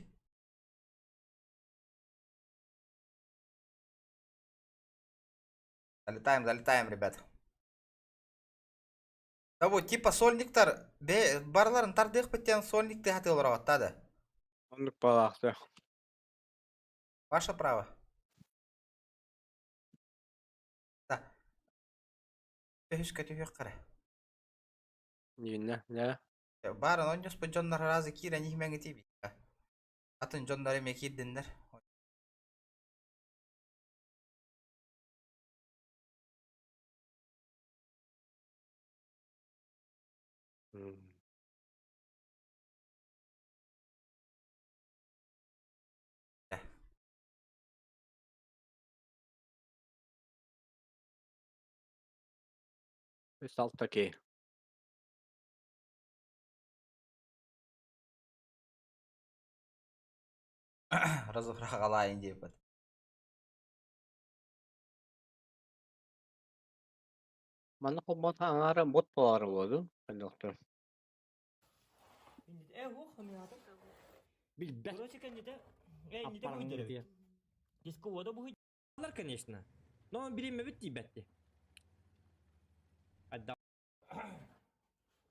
Залетаем, залетаем, ребят. Да вот, типа сольниктар, бе, барларын тардыахпыт диэн сольникты хатыылар да. Оннук балаахтах. Ваше право. Да. Төһүскэ түһүөх қара. Нинне, не? Барын онньоспут дьоннор разы киирэн иһимэҥи тиби. Атын дьоннор эмиэ киирдиннэр. Үс алта киһи. Разыхрахалаайын диэбит. Манна холбоон аҥаара бот буолара буолуо доктор. Конечно. Но бириммебит тиийбэтти.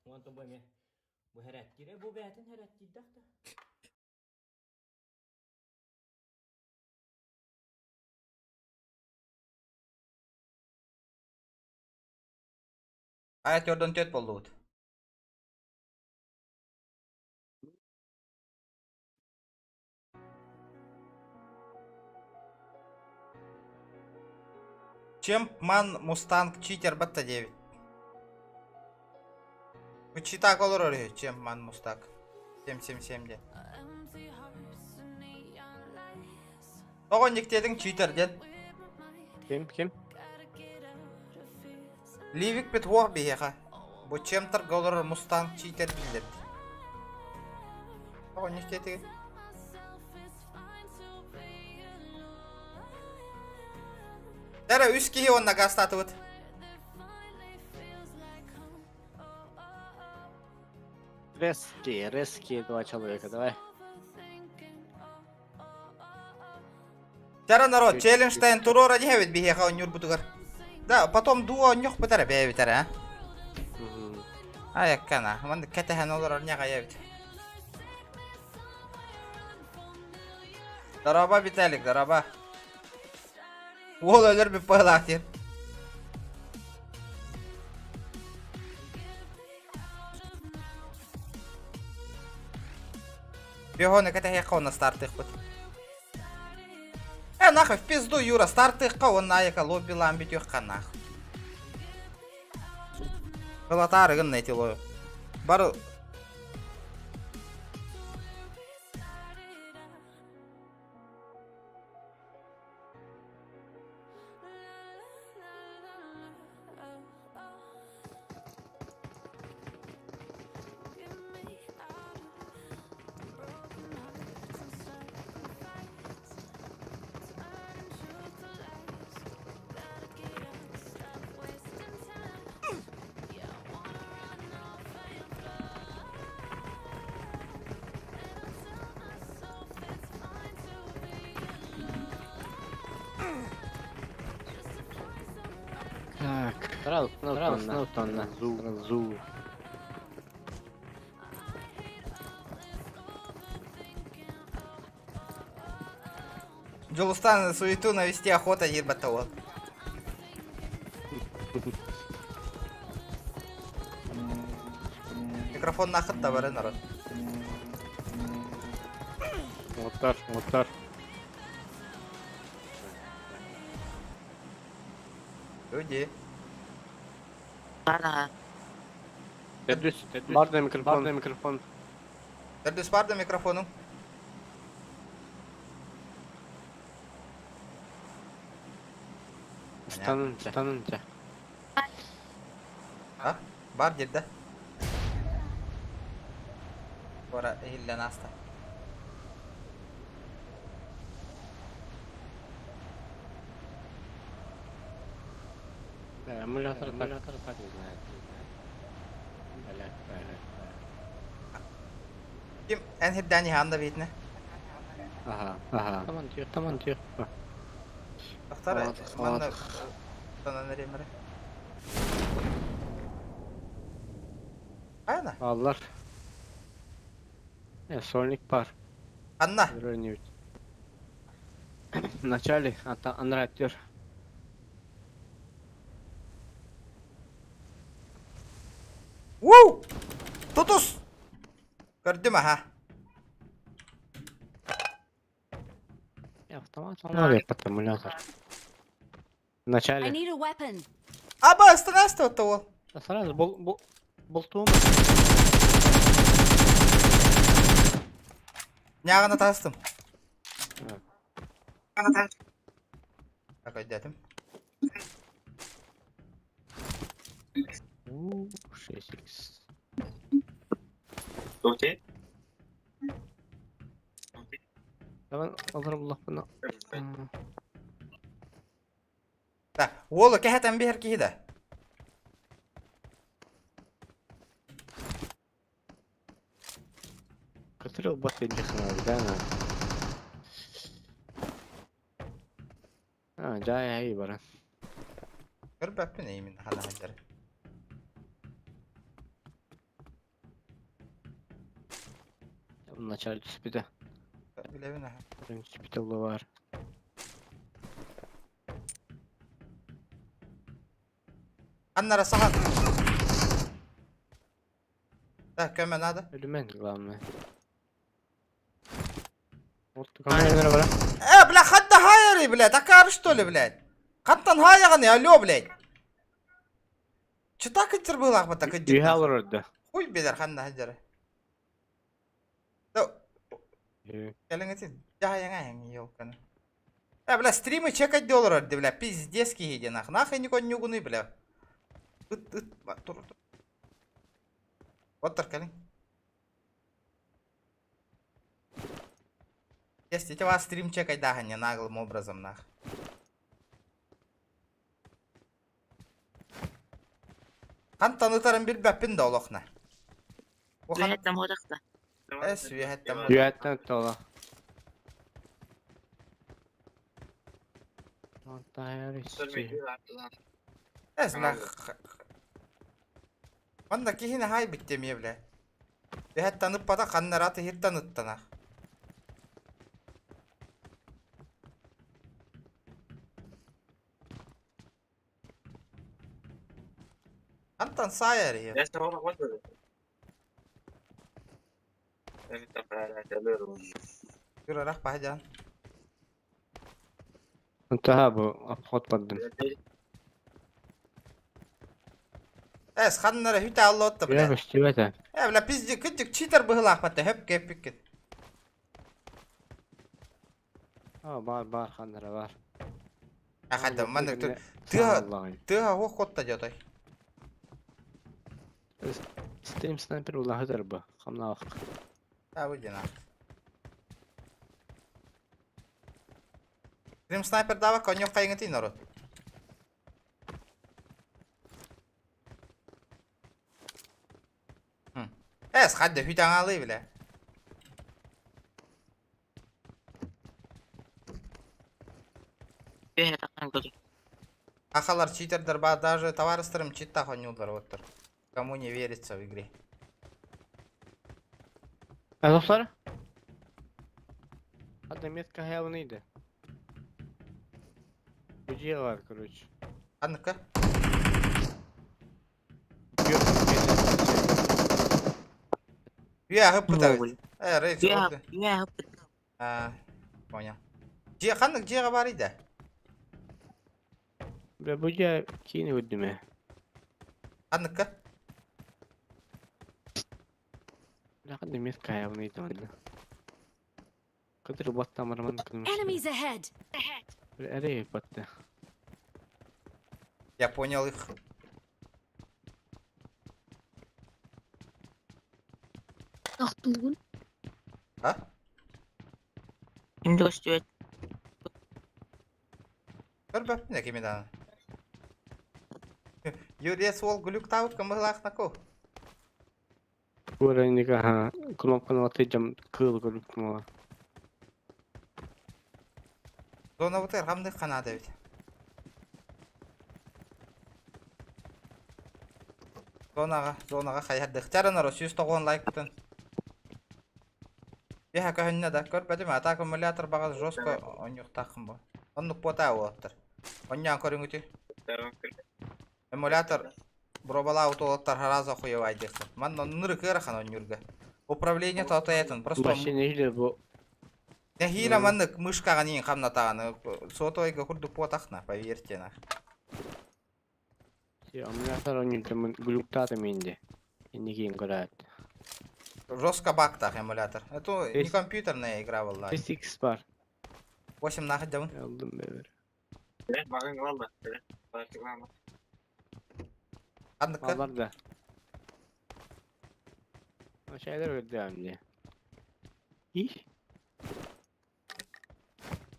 Уонтон бу эмиэ бу хэрээттиирэ бу бэйэтин хэрээттиирдэх да. Ая төрдөн төт болдубут. Чемпман Мустанг читер батта диэбит. Бу читак олорор үһү Чемпман Мустак. 777 диэн. Тоҕо никтиэтиҥ читер диэн. Ким ким? Ливикпит уох биһиэхэ. Бу чем-торга олорор Мустанг читер дииллэр. Тоҕо никтиэтигин? Эрэ үс киһи уонна гаастаатыбыт. Резкие, резкие два человека, давай. Чара народ, челленджтен туруора диэбит биһиэхэ оонньуурбутугар. Да, потом дуо оонньуохпут эрэ бэйэбит эрэ, а? Айаккана, маннык кэтэһэн олорор ньаҕайабыт. Дороба, Виталик, дороба. Уол өлөр бүп быһылаах диэн. Беһоны кэтэһиэххэ уонна стартыахпыт. Э, нахуй, в пизду, Юра, стартыахха уонна айака лоббилаан бүтүөххэ нахуй. Кылатаары гынна эти лою. Бары Сразу, сразу, сразу, зу. Дьулустан суету навести охота диир батта уол. Микрофоннаахыт да бары народ. Оттар, оттар. Люди. Төрдүс, бар да микрофон, бар да микрофон. Төрдүс бар да микрофонум. Станын, станын ча. А? Бар дирде. Бара иһиллэн ааста. Да, эмулятор, эмулятор так не знает. Бля, бля. Ким эн хирдээн иһаан да биитинэ. Ага, ага. Таман тиё, таман тиё. Тохтор манна танан эримэре. Айна. Аллар. Э, сольник пар. Анна. В начале, а анрайтер. Уу! Тутус! Көрдүм аха. Автомат под эмулятор. В I начале. need a weapon. Аба, остановился того. Да сразу бол бол болтум. Нягана тастым. Так, өйдетим. 6 икс. Давай алырым лапына. Да, уолу кэхэтэн биһэр киһи да. Который бот да, на. А, жай ай бара. Көрбөппүн именно хана ханжар. В начале түспүтэ. Билэбин аха. Түспүтэ бар. Аннара сахан. Да, көмө надо. Элемент главное. Вот камера бара. Э, бля, хадда хайры, блядь, акар что ли, блядь? Хаттан хайяганы, алло, блядь. Че так итер был, ахмат, так идет. Үйе Хуй бедер, ханна ханжары. Да, кэлиҥ этин, дьаһайаҥа ёлканы. Э, бля, стримы чекать доллар, бля, пиздец киһи нах. Нахуй не конюгуны, бля. Ыт, ыт, тур, тур. Оттор кэлиҥ. Есть, эти вас стрим чекать даханья наглым образом, нах. Хантан ытарын билбэппин да олохна. Эс, үөһэттэн Үйәттен тола. Эс, бля. Манна киһини хай биттемие, бля. Үөһэттэн ыппата ханнараты хиртан ыттанах. Антан сайар ее. Юрарах баһдьан. Интаһа бу обход бардым. Эс, ханнара хүтэ аллотта, бля. Үйә көстүбэтэ. Э, бля, пизди, кыттык читер быһылаах батта, хөп кеппиккит. А, бар бар ханнара бар. Ахадда, маннык тур. Тыа, тыа хуох котта дьотой. Стрим снайпер улаһытыр бу. Хамнаах. А, выйди нах. Стрим снайпер дава конёк кайыңыты народ. Эс, хадда хүтаңалы, бля. Ахалар читердер ба даже товарыстарым читтах оонньууллар оттор. Кому не верится в игре. Азовсар? Хадда метка хайалыныйды. Бу бар, короче. А ну-ка. Үө ыппыта. Э, рейс орды. А, понял. Дьиэ ханнык дьиэҕэ баарый да? Бля, бу дьиэ киини үрдүмэ. Ханныкка? Бля, ханна метка хайалыныйды манна. Кытыр баттамарман кылмыш. Enemies ahead! Бля, эрэй батты. Я понял их. Тохтуугун. А? Көрбөппүн кими даҕаны. Юрец уол глюктаабыт кымыһылаах наку. Уровень ага, кнопканы атыйдым кыл көрүп мола. Зонабытыгар хамдык ханаада эбит. Зонаҕа, зонаҕа хайыһардык. Чарын оро 190 лайкпытын. Биһа көһүннэ да көрбөтүм ата аккумулятор баҕас жестко онньуктааххын бу. Оннук буотаа уолаттар. Онньоон көрүҥүтү. Эмулятор бробалаабыт уолаттар хараза хуевайдыаххын. Манна оннур кыарахан онньуурга. Управление тоотоятын просто Вообще не бу. Нэһиилэ маннык мышкаҕын иин хамнатаҕын сотовайга курдук буотахна, поверьте нах. Эмулятор онньуурдамын глюктаатым инде. Инникин көрөөт. Жестко бактах эмулятор. Это не компьютерная игра была. SX бар. 8 нахуй дабын. Алдым бэбер. Ханныкка? Алар да. Şeyler öldü amca. İh.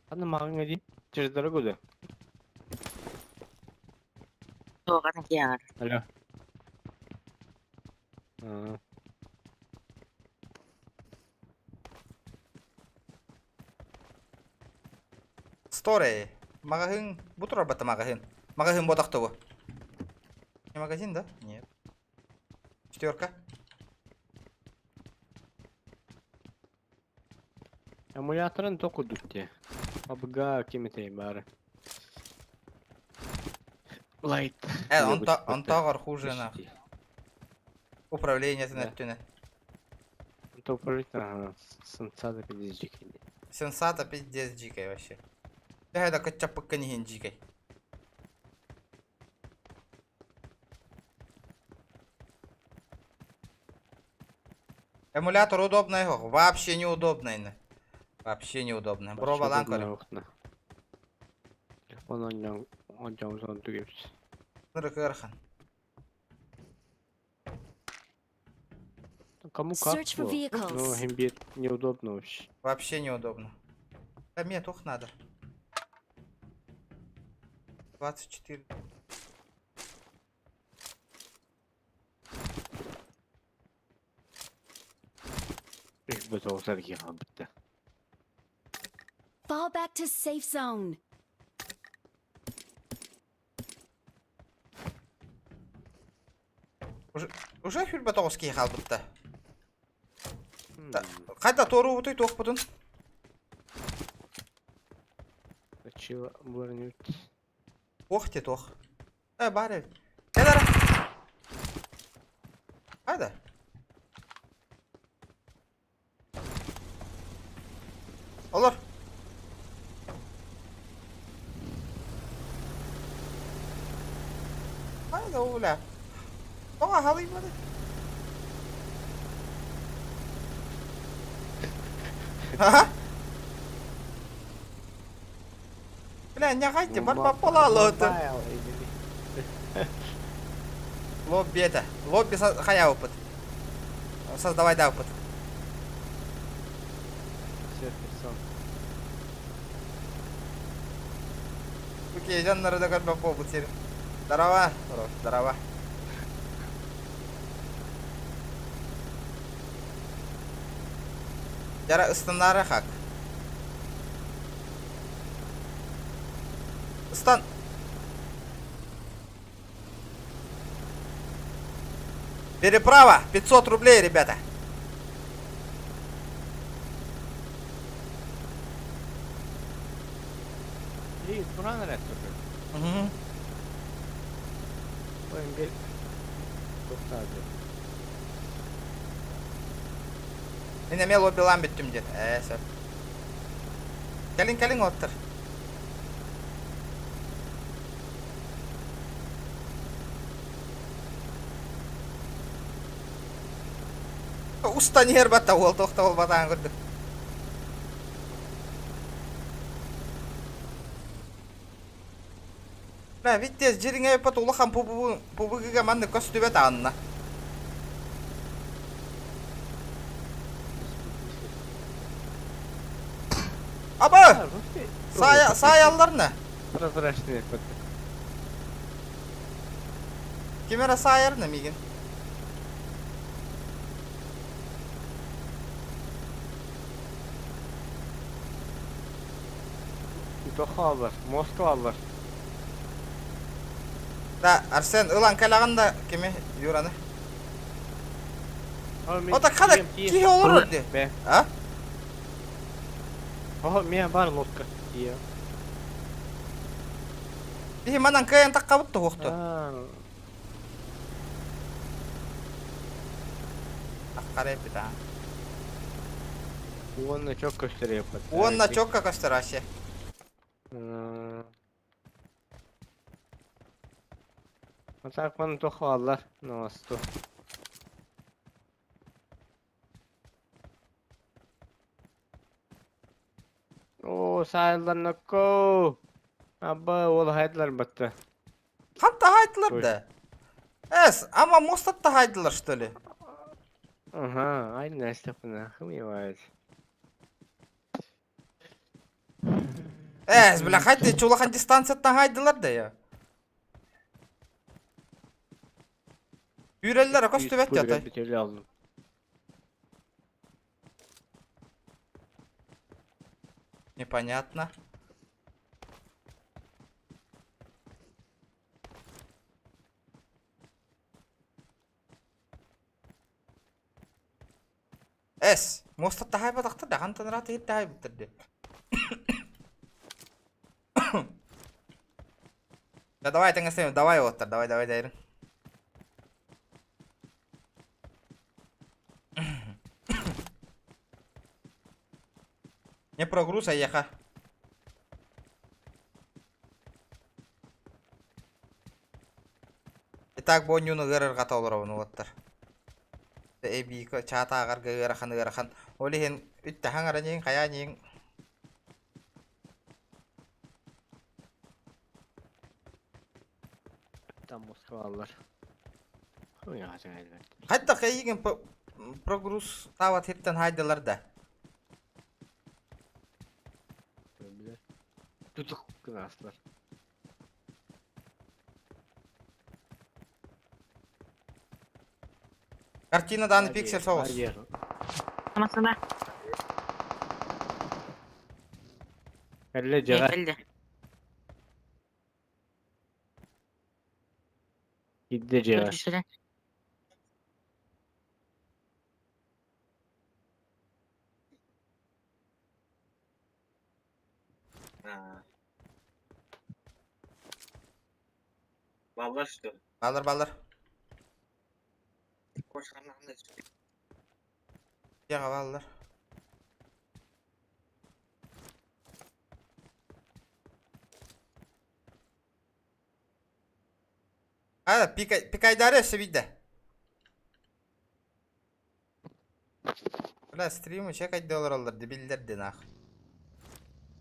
Ханна мағың әди. Через дорогу да. Алло. А. Story. Маҕаһыын бу турар бата маҕаһыын. Маҕаһыын ботахты бу. Не магазин, да? Нет. Четверка. Эмуляторын токудук те. Абга кеметей бары. Лайт. Э, онтоҕор хуже нах. Управление өттүнэн. То управление сенсата пиздец дикий. Сенсата пиздец дикой вообще. Төһө да кыччаппыккын иһин дикой. Эмулятор удобный, вообще неудобный. Вообще неудобно. Бробалан көрө. Телефон онньоң онньоң сон түгепс. Нырыкырхан. Кому как? Search for vehicles. Ну, имбирь неудобно вообще. Вообще неудобно. Да мне тух надо. 24. Их бы тоғызар бітті. Fall back to safe zone. Уже хүрбэ тоҕус киһи хаалбытта. Хайда туоруубутуй туохпутун? Чего булар Туох те туох. Э, бар эбит. Кэл эрэ. Хайда. Олор. Хайда уля. Тоҕо халыймады. Ха? Бля, не хайте, бар попола Лобби это. Лобби хая опыт. Создавай да опыт. Окей, жан народа как по теперь. Здорово, здорово. Яра ыстыннары хак. Ыстан. Переправа 500 рублей, ребята. И туран эрэ Угу. Ой, Туктаады. Мин эмиэ лоббилаан бүттүм диэт. Ээ, сөп. Кэлин, кэлин оттор. Устан иһэр батта уол тохта буолбатаан көрдүк. Бля, Витязь дьириҥэ эппэт улахан пубугуга маннык көстүбэт аанна. Аба! Саая, саайаллар Прозрачный эппэт. Ким эрэ саайар мигин. Тохалар, Москвалар. Да, Арсен, ылан кэлэҕин да кими Юраны? Ота хана киһи олорор ди. А? О, мен бар лодка. Тиийэ. Биһи манан кыайан таххабыт туһуохту. Аххара эппит аа. Уонна чок көстөр эппит. Уонна чокка көстөр вообще. А так маны тохаллар, новосту. Оо, саайланнакко. Абба, ол хайдылар батта. Хатта хайдылар да. Эс, ама мостатта хайдылар что ли? Ага, ай нэстепна, хымивает. Эс, бля, хайды чулахан дистанцияттан хайдылар да я. Үрэллэр көстүбэт ятай. Непонятно. Эс, муоста таһайбатахтар да, хантан ыраата иһит таһайбыттар дии. Да давай тэҥэстэм, давай уоттар, давай, давай дайрын. Не прогруз, а Итак, бу оонньууну ыарырҕата олоробун уолаттар. Эбии чаат ааҕарга ыарахан ыарахан. Ол иһин үттэһэҥ араньыҥ хайаа ньиҥ. Там Москвалар. Хайдах эйигин прогруз таабат хиттэн хайдылар да. Тутук гынаслар. Картина дааны пиксель соҕус. Масына. Кэллэ дьэҕэ. Кэллэ. Киирдэ дьэҕэ. Көрдүсэрэ. Баллар что? Баллар баллар. Дьэҕэ баллар. А, пикайдары өссө биирдэ. Бля, стримы чекать олороллор дебиллер дин ах.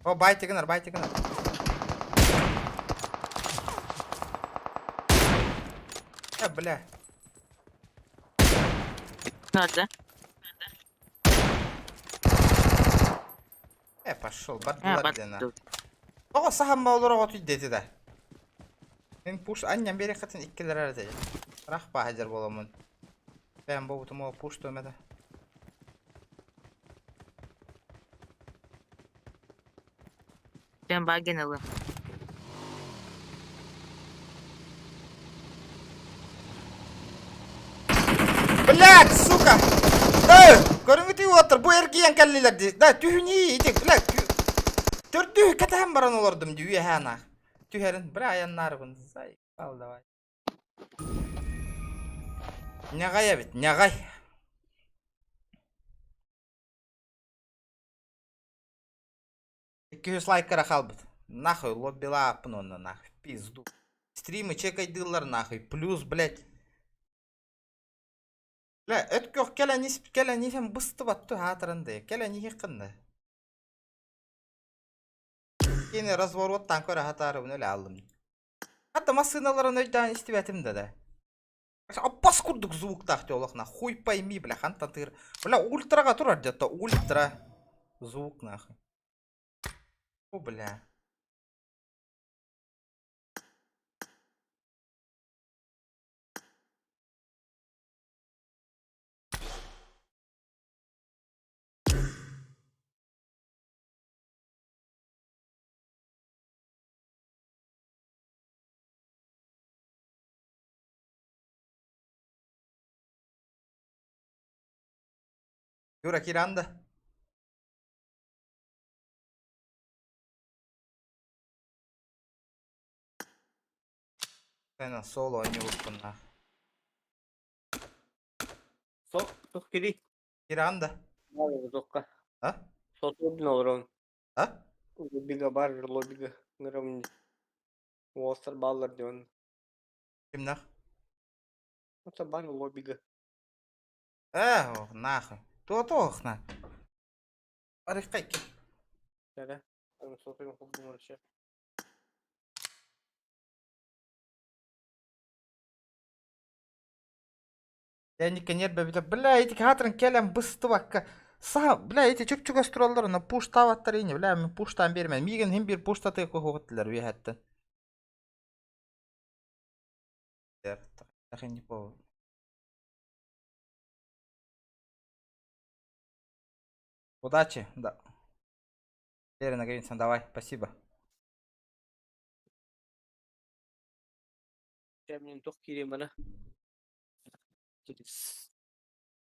О, байтигынар, байтигынар. Э, бля. Надо. Э, пошел, бардылар дин ах. Тоҕо саһамма олороҕо түйдети да. Мин пуш анньан биэриэххитин иккилэр эрэ этэ. Рах баһадьар буоламмын. Бэйэм буолбутум ол пуш туом этэ. Прям багин ылым. Блядь, сука! Да, көрүҥүтүй уоттар, бу эргийэн кэллилэр дии. Да, түһүнии, ити, блядь, төрдүһү кэтэһэн баран олордум дии, үөһэ анаах. Түһэрин, бля, айаннаарыбын, заебал давай. Ньаҕай эбит, ньаҕай. 200 лайк эрэ хаалбыт. Нахуй, лоббилааппын уонна нахуй, пизду. Стримы чекайдыыллар нахуй, плюс, блядь. Бля, өткөх кэлэн ис кэлэн иһэн быстыбат ту хаатыран да кэлэн иһиххин да. Кини развороттан көрө хатаарыбын өлө аллым. Хатта массыыналарын өйдөөн истибэтим да да. Аппас курдук звуктаах олох на хуй пойми, бля, хантан тыыр. Бля, ультраға турар где-то, ультра звук нахуй. О, бля. Юра, Киранда. Сена соло ойнууппун Сок, сок кири. Киранда. Сокка. А? Сотубун олорон. А? Лоббига бар, лоббига. Нырым. Уостар баллар дион. Кимнах? Это бар лоббига. Э, ох, нахуй. То-то, на. Арыхкай. Да-да. Сотубун хубдум вообще. Я нербэ бля, эти хатрын кэлэн быстыбакка. Са, бля, эти чуп-чугас тураллар, на пуштаабаттар ини, бля, мен пуштаан бермен. Миигин хин бир пуштаты кохоттылар үөһэттэн. Удачи, да. Лера Наговицына, давай, спасибо. Мен туох киириэм бана.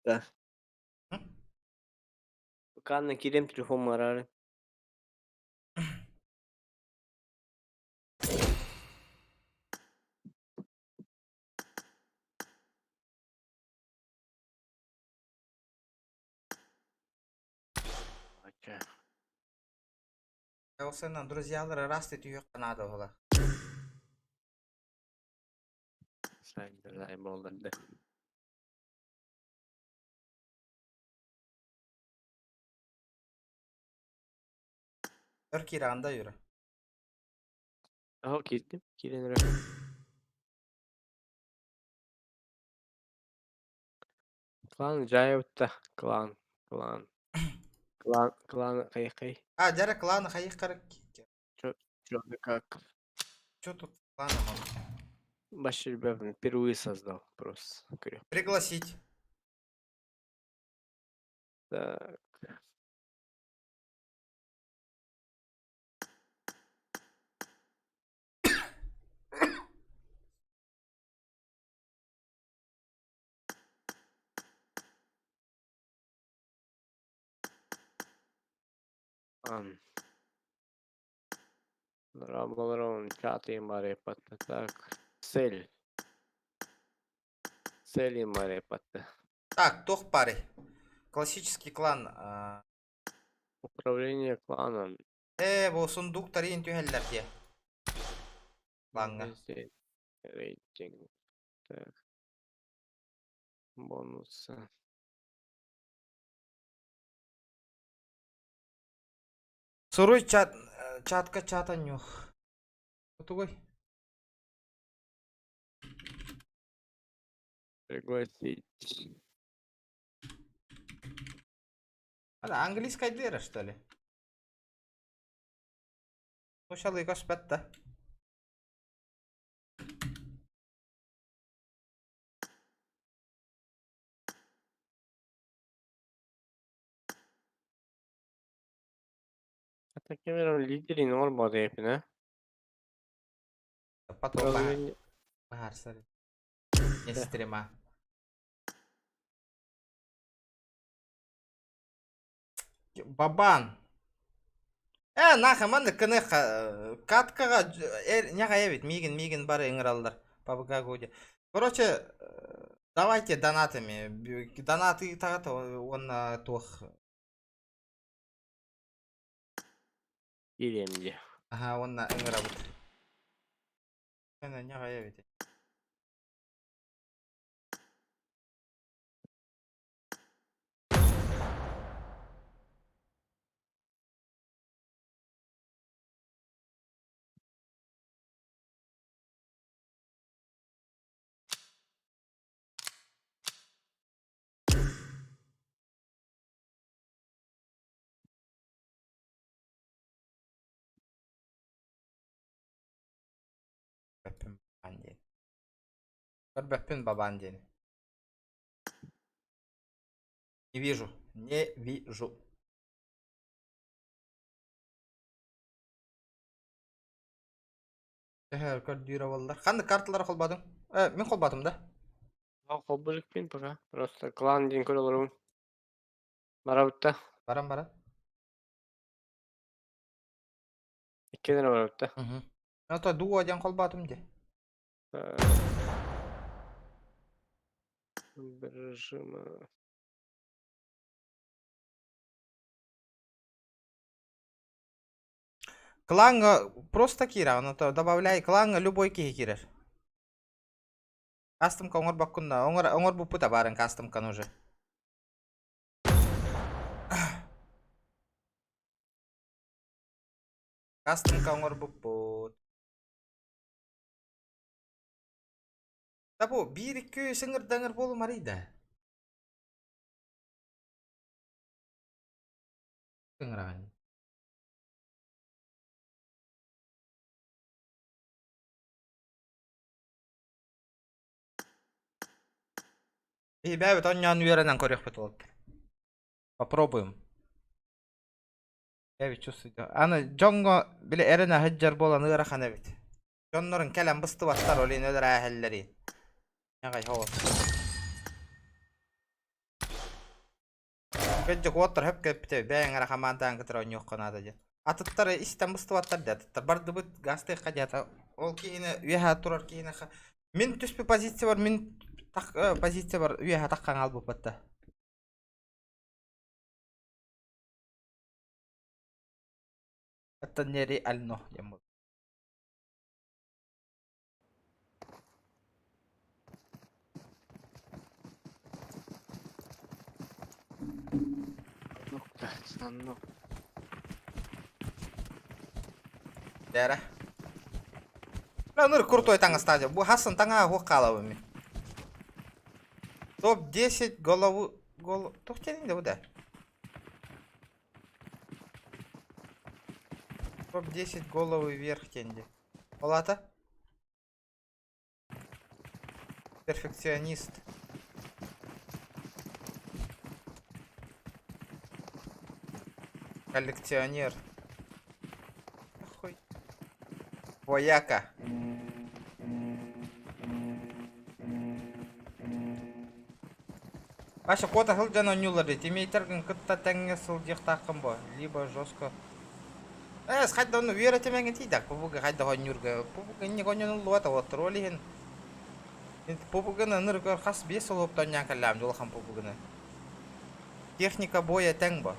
Да. Канна киириэм телефон марары. Ол друзьялары раз ты түйөк надо было. Болдырды. Өр кииранда Юра. Аho киирдим. Киирэн эрэ. Клан жайыбытта. Клан. Клан. Клан. Клан кай-кай. А, дәрі кланы хайық қарак. Чё, чё, да как? Чё тут кланом? Вообще, ребята, впервые создал просто. Говорю. Пригласить. Так. Ан. Рабалрон, чаты маре патта. Так, цель. Цели маре патта. Так, тох пары. Классический клан. А, Управление кланом. Э, бу сундук тарин түһэллэр дии. Клаҥҥа. Рейтинг. Так. Бонусы. Суруй чат, чатка чата нюх. Тугой. Пригласить. А, английская дыра, что ли? Ну, сейчас бетта. Таким лидерин olmadı hepine. Потом Управление. бахар, Не стрима. Бабан. Э, нахэ маннык кыныха каткаҕа ньаҕай эбит миигин миигин бары ыҥыраллар ПБГ Гуди. Короче, давайте донатами. Донаты ыытаҕыт уонна туох Киириэм дии. Аха уонна ыҥырабыт. Ньаҕай эбит. Көрбөппүн бабаан диэн. Көрбөппүн бабаан диэн. Не вижу. Не вижу. Төһө көрдүүрэ буоллар. Ханнык карталары холбоотуҥ? Э, мин холбоотум да? Холболукпин пока. Просто клан диэн көрө олоробун. Барабыт да. Баран баран. Иккиэн эрэ барабыт да. Ото дуо диэн холбоотум дии. Режима. Клаҥҥа просто киирэҕин, ото добавляй клаҥҥа любой киһи киирэр. Кастомка оҥорбоккун да, оҥор оҥорбуппут абаарын кастомканы уже. Кастомка оҥорбуппут. Да бу биир икки сыҥырдаҥыр буолумарый да. Ыҥыраҕын. Бэйбэбит онньоон үөрэнэн көрүөхпүт уолаттар. Попробуем. Эбит чувствуйте. Аны дьоҥҥо били эрэнэ сылдьар буолан ыарахан эбит. Дьоннорун кэлэн быстыбаттар ол иһин өлөрөөһөллөрүн. Ньаҕай хоҕус. Кырдьык уоттар хөп көппүтэ бэйэҥ эрэ хамаандаан кытары оонньуохха наада диэн. Атыттары истэн быстыбаттар дии атыттар бардыбыт гастыахха диэтэ. Ол киһини үөһэ турар киһини мин түспүт позициябар мин тах позициябар үөһэ таххан хаалбыппыт да. Это нереально диэн буолла. Ну, Дээрэ. Ныр крутой таҥастаах Бу хасын таҥаһа суох хаалабын мин. Топ-10 голову... Гол... Туох диэн да бу да? Топ-10 головы вверх диэн дии. Ол аата? Перфекционист. Коллекционер. Хуй. Вояка. Вася куота сылдьан оонньууллар дии. Тиммейтаргын кытта тэҥҥэ сылдьыахтааххын буо. Либо жестко Эс хайда ону үөрэтимэҥҥин тиийдэх пубуга хайдах оонньуурга пубуга инник оонньонуллубата уоттар ол иһин пубуганы ыныр көр хас биэс сыл уопта оонньоон кэллэҕим дьэ улахан пубуганы техника боя тэҥ бо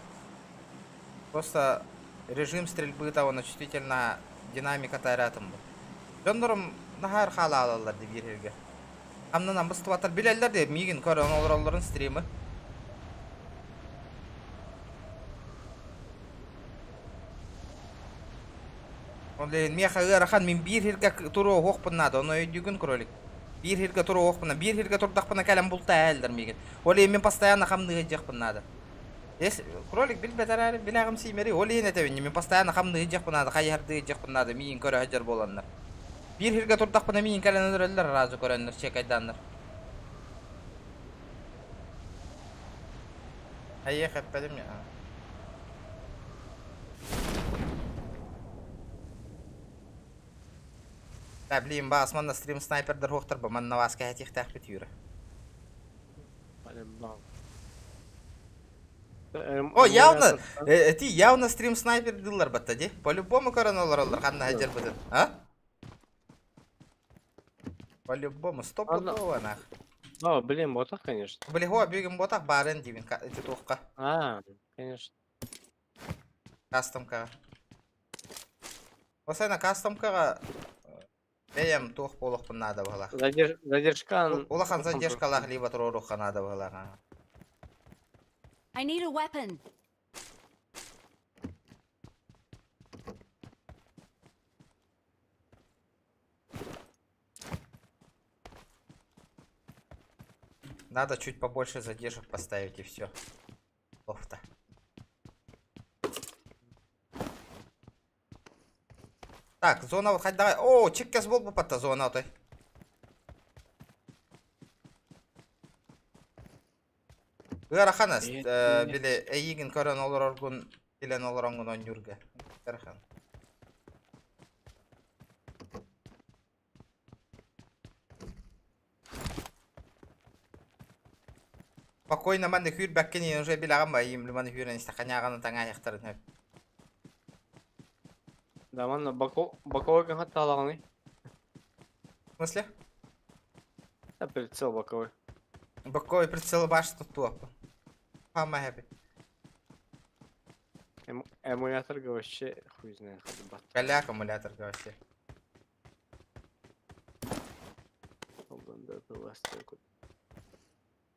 просто режим стрельбыта уонна чувствительно динамиката эрэ атын бо дьоннорум наһаа өр хаалаалаллар дии биир сиргэ хамнанан быстыбаттар билэллэр дии миигин көрөн олороллорун стримы Ол иһин миэхэ ыарахан мин биир сиргэ туруоһуохпун наада, ону өйдүүгүн кролик? Биир сиргэ туруоһуохпуна, биир сиргэ турдахпына кэлэн бултаа иһэллэр миигин. Ол иһин мин постоянно хамныы сылдьыахпын наада. Ес, кролик билбэт эрээри, билэҕим сиимэри, ол иһин этэбин мин постоянно хамныы сылдьыахпын наада, хайыһардыы сылдьыахпын наада, миигин көрө сылдьар буоланнар. Биир сиргэ турдахпына миигин кэлэн өлөрөллөр, араазы көрөннөр, чекайдааннар. Эйиэхэ эппэтим я. Да, блин, баас, манна стрим снайпердар хуохтар ба, манна вас кэһэтиэхтээхпит Юра. По-любому. О, явно, эти явно стрим снайпер дыллар батта ди. По-любому көрөн олороллор ханна сылдьарбытын. А? По-любому, стопудово нах. О, блин, ботах, конечно. Блин, бүгүн ботах баарын диибин ити туохха. А, конечно. Кастомкаҕа. Осайна кастомкаҕа бэйэм туох буолуохпун наада баһылаах. Задержка... Улахан задержкалаах либо туруоруохха наада баһылаах. I need a weapon. Надо чуть побольше задержек поставить и все. Лофта. Так, зона вот хоть давай. О, чиккес был бы под зона той. Ыарахан били эйигин көрөн олороргун билэн олороҥҥун оонньуурга. Ыарахан. Спокойно манна күүрбэккин иһин уже билэҕин ба иим маны күүрэн истэххэ таҥаайахтарын сөп. Да, манна боковой гахаттаалаҕыный. В смысле? Да, прицел боковой. Боковой прицел баш туттуоппун. Хамма хэппи. Эмуляторга вообще хуй знает ходьба. Каля аккумуляторга вообще.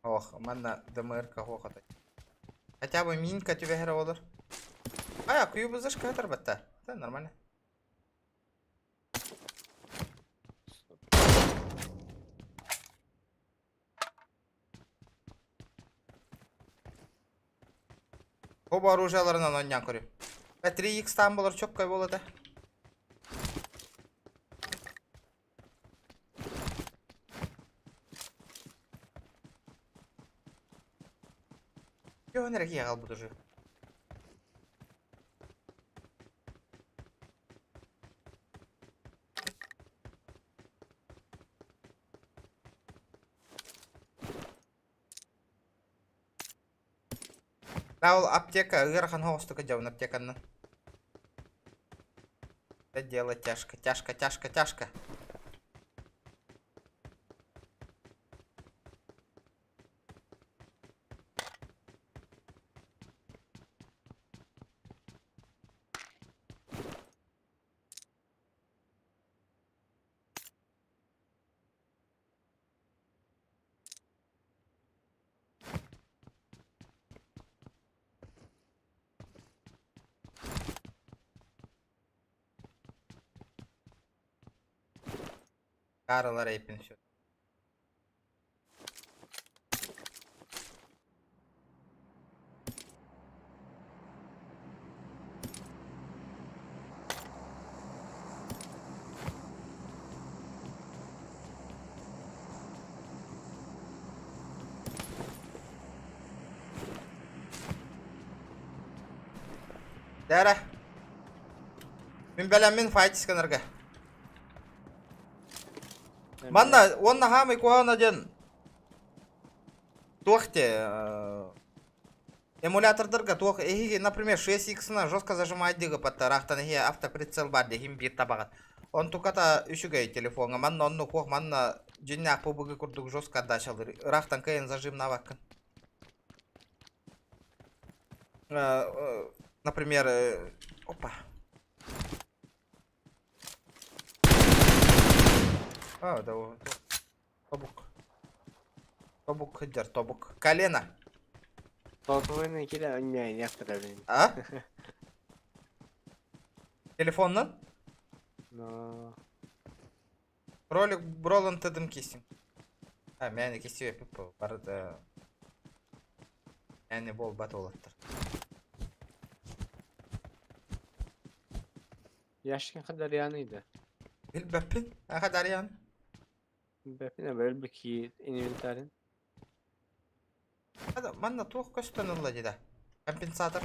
Ох, манна ДМР-ка хоқатай. Хотя бы минка түбэһэрэ олор. А, күйү бызышка батта. Да, нормально. Оба оружияларынан оннян көрү. 3x там болар чөккөй болот. Йо, энергия қалбыт уже. Да, ол аптека, ыарахан хоҕустука дьабын аптеканнан. Это дело тяжко, тяжко, тяжко, тяжко. Карл Рейпин все. Дара. Мин бэлэммин файт сканерга. Манна уонна хаамай куһаҕана диэн туох те эмулятордарга туох эһиги например 6x-на жестко зажимать диги паттараахтан эһи автоприцел бар дихим биир табаҕат. Онтуката үчүгэй телефоҥҥа манна оннук уох манна дьиннээх PUBG курдук жестко отдачалыр. Ыраахтан кыайан зажимнаабаккын. Например, опа. А, да, тобук. Тобук сылдьар, тобук. Колено. Толковый киля, не, некоторые, блин. А? Телефоннан? Но... Ролик Бролан тыдым кисим. А, мээнэ кисибэппит бу барыта мээнэ буолбат уолаттар. Яшкин Хадарьяныйды. Билбэппин. Хадарьян. Билбэппин, өлбүт инвентарин. Манна туох көстөн ылла дии да? Компенсатор.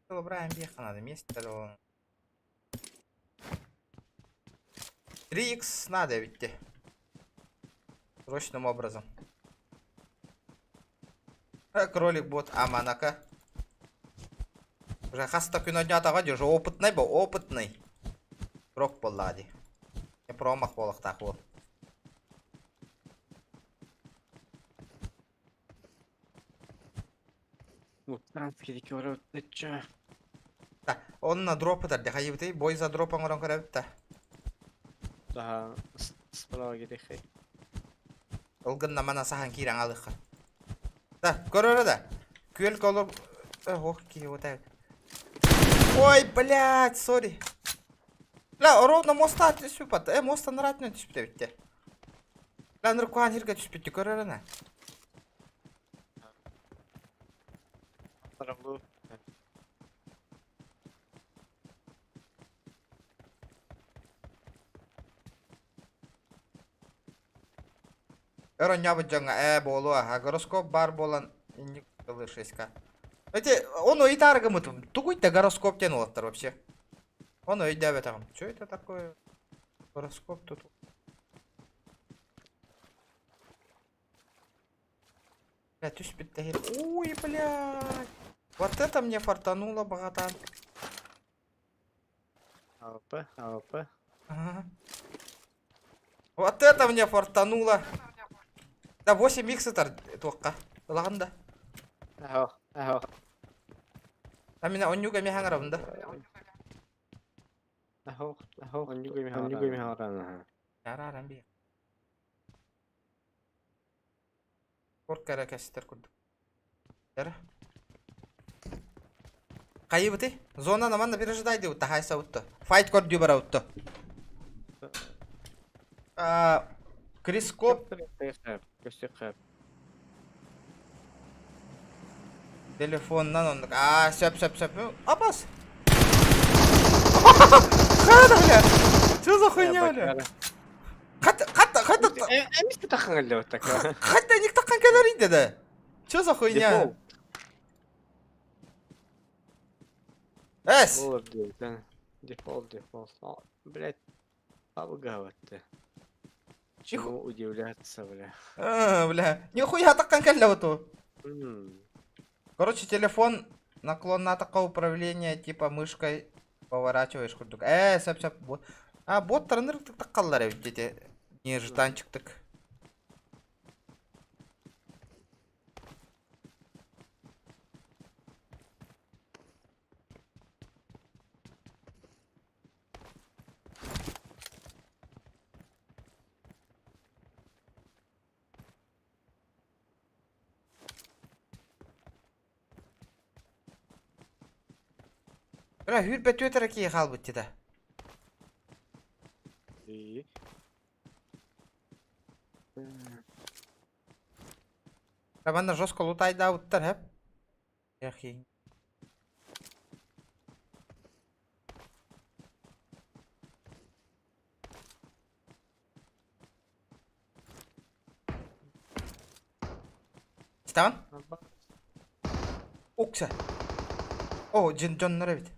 Выбираем беха надо место. 3x надо эбит дии. Срочным образом. Кролик бот аманака. Уже хас да күн оонньоотоҕо дии, уже опытный бо, опытный. Игрок буоллаҕа дии. Промах буолуохтаах уол. Да, онно дроп ытар дии, хайыбытый, бой за дроп оҥорон көрөбүт да. Да, справа гирехей. Ол гынна мана саһан киирэн аалыахха. Да, көрөрө да. Күөл колор... Ох, киһи вот Ой, блядь, сори. Бля, ровно моста түспүт. Э, моста ныратын түспүт эбит Бля, ныркуан хирге түспүт көрөрө на. Өр оонньообут дьоҥҥо ээ буолуо, а гороскоп баар буолан инник ылыр шестька. Эти он ыйытаары гыммытым, тугуй да гороскоп диэн уолаттар вообще. Ону өйдөөбөтөҕүм. Что это такое? Гороскоп тут. Бля, түспүт да Ой, блядь. Вот это мне фартануло, братан. АВП, АВП. Ага. Вот это мне фартануло. Да 8 икс ытар туохха. Ылаҕын да. Аһо, аһо. А мин онньуга эмиэ хаҥарабын да. Аһо, аһо, онньуга эмиэ хаҥаран. Арааран биэ. Курка эрэ кэстэр курдук. Эрэ. Хайыбытый? Зона наман пережидай диэбит таһаайсабытта. Файт көрдүү барабытта. Крископ телефоннан оннук. Аа, сөп сөп сөп. Апас. Хата, бля. Что за хуйня, бля? Хата, хата, хата. Эмис таххангаллыбыт Хата ник таххан кэлэр да. Что за хуйня? Эс! Дефолт, дефолт. Блять, пабгаватты. Чему удивляться, бля. А, бля. Нихуя таххан кэллэ Короче, телефон наклон на такое управление, типа мышкой поворачиваешь курдук. Э, сөп сөп. А, бот тараныр таххаллар эбит дети. Нежданчиктык. Бля, хүрбэ түөт эрэ киһи хаалбыт дии да. Манна жестко лутайдаабыттар хэп. Яхи. Стан? Укса. О, дьон дьоннор эбит.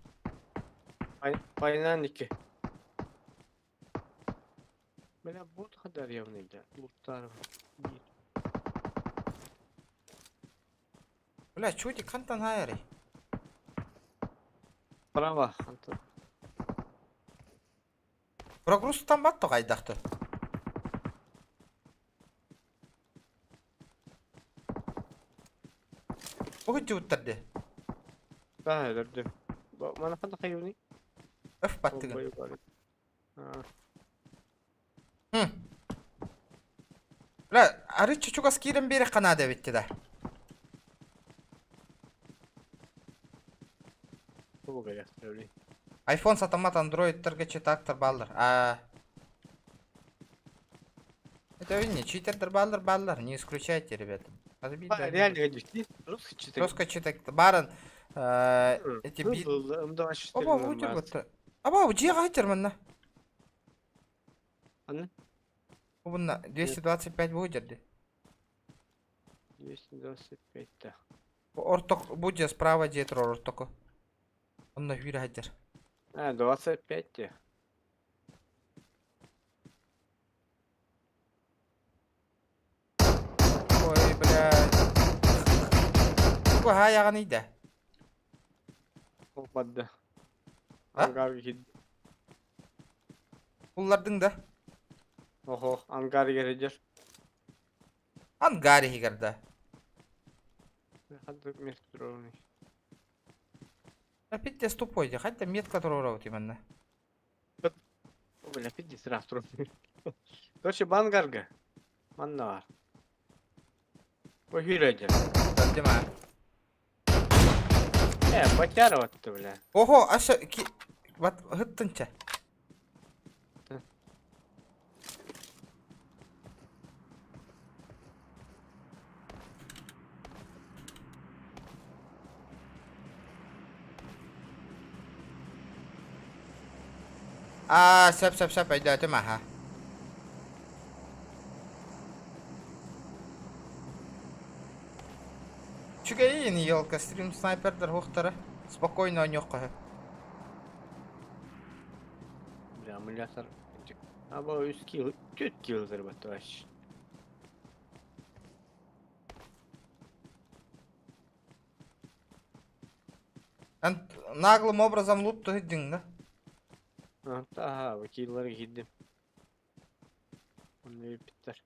Война ики. Бля, бот хадаревный, бля. Луттар. Бля, чудик хантан хайарый? Право, Антон. Прогрузтан батты хайдахты. Угутчубуттар дии. Да, өлөрдүм. Мана ханна хайыуный? Өф баттыгын. Бля, арыччы чугас киирэн биэриэххэ наада эбит да. Айфон сатаммат андроидтарга читактар бааллар. А Это не читердер бааллар бааллар, не исключайте, ребята. Реально дии. Русский читак. Русский читак барын эти бит. Оба вутер вот. Аба, дьиэҕэ хайтер манна. Аны? Бунна 225 будет дии. 225 да. Орток бу дьиэ справа дьиэ турар ортоку. Онно хүүрэ хайтер. А, 25 те. хаайаҕыный да? Ол барда. А? Ангар киирдим. Уллардыҥ да? Охо, ангар иһигэр. Ангар иһигэр да. Ханнык место туруоруный? Опять тупой дии, хайда метка туруорабыт именно. Бля, пиздец, раз туруорный. Короче, бангарга. Манна бар. Бу дьэ. Дима. Э, батяра ты, бля. Ого, аша ки... Бат, хыттынча. Аа, сөп, сөп, сөп, өйдөөтүм аха. Үчүгэйин, елка, стрим снайпердар хуохтара. Спокойно ойнуохха сөп. Бля, эмулятор. Аба 3 килл, 4 килл зарабатываешь. Эн наглым образом лут туһуйдуҥ да? Ага, киллары киирдим. Онно бүппүттэр.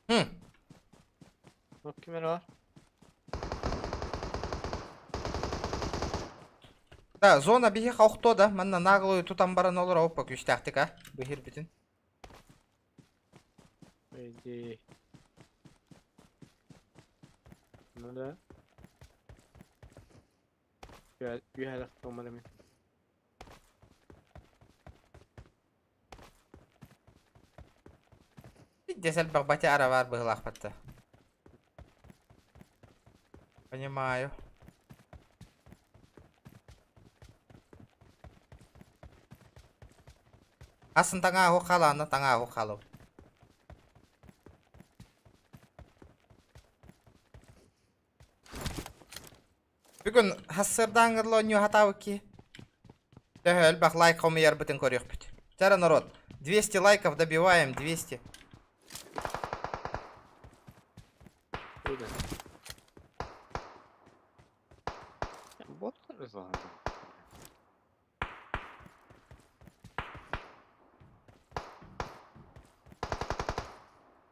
Хм. Ким эрэ бар? Да, зона биһиэхэ охтуо да, манна наглую тутан баран олоро оппа күүстээхтик а, быһыыр бүтүн. По идее. Ну да. Үһэ мин. Пиздец элбэх батяра баар быһыылаахпатта. Понимаю. Асын таҥаа хаалаана таҥаа хаалабыт. Бүгүн хассырдааңҥырло оонньуу хатаабыт киһи. Төһө элбэх лайк хомуйарбытын көрүөхпүт. Чара народ, 200 лайков добиваем, 200. Куда? Бот разлагал.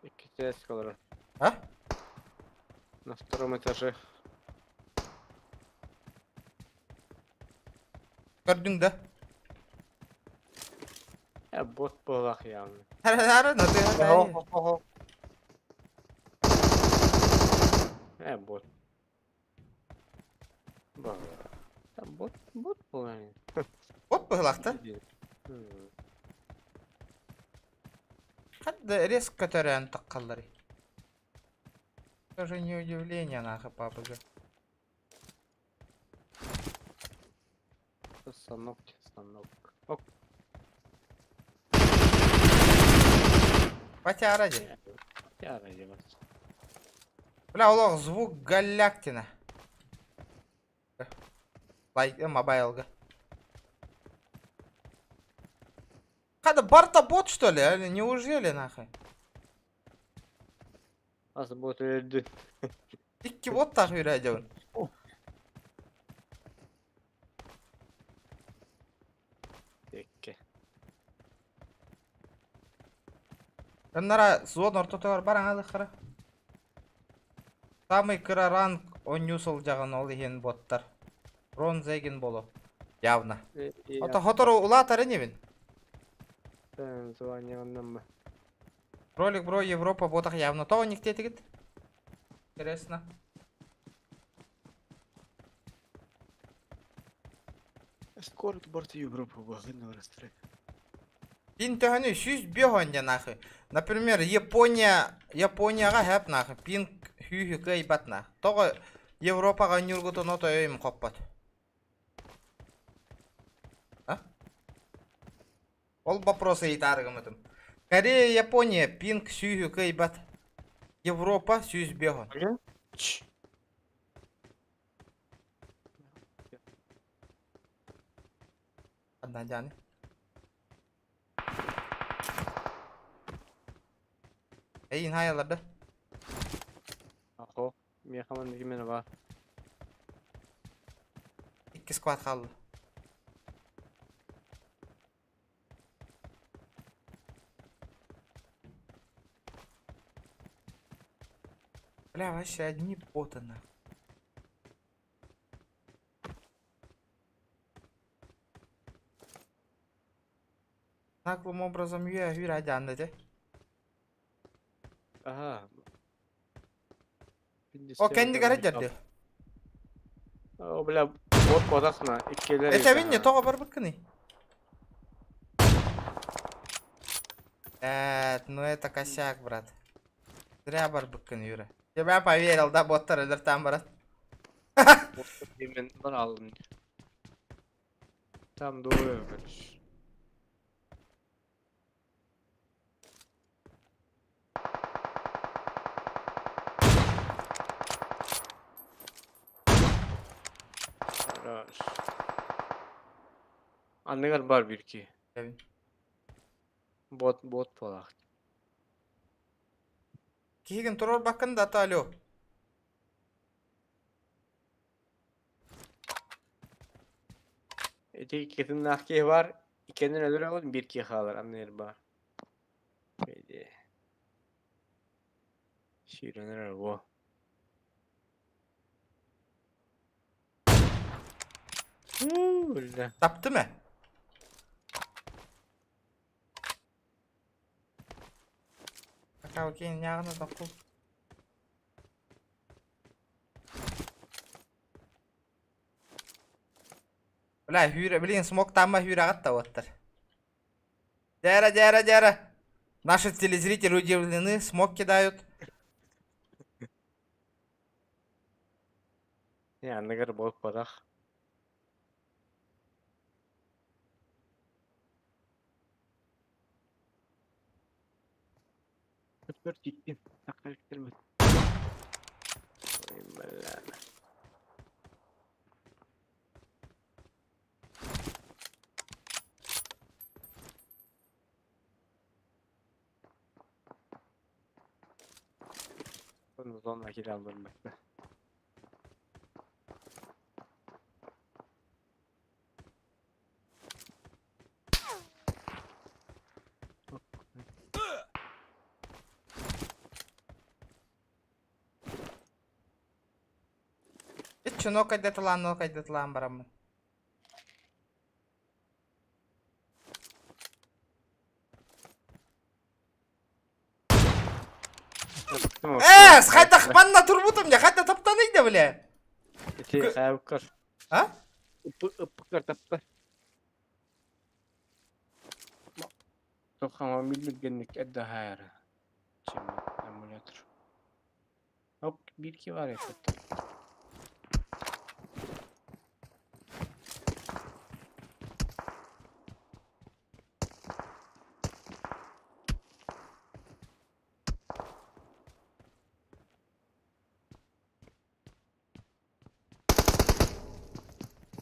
Икки олорор. А? На втором этаже. Көрдүҥ да? Э, бот буолах явно. Ары, ну ты Ого, Э, бот. Ба. Там бот, бот буолан. Бот быһыылаах Хадда резко төрөөн таххалларый. Тоже не удивление нахуй папа. Станок, станок. Ок. Батяра дии. Я ради вас. Бля, олох звук галяктина. Лайк, мобайлга. Хада барта бот что ли? Или Неужели нахуй? Ас бот өлдү. Икки бот так үрәдеун. Текке. Оннара зон ортотугар бар аңалыхара. Самый кыра ранг онньуу сылдьаҕын ол иһин боттар. Бронза эгин боло. Явно. Ото хотору улаатар инибин. Звание оннан Ролик бро Европа ботах явно. Тоҕо никтетигит? Интересно. Скоро борт Европа багын растрек. Пин төһөнү 105 оння нахуй. Например, Япония, Японияга хэп нахуй. Пин хүү кыйбат нах. Тоҕо Европаҕа нюргутун ото өйүм хоппот. А? Ол вопрос ыйытаарыгымытым. Корея, Япония, пинг сүүһү кыйбат. Европа 105. Одна Дианы. Эйин хайалар да? Ахо, миэхэ манна ким эрэ баар. Икки сквад хаалла. Бля, вообще одни боты нахуй. Наглым образом үө үр адьаанна дьэ. Аха. О, кэннигэр дьэрди. О, бля, бот куотахна, иккилэр. Этэбин не тоҕо барбыккыный? Эт, ну это косяк, брат. Зря барбыккын, Юра. Тебя поверил, да, боттар өлөр там барат. Мен бар алдым. Там двое, короче. Хорош. Анныгар бар бир ки. Бот, бот буолаах. Киһигин туруорбаккын да, алло. Ити иккитиннаах киһи баар, иккиэннэрин өлөрөҕүн, биир киһи хаалар, анныгар баар. Эйдиэ. Сүүрэн эрэр буо. Өллө. Таптым ээ. Пока окей, ньааҕына тохтуу. Бля, хүүрэ, блин, смог тамма хүүрэҕит да уоттар. Дяра, дяра, дяра. Наши телезрители удивлены, смог кидают. Не, анныгар буолбатах. Төрт икки. Таххар Ой, бля. Зона кире алдырбакта. Иччи нокайдатылаан нокайдатылаан бараммын. Э, хайдах манна турбутум дьэ, хайда таптаный да бля. Ити хайабыккар. А? Ыппыккар тапта. Тохама миллигенник эдда хайара. Чем эмулятор. Оп, бирки бар это.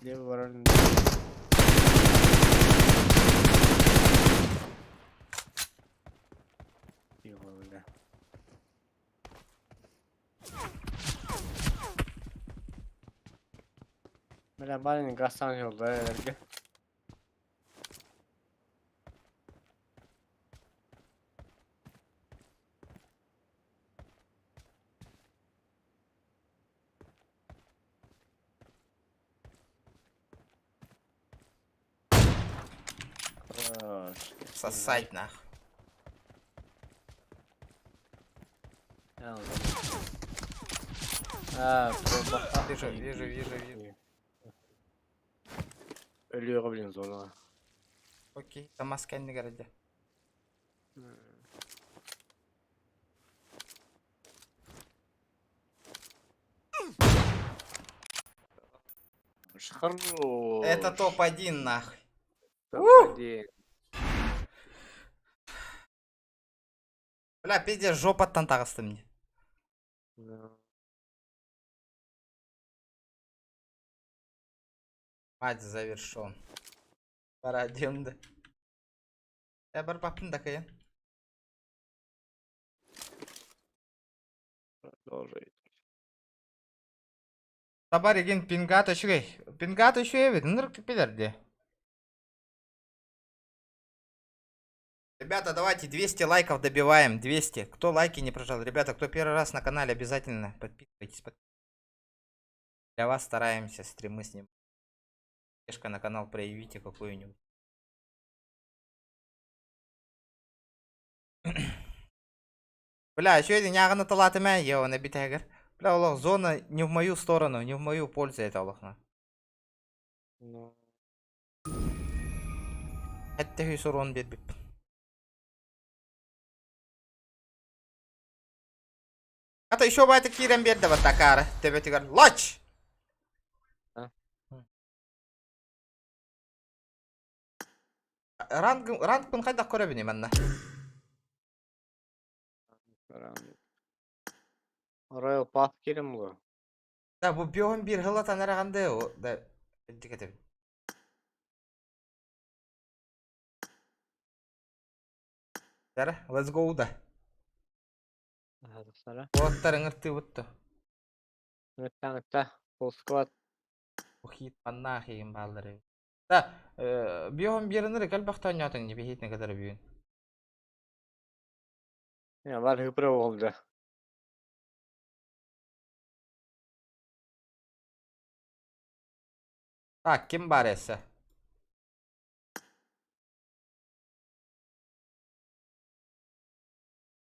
Левый ворон. Бля. Бля, барин гасан жолда эрге. Сосать нах. А, Вижу, вижу, вижу, вижу. Өлүөҕэ блин зонаҕа. Окей, Тамас кэннигэр дьэ. Хорош. Это топ-1 нахуй. Топ-1. Бля, пиздец, жопаттан таҕыстым мне. Да. Матч завершен. Бараадьым да. Э барбаппын да кыйан. Продолжить. Табар игин пингат үчүгэй. Пингат үчүгэй эбит, ынырык билэр дии. Ребята, давайте 200 лайков добиваем, 200. Кто лайки не прожал? Ребята, кто первый раз на канале, обязательно подписывайтесь. Для вас стараемся, стримы с ним. Поддержка на канал проявите какую-нибудь. Бля, еще один няганы талатыма, я он обитагер. Бля, Аллах, зона не в мою сторону, не в мою пользу это Аллах. Ну. Хэтте сорон бербип. Ата еще байты киирэн биэрдэ баттакаары төбөтүгэр лач! Ранг рангпын хайдах көрөбүнүй манна? Royal Pass кирим бу. Да бу биоһун биир хылатан эрэҕэнде да дикетебин. Дара, let's go да. Уолаттар ыҥыртыыбыт да. Ыҥыртаҥытта, full squad. Ухит маннаах иһин бааллар эбит. Да, биоһун биэринэр элбэхтэ оонньоотуҥ дии биһиитин кытары бүгүн. Бар хыпра буолда. Так, ким баар эссе?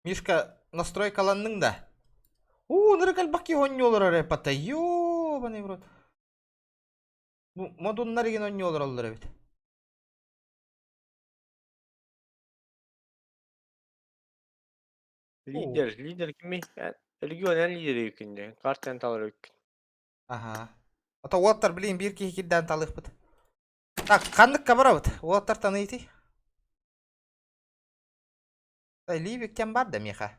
Мишка, настройкаланныҥ да? Уу, ынырык элбэх киһи оонньуу олорор эппата. Ёбаный в рот. Бу модуннар игин оонньуу олороллор эбит. Лидер, лидер кимий? Регион эн лидери күнде. Картаны талар үккүн. Аха. Ото уолаттар билигин биир киһи кирдээн талыахпыт. Так, ханныкка барабыт? Уолаттартан ыйытый. Ливиктен бар да миэхэ.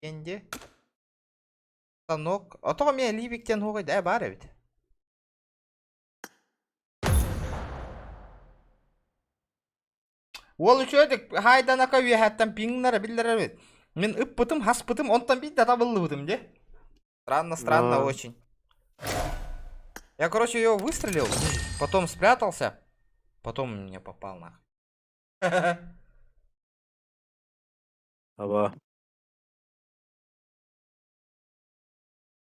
Кенди. Станок. Отоҕо эмиэ Ливиктен хугай да баар эбит. Уол үчүгэйдик хаайданака үөһэттэн пиҥнара биллэрэр эбит. Мин ыппытым, хаспытым, онтон биирдэ табыллыбытым дии. Странно, странно очень. Я, короче, ее выстрелил, потом спрятался, потом мне попал нахуй. Аба.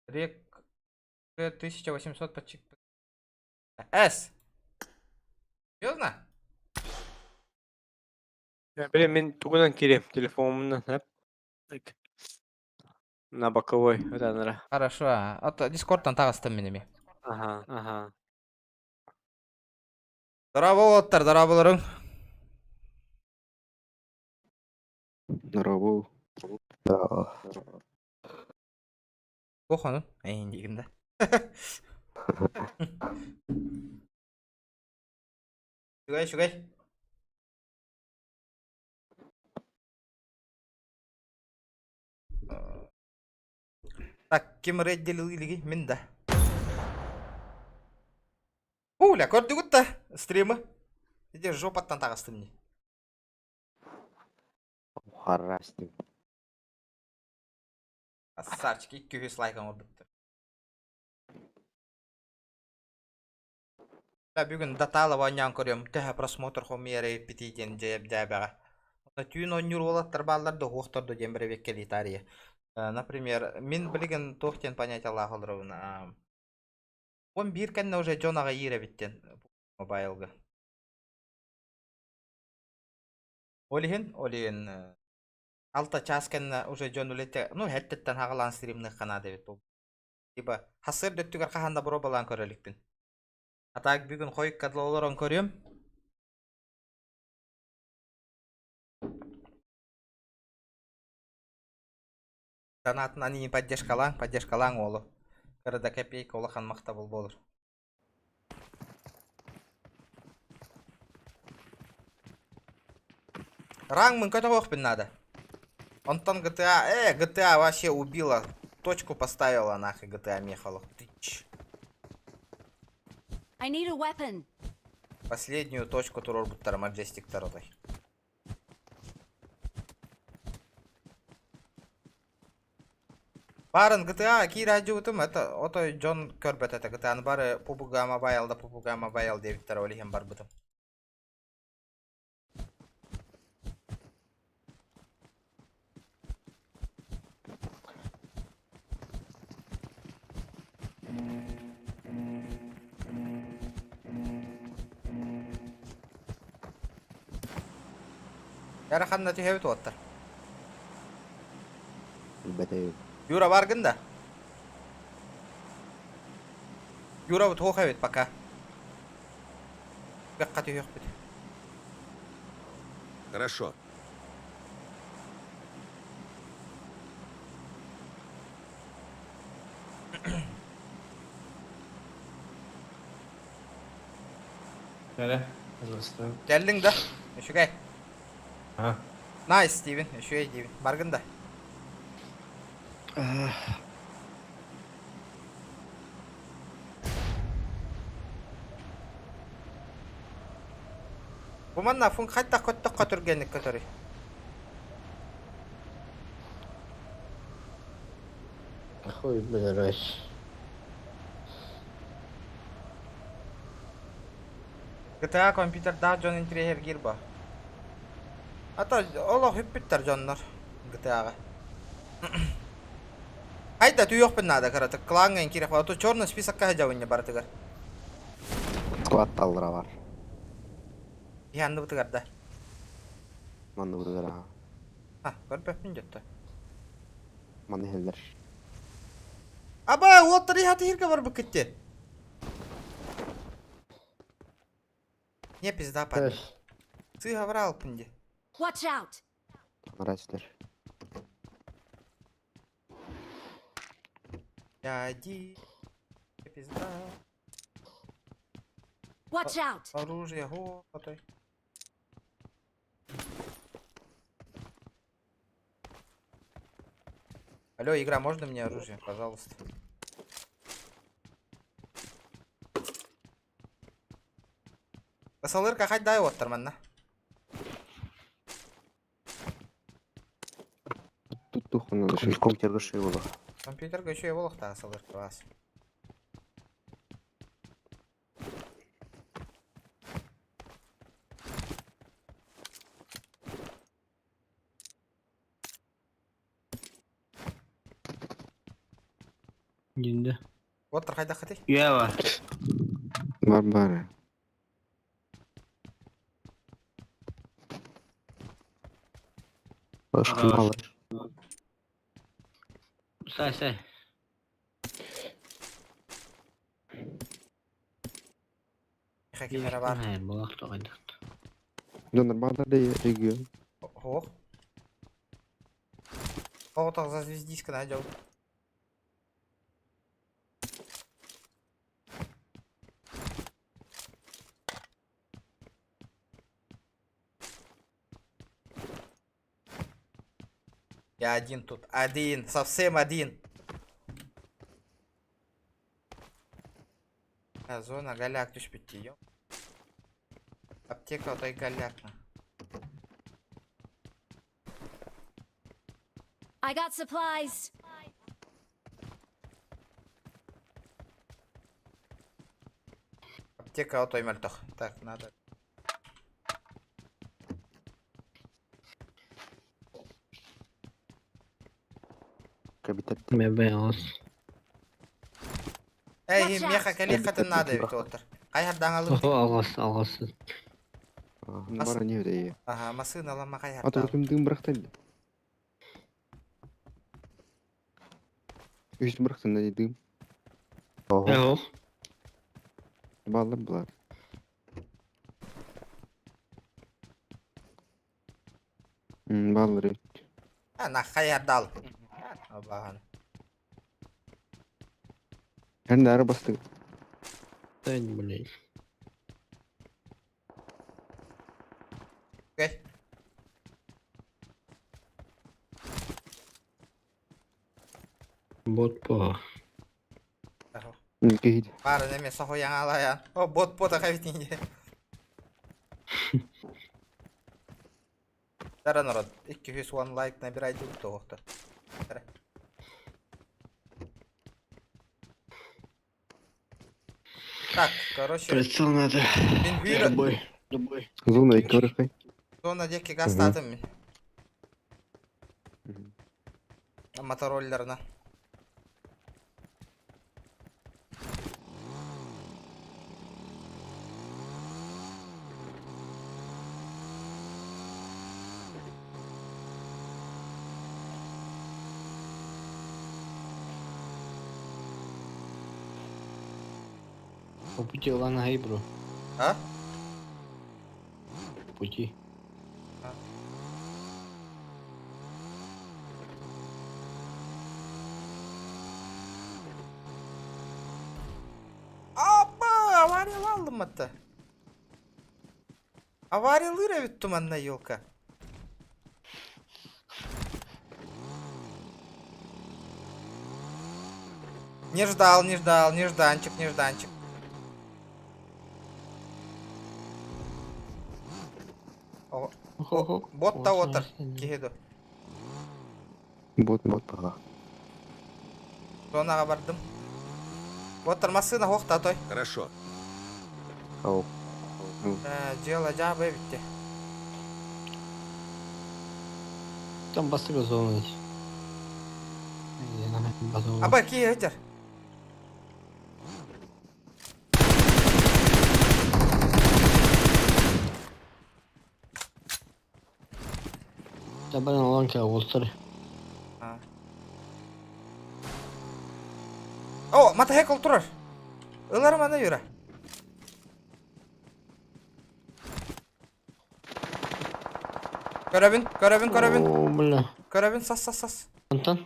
Рек 1800 почти. С. Серьезно? Блин, мин тугунан кириэм телефоммунан эп. На боковой ытанара. Хорошо. А то Дискордтан таҕыстым мин эмиэ. Ага, ага. Дорообо уолаттар, дорооболоруҥ. Здорово. Туох ону? Эйин диигин да. Үчүгэй, үчүгэй. Так, ким рейддилиги мин да. Уля, көрдүгүт да стримы? Иди жопаттан таҕыстым дии. Харастым. Красавчик, 200 лайк оҥорбуттар. Да, бүгүн датаала оонньоон көрүөм, төһө просмотр хомуйар эбиппитий диэн дьээбэҕэ. Онно түүн оонньуур уолаттар бааллар да уһуохтар да диэн бэрэбиэккэлии таарыйа. Например, мин билигин туох диэн понятиялаах олоробун 11 кэннэ уже дьон аҕыйыыр эбит диэн мобайлга. Ол иһин, ол иһин алта чаас кэннэ уже дьон үлэтэ, ну, эрдэттэн хаҕалаан стримныахха наада эбит буолбут. Типа, сарсыарда өттүгэр хаһан да боруобалаан көрө иликпин. А так бүгүн хойукка дылы олорон көрүөм. Донатын ании поддержкалааҥ, поддержкалааҥ уолу. Кыра да копейка улахан махтабыл буолар. Рангмын көтөҕүөхпүн наада. Онтон GTA, GTA вообще убила. Точку поставила нахуй GTA Михалов. Ты ч. I need a weapon. Последнюю точку туруорбуттара Маджестиктар отой. Баарын GTA киирээдьибитим это отой дьон көрбөт этэ GTA-ны бары PUBG Mobile да PUBG Mobile диэбиттэрэ ол иһин барбытым. Эрэ ханна түһэбит уоттар? Билбэтэ. Юра баргын да? Юра туох эбит пока. Бэххэ түһүөхпүт. Хорошо. Эрэ, пожалуйста. Кэллиҥ да? Үчүгэй. А. Nice диибин, үчүгэй диибин. Баргын да? Бу манна фун хайдах көттөххө түргэнник көтөрүй? Хуй блядь. GTA компьютердаах дьон интириэһиргиир бо. А то олох үппүттэр дьоннор GTA-ҕа. Хайда түһүөхпүн наада кыратык клаҥҥа киириэх а то черный списокка сылдьабын барытыгар. Скватталлара бар. Иһи анныбытыгар да. Манныбытыгар аха. А, көрбөппүн дьөттө. Манна иһэллэр. Аба, уоттар иһи атыһырга барбыккыт диэн. Не пизда парень. Сыыһа бараалпын дии. Watch out! Таҥара силэр. Дяди. Пизда. Watch out! Оружие, го, отой. Алло, игра, можно мне оружие, пожалуйста? Салырка хать дай оттар манна. Тут тухнул Компьютер шею было. Компьютерга еще и волохта салырка вас. Динде. Оттар хайда хаты? Ява. Бар бар. Башкалар. Сай, сай. Хакимера бар. Булах тоҕойдот. Донор бар да регион. Ох. Оҕотох зазвездиска найдем. Я один тут. Один. Совсем один. А, зона голяк түспүт ё. Аптека отой голяк. I got supplies. Аптека отой мөлтөх. Так, надо. Кабитет. Мебелос. Эй, меха кэлиэххитин наада эбит уолаттар. Хайһардаан алым. Ого, алгас, алгас. Бара не өтө. Аха, массыына ылама А то хайһардаан. ким дым бырахтан. Үс бырахтан да дым. Ого. Баллар булар. Баллар. А, на хайһардаал. Абахан. Hem de arabası. Тань, блядь. Окей. Бот по. Ахо. Кейdi. Бары неме соһуйан алайан. О, бот бота хабитинге. Тара народ, 210 лайк набирайте тоҕохто. Тара. Так, короче, Прицел надо. мин бүүр Любой. Любой. Зона икки зона диэки гастаатым мин. Мотороллерына. По пути Лана Гейбру. А? По пути. Аба, авариялалым атта. Авариялыыр эбит туманна елка. Не ждал, не ждал, нежданчик, нежданчик. О, бот та отыр, киһи ду. Бот бот баҕа. Зонаға бардым. Боттар массыына хоқта той. Хорошо. Ау. Дьыала дьаабы эбитте. Там бастыга зона. Аба киһи өтер. Табан аланка олтыр. О, мотоцикл турар. Ыларым аны юра. Көрөбүн, көрөбүн, көрөбүн. О, бля. Көрөбүн, сас, сас, сас. Антон?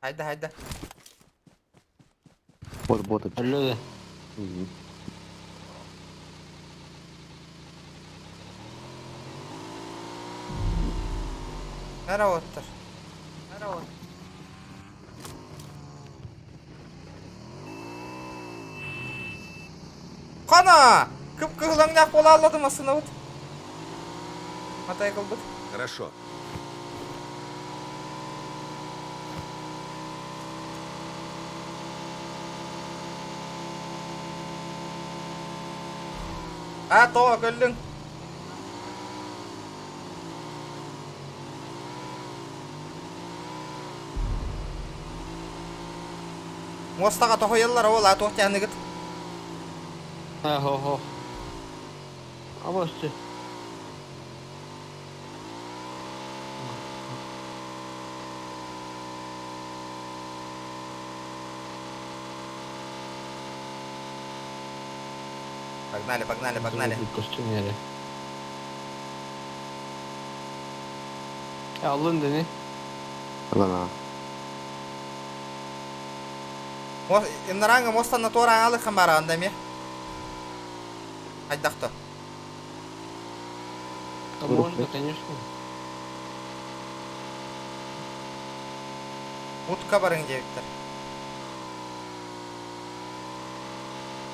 Хайда, хайда. Бот бот. Алло. Нара оттар. Нара оттар. Хана! Кып кыһылаҥнаах буола алладым ассынабыт. Матай кылбыт. Хорошо. А, тоҕо көллүҥ? Муостаҕа тоһуйаллар ол а туох тяныгыт? Хо-хо. Абасты. Погнали, погнали, погнали. Костюмеры. Алын дени. Алана. Иннаранга мостан туораан алыхан бараан да ми. Хайдахто. Да можно, конечно. Будка барың диэбиттэр.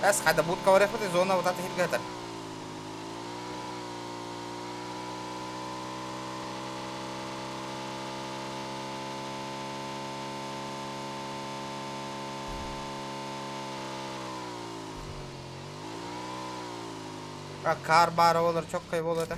Эс хайда будка барыахпыт зона вот аты хиргатар. Кар баара болар, чоккай болар да.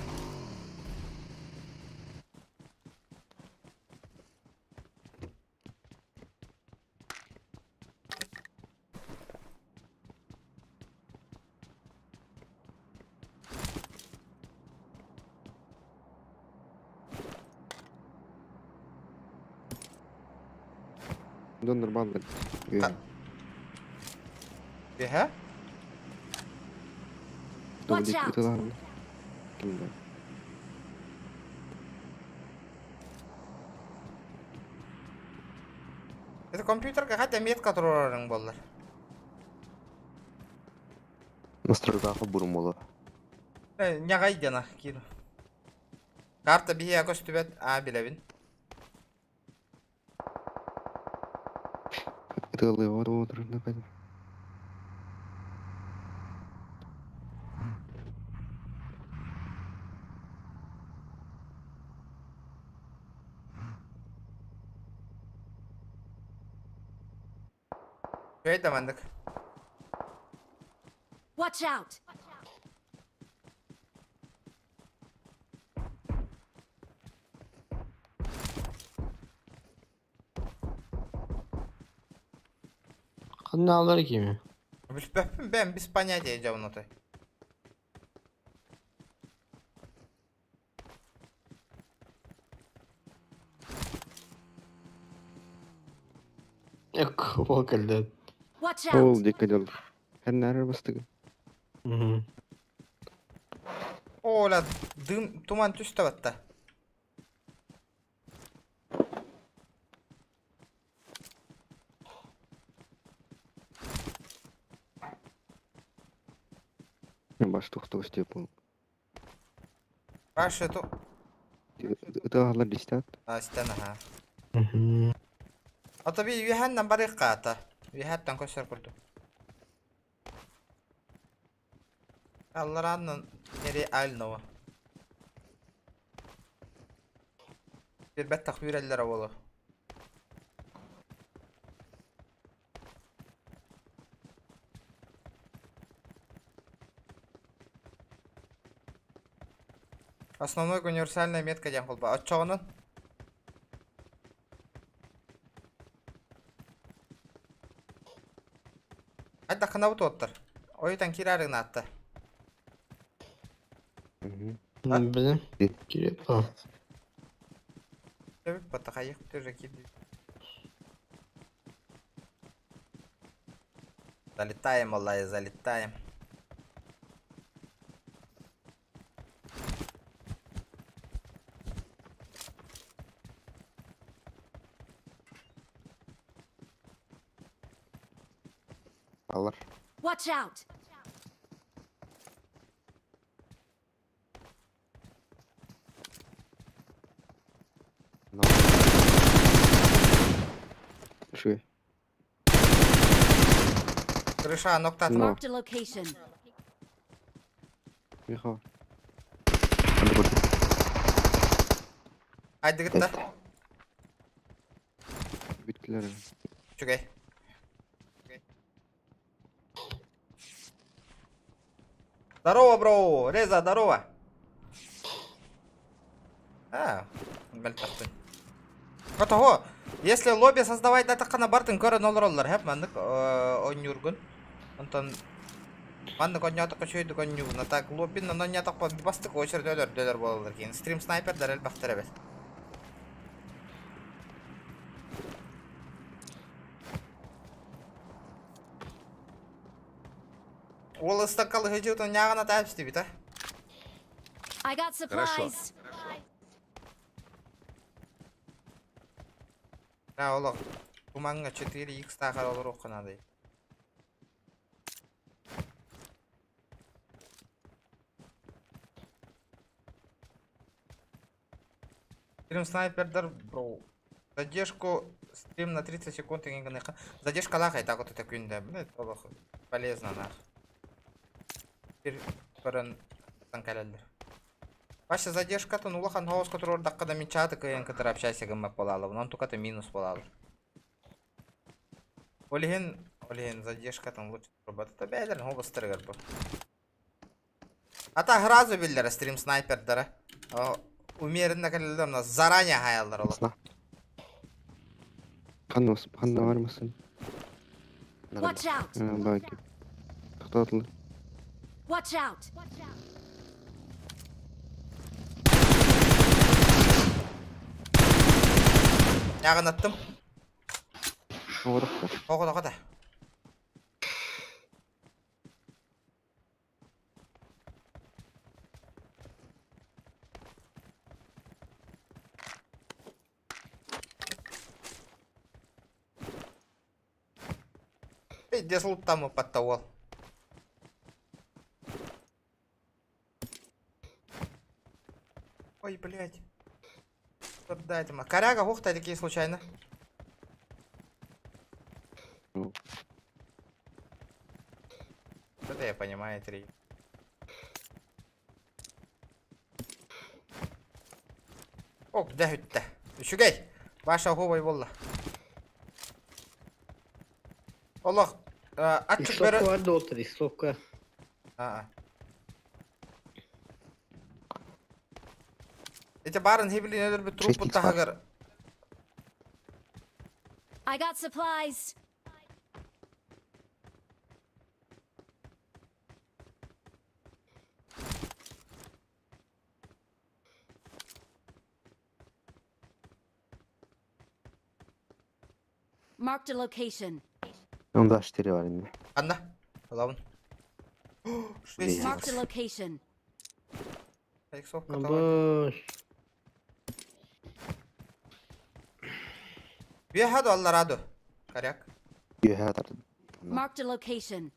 Донор банда. Беһэ? Watch out. Кимде? Это компьютерга хотя метка турарың боллар. Настройкаға бурум болар. Нягай дена кир. Карта биһиэ көстүбэт, а билэбин. Ытылы вот вот рынок. Үчүгэй да маннык. Watch out! Ханна алар кими? Билбэппин бэм без понятия дьэ Кого кэллэ? Watch Ол out! диэки дьол. Хэннээр бастыгы. Оля, дым, туман түстэ батта. Баш тохтоо степун. Баш эту... Ытаалар дистат. Астан аха. Ата би үһәннән барык ата. Үһәттән көсөр курдук. Аллараннан нереального. Билбэт тахвиреллер оҕолор. Основной универсальная метка диэн холба. Оччоҕунан Хайдаххына туоттар. Ойутан киирээри гынаатта. Блин. Киреп. Баттахайых тоже киирди. Залетаем, Аллай, залетаем. Алар. Watch out! Үчүгэй. Крыша ноктат. Но. Marked a location. Михаил. Айдыгытта. Бүттүлэр. Үчүгэй. Здорово, бро! Реза, здорово! А, мөлтөхпүн. Отого, если лобби создавать датаккана бартын көрөн олороллор, хэп маннык оонньуургун. Онтон маннык оонньоотоххо үчүгэйдик оонньуубун, а так лоббинан оонньоотоххо бастык очередь өлөрдөлөр буолаллар киин. Стрим снайпердар элбэхтэр эбит. Уол ыстаккалыһыдьыытын ньааҕына таап истибит, а? I got Хорошо. supplies. Да, олох. Тумаҥҥа 4x таахар олоруохха наада. Стрим снайпердар, бро. Задержку стрим на 30 секунд иҥин Задержкалаах так вот это күндэ. Блядь, олох полезно нах. Бир көрөн кэлэллэр. Вася задержкатын улахан хоос туруордахха да мин чаты кыайан кытары общайся гыммат буолаалабын, онтуката минус буолаалар. Ол иһин, ол иһин задержкатын лучше турбата бэйэлэрин хобустарыгар бу. Ата сразу биллэр стрим снайпердара. Умеренно кэлэллэр, у нас заранее хаяллар олох. Ханна ханна бар мısın? Watch out! Баки. Тоқтатылы. Watch out! Ньааҕын аттым. Оҕотохтор. Оҕо да. Пиздец луттамы подтауал. Ой, блядь. Дайте ма. Коряга, ухта такие случайно. Ну. Это я понимаю, три. Ок, да хүтте. Үчүгэй. Баша хубай болла. Олох аччык Иксовка бөрө... бар да отыр, иксовка. Аа. Ити баарын хибилин өлөрбүт труппут таһыгар I got supplies. Marked a location. Onda 4 var indi. Anna. Ылабын. Marked a location. Абыш. Үөһэ ду аллараа ду. Коряк. Үөһэ тардым. Marked a location.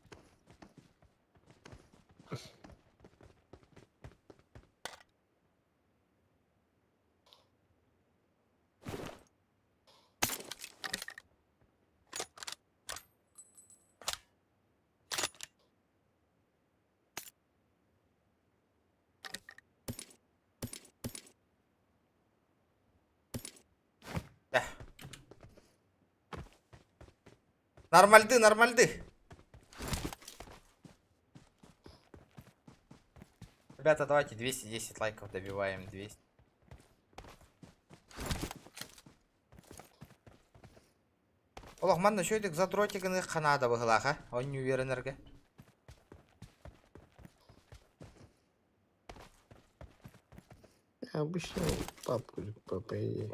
Нормальды, нормальды. Ребята, давайте 210 лайков добиваем. 200. Олох манна шөйдік задротиганы қанада бұғылаға. Ойын уверенерге. Обычно папку по идее.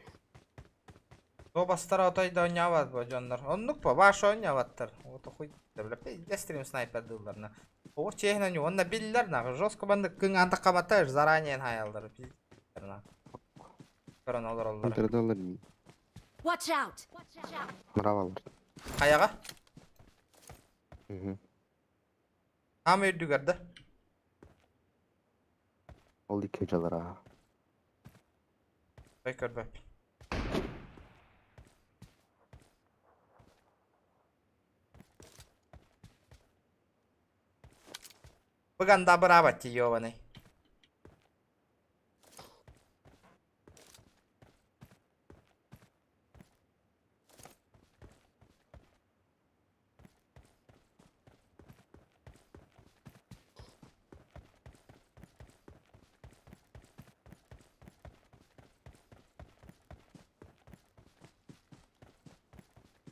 О бастар отой да ойнабат бо дьоннор. Оннук по баш ойнабаттар. Вот хуй. Бля, пиздец снайпер дылларна. О, чехна не, онна биллер нахуй. Жестко банды кын антаққа батаешь, заранее хаялдар. Пиздец нахуй. Көрөн олар олар. Өлтүрдүлөр. Watch out! Мыравалар. Хаяға? Мгм. Ам үрдүгөр да. Ол икки жалар аа. Бай көрбөп. Быганда бырабат ёбаный.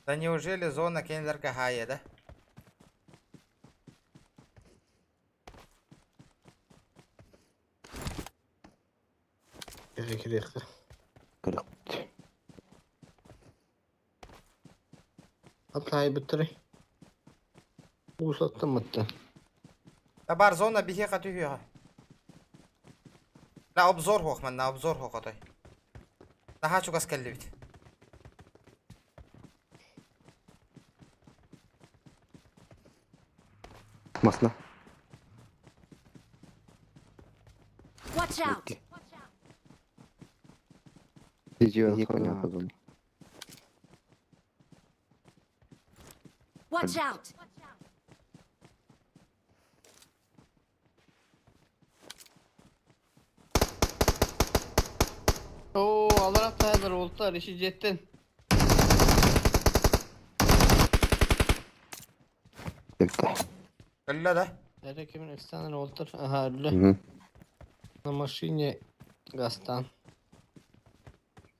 Да неужели зона кенлерге хая, да? Керек керек. Керек. Атай бітірі. Усаттым мытты. Да бар зона бихе катүйе. На обзор хох мен, на обзор хох атай. Наха чугас келди бит. Масна. Watch out! Видео Watch out! Oo alır ataylar oldular işi cidden. Өллө да. Эрэ кимин efsane oldur. Aha öldü. Мгм. На машине Гастан.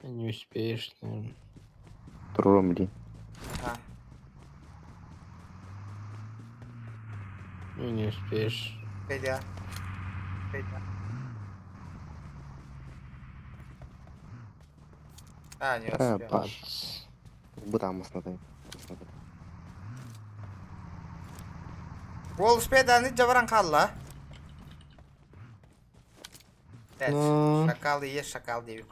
Не успеешь, наверное. Турурум дии. Ха. Ну не успеешь. Педя. Педя. А, не Э, успел. паш. Бу масна Ол успеда жабаран қалла. Evet, Ну. шакал и есть шакал дейбик.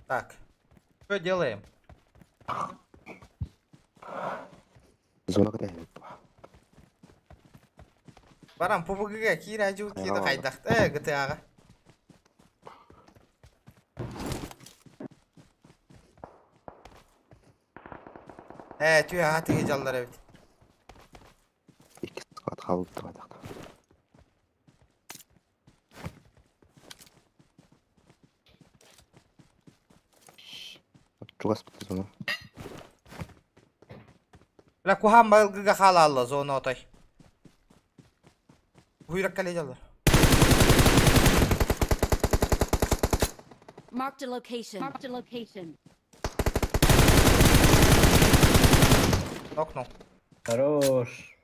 Так, что делаем? Зона катайбыт. Барам ПВГ кире жу кире Айга кайдак. Э, ГТА-га. Э, түйе атыгы жаллар эбит. Икки склад қалып кайдак. Чугас битти зона. Бля, куһаан балгыга хаалаалла зона отой. Буйрак кэлэ Marked a location. Marked a location. Окно. Хорош.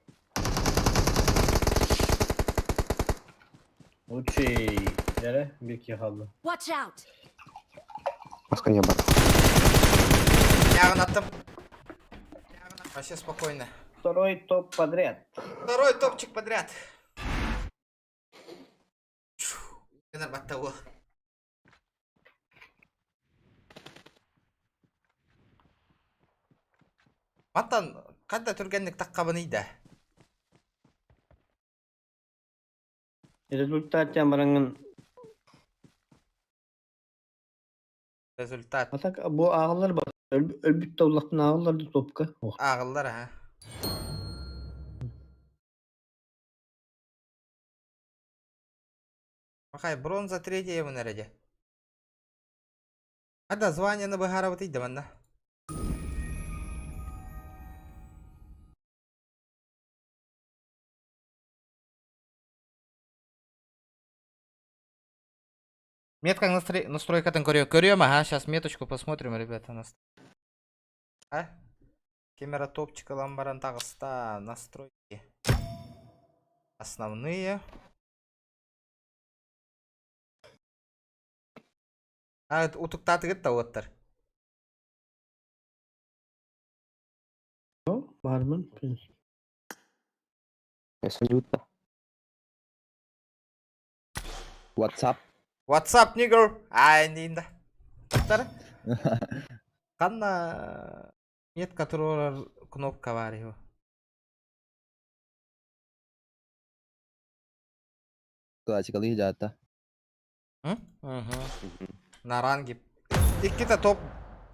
Лучший. Nere? Bir ki kaldı. Watch out! Маска не бар. Ягын аттым. Вообще спокойно. Второй топ подряд. Второй топчик подряд. Батта Мантан қандай түргенлік таққабын да. Результат бараңын. Результат. А так бу ağırlar bak. Ölbüt davlaqtın ağırlar da topka. Oh. Ağırlar ha. Махай, бронза третья в нареде. А да, звание на Бахара вот иди, манна. Метка настройка там көрүө. Көрүөм, ага, сейчас меточку посмотрим, ребята. Нас... А? Камера топчика ламбаран тағыста. Настройки. Основные. А, утуктатыгыт та оттар. Бармын. What's up? What's up, nigger? Ай, инда. Тар. Канна метка турар кнопка бар его. Классикалы жата. Угу. На ранге. Иккита топ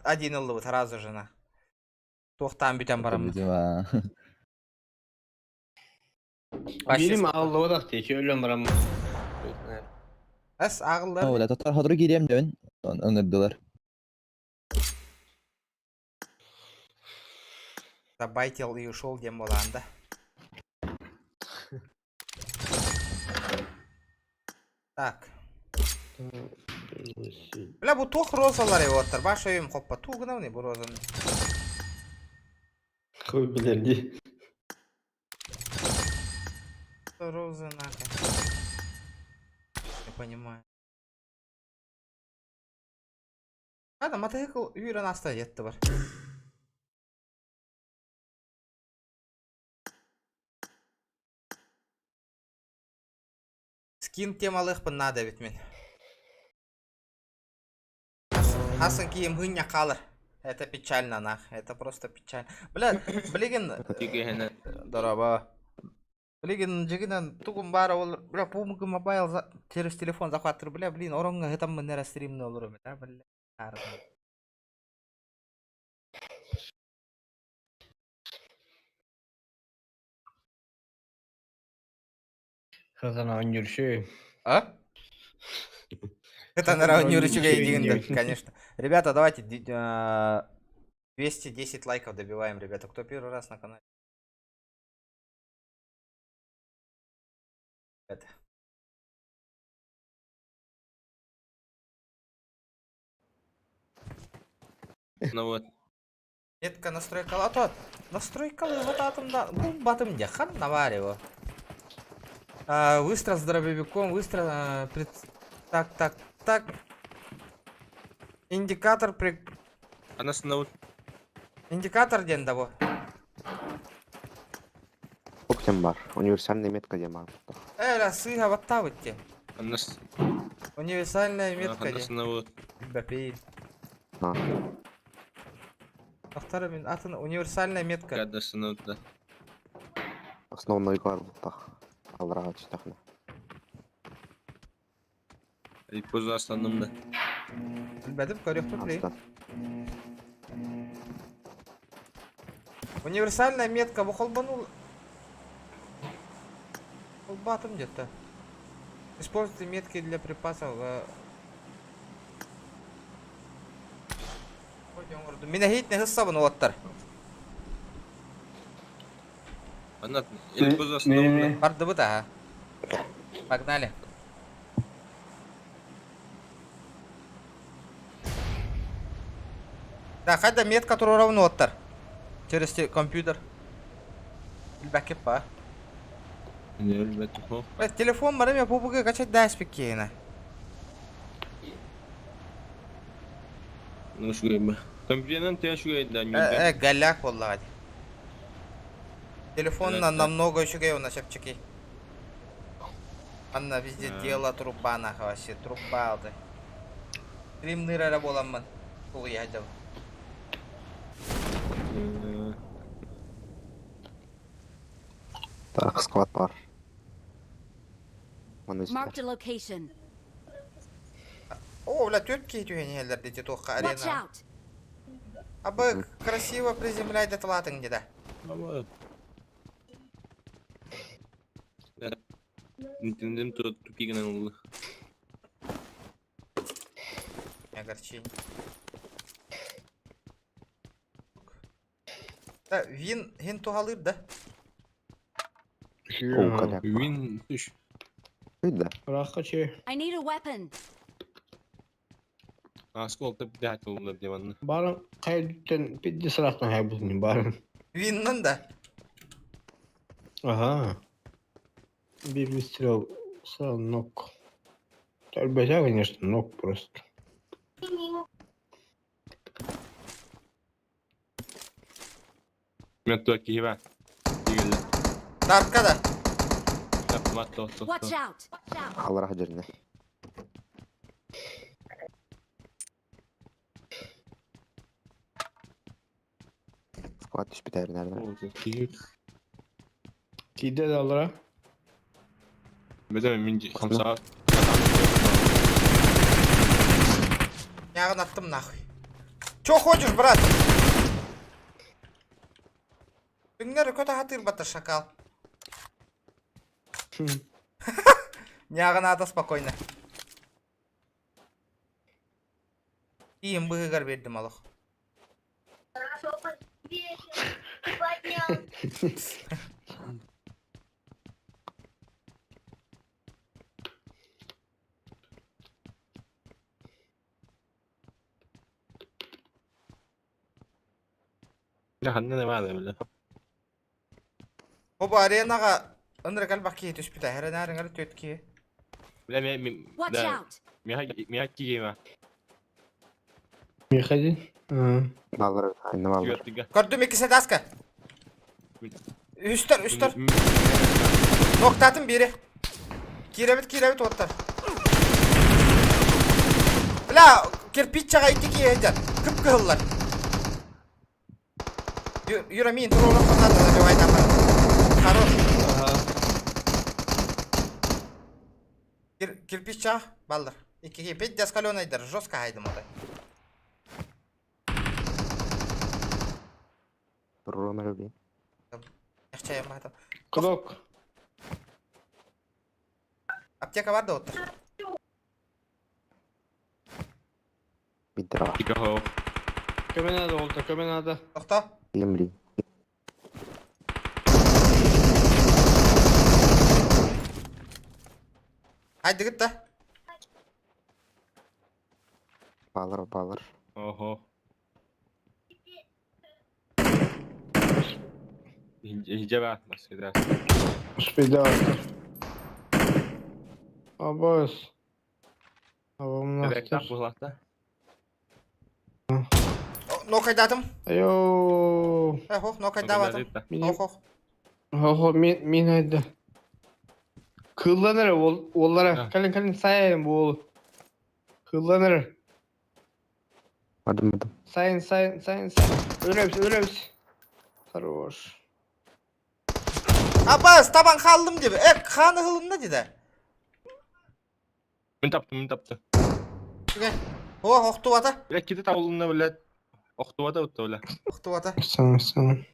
один ыллыбыт сразу же на. Туохтаан бүтэн бараммыт. Бирим ağırlığı da ki ölüm baram. Эс ағыллар. Ола татар хадры кирем дөн. Ыңырдылар. Забайтил и ушел дем боланда. Так. Бля, бу тух розалар оттар. Баш өйüm хоппа. Тугына не бу розаны. Хуй билерди. Розы нахуй. Не понимаю. Ладно, мотоцикл үйрен аста етті бар. Скин темалықпын надо ведь мен. Хасын киім хыня қалыр. Это печально, нах. Это просто печально. Бля, билигин... Дорого. Билигин жигинен тугум бара ол... Бля, PUBG Mobile за... через телефон захватыр. Бля, блин, оронга хытам мен стримны олурум. Да, бля. Хазана ойнюршü. А? Это, наверное, не конечно. Ребята, давайте 210 лайков добиваем, ребята. Кто первый раз на канале? Это. Ну вот. Метка настройка латот. Настройка вот атом да. Бум батым де хан наварево. Выстрел с дробовиком, выстрел. Пред... Так, так, так. Индикатор при. Она снова. Индикатор ден того. Октем бар. Универсальная метка дем бар. Э, сыга вот та вот те. Она Универсальная метка де. снова. Бапей. А. Автор атын универсальная метка. да. Основной бар так. Алрага читахна. Поза основном да. Билбедим көрөк плей. Универсальная метка бу холбанул. Холбатым где-то. Используйте метки для припасов. Мин эһиит не сабын уоттар. Бардыбыт аха. Погнали. Да, хайда метка туруорабын уоттар. Через компьютер. Билбэккит ба. Телефон барым я пубуга качать даспик кейна. Ну үчүгэй Компьютерынан тыа үчүгэй да Э, голяк буоллаҕа дии. Телефон намного үчүгэй уонна чэпчэки. Анна везде дело труба нахуй вообще труба алты. Стримныыр эрэ буоламмын тулуйа сылдьабын. Так, склад бар. Маны Marked a location. О, бля, түөрт киһи түһэн иһэллэр дии туохха Watch арена. out! Абы красиво приземляй даталаатыҥ дии да. Нинтендем тупигынан ылла. Огорчение. Да, вин хин туһалыыр да. О, голяк. Вин үш. Да. I need a weapon. Аскол тып дәт ылла диванны. Барын кайдыттан пидди сыраттан хайбытын барын. Виннан да. Ага. Bir выстрел сразу ног. Альбазя, конечно, ног просто. Мен туа киһи Дигелле. Дарка да. Тапмат то то. Watch out! Аллах жеріне. Склад түспүт наверное. Киһи. Тиде далра. Бедем мин хамса. Яғын аттым нахуй. Чё хочешь, брат? Түңнер көтө хатыр бата шакал. Нягын ата спокойно. Иим быһыгар бердим олох. Ханна не баада биле. Оба аренаға ынырык элбэх киһи түспүтэ. Хэрэнээр түөт киһи. Биле мен Watch out! Миха киһи Миха Баллар, айна баллар. Көрдүм икки сетаска. Үстер, үстер. Ноктатын бири. Кииребит, кииребит уоттар. Бля, кирпиччаға икки киһи сылдьар. Кып-кыһыллар. Юра, мин туруоран хоннады забивай там. Хорош. Кирпичча баллар. Икки киһи пиздец каленайдар, жестко хайдым отой. Ромер блин. Эхчайым баатым. Кудок. Аптека бар да оттар. Бидра. Көмө надо oldu, көмө надо. Тохто. Емли. Haydi git да. Баллар, баллар. Охо. Хиджаба басыда. Успеда. Абас. Абам Ректап булакта. Нокайдатым. Айо. Ох, нокайдаватым. Ох, ох. Охо, мен мен айда. Кылланыр ол олара. Калин калин сайын бул. Кылланыр. Адым, адым. Сайын, сайын, сайын, сайын. Өлөбүз, өлөбүз. Хорош. Абас, табан қалдым деп. Э, қаны қылынды деді. Мен таптым, мен таптым. О, охтубата. Бля, кити табылына, бля. Охтубата утта, бля. Охтубата. Сам, сам.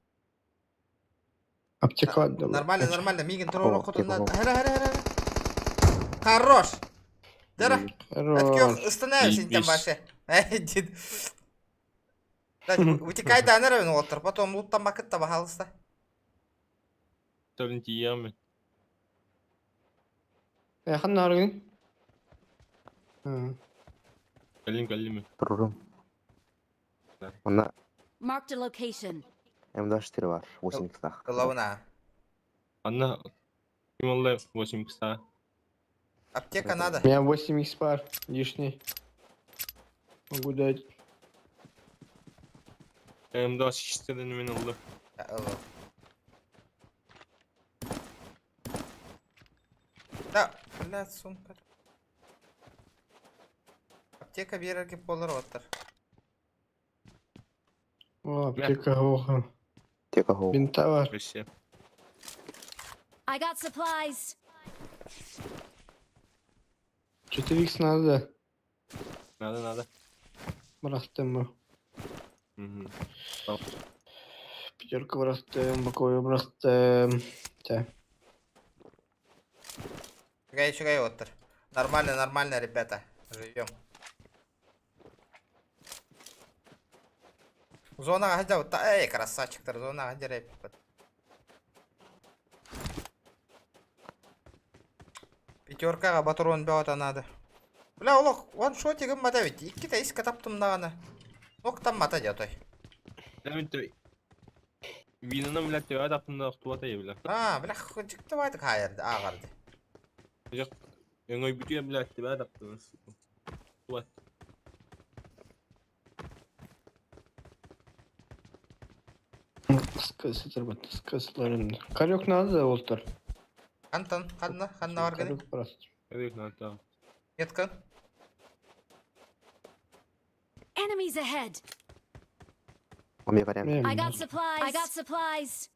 Аптека. Нормально, нормально. Мигин турор хотунна. Хара, хара, хара. Хорош. Дара. Хорош. Остановимся там баше. Эй, дед. Вытекай да анар уолаттар, потом луттаммаккыт да баһаалыста. Төрүн тиийиэм. Э, ханна арыгын? Кэллим кэллим. Турурум. Онно Marked a location. М24 бар, 8 икстах. Ылабына. Анна ким олла 8 икста. Аптека надо. У меня 8 икс пар лишний. Могу дать. М24 мен олла. Ылы. Да, блядь, сумка. Аптека биэрэргэ буолар уоттар. О, аптека оха. Аптека хоох. Бинта бар. Вообще. I got supplies. 4 икс надо. Надо, надо. Бырахтым бу. Мгм. Пятерка бырахтым, боковой бырахтым. Тэ. Үчүгэй, үчүгэй уоттар. Нормально, нормально, ребята. Живем. Зонаҕа сылдьабыт. Эй, красавчиктар, зонаҕа сылдьар эбиппит. Пятеркаҕа батарон бөҕөтө наада. Бля, олох ваншотигым мата эбит. Иккитэ искэ таптым даҕаны. Октаммата дьэ отой. Винаны, блядь, төбө таптында охтубата бля. А, бля, дьиктибайтык хаайарды, ааҕарды. Өҥөйбүтүө, блядь, төбө таптын. Туат. Скасыларын. Карек надо да олтар. Хантан, ханна, ханна бар гыный? Карек просто. Карек надо. Метка. Enemies ahead. У меня вариант. I got supplies. I got supplies.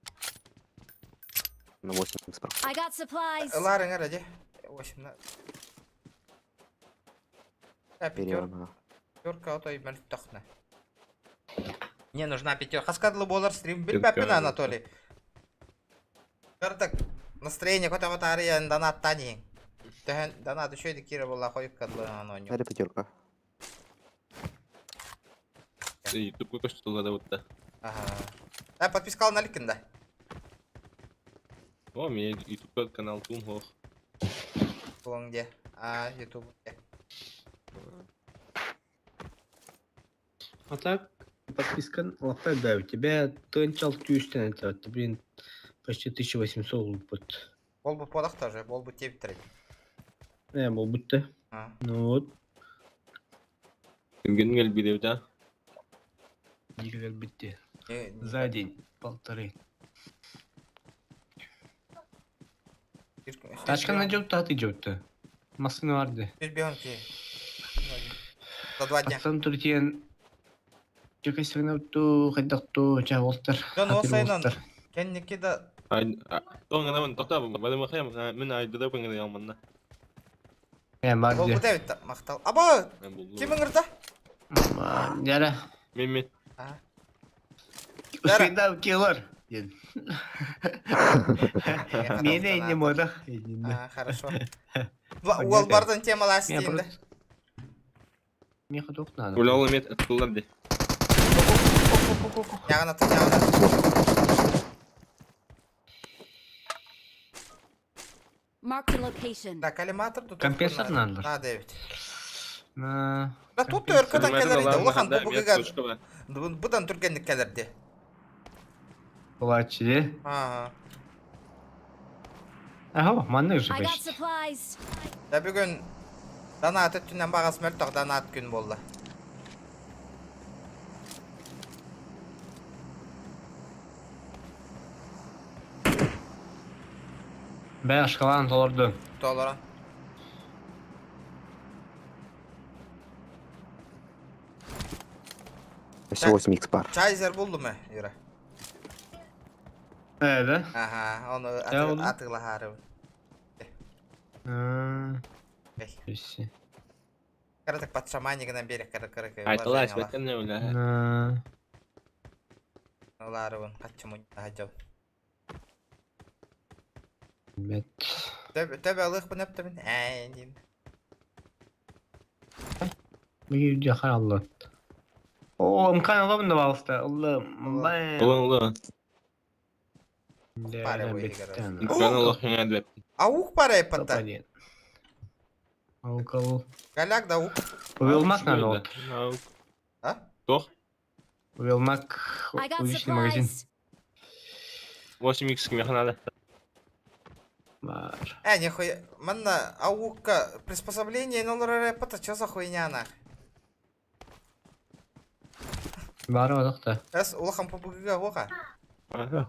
На 8 икс бар. I got supplies. Ылаарыҥ эрэ дьэ. 8 Берем. Пятерка отой мөлтөхнө. Мне нужна пятерка. Хаскадлы буолар стрим билбэппин Анатолий. Кырдык настроение көтөҕө донаттаан иһиҥ. Төһөн донат үчүгэй киирэ буолла хойукка дылы оонньуу. Это пятерка. Ютубка көстүллэ да бутта. Ага. Э, подпискал на ликин да. О, мне ютубка канал тум хох. Туоҥ где? А, ютуб где? А так, подписка лапай, да, у тебя тынчал тюстен, это, вот, блин, почти 1800 вот. Болбут буолах тоже, болбут диэбиттэр. Не, был будто. А. Ну вот. Күнгүн кэлбидэбит а? Дико битте. За день полторы. Тачка найдет, а ты идет-то. Машина варды. Бионки. За 2 дня. Пацан туртиен. Чекай ту хайдакту чаволтер. Дьон ол сайынан кэнники да Тоҥ тоқта бадымахайм мин айдыда көңгүн ялманна. Э, барды. болбут эбит махтал. Аба, ким ыҥырда? Яра. Мен мен. Успейдам килор. Мене не мода. А, хорошо. Уол бардын темалас дейін да. Мне ходок надо. Ула мет аттылар де. Яғына тұр, яғына. Marked a location. Да, коллиматор тут. Компенсатор надо. Надо эбит. На. Да тут өркөтөн кэлэр иде. Улахан бу бугыга будан түргенник кэлэр ди. Плачи, Ага. Ага, маннык же I got почти. supplies. Да бүгүн донат өттүнэн бағас мөлтөх донат күн болла. Бә ашкалан толорду. Толорон. Все 8 икс бар. Чайзер булду ме, Юра? Э, да? Ага, оны Да, булду. атыглахары. Өссө. Кырдык патшаманигынан берек кыры кыры. Айтылар беттен не ула. На. Оларыбын каччы хажал. Бет. Төбө төбө алых бу нөптөмүн. Ээ дим. Бу жахар алла. О, МК алабын да балыста. Ыллым. Бэм. Улан улан. Пара бу МК олох хеңәдбәп. Аук пара эппата. Аук ал. Голяк да аук. Увелмак надо вот. А? Тох? Увелмак I got уличный магазин. supplies. 8x кимеха надо. Бар. Э, нихуя. Манна аукка приспособление нолор эппата, чё за хуйня она? Бар одохта. Эс улахан ПБГ гоха. Ага.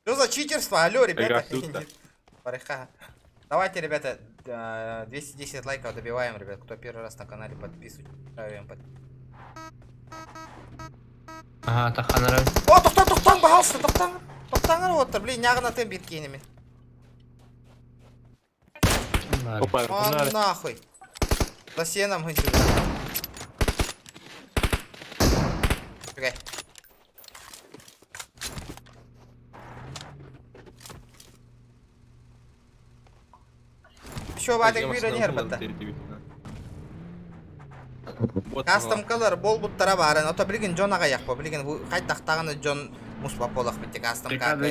Что за читерство? Алло, ребята. Игра Барыха. Давайте, ребята, 210 лайков добиваем, ребят. Кто первый раз на канале, подписывайтесь. Ставим под... Ага, таханара. О, тоқтан, тоқтан, пожалуйста, тоқтан. Тоқтан, вот, блин, нягына тем биткенеми. Бар. Опа, О, нахуй. За сеном гынчу. Окей. Еще ватик бира не хербатта. Кастом колор бол буттара барын. Ото билген Джон ага яқпа. Билген хай тақтағаны Джон муспап болақ бітті. Кастом Декада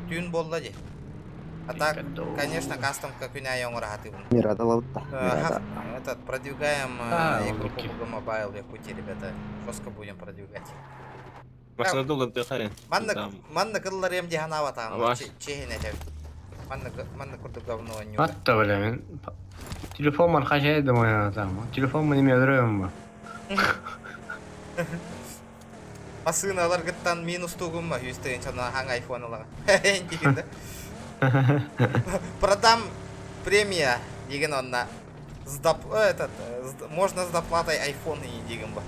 түйін болды де. А так, конечно, кастомка күн айы оңыра хаты бұн. Мирада лаутта. Мирада. Этот, продвигаем А, игру окей. PUBG Mobile в Якутии, ребята. Жестко будем продвигать. Машина доллар ты харин. Манна, манна кыллар ем диханава там. Аваш. Чехин этем. Манна, манна курду говно нюга. Атта бля мен. Телефон бар хажай да моя там. Телефон мы не öldürüyorum bu. Масыналар гыттан минус тугумма юстыгын чана хаң айфон алага. Дегенде. Продам премия деген онна. С доп... этот, можно с доплатой айфон и деген ба.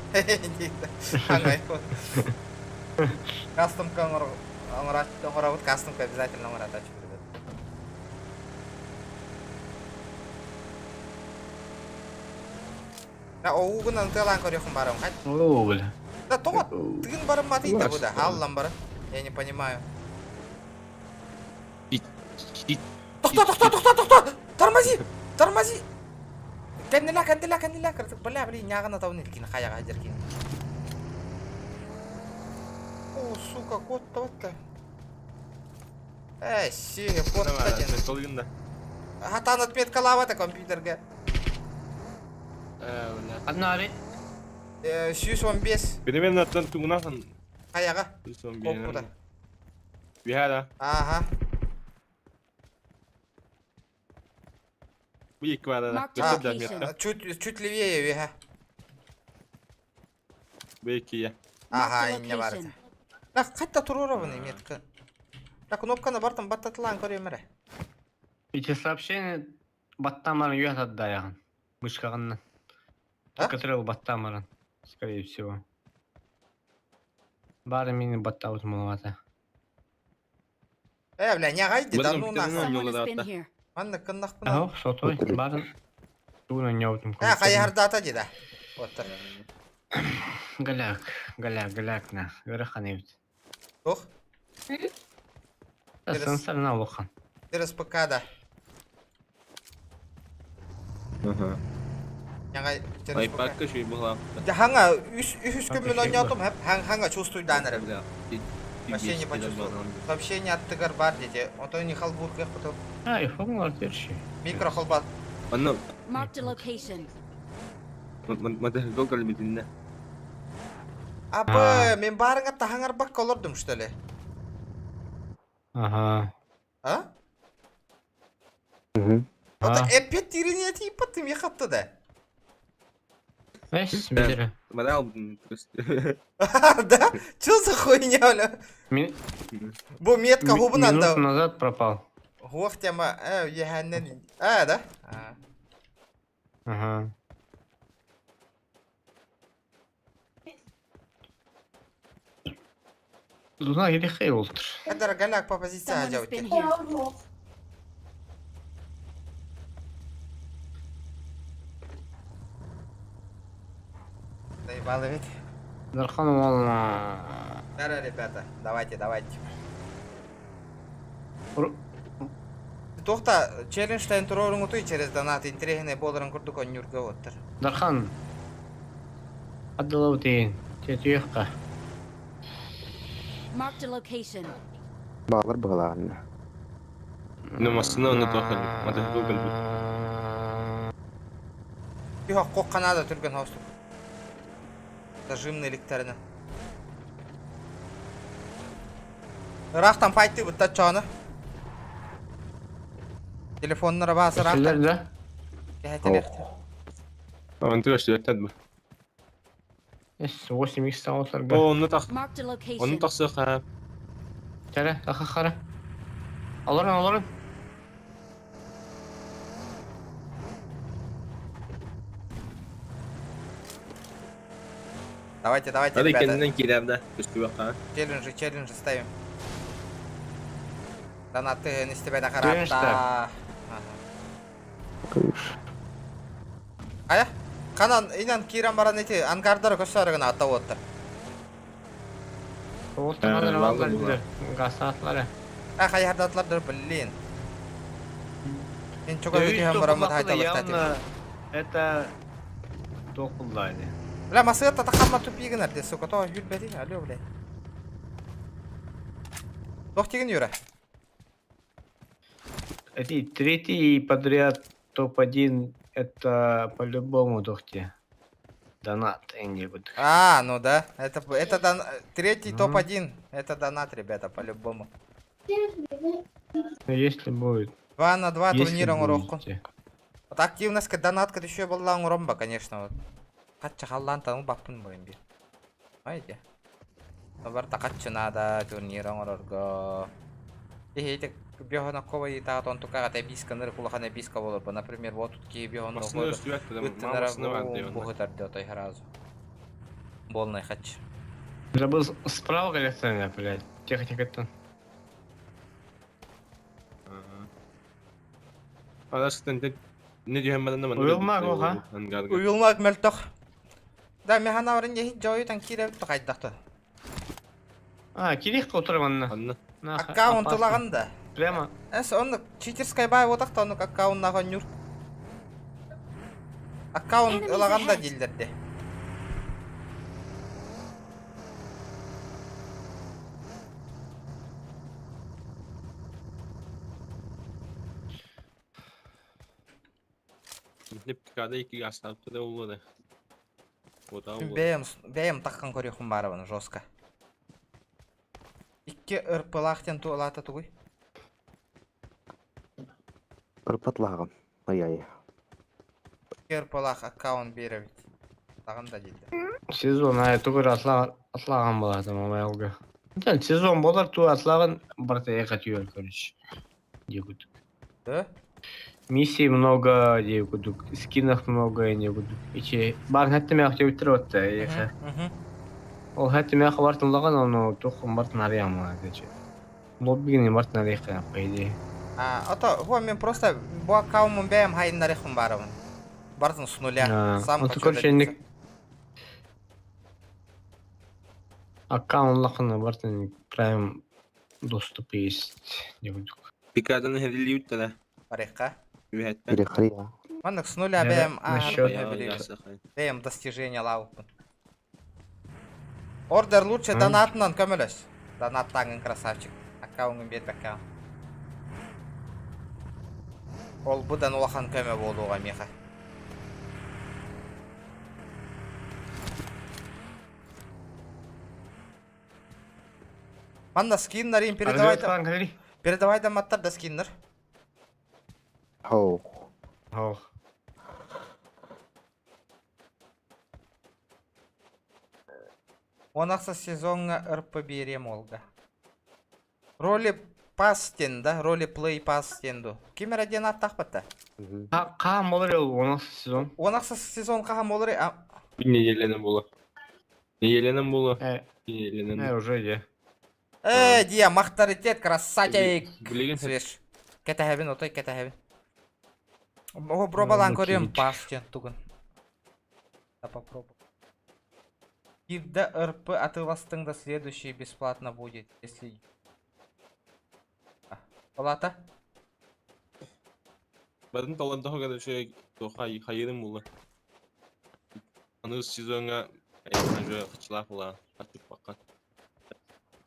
Хаң айфон. Кастомка оңорат, кастомка обязательно оңорат ачып ребят. Да, оугунан тылан көрөхүн барым. Хать. О, бля. Да тоҕо тыгын барым батый да бу да. Халлан бары. Я не понимаю. Тохто, тохто, тохто, тохто! Тормози! Тормози! Кәннелә, кәннелә, кәннелә. Бля, блин, нягына тауны илкин, хаяга жеркин. О, сука, кот тотта. Эй, си, кот один. Хатан отметка лава компьютерге. Аннари. Сүүс он бес. Примерно тан тугунахан. Хаяга. Коппуда. Бихара. Ага. Бик бара. Marked a location. Чуть, чуть левее, веха. Бики. Ага, Marked a инне бар. location. Да, кайта турурабын метка. Да, кнопканы бартын баттатылан көрөмөрө. Эти сообщения баттамарын үйәт аддаяғын. Мышкағыннан. А? Который баттамарын, скорее всего. Бары мени баттабыт маловато. Э, бля, не гайди, да ну нахуй. Someone has been here. Манна кыннахпын. Ах, сотой, барын. Туна не отым. Э, хайардата ди да. Вот. Галяк, галяк, галяк на. Верхан эбит. Ох, Сенсор на лохан. через ПК да. Ага. Яңа через ПК. Айпакка шуй була. Да ханга үс үс күн ойнотум, хап ханга чувствую данырым. Вообще не почувствовал. Сообщение от тыгар бар дети. Он то не халбур как потом. А, и формула терши. Микро холбат. Анна Marked a location. ма долго битинне. Абы, мен барыңа тахаңар бак колордум, что ли? Ага. А? Угу. Это опять тирене типа ты мне хатты да. Весь, бедері. Мадал Да? Чё за хуйня, бля? Бу метка губынан Минуту да. назад пропал. Гуах тема, еханнен. А, да? А. Ага. Луна или Хейлтер. Это голяк по позиции Someone has делать. been here. Заебало ведь. Дархан волна. Да, ребята, давайте, давайте. Тохта, челлендж тайн туроруң утуй через донат интересный боларын курдук онюрга оттыр. Дархан. Адылабытын. Тетүйэххэ. Marked a location. Баалар быһылаанна. Ну, массыына онно туох кэлбит, мотоцикл кэлбит. Түһ кох Канада түргэн хостук. Зажимный эликтерine. Ыраахтан файты бытта чоны. Телефоннара баас ыраахтан. да? Кэһэтилэхтэр. Онту көстүбэттэр бу. Эс 8 икс саҕаларга. О, онно тах. Marked a Онно location. тахсыахха. Кэрэ, таха хара. Олорун, олорун. Давайте, давайте, Hadi ребята. kendinden киирэр да, көстүбэххэ. Челленджи, челленджи ставим. Донаты не с тебя Челлендж до Ая, канан инан киран баран эти ангардары көссөрүгүн ата оттар. Оттамалар Баллы баллар була. Гасатлары. А хайардатлар блин. Мен чуга өтүһөн бараммыт хайдалыктати. Явно это тохуллаани. Бля, масыгат татахамма тупигин арде, сука, то юлбеди, алло, бля. Тохтигин юра. Эти третий подряд топ-1 это по-любому дохте. Донат энди будет. А, ну да, это дон... третий топ-1, это донат, ребята, по-любому. Ну, если будет. 2 на 2 Если турнира урокку. будете. Вот активность донатка еще была уромба, конечно, вот. Катча халлан тану баппын бойын бир. Айде. Бар такатчы надо турнира урорго. Ихейтик бьохона кова и та тон тукага та биска ныр кулахана биска болор. Например, вот тут ки бьохона Массыына көстүбэттэр, мама массыына бар диэн. Бухытар дётой сразу. Болный хач. Забыл справа коллекционер, блядь. Тихо, тихо, это. Адаштан не диэн баран да Уйулмак оха. Ангарга. Уйулмак мөлтөх. Да, механа барын ехи жойу тан кире тохайдахты. А, кирих отырманна. Анна. Аккаунт ылаган да. Прямо. Эс он читерская бай отакта оны аккаунт наган юр. Аккаунт Enemies ылаган да ahead. дилдерди. Липкада икки астапты да улы. Ота улы. Бэйм бэйм таккан көрөхүм барабын жестко. Икки ырпылахтен туолата тугуй. Ырпатлагым. Ай-ай. Икки ырпылах аккаунт беребит. Тагын да дилдер. Сезон, а тугур атлаган болады мобайлга. Да, сезон болар ту атлаган барта ехать юр, короче. Дегут. Да? Миссий много, дегут, скинов много, дегут. Ичи бар хәтта мә хәтта үтер еха. Ол хәтта мә хабартын лаган, оны тухым бартын арыям, короче. Лоббигин бартын арыйка, по идее. А, ото, во, мен просто бу аккаунтун бэйм хайыннарыхым барабын. Бартын с нуля. А, Сам вот, хочу короче, добиться. Аккаунт лахана бартын прайм доступ есть. Дегут. Пикадан херили үттеле. Барыхка. Үһәттен. Перехрия. Маннык с нуля Наверно, бэйм а, насчет- бэйм достижения лаупын. Ордер лучше донатынан көмөлөс. Донаттаңын красавчик. Аккаунтун бер аккаунт. Ол будан улахан көмө болууга меха. Манна скиннар им передавай да. Передавай да маттар да скиннер. Хоу. Хоу. Онақса сезонга РП берем олга. Роли пастен да, роли плей пастенду. Кимер один аттахпатта. Каам болар ел 16 сезон. Онақса сезон кахам олар а Bir неделенен була. Неделенен була. Э, Неделенен. э, уже де. Э, дия, махтаритет, красавчик. Билеген Свеж. Кетәһәбин, отой кетәһәбин. О, пробалан көрем пастен тугын. Да попробуй. Кирда РП атыластың да следующий бесплатно будет, если... Палата? Бадын талан daha kadar şey тоха хайырым була. Аны сезонга Уже хачылаах була. Атыппакка.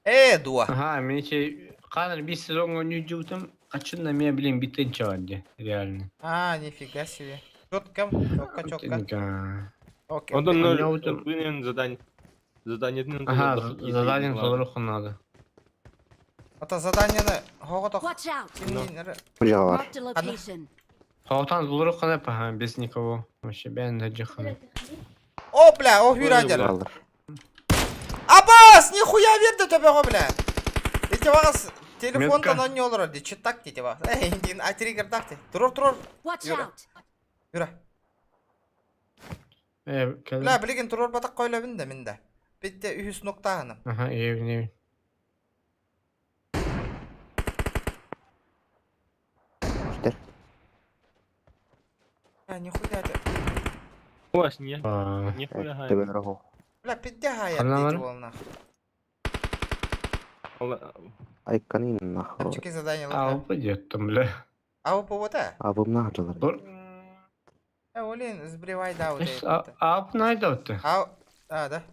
Э, дуа. Ага, мен че Канар бис сезонга нюдьютым, качын на меня, блин, битен чаванди, реально. А, нифига себе. Четко, четко, четко. Окей. Онтон У нөл меня вот- Блин, задание. Задание Ага, задание толорух надо. Ата заданиены хоготох. Watch out! Бу Marked a location. Халтан толорух надо, ага, без никого. Вообще, бен хаджихана. О, бля, о, хюрадер. Абас, нихуя верді төбеҕе, бля. Ити бағас телефонтан Метка. онньу олорор ди, чыттак ди тиба. Эй, индин атригердак ди. Турор, турор. Watch Юра. out! Юра. Э, Бля, билигин турор батак койлобун да мин да. Битте үһүс ноктааным. Ага, евин, евин. Бля, нихуя ди. Ось, не. Нихуя хай. Бля, пидде хаяр Ханна ди бар? болна. Айканын нахуй. Чеки задание А, упадет там, бля. А у повода? Абымна жылар. Э, олин, сбривай да вот А, а, найдет ты. А, а, да.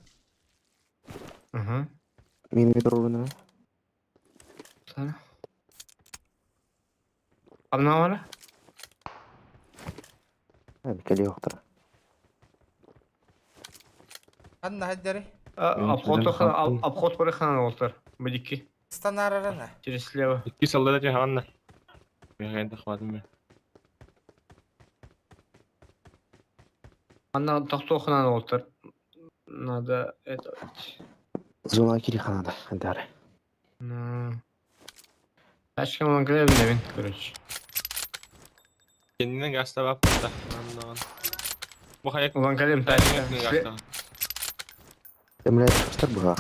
Ага. Мен метроны. Абнавара? Кели yoxdur. Ханна хаджари. Обход обход барыхана олтар. Бадики. Станарарана. Через слева. Икки солдат жаһанна. Мен хватым мен. Ана тохтохана олтар. Надо это... Зона кириханада. Дары. Ну... Тачка мангреб короче. Kendine gazda bak da. Anladım. Bu hayat Ulan kalem тачка. Эмләр çıkışlar буга.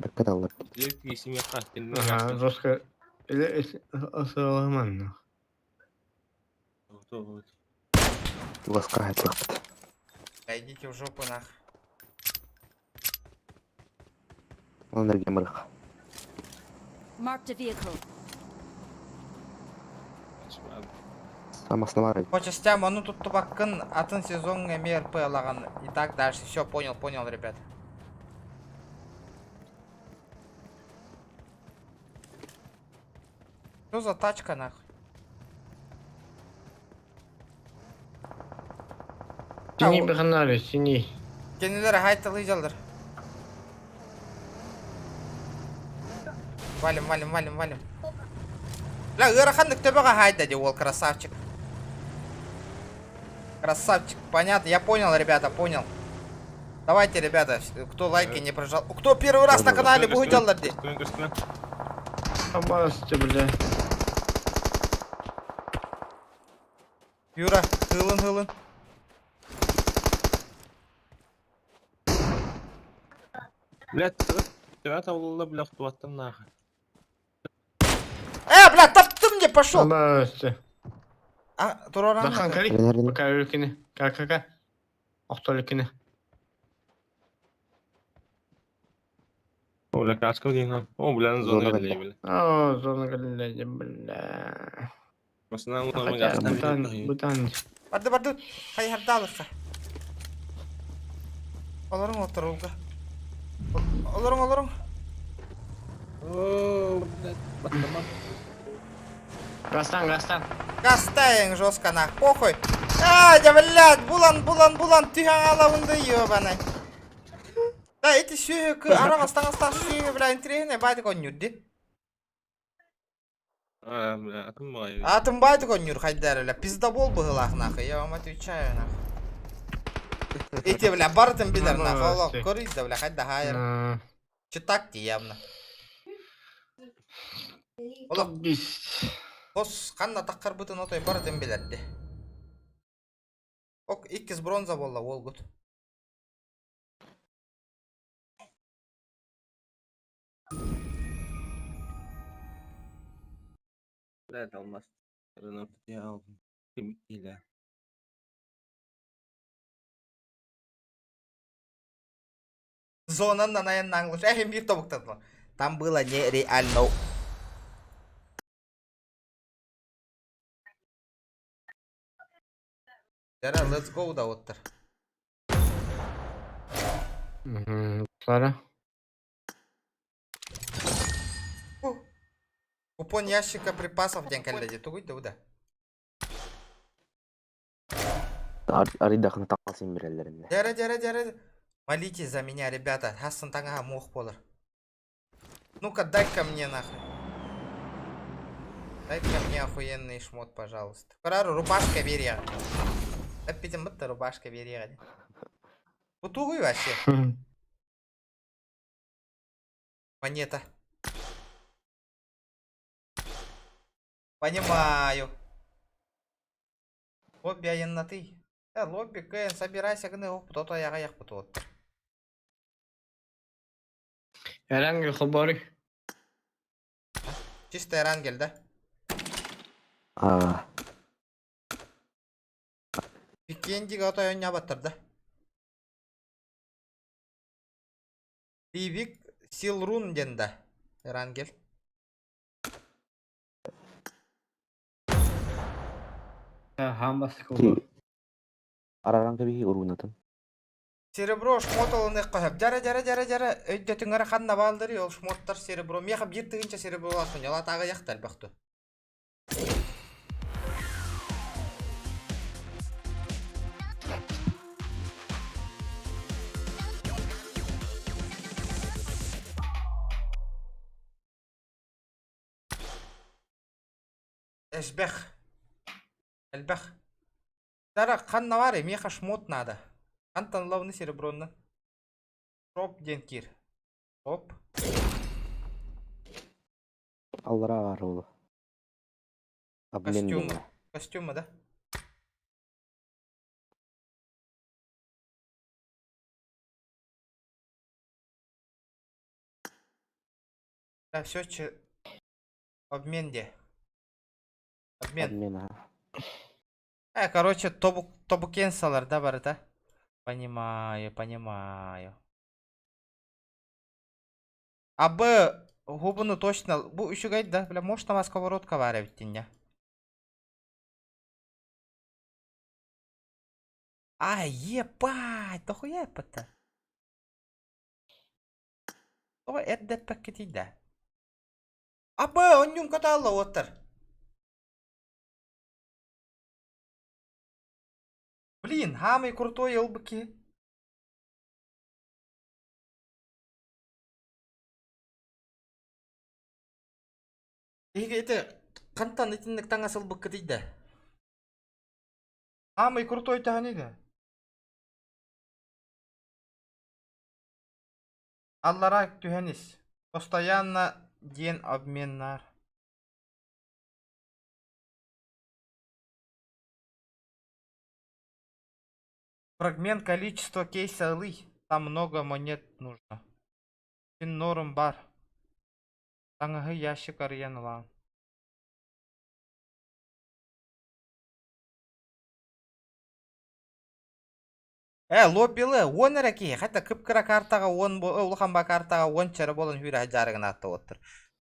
Бәккә алыр. Direkt isim yapar. Kendine Ага, gazda. жестко. Или Асаламан. Ласка хатлык. Да идите в жопу нах. Энергия мырых. Marked a vehicle. Самасына бар. По частям, ну тут тубаккын атын сезон МРП лаган. И так дальше. Все, понял, понял, ребят. Что за тачка нахуй? Синий биханали, синий. Кенелер хайталы жалдыр. Валим, валим, валим, валим. Бля, ыараханнык төбөҕө хайда ди ол красавчик. Красавчик, понятно, я понял, ребята, понял. Давайте, ребята, кто лайки не прожал. Кто первый раз на канале будет делать? ди? Абасты, бля. Юра, хылын, хылын. Блядь, тебя тавлала, бля, хватым нахуй. Бля, таптым где пошел. Абасты. А, туроран. Захан кали. Пока өлкені. Ка-ка-ка. Охтол өлкені. О, бля, каска дейін. О, бля, зона geldi, бля. О, зона галилея, бля. Масына Хотя, бутан, бутан. Барды, барды. Хай хардалыққа. Оларың отыр олға. Оларың, оларың. О, блядь, баттама. Гастан, гастан. Гастайын жестко нах, похуй. А, да, блядь, булан, булан, булан, түйен алауынды, ебаный. Да, эти сүйі, арақ астан астан сүйі, бля, интересный, байдық он юрди. А, бля, атым бай. Атым байдық он юр, хайдар, бля, пиздобол был нахуй, я вам отвечаю, нахуй. Эти, бля, бартын билер, нахуй, Аллах, көрейді, да, бля, хайда хайр. Читак ти явно. Олох, Хос, қанна таққар бұтын отой бартын билерді. Ок, иккис бронза болла, ол гуд. Блядь, алмаз. Я алдым. Ким ile. Зонаннан аяннан Эх, бир тобуктадылар. Там было нереально. Дара, let's go да оттыр. Сара. Купон ящика припасов диэн кэллэ дии тугуй да да. Арыйдахына таҥасын бирэллэриннэ. Дьэрэ дьэрэ дьэрэ. Молитесь за меня, ребята. Хассын таҥаһа муох буолар. Ну-ка, дай-ка мне нахуй. Дай-ка мне охуенный шмот, пожалуйста. Карару, рубашка берия. Эппитим бытта рубашка берия. Бу тугуй вообще? Монета. Понимаю. Лобби айаннатый. Э, лобби кэн, собирайся гыны, оп, то аяга yak бутуоттар. Эрангел холбори. Чисто Эрангель, да? Аа. Викендига отой ойнабаттар да? Ливик Силрун диэн да? Эрангель. Хамбас Араран кэбиһи уруунатын. Серебро шмот ылыныахха сөп. Дьара дьара дьара дьара өйдөтүҥ эрэ ханна баалларый ол шмоттар серебро. Миэхэ биир тыһыынча серебролаах ньалаатааҕы яхта элбэх дуо? Элбэх. Элбэх. Дара ханна баарый? Миэхэ шмот надо. Хантан ылабыный серебронно? Шоп диэн киир. Оп. Аллараа баар уолу. Обмен Костюмы. диэҥҥэ. Костюмы, да? Да, все, че... Обмен где? Обмен. Обмен аа. Э, короче, тобук, тобукенсалар, да, барыта? Понимаю, понимаю. А Б губуну точно... Бу үчүгэй да, бля, может там сковородка баар эбит диння. А, ебать, дохуя это? Тоҕо эрдэппэккитий да? Абы, онньум катаалла уоттар. Блин, самый крутой ылбыки. Эһиги ити хантан итинник таҥас ылбыккытый да? Самый крутой таһаный да? Аллара түһэн ис. Постоянно диэн обменнаар. Фрагмент количество кейса ылый. Там много монет нужно. Син норм бар. Таҥаһы ящик арыйан ылаҕын. Э, лоббилы, уон эрэ киһи, хотя кып-кыра картаҕа уон улахан ба картаҕа уон чара буолан сүүрэ дьаарыгын ааттабыттар.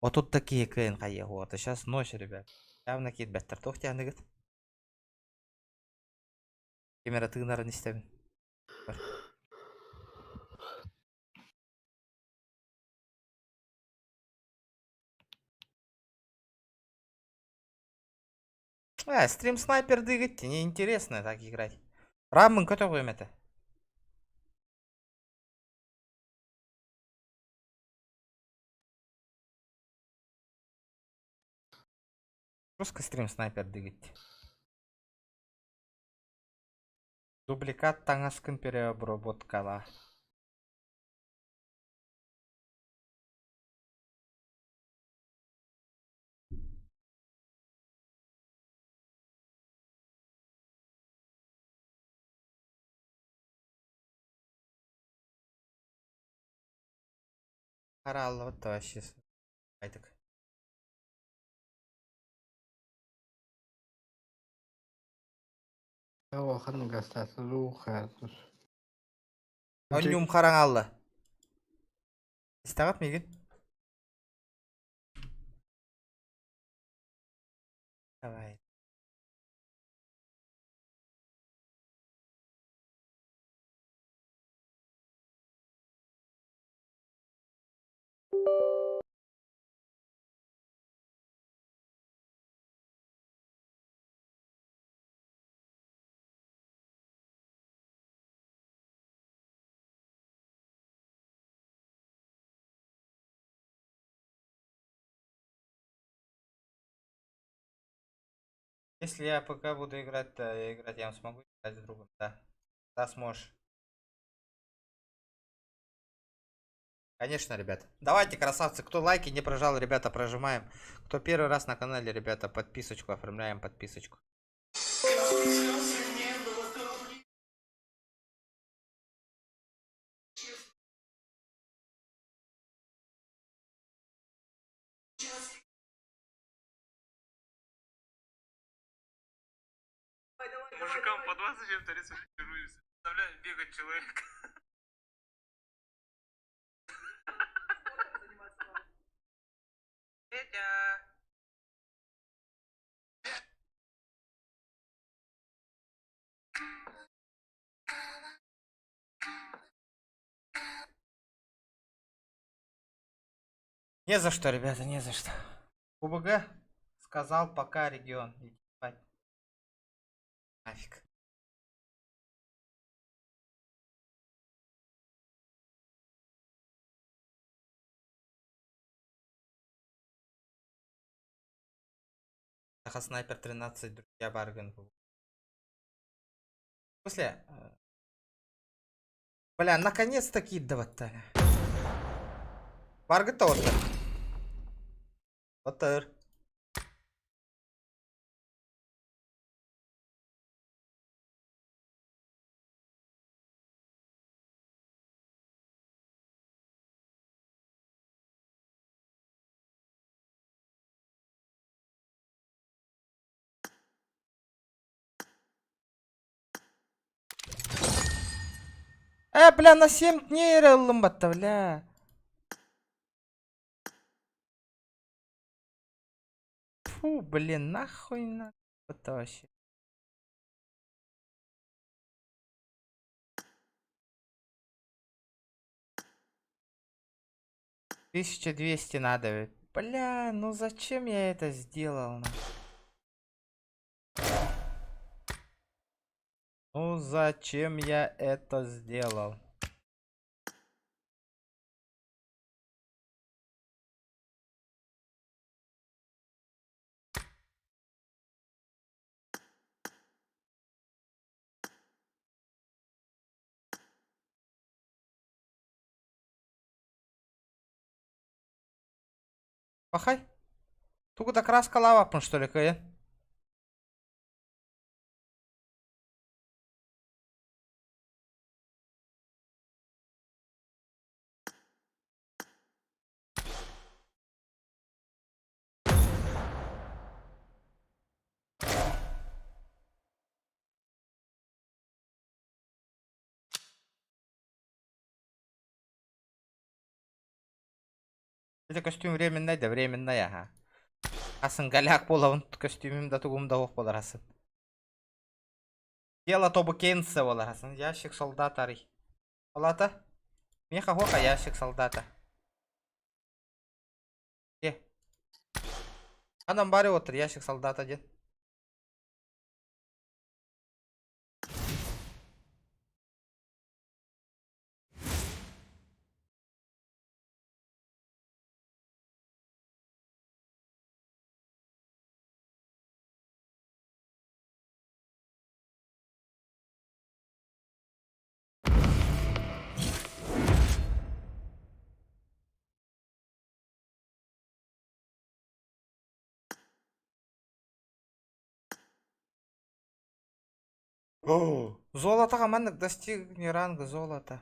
Отут да киһи кыайын хайыа уота. Сейчас ночь, ребят. Явно киирбэттэр. Туох диэхныгыт? Ким эрэ тыынарын истэбин. Э, стрим снайпер дыгыт, неинтересно так играть. Рамын көтөҕүөм этэ. Жестко стрим снайпер дыгыт. Дубликат таҥаскын переобработкала. Харааллабыт да вообще айтык. Онньуум хараҥаалла. Истэҕит миигин? Давай. Если я пока буду играть, то играть я смогу играть с другом, да. Да, сможешь. Конечно, ребят. Давайте, красавцы, кто лайки не прожал, ребята, прожимаем. Кто первый раз на канале, ребята, подписочку, оформляем подписочку. Мужикам по 20 чем-то рисуют. Представляю, бегать человек. Петя! Не за что, ребята, не за что. УБГ сказал пока регион. Иди спать. Нафиг. Саха Снайпер 13, друзья, барган. В смысле? Бля, наконец-то кидывать-то. Баргыт отыр. Отыр. Бля, на 7 дней ыллым батта, бля. Фу, блин, нахуй на это вообще. 1200 надо ведь. Бля, ну зачем я это сделал? Ну зачем я это сделал? Пахай. Тугу да краска лава, что ли, кайын? Это костюм временный, да временный, ага. Асын голяк болавын костюмим да тугум да ох болар асын. Дело тобу кенсе болар асын. Ящик солдата арый. Олата? Меха хока ящик солдата. Е. Анам бары отыр ящик солдата ден. Золотоҕа маннык достигни ранга золота.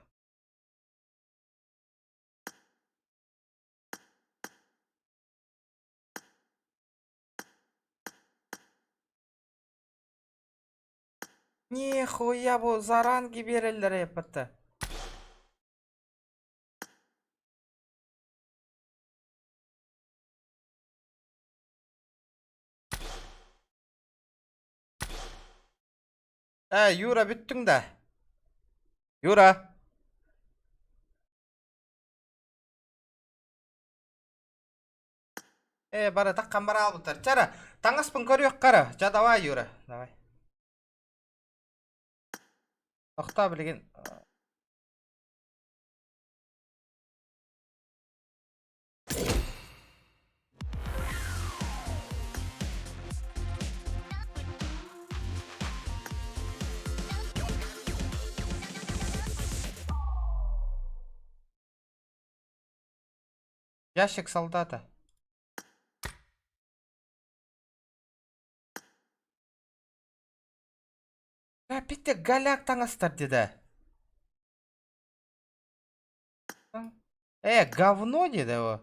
Нихуя бу за ранги биэрэллэр эппэтэ. Ээ, Юра бүттүҥ да? Юра! Ээ, бары таххан бараалбыттар. Чара, таҥаспын көрүөх хара. Ча, давай, Юра, давай. Тохтоо билигин. Ящик солдата. Опять голяк таҥастар дии Э, говно дии да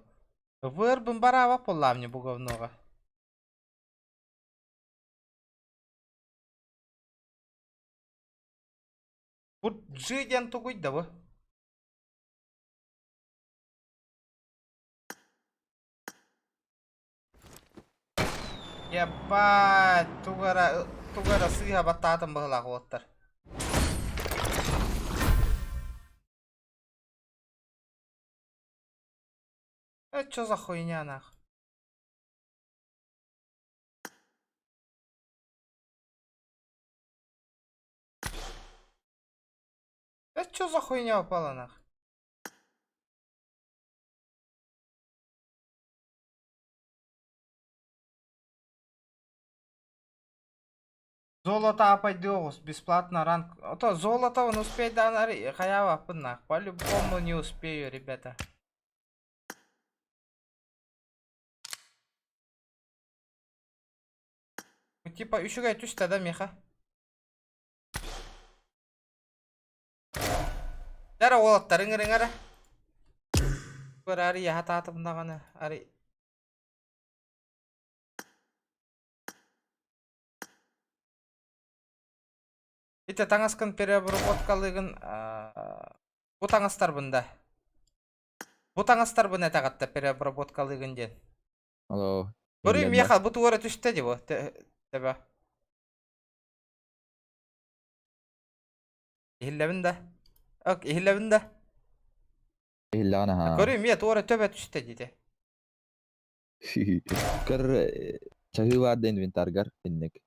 Вырбын бараба буоллаам бу говноҕа. Бу G диэн тугуй да бу? Ебать, тугара, тугара сыыһа баттаатым быһылаах уоттар. Это что за хуйня нах? Это что за хуйня упала нах? Золото пойдёт, бесплатно ранг. А то золото он успеет да халява нах. По-любому не успею, ребята. Ну, типа, үчүгэй түстэ да миэхэ. Дара уолаттарыҥ ырыҥара. Ари яһатаатым даҕаны, ари Ити таҥаскын переобработкалыыгын бу таҥастарбын да. Бу таҥастарбын этэҕиттэ переобработкалыыгын диэн. Алло. Көрүү миэхэ бу туора түстэ дии бу төбө. Иһиллэбин да. Ок, иһиллэбин да. Иһиллэҕин аһаа. Көрүү миэ туора төбө түстэ диэтэ. Көр чаһыы баар да инвентаргар инник.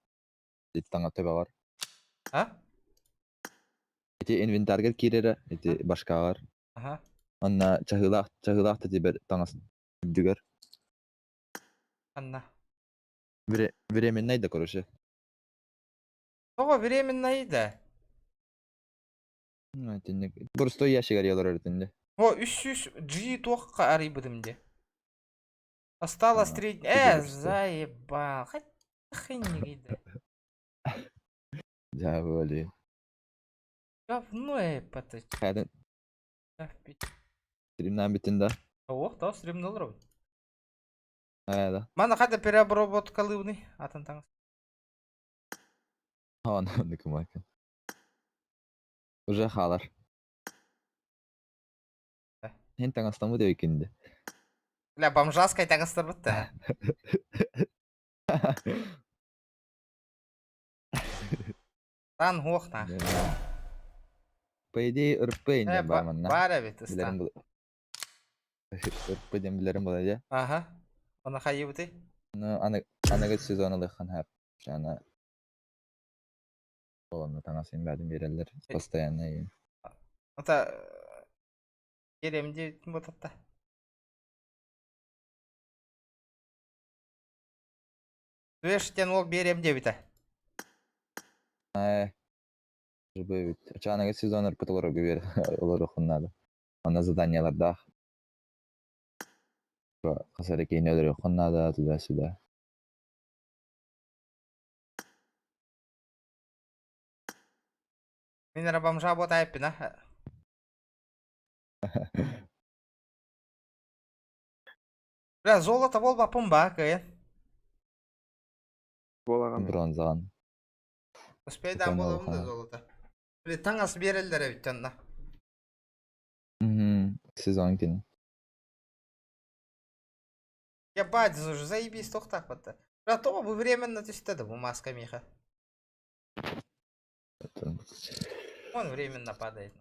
Таҥа төбөҕөр. А? Ити инвентаргар киирэрэ, ити башкаҕар. Аха. Онна чаһыылаах чаһыылаах тэтибэр таҥас үрдүгэр. Анна. Временный да короче. Тоҕо временный да? Итинник. Простой ящик арыйалар итиннэ. О, 300 G туохха арыйбытым дии. Осталось 3 Э, заебал. Хоть хрень да. Да, блин. Говно это. Хайдан. Стримнан бүтүн да. Ох, да, стримнал робин. Аа, да. Мана хата переобработкалыыбыный атын таҥас. Аны кымакын. Уже хаалар. Эн таҥастаммыт эбиккин Бля, бомжаскай таҥастарбыт да. Тан хуох нах. По идее, РП инде бар манна. Бар эбит ыстан. РП диэн билэрим була дьэ. Аха. Оны хайыбыты? Ну, аны аныгы сезон ылыххан хап. Аны Олонно таҥасын баатын биэрэллэр постоянно иин. Ата Керем диэбитин ботатта. Түеш диэн уол биэриэм диэбитэ. Ээ, бит. Чааныгы сезон ырпыт олорорго биэр олоруоххун наада. Онно заданиелардаах. Хас эрэ киһини өлөрүөххүн наада, туда-сюда. Мин эрэ бомжа буотаайыппын а. Бля, золото буолбаппын баа кыайан. Бронзаҕын. Успейдаан буолабын да золото. Били таҥас биэрэллэр эбит онно. Сезон кини. Ебать, уже заебись тохтаахпыт. Бля, тоҕо бу временно түстэ да бу маска миэхэ. Он временно падает.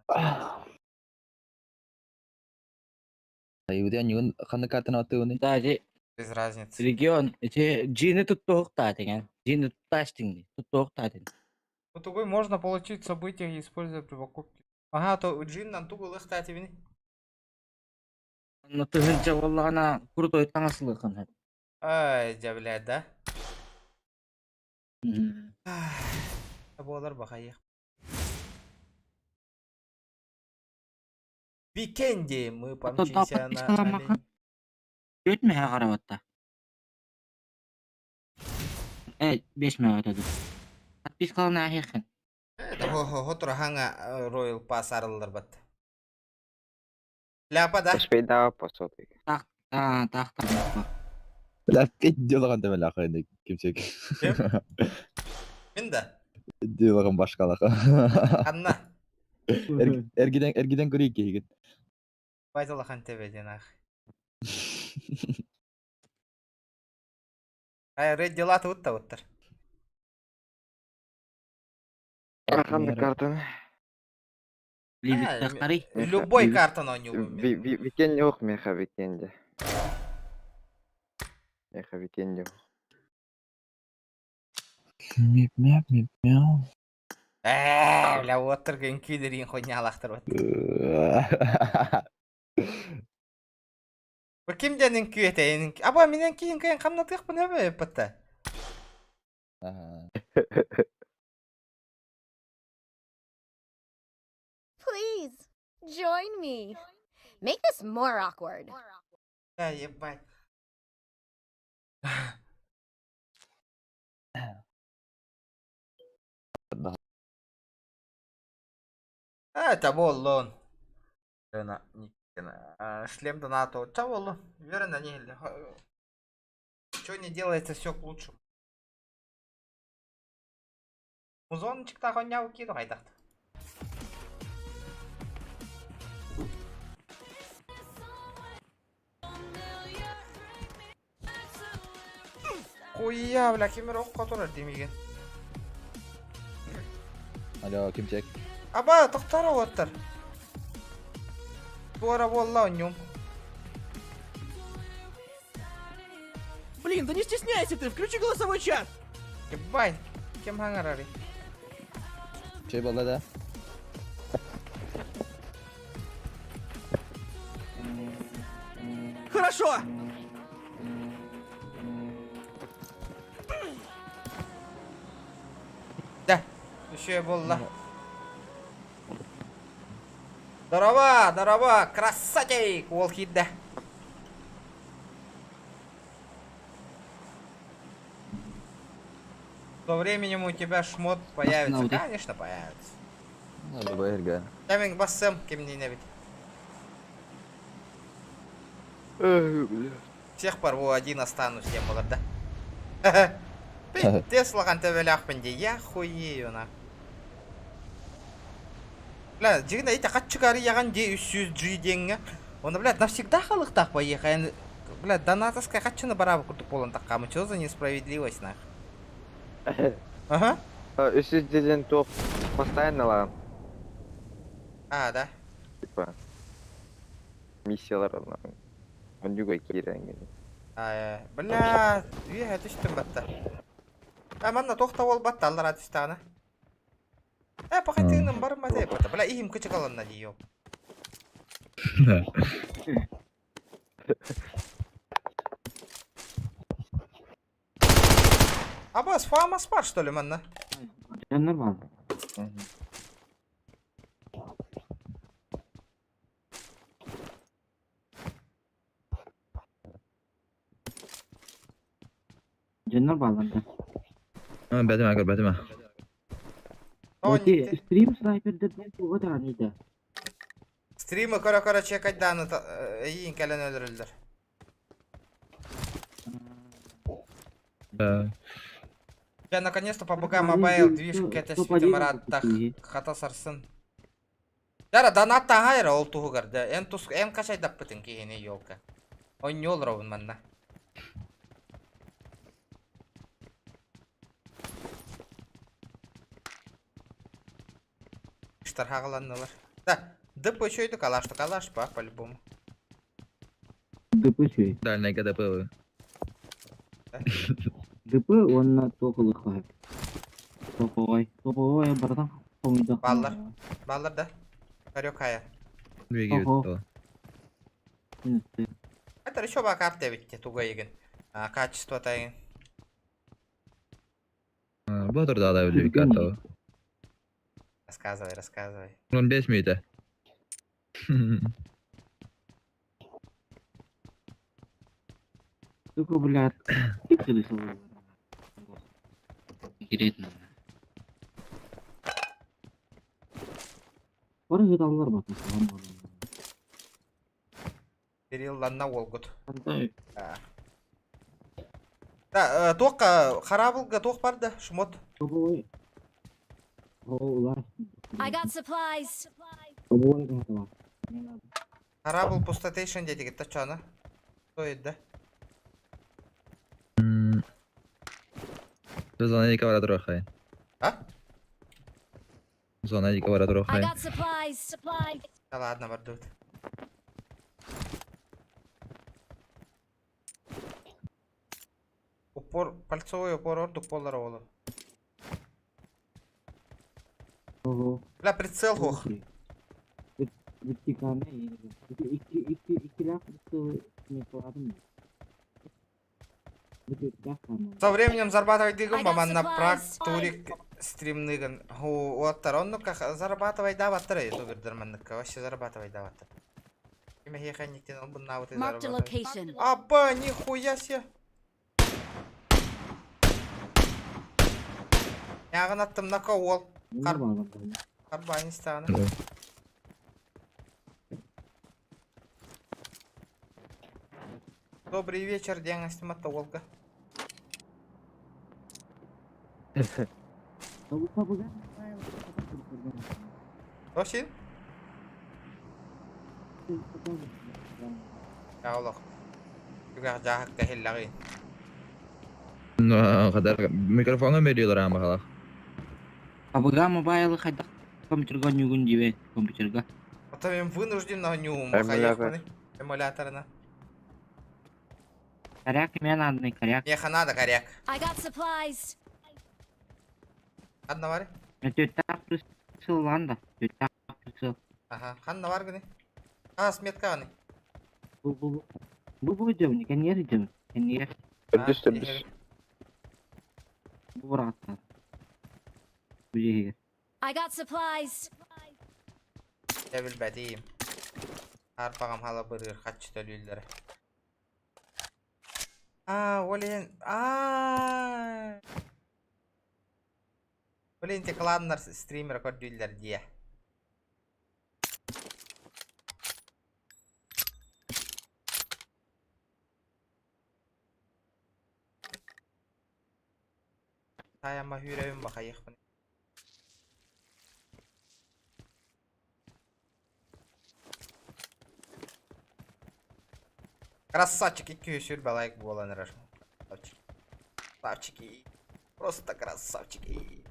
Айыбыт аньыгын ханнык картаны аттыгыный? Да, ити Без разницы. регион ити джини туттуохтаатыҥ джини туттаастыҥ туттуохтаатыҥ. Ну тугуй можно получить события, используя при покупке. Ага, то джин тугу ылыахтаатибини. Онно тыһыынча буоллаҕына крутой таҥаслыаххын сөп. Ай, дьэ, блядь, да? Буолар бахайых. Викенди мы помчимся на олень. Төрт мөһө карабатта. Э, 5 мөһө өтөдү. Подпискалан ааһыаххын. Хотура хаҥа Royal Pass арыллар бат. Ляпа да? Успейдаа посотый. Так, а, так, так. Бля, пиздилоган демеле акырында кимсек. Мин да. Дилоган башкалаха. Анна. Эргиден эргиден көрейік кейген. Байталахан тебеден ах. Ай, ред дела тут уттар. Арханды картаны. Любой картаны ойнугун. Викен yok меха викенде. Меха викенде. Мип мяп мип мяу. Э, бля, оттыр ген күйдерин хойнялахтыр бат. Бу ким денин күйетейин? Аба менен кийин кыйын камнатык бу небе патта. Please, join me. Make this more awkward. Да, ебать. Это боллон. Шлем донату. Ча боллон. Верно, не. Что не делается, все к лучшему. Музончик та хоняу киду хайдахт. Хуя, бля, кемер оққа тұрар демеген. Алло, кимчек? Аба, тоқтар оттар. Туара болла онюм. Блин, да не стесняйся ты, включи голосовой чат! Ебать, кем хаңарари? Чей болды да? Хорошо! Да, еще болла. Здорово, здорово, красавчик, ол хидда. Со временем у тебя шмот появится. Конечно, появится. Надо Таминг бассем кем-нибудь. Всех порву, один останусь, я молода. Пиздец, лахан төбеләхпін де, я хуею на. Бля, жигін айта қатчы яган де 300 G денге. Оны, блядь, навсегда халықтақ поехай. Бля, донатовская қатчыны барабы күрдік болын таққамы. Чё за несправедливость, нах? Ага. Үсіз деден тоқ постоянно лаган. А, да. Типа миссиялар Ондуга кирен. А, бля, үйе түштім батта. А, манна тоқта ол батта, аллара түсті ана. Э, пока тыным барма деп батта. Бля, ихим күчік аланна дейо. Абас, фамас бар, что ли, манна? Я нормально. Дьоннор бааллар да. Бәдіме, көр, бәдіме. Оти, стрим снайпердерден туга даҕаны Стримы көрө-көрө чекайдааны эйин кэлэн өлөрүллэр. Я наконец-то по БГ Mobile движ кете свитимараттах хата сарсын. Яра донат тахайра ол туһугар да. Эн тус эн качайдаппытын киһини ёлка. Ойньол ровун манна. Штар хагаланнылар. Да, ДП чөйдү калаш калаш па по-любому. ДП чөй. Дальний КДП. ДП онна тоқылық Тоқоғай. Тоқоғай бардан қоңды. Баллар. Баллар да. Карёк хая. Ого. Это еще ба карта ведь туга еген. А, качество тайын. Батыр да да өлі карта. Рассказывай, рассказывай. 15 минут. Сука, блядь. Конкретно. Бары ыыталлар бата. Кирилланна уолгут. Да, туохха хараабылга туох барда? Шмот. I got supplies. Хараабыл пустотейшн диэтигит таччаана. Той да. Зона дика бара турахай. А? Зона дика бара I турахай. got supplies. Да ладно, бардыбыт. Упор, пальцевой упор ордук полар оҕолор. Бля, прицел хох. Со временем зарабатывать дыгын I got баманна прак supplies. турик стримныгын. Ху, оттар, оннука зарабатывай да баттар ютубердер манныкка. Вообще зарабатывай да баттар. Киме хеханниктен ол буннабыты Marked a зарабатывай. location. Апа, нихуя себе. Яғын аттым нака ол. Кар... Карбанистаны. Добрый вечер, Диана Стиматта Волга. Осин? Я олох. Түгэх жаахак кэһиллэҕин. Кадар микрофоҥҥа бериэлэр аан баҕалаах. Абыга мобайлы хайдах компьютерга ньугун дибе компьютерга. А то мен вынужден на нюм Эмулятор. Эмуляторына. Коряк мен адный коряк. Меха надо коряк. I got supplies. Ханна бар? Төттәк прицел ланда. Төттәк прицел. Ага, ханна бар гыны. А, сметка гыны. Бу бу бу бу идем, кенер идем. Кенер. Төрдүс төрдүс. Бу братта. Бу жеге. I got supplies. Я билбэтиим. Арпаҕам хала бырыыр хаччы төлүүллэрэ. А, олен, а. Блин, те кланнар стример көрдүүллэр дие. Таяма хүрөбүн бахайыхпын. Красавчик, 200 лайк буолан эрэр. Красавчик. Красавчики. Просто красавчики.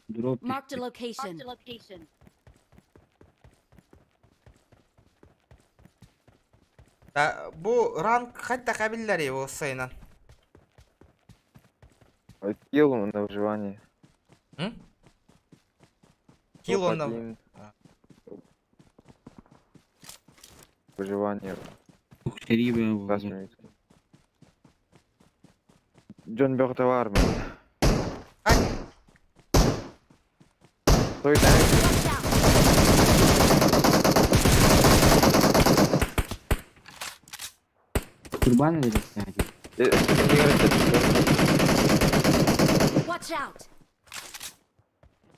Дроп. Marked a location. Да, бу ранг хатта кабилләри бу сайынан. Килл на выживание. М? Килл он на... Топ-1. Выживание. Сэрии Тас минут. Дьон бөҕөтө бар мин. Стой там. Watch out. Турбан или кстати. Watch out.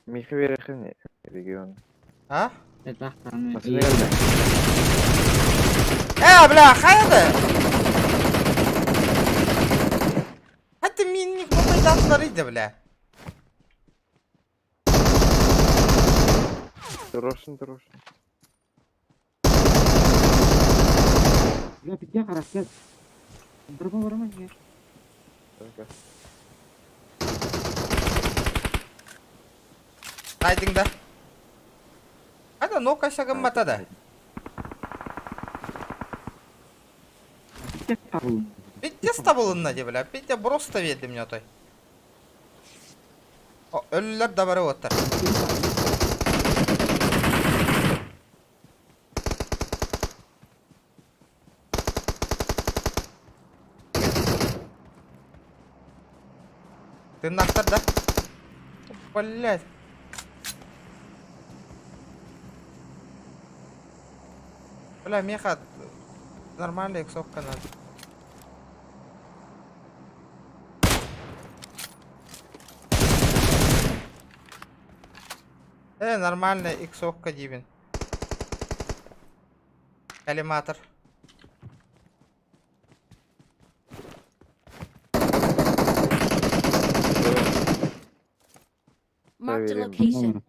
Михи берехин регион. А? Это Басына келді. Э, бля, хайды! Хатты минник попайдатлар иде, бля. Турошын, турошын. Бля, пиздец, характер. Дроба барма не. Только. Тайдың да. Хайда, нока шагын батада. Пиздец табылын. Пиздец табылынна де, бля. Пиздец просто веди мне той. О, өлүлөр да бары оттар. Тыннахтар да? Блять. Бля, меха нормальная иксовка надо. Э, нормальная иксовка диибин. Коллиматор. Marked a location.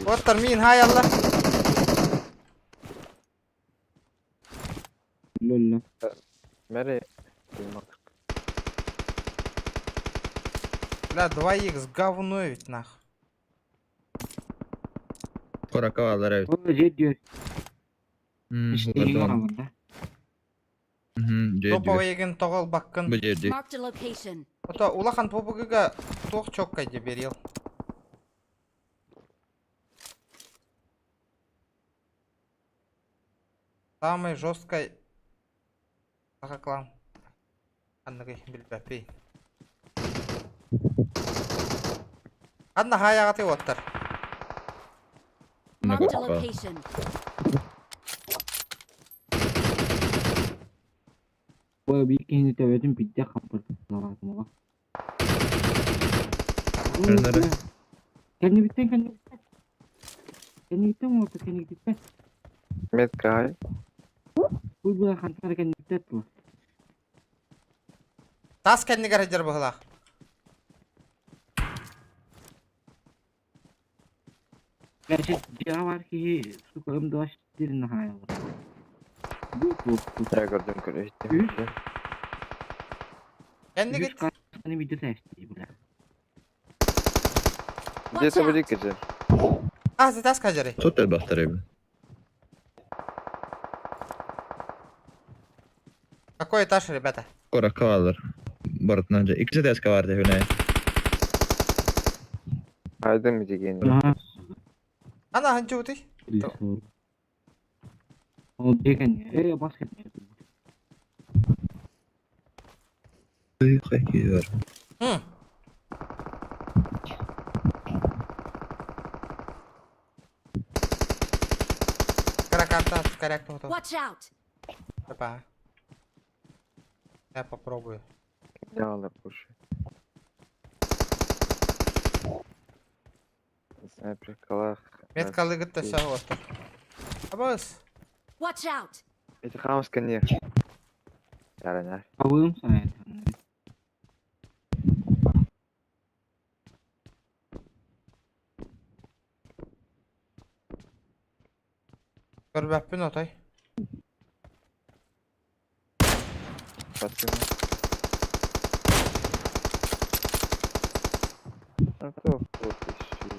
Оттор мин хаялла. Лөллө. Мэри. Бля, 2х говно ведь нах. Куоракка бааллар эбит. Ол дьиэ дьиэ. Мм, Иштиҥ олордон. оҥоробун да. Мгм, дьиэ Топовый дьиэ. егин тоҕо ылбаккын. Бу дьиэ дьиэ. Marked a location. Ото улахан пубугуга туох чоккай дии берил. Самый жесткой саха клан. Ханныгый билбэппий. Ханна хаайаҕатый уоттар? Marked a location. Бу биир киһини төбөтүн биирдэ хаппырталаатым Көннөрү. Кэннибиттэн кэннибиттэн. Кэннигиттэн уолта кэннигиттэн. Метка Бу бу хантара кэнниттэн тула. Тас кэннигэр сылдьар быһыылаах. Значит, дьиэҕэ баар киһи сука ымдыбаш сирин хаайаллар. Бу Я көрдüm көрүстүм. Үс. Кэннигит. Үс касканы биирдэ сээстии бля. Где-то были киджи. А, тас кажары. Тут элбэхтэр эбит. Какой этаж, ребята? Куоракка бааллар. Барытынан дьэ. Иккис этээскэ баар дии Айдым дигин. Ага. Ана ханчуутый? Ол дьиэ кэннигэр. Э, бас кэннигэр. Хайкиер. Хм. Каракарта, коряк тут. Watch out! Опа. Я попробую. Ялла пуши. Снайпер калах. Метка лыгытта сағылаттар. Абас. Watch out! Эти хамска не. Яраня. Абыым сайын. Көрбәппін отой. Пацаны. А то вот еще.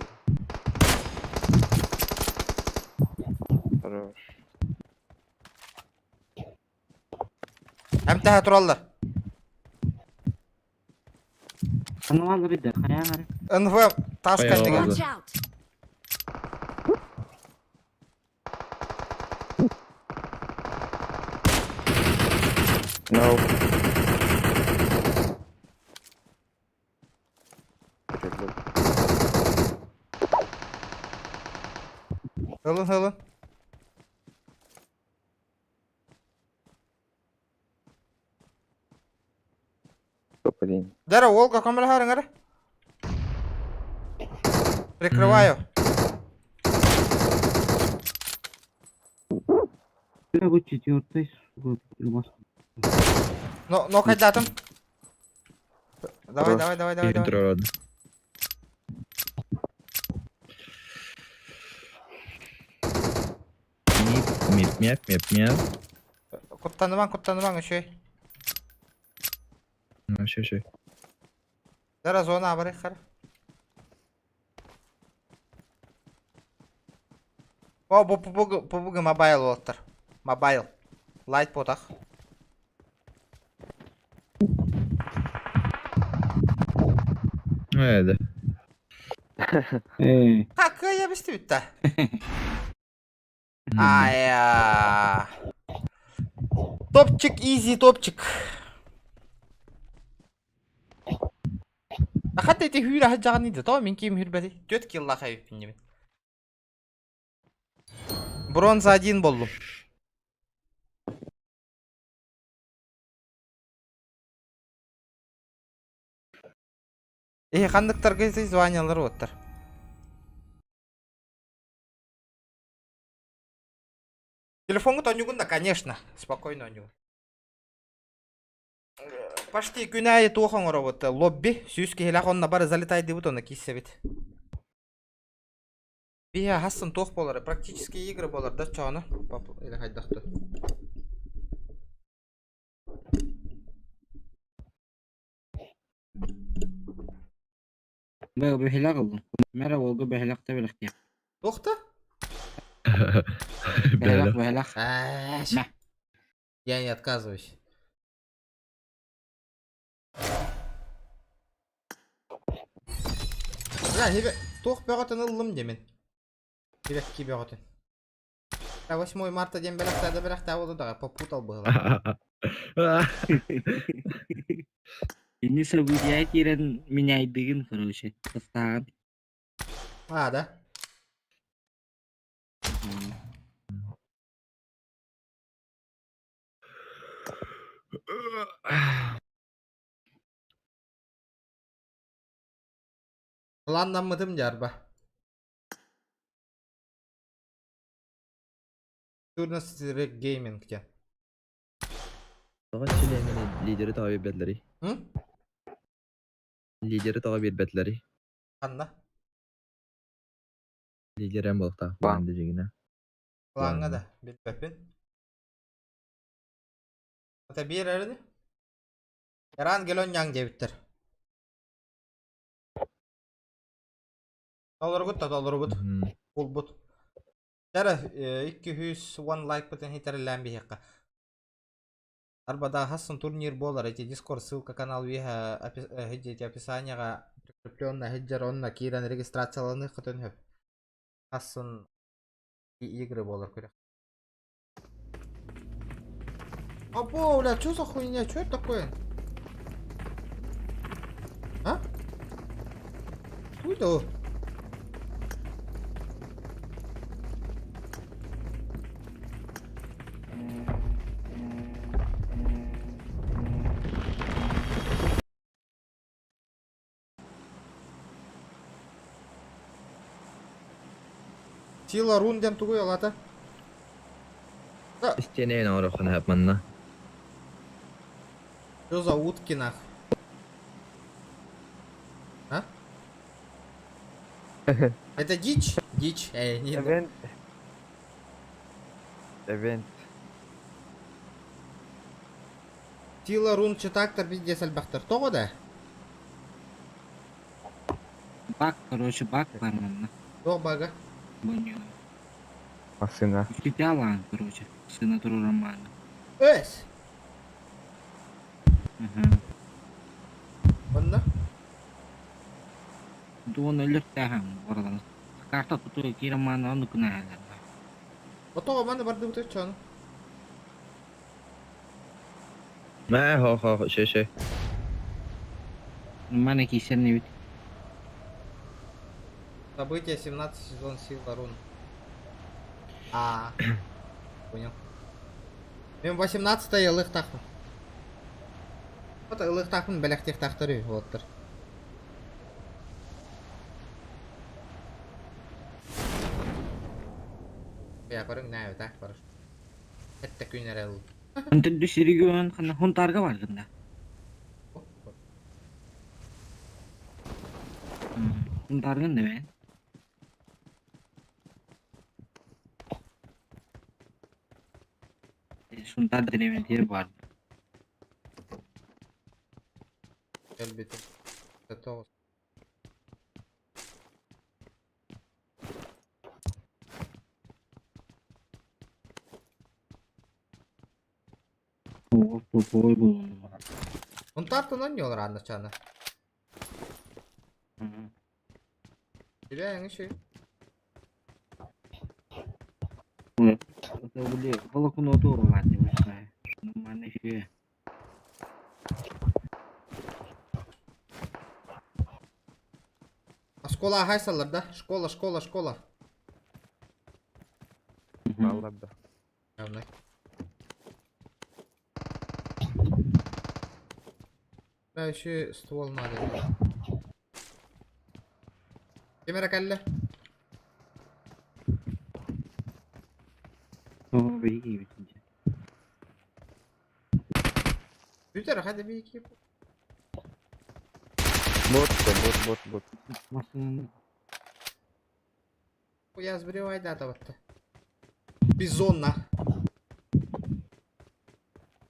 Хорош. Әмтәһә тураллар. Аналар бит хайаҥар. НВ тас Хайа, кэннигэр. Watch out! No. Ылын ылын. Топ-1. Дара, Волга көмөлөһөрүҥ эрэ. Прикрываю. Бу четвертый бас. Но, но хайдатым. Давай, давай, давай, давай, давай. Турар. Мип, мип, мяп, мяп, мяп. Куттанымаҥ, куттанымаҥ үчүгэй. Ну, все, все. Дара зона абарых хара. О, бу пубугу, пубугу мобайл уолаттар. Мобайл. Лайт потах. Ну, это. Э, Какая бистибитта. Ая. Топчик, изи, топчик. Хатта ити хүүрэ хаджаҕан иди, то мин киим хүрбэти. Түөрт киллаах эбиппин дибин. Бронза один боллум. Э, ханныктарга званиялар оттар. Телефоҥҥут онньугун да, конечно, спокойно онньугун. Почти күн аайы туох оҥоробут? Лобби, сүүс киһилээх онно бары залетайдыыбыт онно кииссэбит. Биһи хассын туох буолар? Практические игры буолар да чоону? Или хайдахты? Бэһилэх ыллым. Мэрэ уолга бэһилэх да бэлэхтиэх. Туох да? Бэһилэх, бэһилэх. Я не отказываюсь. Бля, хибе туох бөҕөтүн ыллым диэмин. Хибэкки бөҕөтүн. 8 марта диэн бэлэхтээ да бэлэхтээ буолду даҕа попутал быһыылаах. Ини события киирэн меняйдыгын, короче, састааҕын. А, да? Планнаммытым дьарба. Турнас Гейминг диэн. Тоҕо чилиэҥҥин лидери тоҕо биэрбэтилэрий? М? Лидери тоҕо биэрбэтилэрий? Ханна? Лидер эн буолуохтаах план дьиҥинэ. Плаҥҥа да билбэппин. Ата биэрэр ини. Эран гелонняҥ диэбиттэр. Толоргут да толорбут. Булбут. Тара 210 лайкпытын хитэрэлээн биһиэххэ. Арбада хассын турнир буолар эти Дискорд ссылка канал үөһэ хиддьити описанияҕа прикрепленная хиддьэр онно киирэн регистрацияланыаххытын сөп. Хассын игры буолар күрэх. Або, бля, что за хуйня? Что это такое? А? Что это? Сила рун диэн тугуй алата? Истиэнэйин оҥоруоххун сөп манна. Что за утки нах? А? Это дичь? Дичь. Эй, не. Event. Event. Сила рун чытактар пиздец элбэхтэр. Тоҕо да? Баг, короче, баг бар манна. Туох бага? Массыына. Үчүтэ короче, сына турурамаана. Эс! Онно? Дуон өлөртээһэн баралан. Карта туту киирамаана онну күнэһэлэр. Отоҕо маны бардыбыт өччөөнү. Мэ хо хо шө шө. Мана киисэрнибит. Событие 17 сезон сила рун. А, понял. Мен 18 ылыахтаахпын. Вот ылыахтаахпын бэлэхтиэхтаахтар үһү уолаттар. Я көрүҥ наа так бар. Этте күн эрэ ыл. Онтон үс регион ханна Хунтаарга баргын да. Хунтааргын да бэйэн. Сунтаар дэриэбинэтигэр баар. Кэлбитим. Тоҕус. Тупой буолуо. Унтаартан онньуолар Анна Тебя еще. Волокуну ладно, Нормально еще. Оскуола хайсалар да? Школа, школа, школа. Баллар да. Явно. Да, еще ствол надо. Кем кэллэ? О, беги, беги. Бүтэр, hadi bir iki. Бот, бот, бот, бот. Масынан Я сбривай дата вот. Бизонна.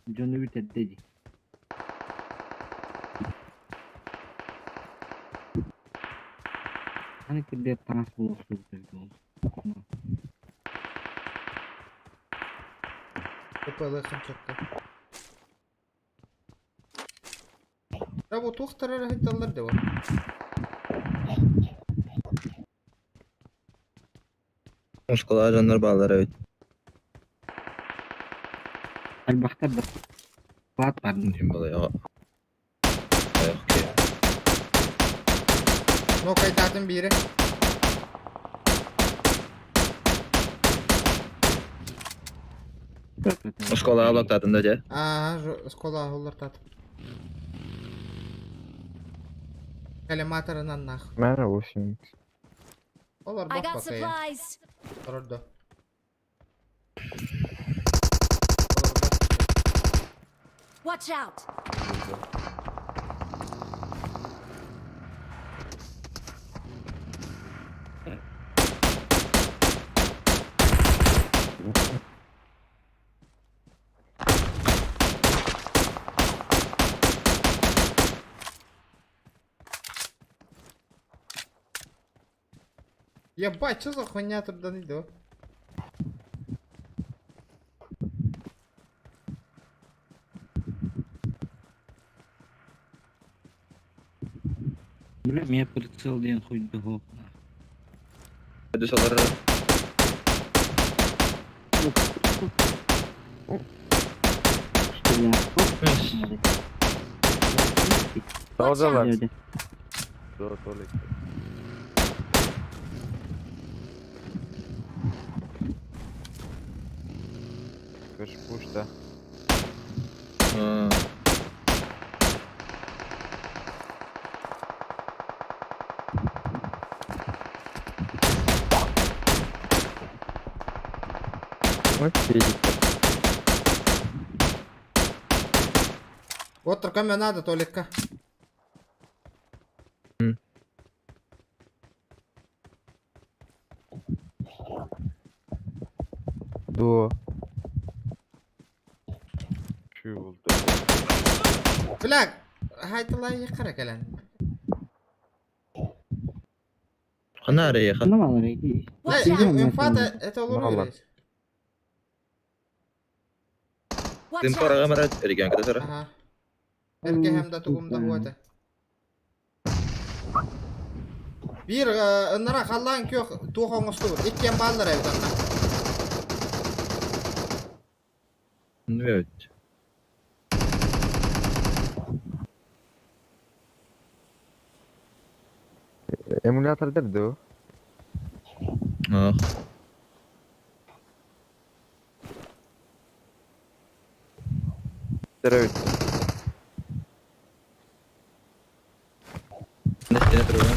дьону бүтэрдэ дии. Аны кирдиэт таҥас буолуохсубут эбит ол. ППЛ ханчакка. Да вот тухтар хитталлар да вот. Школа жаннар баллар эбит. Элбэхтэр да Клад бар. Балай Ну кайтатын бири. Школа алактатын да же. Аа, школа олар тат. Коллиматорынан нах. Мэра 8. Олар I бак got бакай. supplies. Ордо. Watch out. Ебать, что за хуйня тут да иду? Бля, меня прицел диэн хуйдуһу. Дүс алар. Что я? Dalgalar. Жерде. Doğru doğru. Кыш пушта. Вот видите. Вот только мне надо, Толика. Дуо. Şu oldu. Бля, хайталай якара кэлэн. Хана арая Ханна балар эти. Инфата это Мало. олор. Watch Тим out. парага мара эрген кытара. Ага. Эрге hem да тугумда хуата. Бир ыннара халлаан көх туох оҥостубут. Иккиэн бааллар эбит анна. Evet. Emülatör derdi o. Ah. Evet. Ne ne duruyor?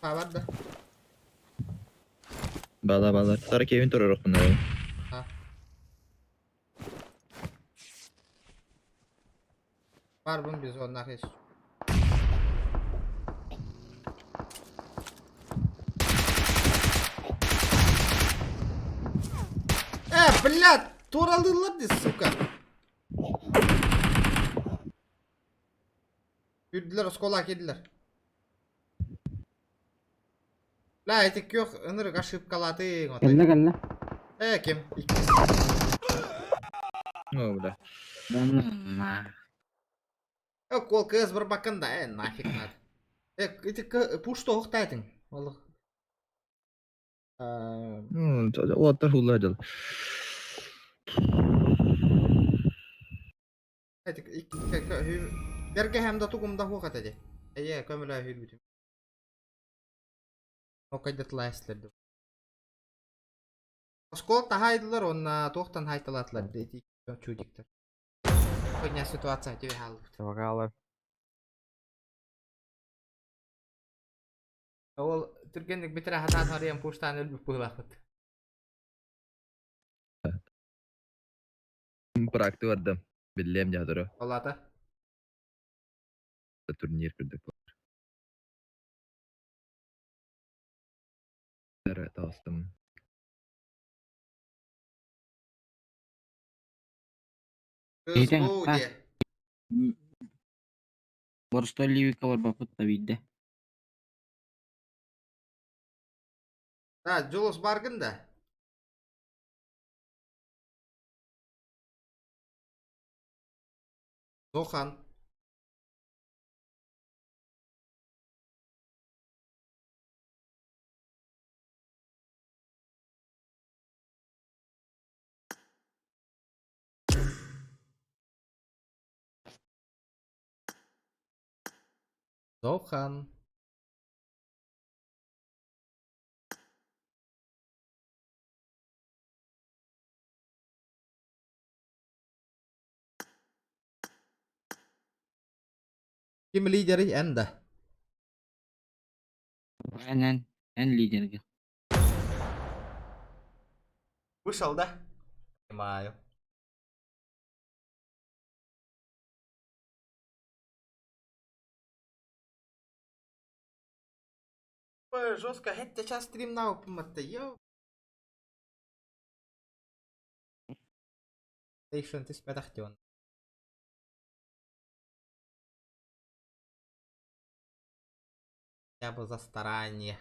Бар да. Бала бала. Сара Кевин турар окунар. Ha. Бар бун biz оннах ес. Э, блядь, туралылар ди, сука. Yürüdüler, оскола кедилер. Ла, этик yok, ынырык ошибкалатың. Кэллэ кэллэ. Э, ким? Иккис. О, бля. Да Э, кол кыз бір бакында, э, нафиг надо. Э, эти пушто оқтайтың. Олық. Оттар хулла дел. Эти, берге hem да тугумда хуқат эди. Эйэ көмөлөһүүрбүтүм. Окайдатылаайсылар. Оскуола таһаайдылар уонна туохтан хаайталаатылар ити чудиктар. Хуйня ситуация тебе хаалбыт. Вокалы. Ол түргэнник бүтэрэ хатаан арыйан пуштаан өлбүт быһыылаахпыт. Практы бардым. Биллиэм дьаһдыры. Олата. Турнир курдук. Таҕыстым. Иһитэн, СГУ а? диэ. Боростой Ливика барбаппыт да биирдэ. Да, Джулус баргын да. Зохан. Зохан. Ким лидерий эн да? Эн эн эн лидерге. Вышел, да? Понимаю. Ой, жестко, это сейчас стрим на упомата, йоу. Station түспэтэх. Хотя бы за старание.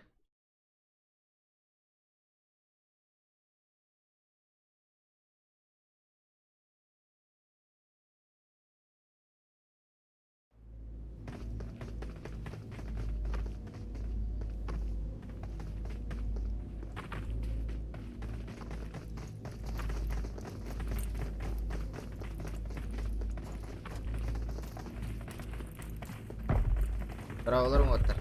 Браvolарым оттар.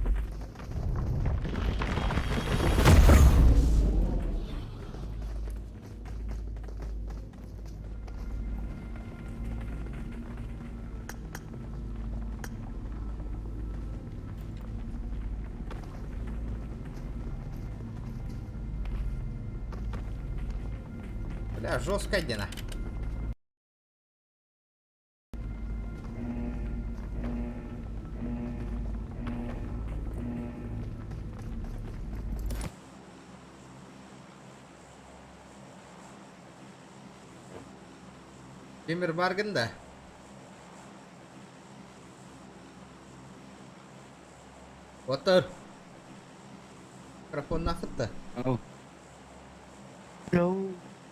Бля, жестко дена. Тимир баргын да. Отыр. Микрофон нахытты. Ау.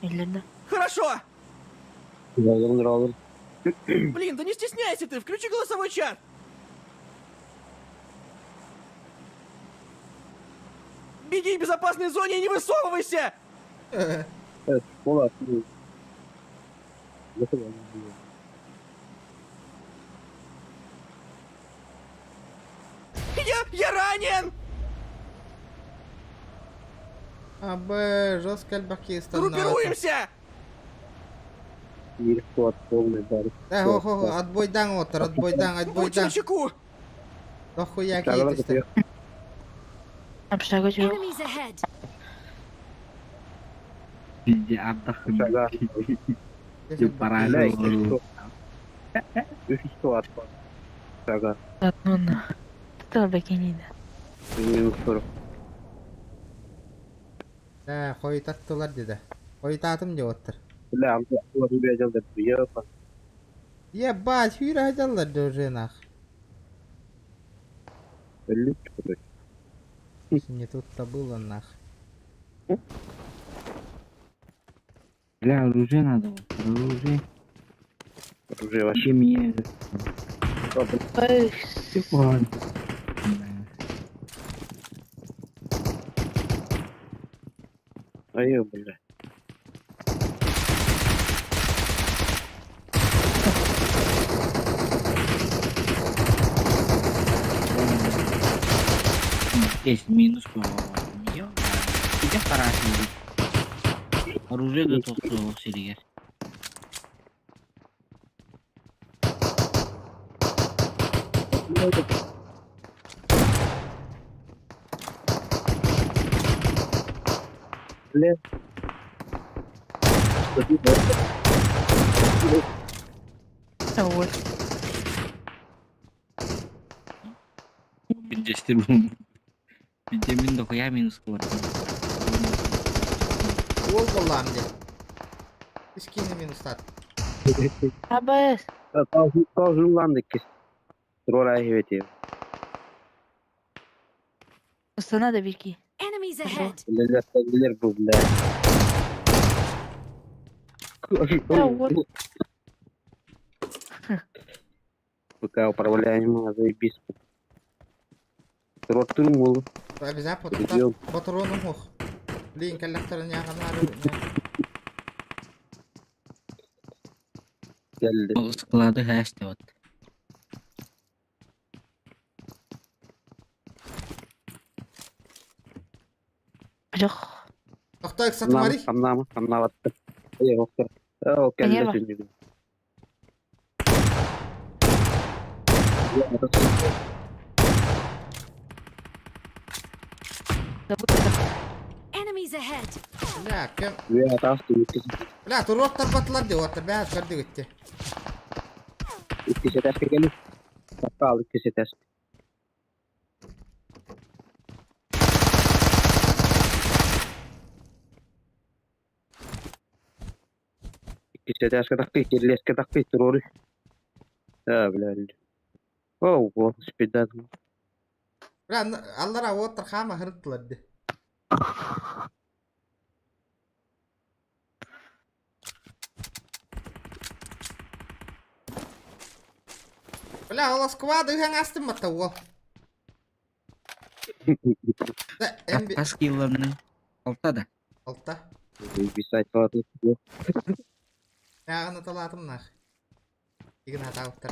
Иллерде. Хорошо! Блин, да не стесняйся ты, включи голосовой чат! Беги в безопасной зоне и не высовывайся! Я ранен! Абы, жестко альбаки становится. Группируемся! Да, хо, хо, хо, отбойдан отыр, отбойдан, Будьте отбойдан. начеку! Дохуя кейтишті. Общага жоқ. Enemies ahead! Бизде ардах. Параллель. Одно. Тут бекениде. Да, хойтаттылар деді. Хойтатым деп отыр. Ебать, хуйра жаллар уже нах. Не тут-то было нах. Бля, оружие надо. Оружие. Оружие вообще мне. Ой, Ой. Есть минус по-моему. Ити харасили. Оружие да тохтуох сиригэр. Вот. Билдестир бу. Виде мин дохуя минус квартира. Уол боллаам де. Искини минустат. Абас. Тозулланды кис. Рора хевети. Устана да бирки. Enemies ahead! Билер билер бу бля. Да вот. Пока управляем, заебись. Ротун мул. Обязательно патрону мох. Блин, коллектор не аганары. Geldi. Склады хэште вот. Жох. Тохтой сатмари. Хамнама, хамнама батты. Эй, октор. О, келди сүндү. Enemies ahead! Бля, кем? Бля, тасты Бля, туроттар батлар де, оттар бә көрдүк итте. Иккisi tästä geliyor. Hatta ikisi tästä. Иккisi tästä takki, kirleske takki turori. Ha бля. О, о, спидат. Бля, аллара оттар хама хырыттылар де. Бля, ол сквады хан астым матта ол. Да, МБ Тас килларны. Алта да. Алта. Бисайт салаты. Ягына талатым нах. Игна тауттар.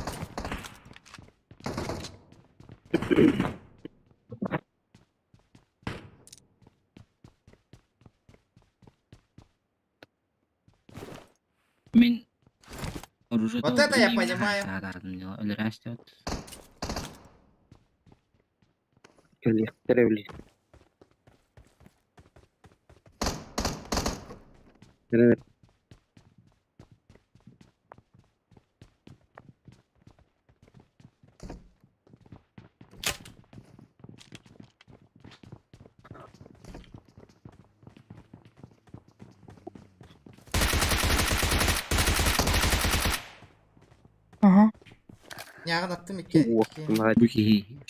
Мин оружие Вот это я понимаю. Өлөрәсте вот. Келли, теребли. Ага. Ягын аттым икки. Бу киһи.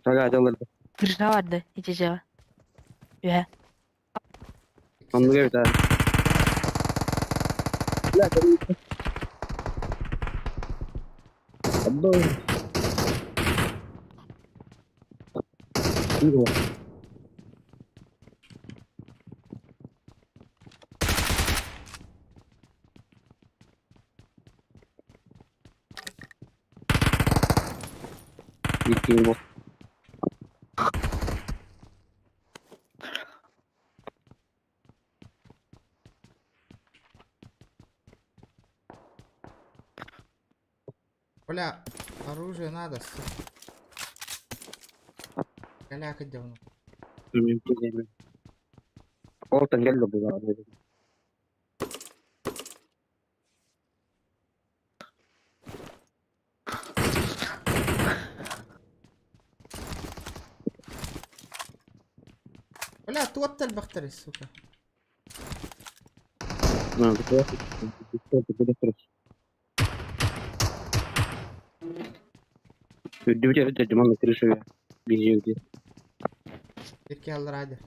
Сага алыр. Крыша барды. Иче жаба. Үһә. Онны bir tane. Abdo. İki bu. Бля, оружие надо, сука. Каляка давно. Oltan geldi bu. Бля, туоттар бахтары, сука. Үрдүбүт дьомон крыша бизиуди. Бирки аллар.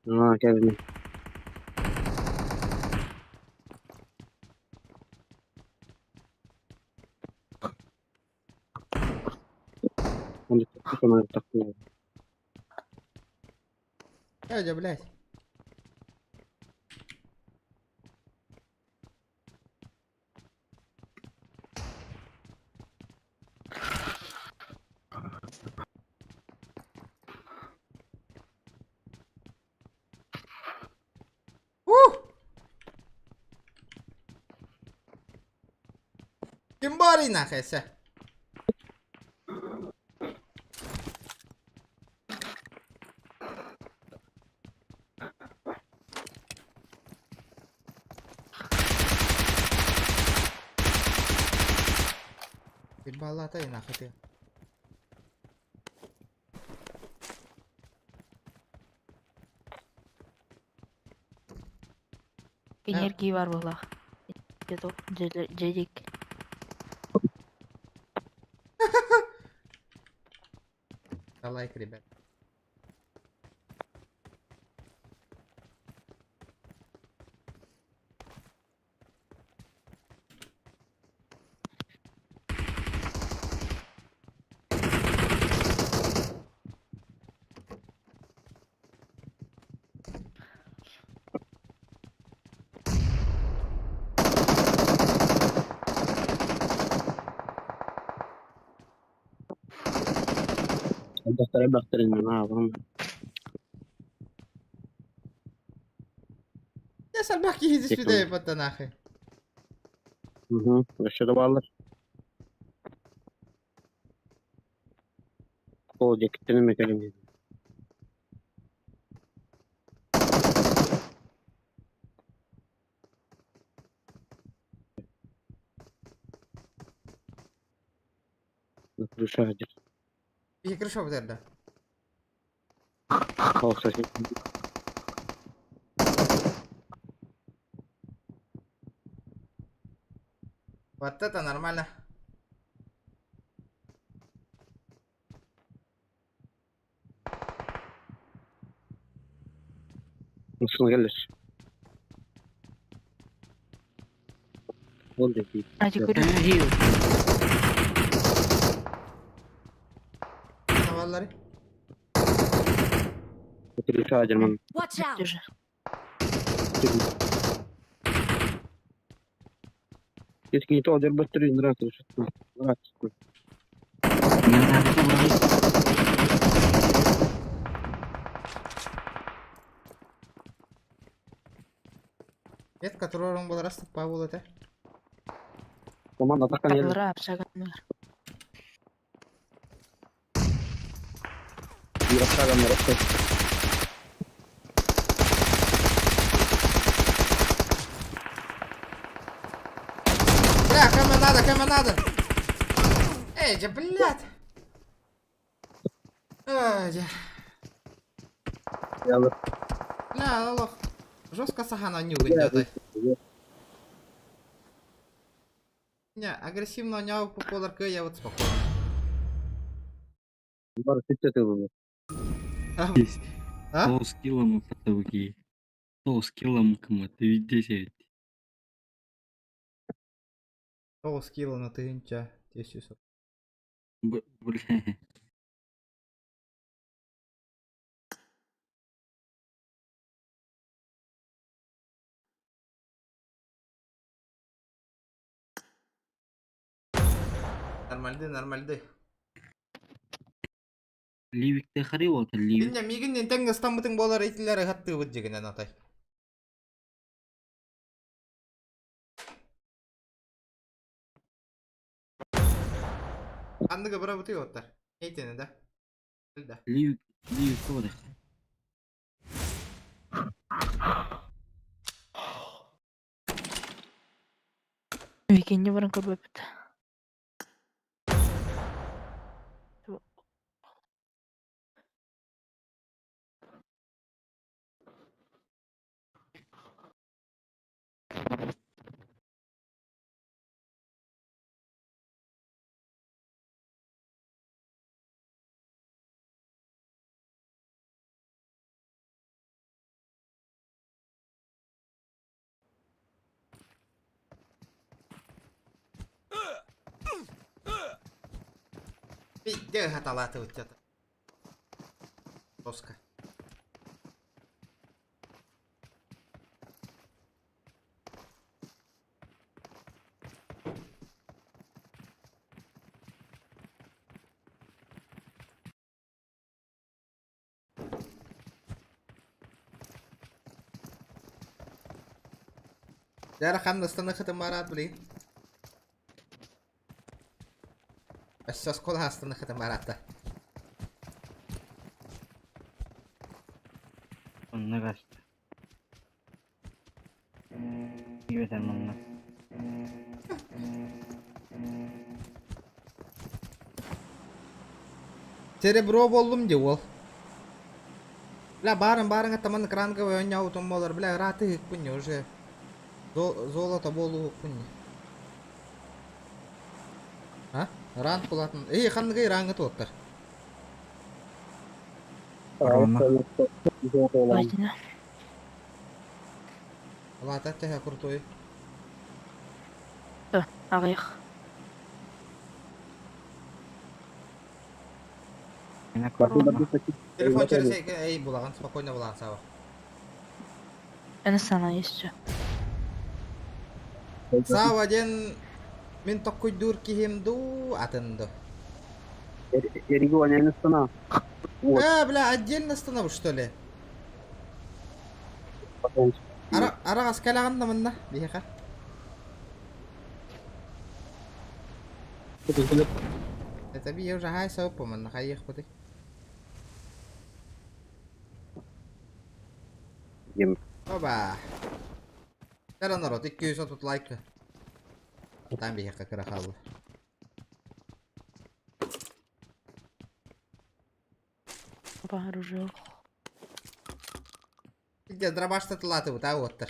А, келди. Дядя, блядь. Ким баарый нахуй эсэ? Ким баалаата нахуй ты? Энергии бар буоллах. Дьэдик. Да лайк, ребят. Элбэхтэр элбэхтэр иннин аабам. Я сальбах киһи сюда и нахуй. Угу. Өссө да бааллар. Ол диэкиттэн эмэ кэлин. Душа один. И крыша вот это. Ол, кстати. Вот это нормально. Nasıl gelir? Ол диэки. Ати көрү. Tavalları. Душа один. Watch out! Если не то, дербастры нравится. Нравится. Нет, который он был раз Павел это. Команда атака не Алра апсаганнар. Бля, кому надо, кому надо. Эй, да, блядь. Ай, да. Бля, лох. Жестко сахана нюхать, да. Не, агрессивно няу по поларке, я вот спокойно. Бар ситте было. А? Тоғыз килом потолки. Тоғыз килом кымы, ты десять. Тоғыз кило на тыгынча. 1040. Бля. Нормальды, нормальды. Ливикте харый болты, ливик. Инне мигин энтең ыстаммытың болар этилер хаттыбыт дегенен атай. Анныга бара бутый оттар. Эйтени да. Да. Ливик, ливик болады. Викинди баран көрбөпүт. Пиздец хаталаты вот это. Жестко. Дәрі қанды станы хытым барат, блин. Өссө оскуола астыныхытын барата. Онно каста. Киибэтэр манна. Серебро боллум ди уол. Бля, баарын баарыҥа таман кранговый оонньообутум буолар. Бля, ырааты ыһыкпын не уже. Золото буолуһукпун не. А? Ранг кулатын. Эй, ханныгы рангы туоттар? Корона. Платина. Лата төһө крутой. Аҕыйах. Мина корона. Телефон через эй булаган, спокойно булаган саба. Аны сана есть. Сава диэн мин токкуйдуур киһим дуу, атын дуу. Э, бля, отдельно станов, что ли? Ара араҕас кэлэҕин да манна, биһиэхэ. Это би уже хай сауп манна хайыахпытый. Оба. Кара народ, 230 лайк. Там биһиэхэ кыра хаалла. Опа, оружие. Где дробашта тылаты а оттар.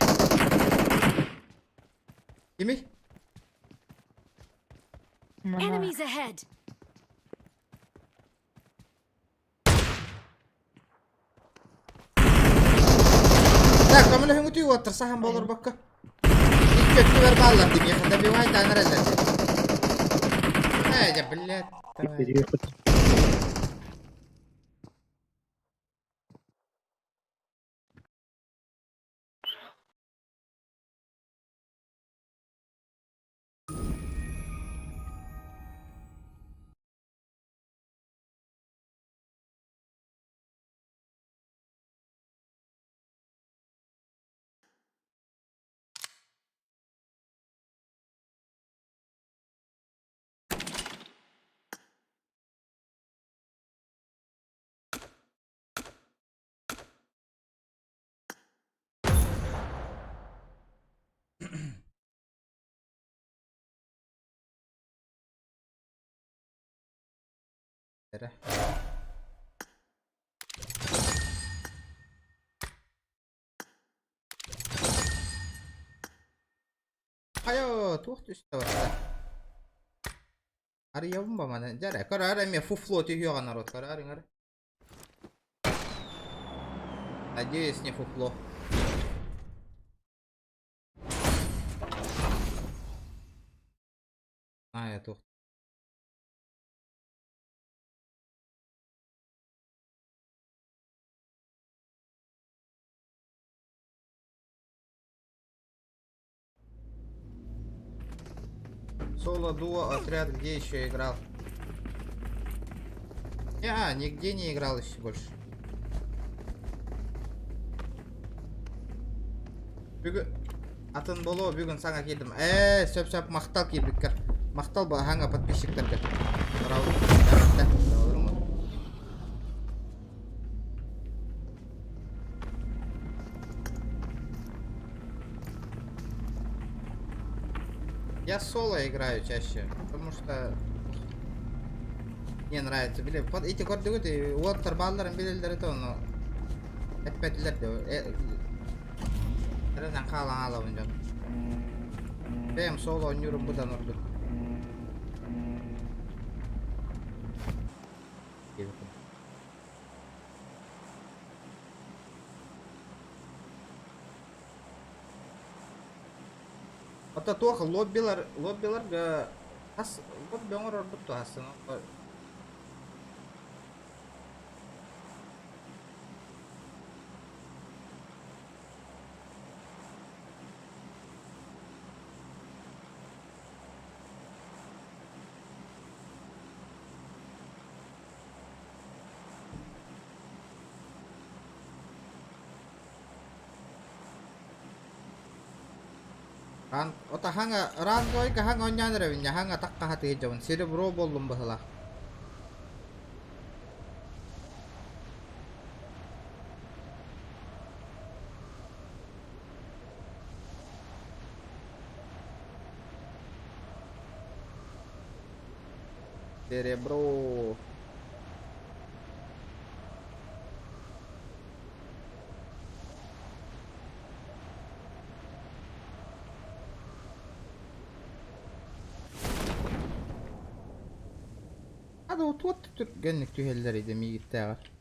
Кими? Манна. Enemies ahead! Так, көмөлөһүҥүтүй уоттар сахан болор бакка. Икки өттүгэр бааллар димиэхэ добивай таанар эллэр. Э, дьэ, блядь. Давай. Эрэ. Хайа, туох түстэ барда? Арыйабын ба маны? Дьэрэ, көрөр эмиэ фуфло түһүөҕэ народ, көрөр иҥэр. Надеюсь, не фуфло. Знаю, туох. Соло, дуо, отряд, где еще играл? Я нигде не играл еще больше. Бүгүн атын боло бүгүн саҥа киирдим. Ээ, сөп сөп махтал киирбиккэр. Махтал саҥа подписчиктарга. Браво. Я соло играю чаще, потому что мне нравится. Били, под эти көрдүгүт, уоттар баалларын билэллэр это но эппэтилер де. Эрэнэн хаалан аалабын дьон. Бэйэм соло оонньуурум быдан ордук. Диэбиппин. Ото туох лоббилар лоббиларга хас лобби оҥорорбут туһасын. Ран, ота хаҥа, ранговойга хаҥа оонньоон эрэбин, хаҥа тахха хатыы дьабын, серебро буоллум быһылаах. Серебро. Hadi otuot түргэнник түһэллэр иде миигиттээҕэр.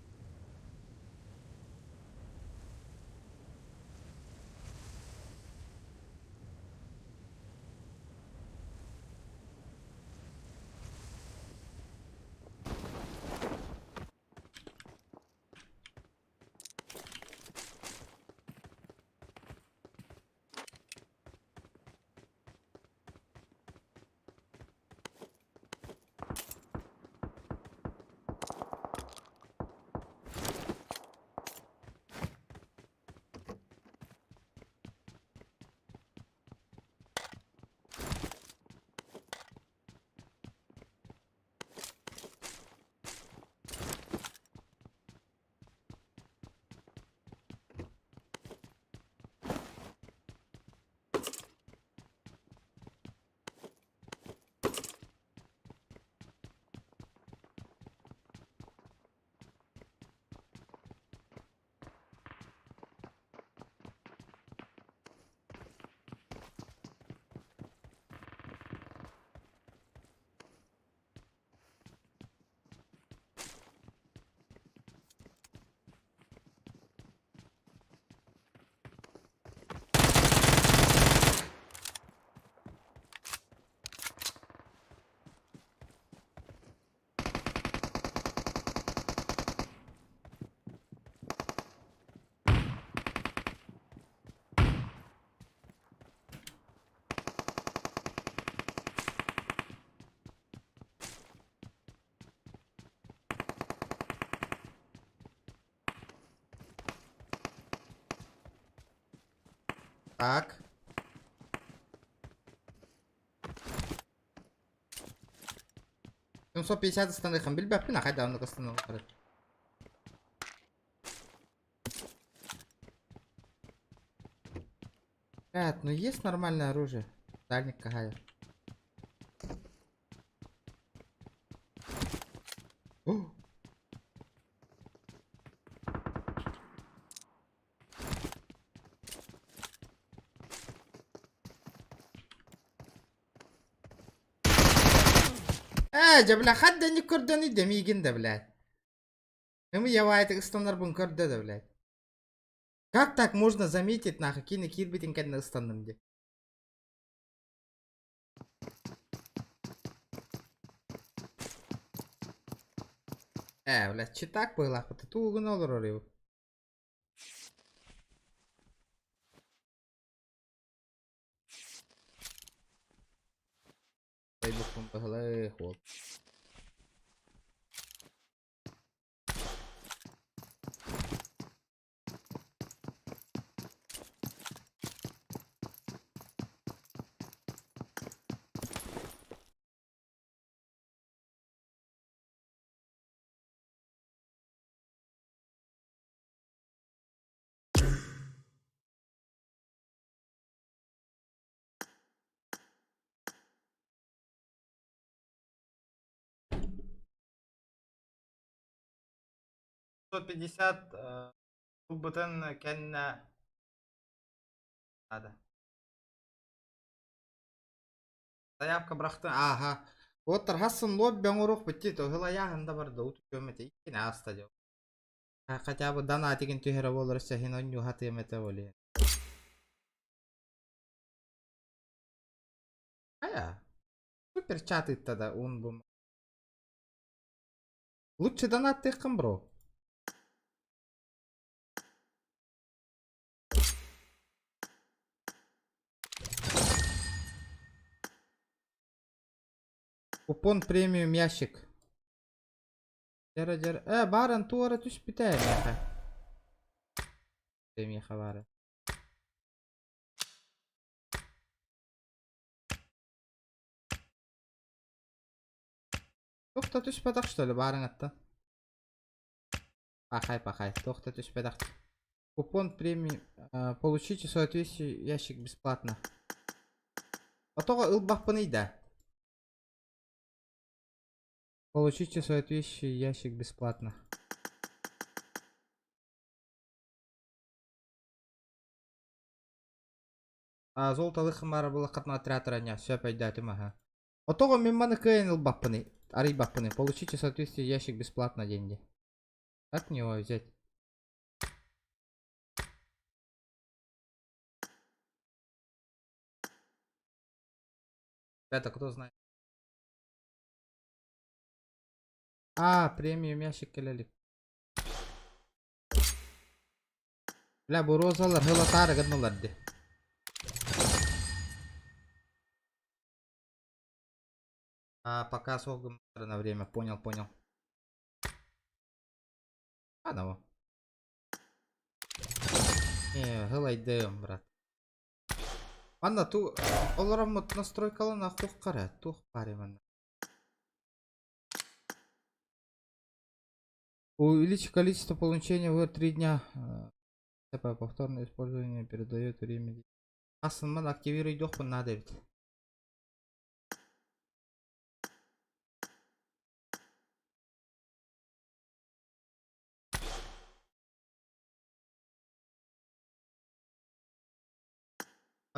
Так. 750 ыстаныаххын билбэппин, а хайда оннук ыстаналлар. Ребят, ну есть нормальное оружие? Дальник какая. О! Ээ, дьэ, бля, хат да не көрдөнүй да миигин да, блядь. Ымы ыстанарбын көрдө да, блядь. Как так можно заметить, нахуй, кини киирбитин кэннэ ыстанным дии. Ээ, блядь, читак быһыылаахпыт, туугун олорор иб. Букпун быһылай хуол. 150 ылбытын кэннэ надо. Заявка бырахтын ааха. Уоттар хассын лобби оҥоруох битти тоһулайааһын да барда утуйуом этэ иккини ааста дьол. Хотя бы донатигин түһэрэ буолар сэһин онньуу хатыам этэ боле. Хайа? Супер чат ыытта да уун бу. Лучше донаттыаххын бро. Купон премиум ящик. Дьэрэ дьэрэ. Э, бааран туора түспүтэ миэхэ. Миэхэ баара. Туох да түспэтэх что ли баарыҥаттан? Пахай, пахай, туох да түспэтэх. Купон премии получите соответствующий ящик бесплатно. Отоҕо ылбаппыный да? Получите соответствующий ящик бесплатно. А, золотолых хымара булаххатына отряд ранья, сөп өйдөөтүм аха. Отоҕо мин маны кыайан ылбаппыный, арыйбаппыный. Получите соответствующий ящик бесплатно деньги. Как мне его взять? Ребята, кто знает? А, премиум ящик кэлэлик. Бля, бу розалар хылатаары гынналар ди. А, пока суох на время. Понял, понял. Ладно. Не, гылайдым, брат. Манна ту олороммут настройкалана хух кара, тух пари манна. Увеличь количество получения в 3 дня. Повторное использование передает время. Асын ман активируй надо ведь.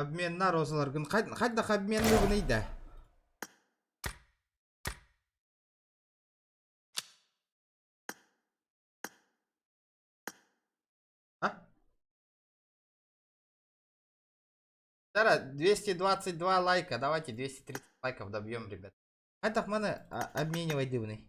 Обмен на розаларгын. Хайдах обмен да? А? Тара, 222 лайка. Давайте 230 лайков добьем, ребят. Хайдах маны обменивай дивный.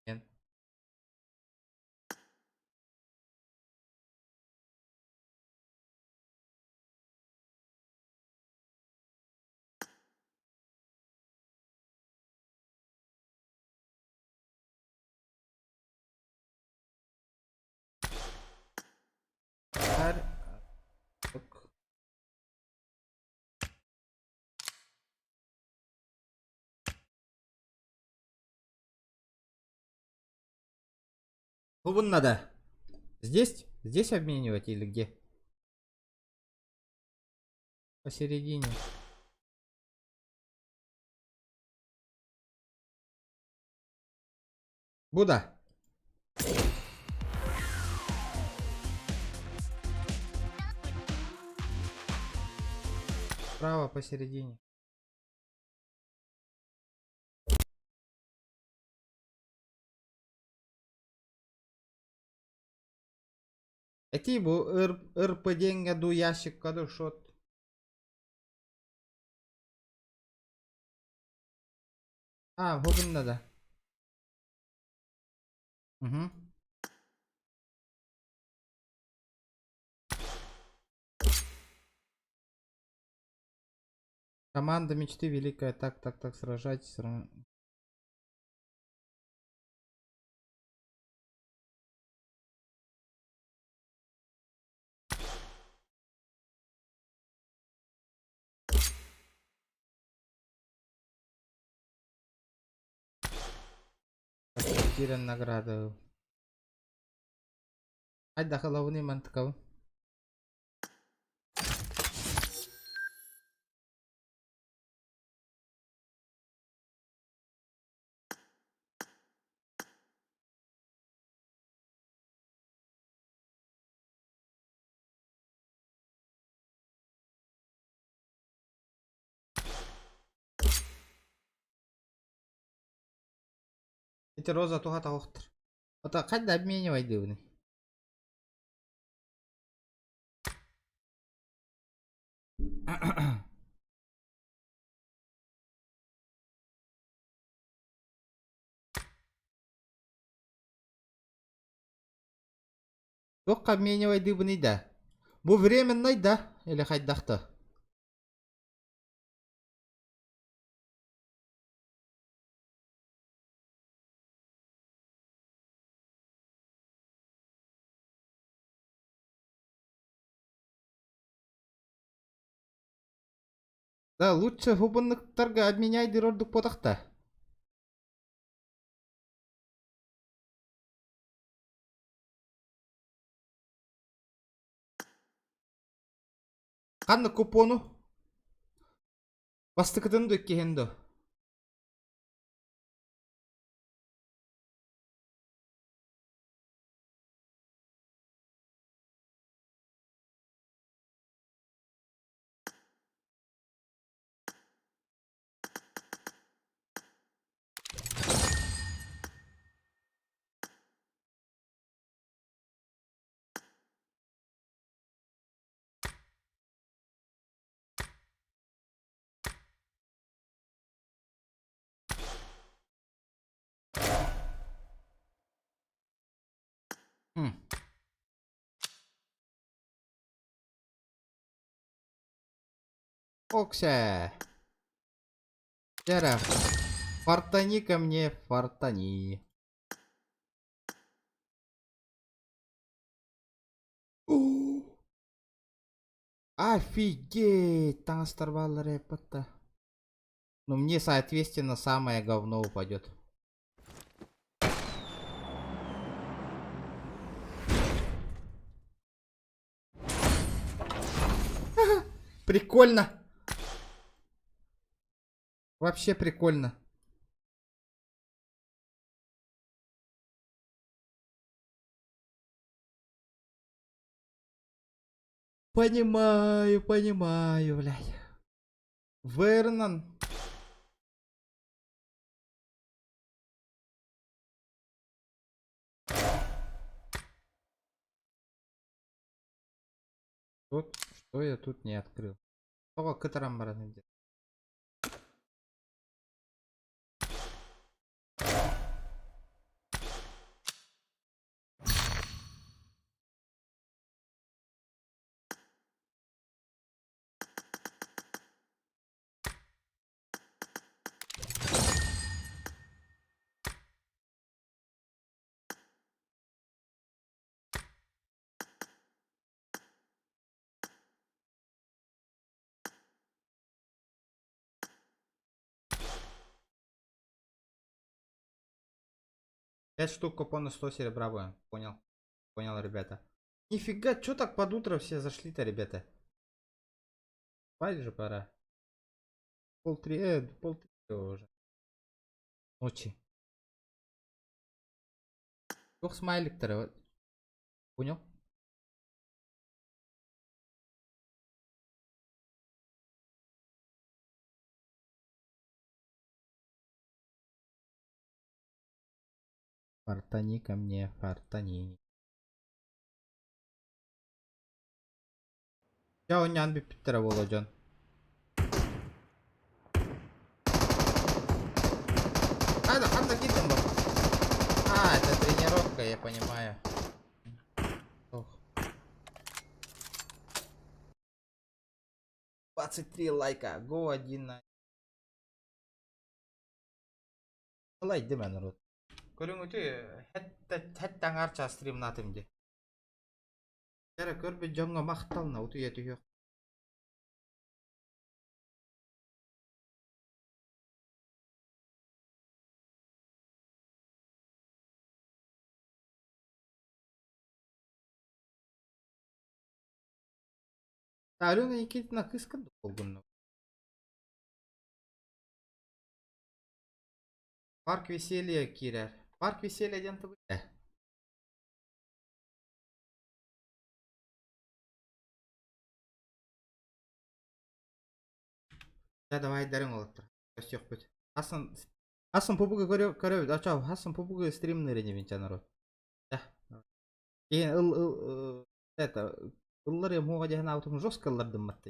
Нет. Так. Ну, надо. Здесь? Здесь обменивать или где? Посередине. Буда. Право посередине. Эти бу РП деньги ду ящик каду шот. А, бүгін надо. Угу. Команда мечты великая. Так, так, так, сражайтесь. Кирен награда. Айда головный мантыков. Эти роза туха охтыр. Ото қайда обменивай дивный. Туох обменивай дыбный да. Бу временный да? Или хайдахты? Да, лучше хубуннуктарга обменяй диир ордук буотахта. Ханнык купону? Бастакытын ду иккиһин ду? Хм. Окся. Дьэ фартани ко мне, фартани. Офигеть, таҥастар бааллар эппатта. Ну мне, соответственно, самое говно упадет. Прикольно. Вообще прикольно. Понимаю, понимаю, блядь. Вернон. Вот, что я тут не открыл? Тоҕо кытаран баран илдьэ. Пять штук купона 100 серебра будет. Понял. Понял, ребята. Нифига, чё так под утро все зашли-то, ребята? Спать же пора. Пол три, пол три уже. Ночи. Туох смайликтары? Понял? Фартани ко мне, фартани. Дьэ оонньоон бүппүттэрэ буолуо дьон. Ханна, ханна киирдим бу? А, это тренировка, я понимаю. Ох. 23 лайка. Го один на... Лайк дeme народ. Көрүҥүтү хэт таҥар чаас стримнатым ди. Эрэ көрбүт дьоҥҥо махтална утуйа түһүөх. Алена Никитина кыыска долгунна. Парк веселья киирэр. Парк веселья диэн тылы э. Да давай дарың олоттор. Көстүөхпүт. Асан Асан пупуга көрө көрөбүт. Ача Хасан пупуга стримнер инибин народ. Да. Ин ыл ыл это ыллар юм хуга дьэһэн аутум жестко ыллардым матта.